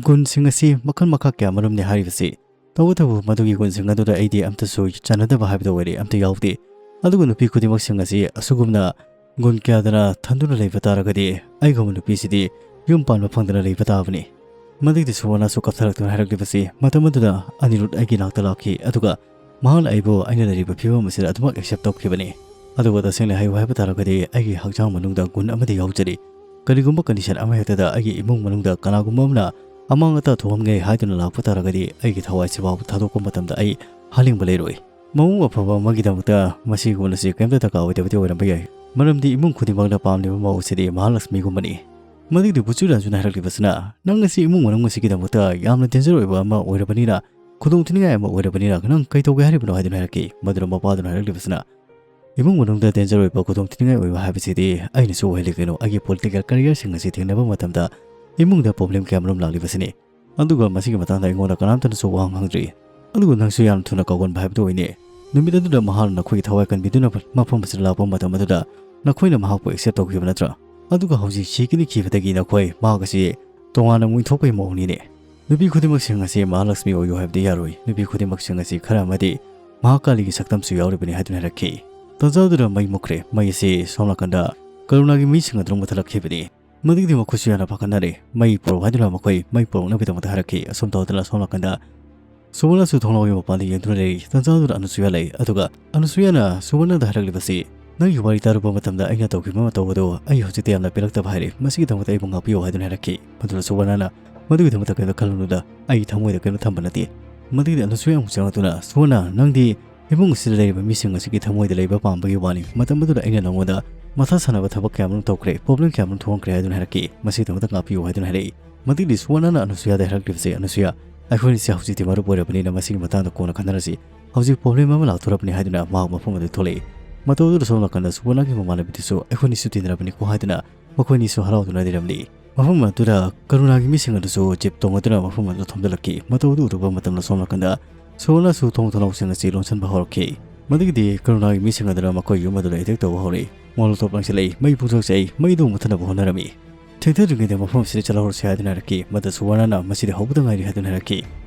ꯒꯨꯟꯁꯤꯡ ꯑꯁꯤ ꯃꯈꯜ ꯃꯈꯥ ꯀꯌꯥꯃꯔꯨꯝꯅꯤ ꯍꯥꯏꯔꯤꯕꯁꯤ꯫ ꯇꯧꯕꯇꯕꯨ ꯃꯗꯨꯒꯤ ꯒꯨꯟꯁꯤꯡ ꯑꯗꯨꯗ ꯑꯩꯗꯤ ꯑꯝꯇꯁꯨ ꯆꯥꯟꯅꯗꯕ ꯍꯥꯏꯕꯗꯨ ꯑꯣꯏꯔꯦ, ꯑꯝꯇ ꯌꯥꯎꯗꯦ꯫ ꯑꯗꯨꯒ ꯅꯨꯄꯤ ꯈꯨꯗꯤꯡꯃꯛꯁꯤꯡ ꯑꯁꯤ ꯑꯁꯤꯒꯨꯝꯅ ꯒꯨꯟ ꯀꯌꯥꯗꯅ ꯊꯟꯗꯨꯅ ꯂꯩꯕ ꯇꯥꯔꯒꯗꯤ ꯑꯩꯒꯨꯝꯕ ꯅꯨꯄꯤꯁꯤꯗꯤ ꯌꯨꯝ ꯄꯥꯟꯕ ꯐꯪꯗꯅ ꯂꯩꯕ ꯇꯥꯕꯅꯤ꯫ ꯃꯗꯨꯒꯤꯗꯤ ꯁꯨꯋꯔꯅꯁꯨ ꯀꯞꯊꯔꯛꯇꯨꯅ ꯍꯥꯏꯔꯛꯂꯤꯕꯁꯤ꯫ ꯃꯇꯝ ꯑꯗꯨꯗ ꯑꯅꯤꯔꯨꯗ ꯑꯩꯒꯤ ꯅꯥꯛꯇ ꯂꯥꯛꯈꯤ, ꯑꯗꯨꯒ ꯃꯍꯥꯛꯅ ꯑꯩꯕꯨ ꯑꯩꯅ ꯂꯩꯔꯤꯕ ꯐꯤꯕꯝ ꯑꯁꯤꯗ ꯑꯗꯨꯃꯛ ꯑꯦꯛꯁꯦꯞ ꯇꯧꯈꯤꯕꯅꯤ꯫ ꯑꯗꯨꯒ ꯇꯁꯦꯡꯅ ꯍꯥꯏꯌꯨ ꯍꯥꯏꯕ ꯇꯥꯔꯒꯗꯤ ꯑꯩꯒꯤ ꯍꯛꯆꯥꯡ ꯃꯅꯨꯡꯗ ꯒꯨꯟ ꯑꯃꯗꯤ ꯌꯥꯎꯖꯔꯤ꯫ ꯀꯔꯤꯒꯨꯝꯕ ꯀꯟꯗꯤꯁꯟ ꯑꯃꯍꯦꯛꯇꯗ ꯑꯩꯒꯤ ꯏꯃꯨꯡ ꯃꯅꯨꯡꯗ ꯀꯅꯥꯒꯨꯝꯕ ꯑꯃꯅ ꯑꯃꯥꯡ ꯑꯇꯥ ꯊꯣꯛꯍꯟꯒꯦ ꯍꯥꯏꯗꯨꯅ ꯂꯥꯛꯄ ꯇꯥꯔꯒꯗꯤ ꯑꯩꯒꯤ ꯊꯋꯥꯏꯁꯤꯐꯥꯎ ꯊꯥꯗꯣꯛꯄ ꯃꯇꯝꯗ ꯑꯩ ꯍꯥꯅꯤꯡꯕ ꯂꯩꯔꯣꯏ꯫ ꯃꯑꯣꯡ ꯑꯐꯕ ꯑꯃꯒꯤꯗꯃꯛꯇ ꯃꯁꯤꯒꯨꯝꯕꯁꯤ ꯀꯔꯤꯝꯇ ꯗꯔꯀꯥꯔ ꯑꯣꯏꯗꯕꯗꯤ ꯑꯣꯏꯔꯝꯕ ꯌꯥꯏ, ꯃꯔꯝꯗꯤ ꯏꯃꯨꯡ ꯈꯨꯗꯤꯡꯃꯛꯅ ꯄꯥꯝꯂꯤꯕ ꯃꯧ ꯑꯁꯤꯗꯤ ꯃꯍꯥꯂꯛꯁꯃꯤꯒꯨꯝꯕꯅꯤ꯫ ꯃꯗꯨꯒꯤꯗꯤ ꯕꯨꯆꯨ ꯔꯥꯖꯨꯅ ꯍꯥꯏꯔꯛꯂꯤꯕꯁꯤꯅ, "ꯅꯪ ꯑꯁꯤ ꯏꯃꯨꯡ ꯃꯅꯨꯡ ꯑꯁꯤꯒꯤꯗꯃꯛꯇ ꯌꯥꯝꯅ ꯗꯦꯟꯖꯔ ꯑꯣꯏꯕ ꯑꯃ ꯑꯣꯏꯔꯕꯅꯤꯅ, ꯈꯨꯗꯣꯡꯊꯤꯅꯤꯡꯉꯥꯏ ꯑꯃ ꯑꯣꯏꯔꯕꯅꯤꯅ ꯅꯪ ꯀꯩ ꯇꯧꯒꯦ ꯍꯥꯏꯔꯤꯕꯅꯣ?" ꯍꯥꯏꯗꯨꯅ ꯍꯥꯏꯔꯛꯈꯤ꯫ ꯃꯗꯨꯗ ꯃꯄꯥꯗꯨꯅ ꯍꯥꯏꯔꯛꯂꯤꯕꯁꯤꯅ, "ꯏꯃꯨꯡ ꯃꯅꯨꯡꯗ ꯗꯦꯟꯖꯔ ꯑꯣꯏꯕ, ꯈꯨꯗꯣꯡꯊꯤꯅꯤꯡꯉꯥꯏ ꯑꯣꯏꯕ ꯍꯥꯏꯕꯁꯤꯗꯤ ꯑꯩꯅꯁꯨ ꯑꯣꯏꯍꯜꯂꯤ ꯀꯩꯅꯣ꯫ ꯑꯩꯒꯤ ꯄꯣꯂꯤꯇꯤꯀꯦꯜ ꯀꯦꯔꯤꯌꯔꯁꯤꯡ ꯑꯁꯤ ꯊꯦꯡꯅꯕ ꯃꯇꯝꯗ ꯏꯃꯨꯡꯗ ꯄ꯭ꯔꯣꯕ꯭ꯂꯦꯝ ꯀꯌꯥꯃꯔꯨꯝ ꯂꯥꯛꯂꯤꯕꯁꯤꯅꯤ꯫ ꯑꯗꯨꯒ ꯃꯁꯤꯒꯤ ꯃꯇꯥꯡꯗ ꯑꯩꯉꯣꯟꯗ ꯀꯅꯥꯝꯇꯅꯁꯨ ꯋꯥ ꯉꯥꯡꯗ꯭ꯔꯤ꯫ ꯑꯗꯨꯒ ꯅꯪꯁꯨ ꯌꯥꯝ ꯊꯨꯅ ꯀꯥꯎꯒꯟꯕ ꯍꯥꯏꯕꯗꯨ ꯑꯣꯏꯅꯤ꯫ ꯅꯨꯃꯤꯠ ꯑꯗꯨꯗ ꯃꯍꯥꯛꯅ ꯅꯈꯣꯏꯒꯤ ꯊꯋꯥꯏ ꯀꯟꯕꯤꯗꯨꯅ ꯃꯐꯝ ꯑꯁꯤꯗ ꯂꯥꯛꯄ ꯃꯇꯝ ꯑꯗꯨꯗ ꯅꯈꯣꯏꯅ ꯃꯍꯥꯛꯄꯨ accept ꯇꯧꯈꯤꯕ ꯅꯠꯇ꯭ꯔꯥ? ꯑꯗꯨꯒ ꯍꯧꯖꯤꯛ ꯁꯤꯒꯤ ꯈꯤꯕꯗꯒꯤ ꯅꯈꯣꯏ ꯃꯍꯥꯛ ꯑꯁꯤ ꯇꯣꯉꯥꯟꯅ ꯑꯃꯨꯛ ꯏꯟꯊꯣꯛꯄꯒꯤ ꯃꯑꯣꯡꯅꯤꯅꯦ꯫ ꯅꯨꯄꯤ ꯈꯨꯗꯤꯡꯃꯛꯁꯤꯡ ꯑꯁꯤ ꯃꯍꯥꯂꯛꯁꯃꯤ ꯑꯣꯏꯌꯨ ꯍꯥꯏꯕꯗꯤ ꯌꯥꯔꯣꯏ꯫ ꯅꯨꯄꯤ ꯈꯨꯗꯤꯡꯃꯛꯁꯤꯡ ꯑꯁꯤ ꯈꯔ ꯑꯃꯗꯤ ꯃꯍꯥꯀꯥꯂꯤꯒꯤ ꯁꯛꯇꯝꯁꯨ ꯌꯥꯎꯔꯤꯕꯅꯤ ꯍꯥꯏꯗꯨꯅ ꯍꯥꯏꯔꯛꯈꯤ꯫ ꯇꯥꯟꯖꯥꯗꯨꯗ ꯃꯩ ꯃꯨꯠꯈ꯭ꯔꯦ꯫ ꯃꯩ ꯑꯁꯤ ꯁꯣꯝ ꯅꯥꯀꯟꯗ ꯀꯔꯨꯅꯥꯒꯤ ꯃꯤꯁꯤꯡ ꯑꯗꯨꯅ ꯃꯨꯊꯠꯂꯛꯈꯤꯕꯅꯤ꯫ ꯃꯗꯨꯒꯤꯗꯤ ꯃꯈꯣꯏꯁꯨ ꯌꯥꯝꯅ ꯄꯥꯈꯠꯅꯔꯦ꯫ ꯃꯩ ꯄꯨꯔꯛꯎ ꯍꯥꯏꯗꯨꯅ ꯃꯈꯣꯏ ꯃꯩ ꯄꯨꯔꯛꯅꯕꯒꯤꯗꯃꯛꯇ ꯍꯥꯏꯔꯛꯈꯤ꯫ ꯑꯁꯨꯝ ꯇꯧꯗꯅ ꯁꯣꯝ ꯅꯥꯀꯟꯗ ꯁꯨꯕꯔꯅꯁꯨ ꯊꯣꯡꯅꯥꯎꯒꯤ ꯃꯄꯥꯟꯗ ꯌꯦꯡꯗꯨꯅ ꯂꯩꯔꯤ꯫ ꯇꯥꯟꯖꯥꯗꯨꯗ ꯑꯅꯨꯁꯨꯌꯥ ꯂꯩ꯫ ꯑꯗꯨꯒ ꯑꯅꯨꯁꯨꯌꯥꯅ ꯁꯨꯕꯔꯅꯗ ꯍꯥꯏꯔꯛꯂꯤꯕꯁꯤ, "ꯅꯪꯒꯤ ꯋꯥꯔꯤ ꯇꯥꯔꯨꯕ ꯃꯇꯝꯗ ꯑꯩꯅ ꯇꯧꯈꯤꯕ ꯃꯇꯧ ꯑꯗꯨ ꯑꯩ ꯍꯧꯖꯤꯛꯇꯤ ꯌꯥꯝꯅ ꯄꯦꯜꯂꯛꯇꯕ ꯍꯥꯏꯔꯦ꯫ ꯃꯁꯤꯒꯤꯗꯃꯛꯇ ꯑꯩꯕꯨ ꯉꯥꯛꯄꯤꯌꯨ" ꯍꯥꯏꯗꯨꯅ ꯍꯥꯏꯔꯛꯈꯤ꯫ ꯃꯗꯨꯗ ꯁꯨꯕꯔꯅꯅ, "ꯃꯗꯨꯒꯤꯗꯃꯛꯇ ꯀꯔꯤꯝꯇ ꯈꯜꯂꯨꯅꯨꯗ, ꯑꯩ ꯊꯃꯣꯏꯗ ꯀꯔꯤꯝꯇ ꯊꯝꯕ ꯅꯠꯇꯦ"꯫ ꯃꯗꯨꯒꯤꯗꯤ ꯑꯅꯨꯁꯨꯌꯥ ꯑꯃꯨꯛ ꯆꯪꯂꯛꯇꯨꯅ, "ꯁꯨꯕꯔꯅ, ꯅꯪꯗꯤ ꯏꯃꯨꯡ ꯑꯁꯤꯗ ꯂꯩꯔꯤꯕ ꯃꯤꯁꯤꯡ ꯑꯁꯤꯒꯤ ꯊꯃꯣꯏꯗ ꯂꯩꯕ ꯄꯥꯝꯕꯒꯤ ꯋꯥꯅꯤ꯫ ꯃꯇꯝ ꯑꯗꯨꯗ ꯑꯩꯅ ꯅꯉꯣꯟꯗ ꯃꯊꯥ ꯁꯥꯟꯅꯕ ꯊꯕꯛ ꯀꯌꯥꯃꯔꯨꯝ ꯇꯧꯈ꯭ꯔꯦ, problem ꯀꯌꯥꯃꯔꯨꯝ ꯊꯣꯛꯍꯟꯈ꯭ꯔꯦ ꯍꯥꯏꯗꯨꯅ ꯍꯥꯏꯔꯛꯈꯤ꯫ ꯃꯁꯤꯒꯤꯗꯃꯛꯇ ꯉꯥꯛꯄꯤꯌꯨ" ꯍꯥꯏꯗꯨꯅ ꯍꯥꯏꯔꯛꯏ꯫ ꯃꯗꯨꯒꯤꯗꯤ ꯁꯨꯕꯔꯅꯅ ꯑꯅꯨꯁꯨꯌꯥꯗ ꯍꯥꯏꯔꯛꯂꯤꯕꯁꯦ, "ꯑꯅꯨꯁꯨꯌꯥ, ꯑꯩꯈꯣꯏꯅꯤꯁꯦ ꯍꯧꯖꯤꯛꯇꯤ ꯃꯔꯨꯞ ꯑꯣꯏꯔꯕꯅꯤꯅ ꯃꯁꯤꯒꯤ ꯃꯇꯥꯡꯗ ꯀꯣꯟꯅ ꯈꯟꯅꯔꯁꯤ꯫ ꯍꯧꯖꯤꯛ problem ꯑꯃ ꯂꯥꯛꯇꯣꯔꯕꯅꯤ" ꯍꯥꯏꯗꯨꯅ ꯃꯍꯥꯛ ꯃꯐꯝ ꯑꯗꯨ ꯊꯣꯛꯂꯛꯏ꯫ ꯃꯇꯧ ꯑꯗꯨꯗ ꯁꯣꯝ ꯅꯥꯀꯟꯗ ꯁꯨꯕꯔꯅꯒꯤ ꯃꯃꯥꯟꯅꯕꯤꯗꯨꯁꯨ, "ꯑꯩꯈꯣꯏꯅꯤꯁꯨ ꯇꯤꯟꯅꯔꯕꯅꯤꯀꯣ" ꯍꯥꯏꯗꯨꯅ ꯃꯈꯣꯏꯅꯤꯁꯨ ꯍꯔꯥꯎꯗꯨꯅ ꯂꯩꯔꯝꯂꯤ꯫ ꯃꯐꯝ ꯑꯗꯨꯗ ꯀꯔꯨꯅꯥꯒꯤ ꯃꯤꯁꯤꯡ ꯑꯗꯨꯁꯨ ꯖꯤꯞ ꯇꯣꯡꯉꯗꯨꯅ ꯃꯐꯝ ꯑꯗꯨꯗ ꯊꯣꯝꯖꯤꯜꯂꯛꯈꯤ꯫ ꯃꯇꯧ ꯑꯗꯨ ꯎꯔꯨꯕ ꯃꯇꯝꯗ ꯁꯣꯝ ꯅꯥꯀꯟꯗ ꯁꯨꯕꯔꯅꯁꯨ ꯊꯣꯡ ꯊꯣꯡꯅꯥꯎꯁꯤꯡ ꯑꯁꯤ ꯂꯣꯟꯁꯤꯟꯕ ꯍꯧꯔꯛꯈꯤ꯫ ꯃꯗꯨꯒꯤꯗꯤ ꯀꯔꯨꯅꯥꯒꯤ ꯃꯤꯁꯤꯡ ꯑꯗꯨꯅ ꯃꯈꯣꯏ ꯌꯨꯝ ꯑꯗꯨꯗ attack ꯇꯧꯕ ꯍꯧꯔꯛꯏ꯫ ꯃꯣꯂꯣꯇꯣꯞ ꯂꯪꯁꯤꯜꯂꯛꯏ꯫ ꯃꯩ ꯄꯨꯡꯆꯥꯛ ꯆꯥꯛꯏ꯫ ꯃꯩꯗꯨ ꯃꯨꯊꯠꯅꯕ ꯍꯣꯠꯅꯔꯝꯃꯤ꯫ "ꯊꯦꯡꯊꯗ꯭ꯔꯤꯉꯩꯗ ꯃꯐꯝ ꯑꯁꯤꯗ ꯆꯠꯍꯧꯔꯁꯤ" ꯍꯥꯏꯗꯨꯅ ꯍꯥꯏꯔꯛꯈꯤ꯫ ꯃꯗꯨ ꯁꯨꯕꯔꯅꯅ, "ꯃꯁꯤꯗꯤ ꯍꯧꯕꯗ ꯉꯥꯏꯔꯤ" ꯍꯥꯏꯗꯨꯅ ꯍꯥꯏꯔꯛꯈꯤ꯫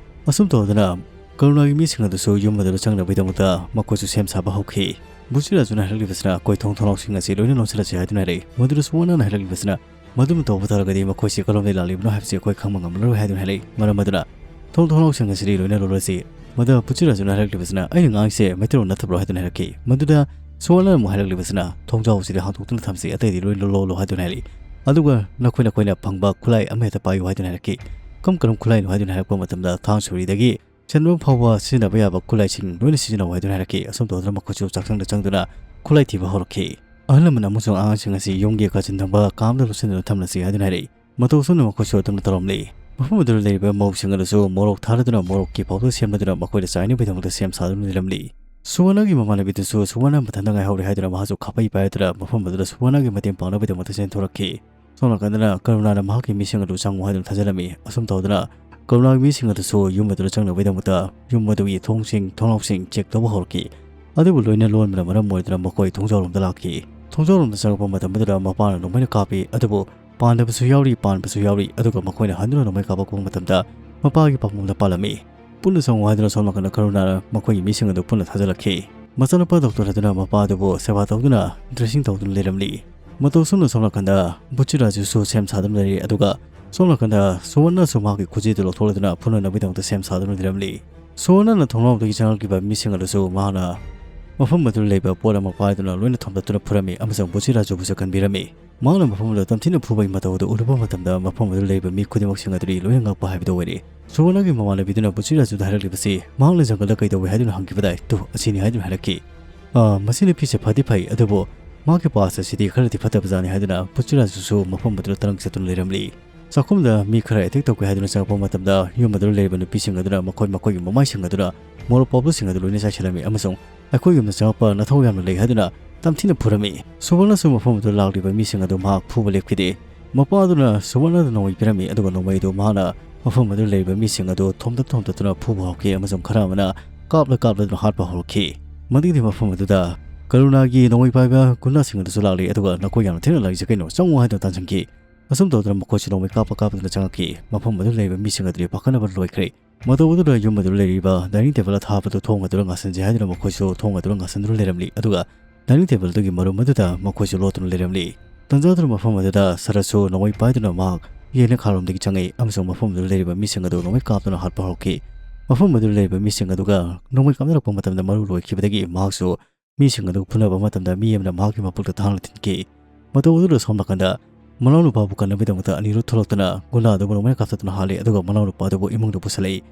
ꯑꯁꯨꯝ ꯇꯧꯗꯅ ꯀꯔꯨꯅꯥꯒꯤ ꯃꯤꯁꯤꯡ ꯑꯗꯨꯁꯨ ꯌꯨꯝ ꯑꯗꯨꯗ ꯆꯪꯅꯕꯒꯤꯗꯃꯛꯇ ꯃꯈꯣꯏꯁꯨ ꯁꯦꯝ ꯁꯥꯕ ꯍꯧꯈꯤ꯫ ꯕꯨꯆꯤꯔꯥꯖꯨꯅ ꯍꯥꯏꯔꯛꯂꯤꯕꯁꯤꯅ, "ꯑꯩꯈꯣꯏ ꯊꯣꯡ ꯊꯣꯡꯅꯥꯎꯁꯤꯡ ꯑꯁꯤ ꯂꯣꯏꯅ ꯂꯣꯟꯁꯤꯜꯂꯁꯤ" ꯍꯥꯏꯗꯨꯅ ꯍꯥꯏꯔꯛꯏ꯫ ꯃꯗꯨꯗ ꯁꯨꯕꯔꯅꯅ ꯍꯥꯏꯔꯛꯂꯤꯕꯁꯤꯅ, "ꯃꯗꯨꯝ ꯇꯧꯕ ꯇꯥꯔꯒꯗꯤ ꯃꯈꯣꯏꯁꯤ ꯀꯔꯣꯝꯗꯒꯤ ꯂꯥꯛꯂꯤꯕꯅꯣ ꯍꯥꯏꯕꯁꯤ ꯑꯩꯈꯣꯏ ꯈꯪꯕ ꯉꯝꯂꯔꯣꯏ" ꯍꯥꯏꯗꯨꯅ ꯍꯥꯏꯔꯛꯏ꯫ ꯃꯔꯝ ꯑꯗꯨꯅ ꯊꯣꯡ ꯊꯣꯡꯅꯥꯎꯁꯤꯡ ꯑꯁꯤꯗꯤ ꯂꯣꯏꯅ ꯂꯣꯜꯂꯁꯤ꯫ ꯃꯗꯨ ꯕꯨꯆꯤꯔꯥꯖꯨꯅ ꯍꯥꯏꯔꯛꯂꯤꯕꯁꯤꯅ, "ꯑꯩꯅ ꯉꯥꯡꯉꯤꯁꯦ ꯃꯩꯇꯩꯂꯣꯟ ꯅꯠꯇꯕ꯭ꯔꯣ?" ꯍꯥꯏꯗꯨꯅ ꯍꯥꯏꯔꯛꯈꯤ꯫ ꯃꯗꯨꯗ ꯁꯨꯕꯔꯅꯅ ꯑꯃꯨꯛ ꯍꯥꯏꯔꯛꯂꯤꯕꯁꯤꯅ, "ꯊꯣꯡꯖꯥꯎ ꯑꯁꯤꯗꯤ ꯍꯥꯡꯗꯣꯛꯇꯨꯅ ꯊꯝꯁꯤ, ꯑꯇꯩꯗꯤ ꯂꯣꯏꯅ ꯂꯣꯜꯂꯣ" ꯍꯥꯏꯗꯨꯅ ꯍꯥꯏꯔꯛꯏ꯫ ꯑꯗꯨꯒ ꯅꯈꯣꯏ ꯅꯈꯣꯏꯅ ꯐꯪꯕ ꯈꯨꯠꯂꯥꯏ ꯑꯃꯍꯦꯛꯇ ꯄꯥꯏꯌꯨ ꯍꯥꯏꯗꯨꯅ ꯍꯥꯏꯔꯛꯈꯤ꯫ "ꯀꯔꯝ ꯀꯔꯝ ꯈꯨꯠꯂꯥꯏꯅꯣ?" ꯍꯥꯏꯗꯨꯅ ꯍꯥꯏꯔꯛꯄ ꯃꯇꯝꯗ, "ꯊꯥꯡ ꯁꯣꯔꯤꯗꯒꯤ ꯁꯦꯟꯗꯣꯡ ꯐꯥꯎꯕ ꯁꯤꯖꯤꯟꯅꯕ ꯌꯥꯕ ꯈꯨꯠꯂꯥꯏꯁꯤꯡ ꯂꯣꯏꯅ ꯁꯤꯖꯤꯟꯅꯧ" ꯍꯥꯏꯗꯨꯅ ꯍꯥꯏꯔꯛꯈꯤ꯫ ꯑꯁꯨꯝ ꯇꯧꯗꯨꯅ ꯃꯈꯣꯏꯁꯨ ꯆꯥꯛꯁꯪꯗ ꯆꯪꯗꯨꯅ ꯈꯨꯠꯂꯥꯏ ꯊꯤꯕ ꯍꯧꯔꯛꯈꯤ꯫ ꯑꯍꯜ ꯂꯃꯟ ꯑꯃꯁꯨꯡ ꯑꯉꯥꯡꯁꯤꯡ ꯑꯁꯤ ꯌꯨꯝꯒꯤ ꯀꯥꯆꯤꯟ ꯊꯪꯕ ꯀꯥ ꯑꯃꯗ ꯂꯣꯠꯁꯤꯟꯗꯨꯅ ꯊꯝꯂꯁꯤ ꯍꯥꯏꯗꯨꯅ ꯍꯥꯏꯔꯛꯏ꯫ ꯃꯇꯧ ꯑꯁꯨꯝꯅ ꯃꯈꯣꯏꯁꯨ ꯑꯗꯨꯝꯅ ꯇꯧꯔꯝꯂꯤ꯫ ꯃꯐꯝ ꯑꯗꯨꯗ ꯂꯩꯔꯤꯕ ꯃꯧꯁꯤꯡ ꯑꯗꯨꯁꯨ ꯃꯣꯔꯣꯛ ꯊꯥꯗꯨꯅ ꯃꯣꯔꯣꯛꯀꯤ ꯄꯥꯎꯗꯔ ꯁꯦꯝꯗꯨꯅ ꯃꯈꯣꯏꯗ ꯆꯥꯏꯅꯕꯒꯤꯗꯃꯛꯇ ꯁꯦꯝ ꯁꯥꯗꯨꯅ ꯂꯩꯔꯝꯂꯤ꯫ ꯁꯨꯋꯔꯅꯒꯤ ꯃꯃꯥꯟꯅꯕꯤꯗꯨꯁꯨ ꯁꯨꯋꯔꯅ ꯃꯊꯟꯇ ꯉꯥꯏꯍꯧꯔꯦ ꯍꯥꯏꯗꯨꯅ ꯃꯍꯥꯛꯁꯨ ꯈꯥꯕꯩ ꯄꯥꯏꯔꯗꯨꯅ ꯃꯐꯝ ꯑꯗꯨꯗ ꯁꯨꯋꯔꯅꯒꯤ ꯃꯇꯦꯡ ꯄꯥꯡꯅꯕꯒꯤꯗꯃꯛꯇ ꯆꯦꯟꯊꯣꯔꯛꯈꯤ꯫ ꯁꯣꯝ ꯅꯥꯀꯟꯗꯅ ꯀꯔꯨꯅꯥꯅ ꯃꯍꯥꯛꯀꯤ ꯃꯤꯁꯤꯡ ꯑꯗꯨ ꯆꯪꯉꯨ ꯍꯥꯏꯗꯨꯅ ꯊꯥꯖꯤꯜꯂꯝꯃꯤ꯫ ꯑꯁꯨꯝ ꯇꯧꯗꯅ ꯀꯔꯨꯅꯥꯒꯤ ꯃꯤꯁꯤꯡ ꯑꯗꯨꯁꯨ ꯌꯨꯝ ꯑꯗꯨꯗ ꯆꯪꯅꯕꯒꯤꯗꯃꯛꯇ ꯌꯨꯝ ꯑꯗꯨꯒꯤ ꯊꯣꯡꯁꯤꯡ ꯊꯣꯡꯅꯥꯎꯁꯤꯡ ꯆꯦꯛ ꯇꯧꯕ ꯍꯧꯔꯛꯈꯤ꯫ ꯑꯗꯨꯕꯨ ꯂꯣꯏꯅ ꯂꯣꯟꯕꯅ ꯃꯔꯝ ꯑꯣꯏꯗꯨꯅ ꯃꯈꯣꯏ ꯊꯣꯡꯖꯥꯎꯔꯣꯝꯗ ꯂꯥꯛꯈꯤ꯫ ꯊꯣꯡꯖꯥꯎꯔꯣꯝꯗ ꯆꯪꯉꯛꯄ ꯃꯇꯝ ꯑꯗꯨꯗ ꯃꯄꯥꯅ ꯅꯣꯡꯃꯩꯅ ꯀꯥꯞꯄꯤ, ꯑꯗꯨꯕꯨ ꯄꯥꯟꯗꯕꯁꯨ ꯌꯥꯎꯔꯤ, ꯄꯥꯟꯕꯁꯨ ꯌꯥꯎꯔꯤ, ꯑꯗꯨꯒ ꯃꯈꯣꯏꯅ ꯍꯟꯗꯨꯅ ꯅꯣꯡꯃꯩ ꯀꯥꯞꯄꯛꯄ ꯃꯇꯝꯗ ꯃꯄꯥꯒꯤ ꯄꯥꯝꯕꯣꯝꯗ ꯄꯥꯜꯂꯝꯃꯤ꯫ "ꯄꯨꯟꯅ ꯆꯪꯉꯨ" ꯍꯥꯏꯗꯨꯅ ꯁꯣꯝ ꯅꯥꯀꯟꯗ ꯀꯔꯨꯅꯥꯅ ꯃꯈꯣꯏꯒꯤ ꯃꯤꯁꯤꯡ ꯑꯗꯨ ꯄꯨꯟꯅ ꯊꯥꯖꯤꯜꯂꯛꯈꯤ꯫ ꯃꯆꯥꯅꯨꯄꯥ ꯗꯣꯛꯇꯔ ꯑꯗꯨꯅ ꯃꯄꯥ ꯑꯗꯨꯕꯨ ꯁꯦꯕꯥ ꯇꯧꯗꯨꯅ dressing ꯇꯧꯗꯨꯅ ꯂꯩꯔꯝꯂꯤ꯫ ꯃꯇꯧ ꯑꯁꯨꯝꯅ ꯁꯣꯝ ꯅꯥꯀꯟꯗ ꯕꯨꯆꯤꯔꯥꯖꯨꯁꯨ ꯁꯦꯝ ꯁꯥꯗꯨꯅ ꯂꯩꯔꯤ, ꯑꯗꯨꯒ ꯁꯣꯝ ꯅꯥꯀꯟꯗ ꯁꯨꯋꯔꯅꯁꯨ ꯃꯍꯥꯛꯀꯤ ꯈꯨꯖꯤꯗꯨ ꯂꯧꯊꯣꯛꯂꯗꯨꯅ ꯐꯨꯅꯅꯕꯒꯤꯗꯃꯛꯇ ꯁꯦꯝ ꯁꯥꯗꯨꯅ ꯂꯩꯔꯝꯂꯤ꯫ ꯁꯨꯋꯔꯅꯅ ꯊꯣꯡꯅꯥꯎꯗꯒꯤ ꯆꯪꯂꯛꯂꯤꯕ ꯃꯤꯁꯤꯡ ꯑꯗꯨꯁꯨ ꯃꯍꯥꯛꯅ ꯃꯐꯝ ꯑꯗꯨꯗ ꯂꯩꯕ ꯄꯣꯠ ꯑꯃ ꯄꯥꯏꯗꯨꯅ ꯂꯣꯏꯅ ꯊꯣꯝꯗꯠꯇꯨꯅ ꯐꯨꯔꯝꯃꯤ ꯑꯃꯁꯨꯡ ꯕꯨꯆꯤꯔꯥꯖꯨꯕꯨꯁꯨ ꯀꯟꯕꯤꯔꯝꯃꯤ꯫ ꯃꯍꯥꯛꯅ ꯃꯐꯝ ꯑꯗꯨꯗ ꯇꯝꯊꯤꯅ ꯐꯨꯕꯒꯤ ꯃꯇꯧ ꯑꯗꯨ ꯎꯔꯨꯕ ꯃꯇꯝꯗ ꯃꯐꯝ ꯑꯗꯨꯗ ꯂꯩꯔꯤꯕ ꯃꯤ ꯈꯨꯗꯤꯡꯃꯛꯁꯤꯡ ꯑꯗꯨꯗꯤ ꯂꯣꯏꯅ ꯉꯛꯄ ꯍꯥꯏꯕꯗꯨ ꯑꯣꯏꯔꯦ꯫ ꯁꯨꯋꯔꯅꯒꯤ ꯃꯃꯥꯟꯅꯕꯤꯗꯨꯅ ꯕꯨꯆꯤꯔꯥꯖꯨꯗ ꯍꯥꯏꯔꯛꯂꯤꯕꯁꯤ ꯃꯍꯥꯛꯅ ꯖꯪꯒꯜꯗ ꯀꯩꯗꯧꯏ ꯍꯥꯏꯗꯨꯅ ꯍꯪꯈꯤꯕꯗ, "ꯇꯨ, ꯑꯁꯤꯅꯤ" ꯍꯥꯏꯗꯨꯅ ꯍꯥꯏꯔꯛꯈꯤ꯫ "ꯑꯥ, ꯃꯁꯤ ꯅꯨꯄꯤꯁꯦ ꯐꯗꯤ ꯐꯩ, ꯑꯗꯨꯕꯨ ꯃꯍꯥꯛꯀꯤ past ꯑꯁꯤꯗꯤ ꯈꯔꯗꯤ ꯐꯠꯇꯕꯖꯥꯠꯅꯤ" ꯍꯥꯏꯗꯨꯅ ꯕꯨꯆꯤꯔꯥꯖꯨꯁꯨ ꯃꯐꯝ ꯑꯗꯨꯗ ꯇꯔꯪ ꯆꯠꯇꯨꯅ ꯂꯩꯔꯝꯂꯤ꯫ ꯆꯥꯛꯈꯨꯝꯗ ꯃꯤ ꯈꯔ attack ꯇꯧꯒꯦ ꯍꯥꯏꯗꯨꯅ ꯆꯪꯉꯛꯄ ꯃꯇꯝꯗ ꯌꯨꯝ ꯑꯗꯨꯗ ꯂꯩꯔꯤꯕ ꯅꯨꯄꯤꯁꯤꯡ ꯑꯗꯨꯅ ꯃꯈꯣꯏ ꯃꯈꯣꯏꯒꯤ ꯃꯃꯥꯏꯁꯤꯡ ꯑꯗꯨꯗ ꯃꯣꯔꯣꯛ ꯄꯥꯎꯕꯁꯤꯡ ꯑꯗꯨ ꯂꯣꯏꯅ ꯆꯥꯏꯁꯤꯜꯂꯝꯃꯤ ꯑꯃꯁꯨꯡ "ꯑꯩꯈꯣꯏ ꯌꯨꯝꯗ ꯆꯪꯉꯛꯄ ꯅꯊꯧ ꯌꯥꯝꯅ ꯂꯩ" ꯍꯥꯏꯗꯨꯅ ꯇꯝꯊꯤꯅ ꯐꯨꯔꯝꯃꯤ꯫ ꯁꯨꯋꯔꯅꯁꯨ ꯃꯐꯝ ꯑꯗꯨꯗ ꯂꯥꯛꯂꯤꯕ ꯃꯤꯁꯤꯡ ꯑꯗꯨ ꯃꯍꯥꯛ ꯐꯨꯕ ꯂꯦꯞꯈꯤꯗꯦ꯫ ꯃꯄꯥ ꯑꯗꯨꯅ ꯁꯨꯋꯔꯅꯗ ꯅꯣꯡꯃꯩ ꯄꯤꯔꯝꯃꯤ, ꯑꯗꯨꯒ ꯅꯣꯡꯃꯩ ꯑꯗꯨ ꯃꯍꯥꯛꯅ ꯃꯐꯝ ꯑꯗꯨꯗ ꯂꯩꯔꯤꯕ ꯃꯤꯁꯤꯡ ꯑꯗꯨ ꯊꯣꯝꯗꯠ ꯊꯣꯝꯗꯠꯇꯨꯅ ꯐꯨꯕ ꯍꯧꯈꯤ ꯑꯃꯁꯨꯡ ꯈꯔ ꯑꯃꯅ ꯀꯥꯞꯂ ꯀꯥꯞꯂꯗꯨꯅ ꯍꯥꯠꯄ ꯍꯧꯔꯛꯈꯤ꯫ ꯃꯗꯨꯒꯤ ꯃꯐꯝ ꯑꯗꯨꯗ ꯀꯔꯨꯅꯥꯒꯤ ꯅꯣꯡꯃꯩ ꯄꯥꯏꯕ ꯒꯨꯟꯗꯥꯁꯤꯡ ꯑꯗꯨꯁꯨ ꯂꯥꯛꯂꯤ, ꯑꯗꯨꯒ "ꯅꯈꯣꯏ ꯌꯥꯝꯅ ꯊꯦꯡꯅ ꯂꯥꯛꯂꯤꯁꯦ ꯀꯩꯅꯣ? ꯆꯪꯉꯨ" ꯍꯥꯏꯗꯨꯅ ꯇꯥꯟꯁꯤꯟꯈꯤ꯫ ꯑꯁꯨꯝ ꯇꯧꯗꯨꯅ ꯃꯈꯣꯏꯁꯨ ꯅꯣꯡꯃꯩ ꯀꯥꯞꯄ ꯀꯥꯞꯄꯗꯨꯅ ꯆꯪꯉꯛꯈꯤ꯫ ꯃꯐꯝ ꯑꯗꯨꯗ ꯂꯩꯔꯤꯕ ꯃꯤꯁꯤꯡ ꯑꯗꯨꯗꯤ ꯄꯥꯈꯠꯅꯕ ꯂꯣꯏꯈ꯭ꯔꯦ꯫ ꯃꯇꯧ ꯑꯗꯨꯗ ꯌꯨꯝ ꯑꯗꯨꯗ ꯂꯩꯔꯤꯕ dining table ꯑꯊꯥꯕꯗꯨ ꯊꯣꯡ ꯑꯗꯨꯗ ꯉꯥꯁꯤꯟꯁꯤ ꯍꯥꯏꯗꯨꯅ ꯃꯈꯣꯏꯁꯨ ꯊꯣꯡ ꯑꯗꯨꯗ ꯉꯥꯁꯤꯟꯗꯨꯅ ꯂꯩꯔꯝꯂꯤ꯫ ꯑꯗꯨꯒ dining table ꯑꯗꯨꯒꯤ ꯃꯔꯨꯝ ꯑꯗꯨꯗ ꯃꯈꯣꯏꯁꯨ ꯂꯣꯠꯇꯨꯅ ꯂꯩꯔꯝꯂꯤ꯫ ꯇꯟꯖꯥꯗꯨꯅ ꯃꯐꯝ ꯑꯗꯨꯗ ꯁꯔꯠꯁꯨ ꯅꯣꯡꯃꯩ ꯄꯥꯏꯗꯨꯅ ꯃꯍꯥꯛ ꯌꯦꯟꯅꯈꯥꯔꯣꯝꯗꯒꯤ ꯆꯪꯉꯛꯏ ꯑꯃꯁꯨꯡ ꯃꯐꯝ ꯑꯗꯨꯗ ꯂꯩꯔꯤꯕ ꯃꯤꯁꯤꯡ ꯑꯗꯨ ꯅꯣꯡꯃꯩ ꯀꯥꯞꯇꯨꯅ ꯍꯥꯠꯄ ꯍꯧꯔꯛꯈꯤ꯫ ꯃꯐꯝ ꯑꯗꯨꯗ ꯂꯩꯔꯤꯕ ꯃꯤꯁꯤꯡ ꯑꯗꯨꯒ ꯅꯣꯡꯃꯩ ꯀꯥꯞꯅꯔꯛꯄ ꯃꯇꯝꯗ ꯃꯔꯨ ꯂꯣꯏꯈꯤꯕꯗꯒꯤ ꯃꯍꯥꯛꯁꯨ ꯃꯤꯁꯤꯡ ꯑꯗꯨ ꯐꯨꯅꯕ ꯃꯇꯝꯗ ꯃꯤ ꯑꯃꯅ ꯃꯍꯥꯛꯀꯤ ꯃꯄꯨꯛꯇ ꯊꯥꯡꯅ ꯊꯤꯟꯈꯤ꯫ ꯃꯇꯧ ꯑꯗꯨꯗ ꯁꯣꯝ ꯅꯥꯀꯟꯗ ꯃꯅꯥꯎꯅꯨꯄꯥꯕꯨ ꯀꯟꯅꯕꯒꯤꯗꯃꯛꯇ ꯑꯅꯤꯔꯨꯗ ꯊꯣꯛꯂꯛꯇꯨꯅ ꯒꯨꯟꯗꯥ ꯑꯗꯨꯕꯨ ꯅꯣꯡꯃꯩꯅ ꯀꯥꯞꯊꯠꯇꯨꯅ ꯍꯥꯠꯂꯤ, ꯑꯗꯨꯒ ꯃꯅꯥꯎꯅꯨꯄꯥ ꯑꯗꯨꯕꯨ ꯏꯃꯨꯡꯗ ꯄꯨꯁꯤꯜꯂꯛꯏ꯫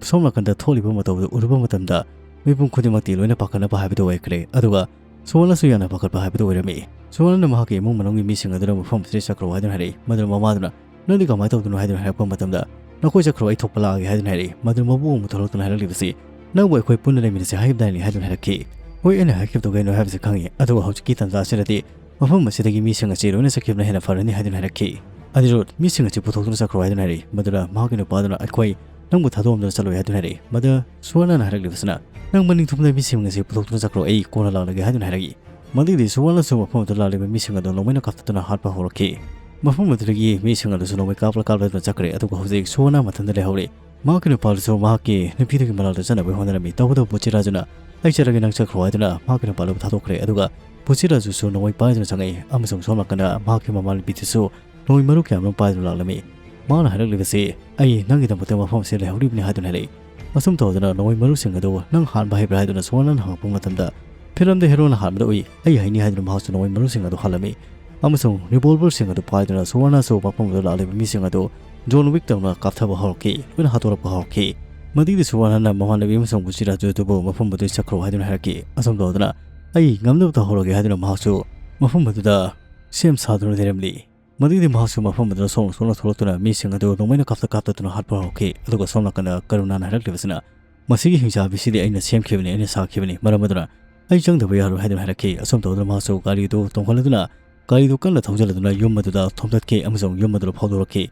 ꯁꯣꯝ ꯅꯥꯀꯟꯗ ꯊꯣꯛꯂꯤꯕ ꯃꯇꯧ ꯑꯗꯨ ꯎꯔꯨꯕ ꯃꯇꯝꯗ ꯃꯤꯄꯨꯝ ꯈꯨꯗꯤꯡꯃꯛꯇꯤ ꯂꯣꯏꯅ ꯄꯥꯈꯠꯅꯕ ꯍꯥꯏꯕꯗꯨ ꯑꯣꯏꯈ꯭ꯔꯦ, ꯑꯗꯨꯒ ꯁꯨꯋꯔꯅꯁꯨ ꯌꯥꯝꯅ ꯄꯥꯈꯠꯄ ꯍꯥꯏꯕꯗꯨ ꯑꯣꯏꯔꯝꯃꯤ꯫ ꯁꯨꯋꯔꯅ ꯃꯍꯥꯛꯀꯤ ꯏꯃꯨꯡ ꯃꯅꯨꯡꯒꯤ ꯃꯤꯁꯤꯡ ꯑꯗꯨꯗ ꯃꯐꯝ ꯑꯁꯤꯗ ꯆꯠꯈ꯭ꯔꯣ ꯍꯥꯏꯗꯨꯅ ꯍꯥꯏꯔꯛꯏ꯫ ꯃꯗꯨꯅ ꯃꯃꯥꯗꯨꯅ "ꯅꯪꯗꯤ ꯀꯃꯥꯏꯅ ꯇꯧꯗꯣꯏꯅꯣ?" ꯍꯥꯏꯗꯨꯅ ꯍꯥꯏꯔꯛꯄ ꯃꯇꯝꯗ, "ꯅꯈꯣꯏ ꯆꯠꯈ꯭ꯔꯣ, ꯑꯩ ꯊꯣꯛꯄ ꯂꯥꯛꯑꯒꯦ" ꯍꯥꯏꯗꯨꯅ ꯍꯥꯏꯔꯛꯏ꯫ ꯃꯗꯨꯅ ꯃꯕꯨꯡ ꯑꯃꯨꯛ ꯊꯣꯛꯂꯛꯇꯨꯅ ꯍꯥꯏꯔꯛꯂꯤꯕꯁꯤ, "ꯅꯪꯕꯨ ꯑꯩꯈꯣꯏ ꯄꯨꯟꯅ ꯂꯩꯃꯤꯟꯅꯁꯦ ꯍꯥꯏꯈꯤꯕꯗꯥꯏꯅꯦ?" ꯍꯥꯏꯗꯨꯅ ꯍꯥꯏꯔꯛꯈꯤ꯫ "ꯍꯣꯏ, ꯑꯩꯅ ꯍꯥꯏꯈꯤꯕꯗꯨ ꯀꯩꯅꯣ ꯍꯥꯏꯕꯁꯤ ꯈꯪꯉꯤ, ꯑꯗꯨꯒ ꯍꯧꯖꯤꯛꯀꯤ ꯇꯥꯟꯖꯥ ꯑꯁꯤꯗꯗꯤ ꯃꯐꯝ ꯑꯁꯤꯗꯒꯤ ꯃꯤꯁꯤꯡ ꯑꯁꯤ ꯂꯣꯏꯅ ꯆꯠꯈꯤꯕꯅ ꯍꯦꯟꯅ ꯐꯔꯅꯤ" ꯍꯥꯏꯗꯨꯅ ꯍꯥꯏꯔꯛꯈꯤ꯫ "ꯑꯅꯤꯔꯨꯗ, ꯃꯤꯁꯤꯡ ꯑꯁꯤ ꯄꯨꯊꯣꯛꯇꯨꯅ ꯆꯠꯈ꯭ꯔꯣ" ꯍꯥꯏꯗꯨꯅ ꯍꯥꯏꯔꯛꯏ꯫ ꯃꯗꯨꯗ ꯃꯍꯥꯛꯀꯤ ꯅꯨꯄꯥꯗꯨꯅ, "ꯑꯩꯈꯣꯏ ꯅꯪꯕꯨ ꯊꯥꯗꯣꯛꯑꯝꯗꯨꯅ ꯆꯠꯂꯣꯏ" ꯍꯥꯏꯗꯨꯅ ꯍꯥꯏꯔꯛꯏ꯫ ꯃꯗꯨ ꯁꯨꯋꯔꯅꯅ ꯍꯥꯏꯔꯛꯂꯤꯕꯁꯤꯅ, "ꯅꯪ ꯃꯅꯤꯡ ꯊꯨꯝꯗ ꯃꯤꯁꯤꯡ ꯑꯁꯤ ꯄꯨꯊꯣꯛꯇꯨꯅ ꯆꯠꯈ꯭ꯔꯣ, ꯑꯩ ꯀꯣꯟꯅ ꯂꯥꯛꯂꯒꯦ" ꯍꯥꯏꯗꯨꯅ ꯍꯥꯏꯔꯛꯏ꯫ ꯃꯗꯨꯒꯤꯗꯤ ꯁꯨꯋꯔꯅꯁꯨ ꯃꯐꯝ ꯑꯗꯨꯗ ꯂꯥꯛꯂꯤꯕ ꯃꯤꯁꯤꯡ ꯑꯗꯨ ꯅꯣꯡꯃꯩꯅ ꯀꯥꯞꯊꯠꯇꯨꯅ ꯍꯥꯠꯄ ꯍꯧꯔꯛꯈꯤ꯫ ꯃꯐꯝ ꯑꯗꯨꯗꯒꯤ ꯃꯤꯁꯤꯡ ꯑꯗꯨꯁꯨ ꯅꯣꯡꯃꯩ ꯀꯥꯞꯂ ꯀꯥꯞꯂꯗꯨꯅ ꯆꯠꯈ꯭ꯔꯦ, ꯑꯗꯨꯒ ꯍꯧꯖꯤꯛ ꯁꯨꯋꯔꯅ ꯃꯊꯟꯇ ꯂꯩꯍꯧꯔꯤ꯫ ꯃꯍꯥꯛꯀꯤ ꯅꯨꯄꯥꯗꯨꯁꯨ ꯃꯍꯥꯛꯀꯤ ꯅꯨꯄꯤꯗꯨꯒꯤ ꯃꯅꯥꯛꯇ ꯆꯠꯅꯕ ꯍꯣꯠꯅꯔꯝꯃꯤ꯫ ꯇꯧꯕꯇꯕꯨ ꯄꯨꯆꯤꯔꯥꯖꯨꯅ "ꯑꯩ ꯆꯠꯂꯒꯦ, ꯅꯪ ꯆꯠꯈ꯭ꯔꯣ" ꯍꯥꯏꯗꯨꯅ ꯃꯍꯥꯛꯀꯤ ꯅꯨꯄꯥꯗꯨꯕꯨ ꯊꯥꯗꯣꯛꯈ꯭ꯔꯦ꯫ ꯑꯗꯨꯒ ꯄꯨꯆꯤꯔꯥꯖꯨꯁꯨ ꯅꯣꯡꯃꯩ ꯄꯥꯏꯗꯨꯅ ꯆꯪꯉꯛꯏ, ꯑꯃꯁꯨꯡ ꯁꯣꯝ ꯅꯥꯀꯟꯗ ꯃꯍꯥꯛꯀꯤ ꯃꯃꯥꯟꯅꯕꯤꯗꯨꯁꯨ ꯅꯣꯡꯃꯩ ꯃꯔꯨ ꯀꯌꯥꯃꯔꯨꯝ ꯄꯥꯏꯗꯨꯅ ꯂꯥꯛꯂꯝꯃꯤ꯫ ꯃꯥꯅ ꯍꯥꯏꯔꯛꯂꯤꯕꯁꯤ, "ꯑꯩ ꯅꯪꯒꯤꯗꯃꯛꯇ ꯃꯐꯝ ꯑꯁꯤꯗ ꯂꯩꯍꯧꯔꯤꯕꯅꯤ" ꯍꯥꯏꯗꯨꯅ ꯍꯥꯏꯔꯛꯏ꯫ ꯑꯁꯨꯝ ꯇꯧꯗꯅ ꯅꯣꯡꯃꯩ ꯃꯔꯨꯁꯤꯡ ꯑꯗꯨ ꯅꯪ ꯍꯥꯟꯕ ꯍꯩꯕ꯭ꯔꯥ ꯍꯥꯏꯗꯨꯅ ꯁꯨꯋꯔꯅꯅ ꯍꯪꯉꯛꯄ ꯃꯇꯝꯗ, ꯐꯤꯂꯝꯗ ꯍꯦꯔꯣꯅ ꯍꯥꯟꯕꯗ ꯎꯏ, "ꯑꯩ ꯍꯩꯅꯤ" ꯍꯥꯏꯗꯨꯅ ꯃꯍꯥꯛꯁꯨ ꯅꯣꯡꯃꯩ ꯃꯔꯨꯁꯤꯡ ꯑꯗꯨ ꯍꯥꯜꯂꯝꯃꯤ꯫ ꯑꯃꯁꯨꯡ ꯔꯤꯚꯣꯜꯚꯔꯁꯤꯡ ꯑꯗꯨ ꯄꯥꯏꯗꯨꯅ ꯁꯨꯋꯔꯅꯁꯨ ꯃꯐꯝ ꯑꯗꯨꯗ ꯂꯥꯛꯂꯤꯕ ꯃꯤꯁꯤꯡ ꯑꯗꯨ ꯖꯣꯟ ꯋꯤꯛ ꯇꯧꯅ ꯀꯥꯞꯊꯕ ꯍꯧꯔꯛꯈꯤ, ꯂꯣꯏꯅ ꯍꯥꯠꯇꯣꯔꯛꯄ ꯍꯧꯔꯛꯈꯤ꯫ ꯃꯗꯨꯒꯤꯗꯤ ꯁꯨꯋꯔꯅꯅ ꯃꯃꯥꯟꯅꯕꯤ ꯑꯃꯁꯨꯡ ꯄꯨꯆꯤꯔꯥꯖꯨ ꯑꯗꯨꯕꯨ ꯃꯐꯝ ꯑꯗꯨꯗ ꯆꯠꯈ꯭ꯔꯣ ꯍꯥꯏꯗꯨꯅ ꯍꯥꯏꯔꯛꯈꯤ꯫ ꯑꯁꯨꯝ ꯇꯧꯗꯅ, "ꯑꯩ ꯉꯝꯅꯕ ꯇꯧꯍꯧꯔꯒꯦ" ꯍꯥꯏꯗꯨꯅ ꯃꯍꯥꯛꯁꯨ ꯃꯐꯝ ꯑꯗꯨꯗ ꯁꯦꯝ ꯁꯥꯗꯨꯅ ꯂꯩꯔꯝꯂꯤ꯫ ꯃꯗꯨꯒꯤꯗꯤ ꯃꯍꯥꯛꯁꯨ ꯃꯐꯝ ꯑꯗꯨꯗ ꯁꯣꯛꯅ ꯁꯣꯛꯅ ꯊꯣꯛꯂꯛꯇꯨꯅ ꯃꯤꯁꯤꯡ ꯑꯗꯨ ꯅꯣꯡꯃꯩꯅ ꯀꯥꯞꯊ ꯀꯥꯞꯊꯗꯨꯅ ꯍꯥꯠꯄ ꯍꯧꯔꯛꯈꯤ꯫ ꯑꯗꯨꯒ ꯁꯣꯝ ꯅꯥꯀꯟꯗ ꯀꯔꯨꯅꯥꯅ ꯍꯥꯏꯔꯛꯂꯤꯕꯁꯤꯅ, "ꯃꯁꯤꯒꯤ ꯍꯤꯡꯆꯥꯕꯤꯁꯤꯗꯤ ꯑꯩꯅ ꯁꯦꯝꯈꯤꯕꯅꯤ, ꯑꯩꯅ ꯁꯥꯈꯤꯕꯅꯤ, ꯃꯔꯝ ꯑꯗꯨꯅ ꯑꯩ ꯆꯪꯗꯕ ꯌꯥꯔꯣꯏ" ꯍꯥꯏꯗꯨꯅ ꯍꯥꯏꯔꯛꯈꯤ꯫ ꯑꯁꯨꯝ ꯇꯧꯗꯨꯅ ꯃꯍꯥꯛꯁꯨ ꯒꯥꯔꯤꯗꯨ ꯇꯣꯡꯈꯠꯂꯗꯨꯅ ꯒꯥꯔꯤꯗꯨ ꯀꯟꯅ ꯊꯧꯖꯤꯜꯂꯗꯨꯅ ꯌꯨꯝ ꯑꯗꯨꯗ ꯊꯣꯝꯗꯠꯈꯤ ꯑꯃꯁꯨꯡ ꯌꯨꯝ ꯑꯗꯨꯗ ꯐꯥꯎꯗꯣꯔꯛꯈꯤ꯫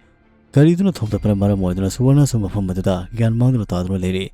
ꯒꯥꯔꯤꯗꯨꯅ ꯊꯣꯝꯗꯠꯄꯅ ꯃꯔꯝ ꯑꯣꯏꯗꯨꯅ ꯁꯨꯋꯔꯅꯁꯨ ꯃꯐꯝ ꯑꯗꯨꯗ ꯒ꯭ꯌꯥꯟ ꯃꯥꯡꯗꯨꯅ ꯇꯥꯗꯨꯅ ꯂꯩꯔꯤ꯫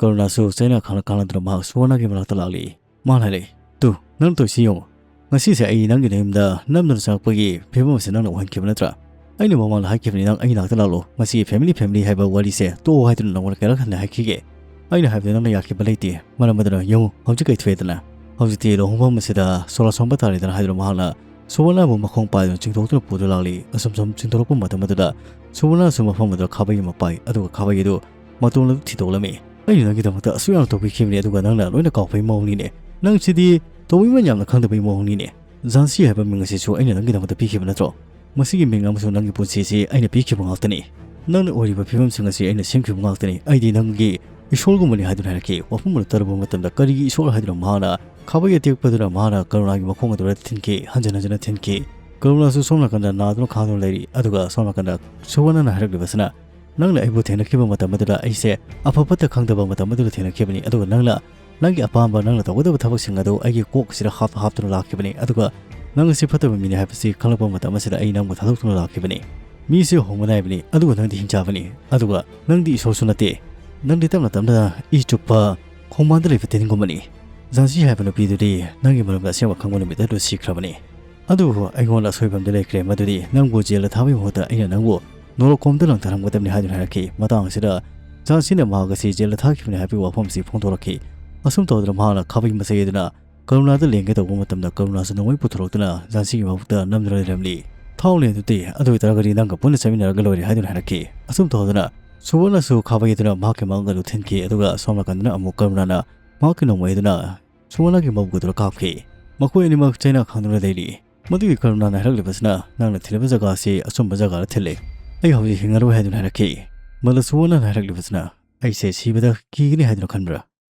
ꯀꯔꯨꯅꯥꯁꯨ ꯆꯩꯅꯥ ꯈꯪꯅ ꯈꯪꯅꯗꯨꯅ ꯃꯍꯥꯛ ꯁꯨꯋꯔꯅꯒꯤ ꯃꯅꯥꯛꯇ ꯂꯥꯛꯂꯤ꯫ ꯃꯥꯅ ꯍꯥꯏꯔꯛꯏ, "ꯇꯨ, ꯅꯪ ꯇꯧꯔꯤꯁꯤ ꯌꯦꯡꯉꯨ꯫ ꯉꯁꯤꯁꯦ ꯑꯩ ꯅꯪꯒꯤ ꯅꯌꯨꯝꯗ ꯅꯝꯗꯨꯅ ꯆꯪꯉꯛꯄꯒꯤ ꯐꯤꯕꯝ ꯑꯁꯤ ꯅꯪꯅ ꯑꯣꯏꯍꯟꯈꯤꯕ ꯅꯠꯇ꯭ꯔꯥ? ꯑꯩꯅ ꯃꯃꯥꯡꯗ ꯍꯥꯏꯈꯤꯕꯅꯤ, ꯅꯪ ꯑꯩ ꯅꯥꯛꯇ ꯂꯥꯛꯂꯣ꯫ ꯃꯁꯤꯒꯤ family family ꯍꯥꯏꯕ ꯋꯥꯔꯤꯁꯦ ꯇꯣꯛꯑꯣ ꯍꯥꯏꯗꯨꯅ ꯅꯪꯉꯣꯟꯗ ꯀꯌꯥꯔꯛ ꯍꯟꯅ ꯍꯥꯏꯈꯤꯒꯦ? ꯑꯩꯅ ꯍꯥꯏꯕꯗ ꯅꯪꯅ ꯌꯥꯈꯤꯕ ꯂꯩꯇꯦ꯫ ꯃꯔꯝ ꯑꯗꯨꯅ ꯌꯦꯡꯉꯨ, ꯍꯧꯖꯤꯛ ꯀꯩ ꯊꯣꯛꯑꯦꯗꯅ? ꯍꯧꯖꯤꯛꯇꯤ ꯂꯨꯍꯣꯡꯐꯝ ꯑꯁꯤꯗ ꯁꯣꯔ ꯁꯣꯟꯕ ꯇꯥꯔꯦꯗꯅ" ꯍꯥꯏꯗꯨꯅ ꯃꯍꯥꯛꯅ ꯁꯨꯋꯔꯅꯕꯨ ꯃꯈꯣꯡ ꯄꯥꯏꯗꯨꯅ ꯆꯤꯡꯊꯣꯛꯇꯨꯅ ꯄꯨꯗꯨꯅ ꯂꯥꯛꯂꯤ꯫ ꯑꯁꯨꯝ ꯁꯨꯝ ꯆꯤꯡꯊꯣꯔꯛꯄ ꯃꯇꯝ ꯑꯗꯨꯗ ꯁꯨꯋꯔꯅꯁꯨ ꯃꯐꯝ ꯑꯗꯨꯗ ꯈꯥꯕꯩ ꯑꯃ ꯄꯥꯏ, ꯑꯗꯨꯒ ꯈꯥꯕꯩ ꯑꯗꯨ ꯃꯇꯣꯟ ꯑꯗꯨ ꯊꯤꯗꯣꯛꯂꯝꯃꯤ꯫ "ꯑꯩꯅ ꯅꯪꯒꯤꯗꯃꯛꯇ ꯑꯁꯨꯛ ꯌꯥꯝꯅ ꯇꯧꯕꯤꯈꯤꯕꯅꯤ, ꯑꯗꯨꯒ ꯅꯪꯅ ꯂꯣꯏꯅ ꯀꯥꯎꯕꯒꯤ ꯃꯑꯣꯡꯅꯤꯅꯦ꯫ ꯅꯪ ꯁꯤꯗꯤ ꯇꯧꯕꯤꯃꯜ ꯌꯥꯝꯅ ꯈꯪꯗꯕꯒꯤ ꯃꯑꯣꯡꯅꯤꯅꯦ꯫ ꯖꯥꯟꯁꯤ ꯍꯥꯏꯕ ꯃꯤꯡ ꯑꯁꯤꯁꯨ ꯑꯩꯅ ꯅꯪꯒꯤꯗꯃꯛꯇ ꯄꯤꯈꯤꯕ ꯅꯠꯇ꯭ꯔꯣ? ꯃꯁꯤꯒꯤ ꯃꯤꯡ ꯑꯃꯁꯨꯡ ꯅꯪꯒꯤ ꯄꯨꯟꯁꯤ ꯑꯁꯤ ꯑꯩꯅ ꯄꯤꯈꯤꯕ ꯉꯥꯛꯇꯅꯤ꯫ ꯅꯪꯅ ꯑꯣꯏꯔꯤꯕ ꯐꯤꯕꯝꯁꯤꯡ ꯑꯁꯤ ꯑꯩꯅ ꯁꯦꯝꯈꯤꯕ ꯉꯥꯛꯇꯅꯤ꯫ ꯑꯩꯗꯤ ꯅꯪꯒꯤ ꯏꯁꯣꯔꯒꯨꯝꯕꯅꯤ" ꯍꯥꯏꯗꯨꯅ ꯍꯥꯏꯔꯛꯈꯤ꯫ ꯋꯥꯐꯝ ꯑꯗꯨ ꯇꯥꯔꯨꯕ ꯃꯇꯝꯗ, "ꯀꯔꯤꯒꯤ ꯏꯁꯣꯔ?" ꯍꯥꯏꯗꯨꯅ ꯃꯍꯥꯛꯅ ꯈꯥꯕꯩ ꯑꯇꯦꯛꯄꯗꯨꯅ ꯃꯍꯥꯛꯅ ꯀꯔꯨꯅꯥꯒꯤ ꯃꯈꯣꯡ ꯑꯗꯨꯗ ꯊꯤꯟꯈꯤ, ꯍꯟꯖꯤꯟ ꯍꯟꯖꯤꯟꯅ ꯊꯤꯟꯈꯤ꯫ ꯀꯔꯨꯅꯥꯁꯨ ꯁꯣꯝ ꯅꯥꯀꯟꯗ ꯅꯥꯗꯨꯅ ꯈꯥꯡꯗꯨꯅ ꯂꯩꯔꯤ, ꯑꯗꯨꯒ ꯁꯣꯝ ꯅꯥꯀꯟꯗ ꯁꯨꯋꯔꯅꯅ ꯍꯥꯏꯔꯛꯂꯤꯕꯁꯤꯅ, "ꯅꯪꯅ ꯑꯩꯕꯨ ꯊꯦꯡꯅꯈꯤꯕ ꯃꯇꯝ ꯑꯗꯨꯗ ꯑꯩꯁꯦ ꯑꯐ ꯐꯠꯇ ꯈꯪꯗꯕ ꯃꯇꯝ ꯑꯗꯨꯗ ꯊꯦꯡꯅꯈꯤꯕꯅꯤ, ꯑꯗꯨꯒ ꯅꯪꯅ ꯅꯪꯒꯤ ꯑꯄꯥꯝꯕ, ꯅꯪꯅ ꯇꯧꯒꯗꯕ ꯊꯕꯛꯁꯤꯡ ꯑꯗꯨ ꯑꯩꯒꯤ ꯀꯣꯛ ꯑꯁꯤꯗ ꯍꯥꯞꯇ ꯍꯥꯞꯇꯨꯅ ꯂꯥꯛꯈꯤꯕꯅꯤ, ꯑꯗꯨꯒ ꯅꯪ ꯑꯁꯤ ꯐꯠꯇꯕ ꯃꯤꯅꯤ ꯍꯥꯏꯕꯁꯤ ꯈꯪꯂꯛꯄ ꯃꯇꯝ ꯑꯁꯤꯗ ꯑꯩ ꯅꯪꯕꯨ ꯊꯥꯗꯣꯛꯇꯨꯅ ꯂꯥꯛꯈꯤꯕꯅꯤ꯫ ꯃꯤꯁꯦ ꯍꯣꯡꯕ ꯅꯥꯏꯕꯅꯤ, ꯑꯗꯨꯒ ꯅꯪꯗꯤ ꯍꯤꯡꯆꯥꯕꯅꯤ, ꯑꯗꯨꯒ ꯅꯪꯗꯤ ꯏꯁꯣꯔꯁꯨ ꯅꯠꯇꯦ꯫ ꯅꯪꯗꯤ ꯇꯞꯅ ꯇꯞꯅ ꯏ ꯆꯨꯞꯄ ꯈꯣꯡꯕꯥꯟꯗ ꯂꯩꯕ ꯇꯤꯟꯒꯨꯝꯕꯅꯤ"꯫ ꯖꯥꯟꯁꯤ ꯍꯥꯏꯕ ꯅꯨꯄꯤꯗꯨꯗꯤ ꯅꯪꯒꯤ ꯃꯔꯝꯗ ꯑꯁꯦꯡꯕ ꯈꯪꯕ ꯅꯨꯃꯤꯠ ꯑꯗꯨ ꯁꯤꯈ꯭ꯔꯕꯅꯤ꯫ ꯑꯗꯨꯕꯨ ꯑꯩꯉꯣꯟꯗ ꯑꯁꯣꯏꯕ ꯑꯃꯗꯤ ꯂꯩꯈ꯭ꯔꯦ, ꯃꯗꯨꯗꯤ ꯅꯪꯕꯨ ꯖꯦꯜꯗ ꯊꯥꯕꯒꯤ ꯃꯍꯨꯠꯇ ꯑꯩꯅ ꯅꯪꯕꯨ ꯅꯣꯂꯣꯛꯀꯣꯝꯗ ꯂꯪꯊꯔꯝꯒꯗꯕꯅꯤ ꯍꯥꯏꯗꯨꯅ ꯍꯥꯏꯔꯛꯈꯤ꯫ ꯃꯇꯥꯡ ꯑꯁꯤꯗ ꯖꯥꯟꯁꯤꯅ ꯃꯍꯥꯛ ꯑꯁꯤ ꯖꯦꯜꯗ ꯊꯥꯈꯤꯕꯅꯤ ꯍꯥꯏꯕꯒꯤ ꯋꯥꯐꯝ ꯑꯁꯤ ꯐꯣꯡꯗꯣꯔꯛꯈꯤ꯫ ꯑꯁꯨꯝ ꯇꯧꯗꯅ ꯃꯍꯥꯛꯅ ꯈꯥꯕꯩ ꯃꯆꯩ ꯑꯗꯨꯅ ꯀꯔꯨꯅꯥꯗ ꯂꯦꯡꯒꯦ ꯇꯧꯕ ꯃꯇꯝꯗ ꯀꯔꯨꯅꯥꯁꯨ ꯅꯣꯡꯃꯩ ꯄꯨꯊꯣꯔꯛꯇꯨꯅ ꯖꯥꯟꯁꯤꯒꯤ ꯃꯕꯨꯛꯇ ꯅꯝꯗꯨꯅ ꯂꯩꯔꯝꯂꯤ꯫ "ꯊꯥꯎꯅꯦ ꯑꯗꯨꯗꯤ, ꯑꯗꯨ ꯑꯣꯏꯇꯥꯔꯒꯗꯤ ꯅꯪꯒ ꯄꯨꯟꯅ ꯆꯠꯃꯤꯟꯅꯔꯒ ꯂꯣꯏꯔꯦ" ꯍꯥꯏꯗꯨꯅ ꯍꯥꯏꯔꯛꯈꯤ꯫ ꯑꯁꯨꯝ ꯇꯧꯗꯅ ꯁꯨꯋꯔꯅꯁꯨ ꯈꯥꯕꯩ ꯑꯗꯨꯅ ꯃꯍꯥꯛꯀꯤ ꯃꯉꯛ ꯑꯗꯨ ꯊꯤꯟꯈꯤ, ꯑꯗꯨꯒ ꯑꯁꯣꯝ ꯅꯥꯀꯟꯗꯅ ꯑꯃꯨꯛ ꯀꯔꯨꯅꯥꯅ ꯃꯍꯥꯛꯀꯤ ꯅꯣꯡꯃꯩ ꯑꯗꯨꯅ ꯁꯨꯋꯔꯅꯒꯤ ꯃꯕꯨꯛ ꯑꯗꯨꯗ ꯀꯥꯞꯈꯤ꯫ ꯃꯈꯣꯏ ꯑꯅꯤꯃꯛ ꯆꯩꯅꯥ ꯈꯪꯗꯨꯅ ꯂꯩꯔꯤ꯫ ꯃꯗꯨꯒꯤ ꯀꯔꯨꯅꯥꯅ ꯍꯥꯏꯔꯛꯂꯤꯕꯁꯤꯅ, "ꯅꯪꯅ ꯊꯤꯜꯂꯤꯕ ꯖꯒꯥ ꯑꯁꯤ ꯑꯆꯨꯝꯕ ꯖꯒꯥꯗ ꯊꯤꯜꯂꯦ꯫ ꯑꯩ ꯍꯧꯖꯤꯛ ꯍꯤꯡꯉꯔꯣꯏ" ꯍꯥꯏꯗꯨꯅ ꯍꯥꯏꯔꯛꯈꯤ꯫ ꯃꯗꯨ ꯁꯨꯋꯔꯅꯅ ꯍꯥꯏꯔꯛꯂꯤꯕꯁꯤꯅ, "ꯑꯩꯁꯦ ꯁꯤꯕꯗ ꯀꯤꯒꯅꯤ ꯍꯥꯏꯗꯨꯅ ꯈꯟꯕ꯭ꯔꯥ?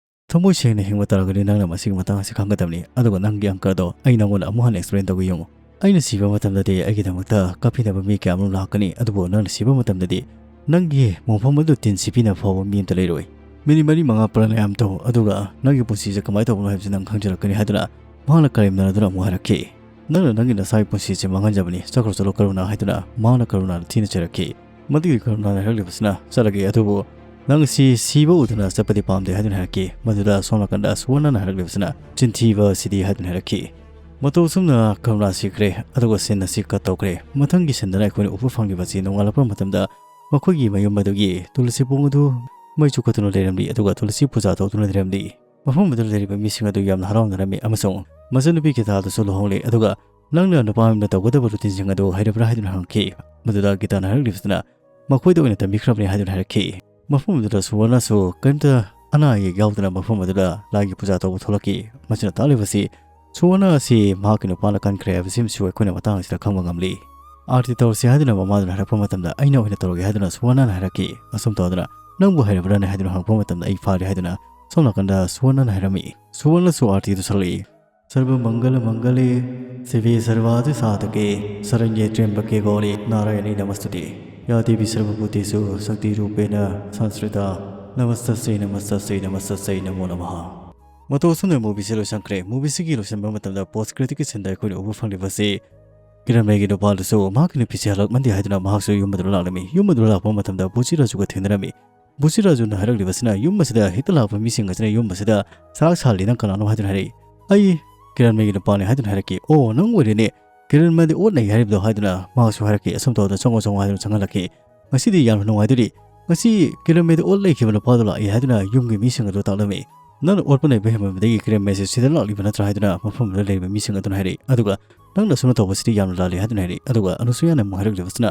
ꯊꯃꯣꯏ ꯁꯦꯡꯅ ꯍꯤꯡꯕ ꯇꯥꯔꯒꯗꯤ ꯅꯪꯅ ꯃꯁꯤꯒꯤ ꯃꯇꯥꯡ ꯑꯁꯤ ꯈꯪꯒꯗꯕꯅꯤ, ꯑꯗꯨꯒ ꯅꯪꯒꯤ ꯑꯪꯀ ꯑꯗꯣ ꯑꯩ ꯅꯪꯉꯣꯟꯗ ꯑꯃꯨꯛ ꯍꯟꯅ ꯑꯦꯛꯁꯄ꯭ꯂꯦꯟ ꯇꯧꯒꯦ ꯌꯦꯡꯉꯨ꯫ ꯑꯩꯅ ꯁꯤꯕ ꯃꯇꯝꯗꯗꯤ ꯑꯩꯒꯤꯗꯃꯛꯇ ꯀꯥꯞꯄꯤꯅꯕ ꯃꯤ ꯀꯌꯥ ꯑꯃꯔꯣꯝ ꯂꯥꯛꯀꯅꯤ, ꯑꯗꯨꯕꯨ ꯅꯪꯅ ꯁꯤꯕ ꯃꯇꯝꯗꯗꯤ ꯅꯪꯒꯤ ꯃꯣꯡꯐꯝ ꯑꯗꯨ ꯇꯤꯟ ꯁꯤꯠꯄꯤꯅꯕ ꯐꯥꯎꯕ ꯃꯤ ꯑꯃꯠꯇ ꯂꯩꯔꯣꯏ꯫ ꯃꯤꯅꯤꯠ ꯃꯔꯤ ꯃꯉꯥ ꯄ꯭ꯔꯥꯅꯥꯌꯥꯝ ꯇꯧ, ꯑꯗꯨꯒ ꯅꯪꯒꯤ ꯄꯨꯟꯁꯤꯁꯦ ꯀꯃꯥꯏꯅ ꯇꯧꯕꯅꯣ ꯍꯥꯏꯕꯁꯤ ꯅꯪ ꯈꯪꯖꯔꯛꯀꯅꯤ" ꯍꯥꯏꯗꯨꯅ ꯃꯍꯥꯛꯅ ꯀꯔꯦꯝꯅꯗꯨꯅ ꯑꯃꯨꯛ ꯍꯥꯏꯔꯛꯈꯤ꯫ "ꯅꯪꯅ ꯅꯪꯒꯤ ꯅꯁꯥꯒꯤ ꯄꯨꯟꯁꯤꯁꯦ ꯃꯥꯡꯍꯟꯖꯕꯅꯤ, ꯆꯠꯈ꯭ꯔꯣ ꯆꯠꯂꯣ ꯀꯔꯨꯅꯥ" ꯍꯥꯏꯗꯨꯅ ꯃꯍꯥꯛꯅ ꯀꯔꯨꯅꯥꯗ ꯊꯤꯅ ꯆꯩꯔꯛꯈꯤ꯫ ꯃꯗꯨꯒꯤ ꯀꯔꯨꯅꯥꯅ ꯍꯥꯏꯔꯛꯂꯤꯕꯁꯤꯅ, "ꯆꯠꯂꯒꯦ, ꯑꯗꯨꯕꯨ ꯅꯪ ꯑꯁꯤ ꯁꯤꯕ ꯎꯗꯅ ꯆꯠꯄꯗꯤ ꯄꯥꯝꯗꯦ" ꯍꯥꯏꯗꯨꯅ ꯍꯥꯏꯔꯛꯈꯤ꯫ ꯃꯗꯨꯗ ꯁꯣꯝ ꯅꯥꯀꯟꯗ ꯁꯨꯋꯔꯅꯅ ꯍꯥꯏꯔꯛꯂꯤꯕꯁꯤꯅ, "ꯆꯤꯟꯊꯤꯕ ꯑꯁꯤꯗꯤ" ꯍꯥꯏꯗꯨꯅ ꯍꯥꯏꯔꯛꯈꯤ꯫ ꯃꯇꯧ ꯑꯁꯨꯝꯅ ꯀꯔꯨꯅꯥ ꯁꯤꯈ꯭ꯔꯦ, ꯑꯗꯨꯒ ꯁꯤꯟ ꯑꯁꯤ ꯀꯠ ꯇꯧꯈ꯭ꯔꯦ꯫ ꯃꯊꯪꯒꯤ ꯁꯤꯟꯗꯅ ꯑꯩꯈꯣꯏꯅ ꯎꯕ ꯐꯪꯂꯤꯕꯁꯤ ꯅꯣꯡꯉꯥꯜꯂꯛꯄ ꯃꯇꯝꯗ ꯃꯈꯣꯏꯒꯤ ꯃꯌꯨꯝ ꯑꯗꯨꯒꯤ ꯇꯨꯂꯁꯤ ꯄꯣꯡ ꯑꯗꯨ ꯃꯩ ꯆꯨꯈꯠꯇꯨꯅ ꯂꯩꯔꯝꯂꯤ, ꯑꯗꯨꯒ ꯇꯨꯂꯁꯤ ꯄꯨꯖꯥ ꯇꯧꯗꯨꯅ ꯂꯩꯔꯝꯂꯤ꯫ ꯃꯐꯝ ꯑꯗꯨꯗ ꯂꯩꯔꯤꯕ ꯃꯤꯁꯤꯡ ꯑꯗꯨ ꯌꯥꯝꯅ ꯍꯔꯥꯎꯅꯔꯝꯃꯤ, ꯑꯃꯁꯨꯡ ꯃꯆꯟꯅꯨꯄꯤ ꯒꯤꯇꯥꯗꯨꯁꯨ ꯂꯨꯍꯣꯡꯂꯦ꯫ ꯑꯗꯨꯒ "ꯅꯪꯅ ꯅꯨꯄꯥ ꯑꯃꯅ ꯇꯧꯒꯗꯕ ꯔꯨꯇꯤꯟꯁꯤꯡ ꯑꯗꯨ ꯍꯩꯔꯕ꯭ꯔꯥ?" ꯍꯥꯏꯗꯨꯅ ꯍꯪꯉꯛꯈꯤ꯫ ꯃꯗꯨꯗ ꯒꯤꯇꯥꯅ ꯍꯥꯏꯔꯛꯂꯤꯕꯁꯤꯅ, "ꯃꯈꯣꯏꯗ ꯑꯣꯏꯅ ꯇꯝꯕꯤꯈ꯭ꯔꯕꯅꯤ" ꯍꯥꯏꯗꯨꯅ ꯍꯥꯏꯔꯛꯈꯤ꯫ ꯃꯐꯝ ꯑꯗꯨꯗ ꯁꯨꯋꯔꯅꯁꯨ ꯀꯔꯤꯝꯇ ꯑꯅꯥ ꯑꯌꯦꯛ ꯌꯥꯎꯗꯅ ꯃꯐꯝ ꯑꯗꯨꯗ ꯂꯥꯏꯒꯤ ꯄꯨꯖꯥ ꯇꯧꯕ ꯊꯣꯛꯂꯛꯈꯤ꯫ ꯃꯁꯤꯅ ꯇꯥꯛꯂꯤꯕꯁꯤ ꯁꯨꯋꯔꯅ ꯑꯁꯤ ꯃꯍꯥꯛꯀꯤ ꯅꯨꯄꯥꯅ ꯀꯟꯈ꯭ꯔꯦ ꯍꯥꯏꯕꯁꯤꯃꯁꯨ ꯑꯩꯈꯣꯏꯅ ꯃꯇꯥꯡ ꯑꯁꯤꯗ ꯈꯪꯕ ꯉꯝꯂꯤ꯫ "ꯑꯥꯔꯇꯤ ꯇꯧꯔꯁꯤ" ꯍꯥꯏꯗꯨꯅ ꯃꯃꯥꯗꯨꯅ ꯍꯥꯏꯔꯛꯄ ꯃꯇꯝꯗ, "ꯑꯩꯅ ꯑꯣꯏꯅ ꯇꯧꯔꯒꯦ" ꯍꯥꯏꯗꯨꯅ ꯁꯨꯋꯔꯅꯅ ꯍꯥꯏꯔꯛꯈꯤ꯫ ꯑꯁꯨꯝ ꯇꯧꯗꯅ, "ꯅꯪꯕꯨ ꯍꯩꯔꯕ꯭ꯔꯥꯅꯦ?" ꯍꯥꯏꯗꯨꯅ ꯍꯪꯉꯛꯄ ꯃꯇꯝꯗ, "ꯑꯩ ꯐꯥꯔꯦ" ꯍꯥꯏꯗꯨꯅ ꯁꯣꯝ ꯅꯥꯀꯟꯗ ꯁꯨꯋꯔꯅꯅ ꯍꯥꯏꯔꯝꯃꯤ꯫ ꯁꯨꯋꯔꯅꯁꯨ ꯑꯥꯔꯇꯤꯗꯨ ꯁꯛꯂꯛꯏ꯫ "ꯁꯔꯕ ꯃꯪꯒꯂ ꯃꯪꯒꯂꯦ, ꯁꯤꯕꯦ ꯁꯔꯕꯥꯗꯤ ꯁꯥꯙꯀꯦ, ꯁꯔꯟꯌꯦ ꯇ꯭ꯔꯦꯝꯕꯀꯦ ꯒꯧꯔꯤ ꯅꯥꯔꯥꯌꯅꯤ ꯅꯃꯁꯇꯨꯇꯦ, ꯌꯥ ꯗꯦꯕꯤ ꯁꯔꯕ ꯚꯨꯇꯦꯁꯨ ꯁꯛꯇꯤ ꯔꯨꯄꯦꯅ ꯁꯟꯁ꯭ꯔꯤꯇꯥ, ꯅꯃꯁꯇꯁꯦ ꯅꯃꯁꯇꯁꯦ ꯅꯃꯁꯇꯁꯦ ꯅꯃꯣ ꯅꯃꯍ"꯫ ꯃꯇꯧ ꯑꯁꯨꯝꯅ ꯃꯨꯚꯤꯁꯤ ꯂꯣꯏꯁꯤꯟꯈ꯭ꯔꯦ꯫ ꯃꯨꯚꯤꯁꯤꯒꯤ ꯂꯣꯏꯁꯤꯟꯕ ꯃꯇꯝꯗ ꯄꯣꯁ ꯀ꯭ꯔꯦꯗꯤꯠꯀꯤ ꯁꯤꯟꯗ ꯑꯩꯈꯣꯏꯅ ꯎꯕ ꯐꯪꯂꯤꯕꯁꯤ ꯀꯤꯔꯟ ꯃꯩꯒꯤ ꯅꯨꯄꯥꯗꯨꯁꯨ ꯃꯍꯥꯛꯀꯤ ꯅꯨꯄꯤꯁꯤ ꯍꯜꯂꯛꯃꯟꯗꯦ ꯍꯥꯏꯗꯨꯅ ꯃꯍꯥꯛꯁꯨ ꯌꯨꯝ ꯑꯗꯨꯗ ꯂꯥꯛꯂꯝꯃꯤ꯫ ꯌꯨꯝ ꯑꯗꯨꯗ ꯂꯥꯛꯄ ꯃꯇꯝꯗ ꯕꯨꯆꯤ ꯔꯥꯖꯨꯒ ꯊꯦꯡꯅꯔꯝꯃꯤ꯫ ꯕꯨꯁꯤꯔꯥꯖꯨꯅ ꯍꯥꯏꯔꯛꯂꯤꯕꯁꯤꯅ ꯌꯨꯝ ꯑꯁꯤꯗ ꯍꯦꯛꯇ ꯂꯥꯛꯄ ꯃꯤꯁꯤꯡ ꯑꯁꯤꯅ ꯌꯨꯝ ꯑꯁꯤꯗ ꯆꯥꯛ ꯁꯥꯍꯜꯂꯤ, ꯅꯪ ꯀꯅꯥꯅꯣ ꯍꯥꯏꯗꯨꯅ ꯍꯥꯏꯔꯛꯏ꯫ ꯑꯩ ꯀꯤꯔꯟꯃꯩꯒꯤ ꯅꯨꯄꯥꯅꯤ ꯍꯥꯏꯗꯨꯅ ꯍꯥꯏꯔꯛꯈꯤ꯫ ꯑꯣ, ꯅꯪ ꯑꯣꯏꯔꯦꯅꯦ, ꯀꯤꯔꯟꯃꯩꯗꯤ ꯑꯣꯠ ꯅꯩ ꯍꯥꯏꯔꯤꯕꯗꯣ ꯍꯥꯏꯗꯨꯅ ꯃꯍꯥꯛꯁꯨ ꯍꯥꯏꯔꯛꯈꯤ꯫ ꯑꯁꯨꯝ ꯇꯧꯗꯅ ꯆꯪꯉꯣ ꯆꯪꯉꯣ ꯍꯥꯏꯗꯨꯅ ꯆꯪꯍꯜꯂꯛꯈꯤ꯫ ꯉꯁꯤꯗꯤ ꯌꯥꯝꯅ ꯅꯨꯡꯉꯥꯏꯗꯣꯔꯤ꯫ ꯉꯁꯤ ꯀꯤꯔꯟꯃꯩꯗ ꯑꯣꯠ ꯂꯩꯈꯤꯕ ꯅꯨꯄꯥꯗꯣ ꯂꯥꯛꯏ ꯍꯥꯏꯗꯨꯅ ꯌꯨꯝꯒꯤ ꯃꯤꯁꯤꯡ ꯑꯗꯨ ꯇꯥꯛꯂꯝꯃꯤ꯫ ꯅꯪꯅ ꯑꯣꯠꯄ ꯅꯩꯕ ꯍꯦꯟꯃꯟꯕꯗꯒꯤ ꯀꯤꯔꯟꯃꯩꯁꯦ ꯁꯤꯗ ꯂꯥꯛꯂꯤꯕ ꯅꯠꯇ꯭ꯔꯥ ꯍꯥꯏꯗꯨꯅ ꯃꯐꯝꯗꯨꯗ ꯂꯩꯔꯤꯕ ꯃꯤꯁꯤꯡ ꯑꯗꯨꯅ ꯍꯥꯏꯔꯛꯏ꯫ ꯑꯗꯨꯒ ꯅꯪꯅ ꯑꯁꯨꯝꯅ ꯇꯧꯕꯁꯤꯗꯤ ꯌꯥꯝꯅ ꯂꯥꯜꯂꯤ ꯍꯥꯏꯗꯨꯅ ꯍꯥꯏꯔꯛꯏ꯫ ꯑꯗꯨꯒ ꯑꯅꯨꯁꯨꯌꯥꯅ ꯑꯃꯨꯛ ꯍꯥꯏꯔꯛꯂꯤꯕꯁꯤꯅ,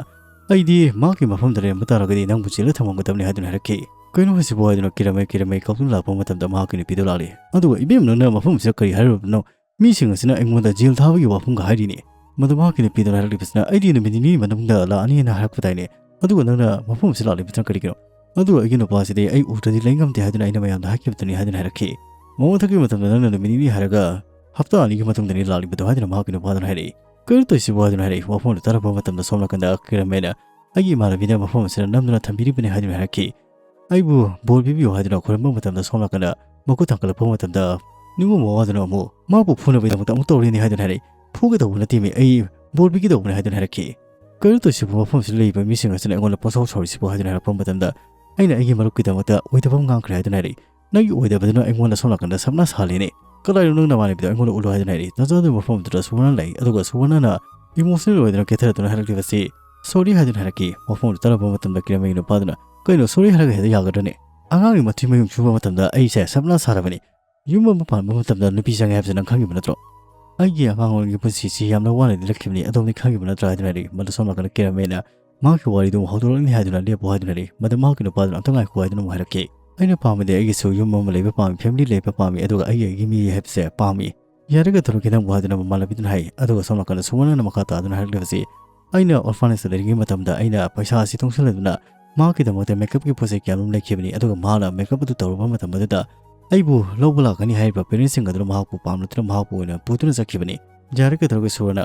ꯑꯩꯗꯤ ꯃꯍꯥꯛꯀꯤ ꯃꯐꯝꯗ ꯂꯩꯔꯝꯕ ꯇꯥꯔꯒꯗꯤ ꯅꯪꯕꯨ ꯖꯦꯜꯗ ꯊꯝꯃꯝꯒꯗꯕꯅꯤ ꯍꯥꯏꯗꯨꯅ ꯍꯥꯏꯔꯛꯈꯤ꯫ ꯀꯩꯅꯣ ꯍꯥꯏꯁꯤꯕꯨ ꯍꯥꯏꯗꯨꯅ ꯀꯤꯔꯟꯃꯩ, ꯀꯤꯔꯟꯃꯩ ꯀꯧꯗꯨꯅ ꯂꯥꯛꯄ ꯃꯇꯝꯗ ꯃꯍꯥꯛꯀꯤ ꯅꯨꯄꯤꯗꯣ ꯂꯥꯛꯂꯤ꯫ ꯑꯗꯨꯒ ꯏꯕꯦꯝ, ꯅꯪꯅ ꯃꯐꯝꯁꯤꯗ ꯀꯔꯤ ꯍꯥꯏꯔꯨꯔꯕꯅꯣ? ꯃꯤꯁꯤꯡ ꯑꯁꯤꯅ ꯑꯩꯉꯣꯟꯗ ꯖꯦꯜ ꯊꯥꯕꯒꯤ ꯋꯥꯐꯝꯒ ꯍꯥꯏꯔꯤꯅꯦ꯫ ꯃꯗꯨ ꯃꯍꯥꯛꯀꯤ ꯅꯨꯄꯤꯗꯨꯅ ꯍꯥꯏꯔꯛꯂꯤꯕꯁꯤꯅ, ꯑꯩꯗꯤ ꯅꯨꯃꯤꯠ ꯅꯤꯅꯤꯒꯤ ꯃꯅꯨꯡꯗ ꯂꯥꯛꯑꯅꯤꯅ ꯍꯥꯏꯔꯛꯄꯗꯥꯏꯅꯦ꯫ ꯑꯗꯨꯒ ꯅꯪꯅ ꯃꯐꯝ ꯑꯁꯤꯗ ꯂꯥꯛꯂꯤꯕꯁꯤꯅ ꯀꯔꯤꯒꯤꯅꯣ? ꯑꯗꯨꯒ ꯑꯩꯒꯤ ꯅꯨꯄꯥꯁꯤꯗꯤ ꯑꯩ ꯎꯗ꯭ꯔꯗꯤ ꯂꯩ ꯉꯝꯗꯦ ꯍꯥꯏꯗꯨꯅ ꯑꯩꯅ ꯃꯌꯥꯝꯗ ꯍꯥꯏꯈꯤꯕꯗꯨꯅꯤ ꯍꯥꯏꯗꯨꯅ ꯍꯥꯏꯔꯛꯈꯤ꯫ ꯃꯃꯥꯡꯊꯛꯀꯤ ꯃꯇꯝꯗ ꯅꯪꯅ ꯅꯨꯃꯤꯠ ꯅꯤꯅꯤ ꯍꯥꯏꯔꯒ ꯍꯞꯇꯥ ꯑꯅꯤꯒꯤ ꯃꯇꯨꯡꯗꯅꯤ ꯂꯥꯛꯂꯤꯕꯗꯣ ꯍꯥꯏꯗꯨꯅ ꯃꯍꯥꯛꯀꯤ ꯅꯨꯄꯥꯗꯨꯅ ꯍꯥꯏꯔꯛꯏ꯫ ꯀꯔꯤꯅꯣ ꯇꯧꯔꯤꯁꯤꯕꯨ ꯍꯥꯏꯗꯨꯅ ꯍꯥꯏꯔꯛꯏ꯫ ꯋꯥꯐꯝꯗꯨ ꯇꯥꯔꯛꯄ ꯃꯇꯝꯗ ꯁꯣꯝ ꯅꯥꯀꯟꯗ ꯀꯤꯔꯟꯃꯩꯅ ꯑꯩꯒꯤ ꯏꯃꯥꯟꯅꯕꯤꯅ ꯃꯐꯝ ꯑꯁꯤꯗ ꯅꯝꯗꯨꯅ ꯊꯝꯕꯤꯔꯤꯕꯅꯤ ꯍꯥꯏꯗꯨꯅ ꯍꯥꯏꯔꯛꯈꯤ꯫ ꯑꯩꯕꯨ ꯕꯣꯔ ꯄꯤꯕꯤꯌꯨ ꯍꯥꯏꯗꯨꯅ ꯈꯨꯔꯨꯝꯕ ꯃꯇꯝꯗ ꯁꯣꯝ ꯅꯥꯀꯟꯗ ꯃꯈꯨꯠ ꯊꯥꯡꯒꯠꯂꯛꯄ ꯃꯇꯝꯗ ꯅꯤꯉꯣꯝ ꯃꯋꯥꯗꯨꯅ ꯑꯃꯨꯛ ꯃꯍꯥꯛꯄꯨ ꯐꯨꯅꯕꯒꯤꯗꯃꯛꯇ ꯑꯃꯨꯛ ꯇꯧꯔꯤꯅꯤ ꯍꯥꯏꯗꯨꯅ ꯍꯥꯏꯔꯛꯏ꯫ ꯐꯨꯒꯦ ꯇꯧꯕ ꯅꯠꯇꯦꯃꯤ, ꯑꯩ ꯕꯣꯔ ꯄꯤꯒꯦ ꯇꯧꯕꯅꯤ ꯍꯥꯏꯗꯨꯅ ꯍꯥꯏꯔꯛꯈꯤ꯫ ꯀꯔꯤꯅꯣ ꯇꯧꯔꯤꯁꯤꯕꯨ? ꯃꯐꯝꯁꯤꯗ ꯂꯩꯔꯤꯕ ꯃꯤꯁꯤꯡ ꯑꯁꯤꯅ ꯑꯩꯉꯣꯟꯗ ꯄꯪꯁꯥꯎ ꯁꯥꯎꯔꯤꯁꯤꯕꯨ ꯍꯥꯏꯗꯨꯅ ꯍꯥꯏꯔꯛꯄ ꯃꯇꯝꯗ ꯑꯩꯅ ꯑꯩꯒꯤ ꯃꯔꯨꯞꯀꯤꯗꯃꯛꯇ ꯑꯣꯏꯗꯕ ꯑꯃ ꯉꯥꯡꯈ꯭ꯔꯦ ꯍꯥꯏꯗꯨꯅ ꯍꯥꯏꯔꯛꯏ꯫ ꯅꯪꯒꯤ ꯑꯣꯏꯗꯕꯗꯨꯅ ꯑꯩꯉꯣꯟꯗ ꯁꯣꯝ ꯅꯥꯀꯟꯗ ꯁꯝꯅ ꯁꯥꯍꯜꯂꯤꯅꯦ꯫ ꯀꯗꯥꯏꯗꯅꯣ ꯅꯪ ꯅꯃꯥꯟꯅꯕꯤꯗꯣ ꯑꯩꯉꯣꯟꯗ ꯎꯠꯂꯨ ꯍꯥꯏꯗꯨꯅ ꯍꯥꯏꯔꯛꯏ꯫ ꯇꯥꯟꯖꯥꯗꯨꯒꯤ ꯃꯐꯝꯗꯨꯗ ꯁꯨꯋꯔꯅ ꯂꯩ꯫ ꯑꯗꯨꯒ ꯁꯨꯋꯔꯅꯅ ꯏꯃꯣꯁꯅꯦꯜ ꯑꯣꯏꯗꯅ ꯀꯦꯊꯔꯗꯨꯅ ꯍꯥꯏꯔꯛꯂꯤꯕꯁꯤ ꯁꯣꯔꯤ ꯍꯥꯏꯗꯨꯅ ꯍꯥꯏꯔꯛꯈꯤ꯫ ꯃꯐꯝꯗꯨ ꯇꯥꯔꯛꯄ ꯃꯇꯝꯗ ꯀꯤꯔꯟꯃꯩꯒꯤ ꯅꯨꯄꯥꯗꯨꯅ, ꯀꯩꯅꯣ ꯁꯣꯔꯤ ꯍꯥꯏꯔꯒ ꯍꯦꯛꯇ ꯌꯥꯒꯗ꯭ꯔꯅꯦ? ꯑꯉꯥꯡꯒꯤ ꯃꯊꯤ ꯃꯌꯨꯡ ꯁꯨꯕ ꯃꯇꯝꯗ ꯑꯩꯁꯦ ꯁꯝꯅ ꯁꯥꯔꯕꯅꯤ꯫ ꯌꯨꯝ ꯑꯃ ꯄꯥꯟꯕ ꯃꯇꯝꯗ ꯅꯨꯄꯤ ꯆꯪꯉꯦ ꯍꯥꯏꯕꯁꯤ ꯅꯪ ꯈꯪꯉꯤꯕ ꯅꯠꯇ꯭ꯔꯣ? ꯑꯩꯒꯤ ꯑꯉꯥꯡ ꯑꯣꯏꯔꯤꯉꯩꯒꯤ ꯄꯨꯟꯁꯤꯁꯤ ꯌꯥꯝꯅ ꯋꯥꯅ ꯂꯦꯜꯂꯛꯈꯤꯕꯅꯤ, ꯑꯗꯣꯝꯗꯤ ꯈꯪꯉꯤꯕ ꯅꯠꯇ꯭ꯔꯥ ꯍꯥꯏꯗꯨꯅ ꯍꯥꯏꯔꯛꯏ꯫ ꯃꯗꯨ ꯁꯣꯝ ꯅꯥꯀꯟꯗ ꯀꯤꯔꯟꯃꯩꯅ ꯃꯍꯥꯛꯀꯤ ꯋꯥꯔꯤꯗꯨ ꯑꯃꯨꯛ ꯍꯧꯗꯣꯔꯛꯂꯅꯤ ꯍꯥꯏꯗꯨꯅ ꯂꯦꯞꯄꯨ ꯍꯥꯏꯗꯨꯅ ꯍꯥꯏꯔꯛꯏ꯫ ꯃꯗꯨ ꯃꯍꯥꯛꯀꯤ ꯅꯨꯄꯥꯗꯨꯅ ꯑꯝꯇ ꯉꯥꯏꯈꯣ ꯍꯥꯏꯗꯨꯅ ꯑꯃꯨꯛ ꯍꯥꯏꯔꯛꯈꯤ꯫ ꯑꯩꯅ ꯄꯥꯝꯕꯗꯤ ꯑꯩꯒꯤꯁꯨ ꯌꯨꯝ ꯑꯃ ꯂꯩꯕ ꯄꯥꯝꯃꯤ, ꯐꯦꯃꯤꯂꯤ ꯂꯩꯕ ꯄꯥꯝꯃꯤ, ꯑꯗꯨꯒ ꯑꯩꯒꯤ ꯑꯩꯒꯤ ꯃꯤ ꯍꯥꯏꯕꯁꯦ ꯄꯥꯝꯃꯤ꯫ ꯌꯥꯔꯒ ꯇꯧꯔꯒꯦ ꯅꯪꯕꯨ ꯍꯥꯏꯗꯨꯅ ꯃꯃꯥꯟꯅꯕꯤꯗꯨꯅ ꯍꯥꯏ꯫ ꯑꯗꯨꯒ ꯁꯣꯝ ꯅꯥꯀꯟꯗ ꯁꯨꯃꯅꯅ ꯃꯈꯥ ꯇꯥꯗꯨꯅ ꯍꯥꯏꯔꯛꯂꯤꯕꯁꯤ, ꯑꯩꯅ ꯑꯣꯔꯐꯥꯅꯦꯖꯇ ꯂꯩꯔꯤꯉꯩ ꯃꯇꯝꯗ ꯑꯩꯅ ꯄꯩꯁꯥ ꯑꯁꯤ ꯇꯨꯡꯁꯤꯜꯂꯗꯨꯅ ꯃꯍꯥꯛꯀꯤꯗꯃꯛꯇ ꯃꯦꯀꯞꯀꯤ ꯄꯣꯠ ꯆꯩ ꯀꯌꯥ ꯑꯃ ꯂꯩꯈꯤꯕꯅꯤ, ꯑꯗꯨꯒ ꯃꯍꯥꯛꯅ ꯃꯦꯀꯞ ꯑꯗꯨ ꯇꯧꯔꯨꯕ ꯃꯇꯝ ꯑꯗꯨꯗ ꯑꯩꯕꯨ ꯂꯧꯕ ꯂꯥꯛꯀꯅꯤ ꯍꯥꯏꯔꯤꯕ ꯄꯦꯔꯦꯟꯁꯁꯤꯡ ꯑꯗꯨꯅ ꯃꯍꯥꯛꯄꯨ ꯄꯥꯝꯂꯗꯨꯅ ꯃꯍꯥꯛꯄꯨ ꯑꯣꯏꯅ ꯄꯨꯗꯨꯅ ꯆꯠꯈꯤꯕꯅꯤ꯫ ꯌꯥꯔꯒ ꯇꯧꯔꯒ ꯁꯨꯔꯅ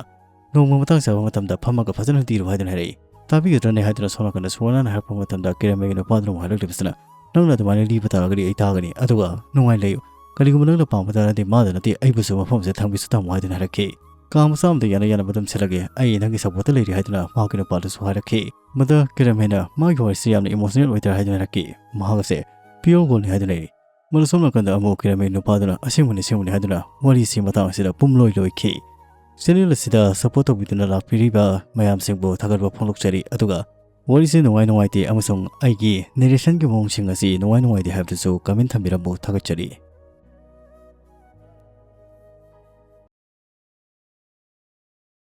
ꯅꯣꯡꯃ ꯃꯇꯥꯡ ꯆꯥꯕ ꯃꯇꯝꯗ ꯐꯝꯃꯒ ꯐꯖꯅ ꯂꯤꯔꯨ ꯍꯥꯏꯗꯨꯅ ꯍꯥꯏꯔꯛꯏ꯫ ꯇꯥꯕꯤꯒꯗ꯭ꯔꯅꯦ ꯍꯥꯏꯗꯨꯅ ꯁꯣꯝ ꯅꯥꯀꯟꯗ ꯁꯨꯔꯅ ꯍꯥꯏꯔꯛꯄ ꯃꯇꯝꯗ ꯀꯤꯔꯟꯃꯩꯒꯤ ꯅꯨꯄꯥꯗꯨꯅ ꯑꯃꯨꯛ ꯍꯥꯏꯔꯛꯂꯤꯕꯁꯤꯅ, ꯅꯪꯅ ꯑꯗꯨꯃꯥꯏꯅ ꯂꯤꯕ ꯇꯥꯔꯒꯗꯤ ꯑꯩ ꯇꯥꯒꯅꯤ, ꯑꯗꯨꯒ ꯅꯨꯡꯉꯥꯏꯅ ꯂꯩꯌꯨ꯫ ꯀꯔꯤꯒꯨꯝꯕ ꯅꯪꯅ ꯄꯥꯝꯕ ꯇꯥꯔꯗꯤ ꯃꯥꯗ ꯅꯠꯇꯦ ꯑꯩꯕꯨꯁꯨ ꯃꯐꯝꯁꯤꯗ ꯊꯝꯒꯦꯁꯨ ꯊꯝꯃꯨ ꯍꯥꯏꯗꯨꯅ ꯍꯥꯏꯔꯛꯈꯤ꯫ ꯀꯥ ꯃꯆꯥ ꯑꯃꯗ ꯌꯥꯅ ꯌꯥꯅꯕ ꯑꯗꯨꯝ ꯁꯤꯜꯂꯒꯦ, ꯑꯩ ꯅꯪꯒꯤ ꯁꯞꯄꯣꯔꯠꯇ ꯂꯩꯔꯤ" ꯍꯥꯏꯗꯨꯅ ꯃꯍꯥꯛꯀꯤ ꯅꯨꯄꯥꯗꯨꯁꯨ ꯍꯥꯏꯔꯛꯈꯤ꯫ ꯃꯗ ꯀꯤꯔꯟꯃꯩꯅ ꯃꯥꯒꯤ ꯋꯥꯔꯤꯁꯤ ꯌꯥꯝꯅ ꯏꯃꯣꯁꯅꯦꯜ ꯑꯣꯏꯗ꯭ꯔꯥ ꯍꯥꯏꯗꯨꯅ ꯍꯥꯏꯔꯛꯈꯤ꯫ ꯃꯍꯥꯛ ꯑꯁꯦ ꯄꯤꯌꯣꯔ ꯒꯣꯜꯅꯤ ꯍꯥꯏꯗꯨꯅ ꯂꯩꯔꯤ꯫ ꯃꯗꯨ ꯁꯣꯝ ꯅꯥꯀꯟꯗ ꯑꯃꯨꯛ ꯀꯤꯔꯟꯃꯩ ꯅꯨꯄꯥꯗꯨꯅ "ꯑꯁꯦꯡꯕꯅꯤ, ꯑꯁꯦꯡꯕꯅꯤ" ꯍꯥꯏꯗꯨꯅ ꯋꯥꯔꯤꯁꯤ ꯃꯇꯥꯡ ꯑꯁꯤꯗ ꯄꯨꯝꯂꯣꯏ ꯂꯣꯏꯈꯤ꯫ ꯆꯦꯅꯦꯜ ꯑꯁꯤꯗ ꯁꯞꯄꯣꯔꯠ ꯇꯧꯕꯤꯗꯨꯅ ꯂꯥꯛꯄꯤꯔꯤꯕ ꯃꯌꯥꯝꯁꯤꯡꯕꯨ ꯊꯥꯒꯠꯄ ꯐꯣꯡꯗꯣꯛꯆꯔꯤ꯫ ꯑꯗꯨꯒ ꯋꯥꯔꯤꯁꯦ ꯅꯨꯡꯉꯥꯏ ꯅꯨꯡꯉꯥꯏꯇꯦ ꯑꯃꯁꯨꯡ ꯑꯩꯒꯤ ꯅꯦꯔꯦꯁꯟꯒꯤ ꯃꯑꯣꯡꯁꯤꯡ ꯑꯁꯤ ꯅꯨꯡꯉꯥꯏ ꯅꯨꯡꯉꯥꯏꯇꯦ ꯍꯥꯏꯕꯗꯨꯁꯨ ꯀꯃꯦꯟ ꯊꯝꯕꯤꯔꯝꯃꯨ, ꯊꯥꯒꯠꯆꯔꯤ꯫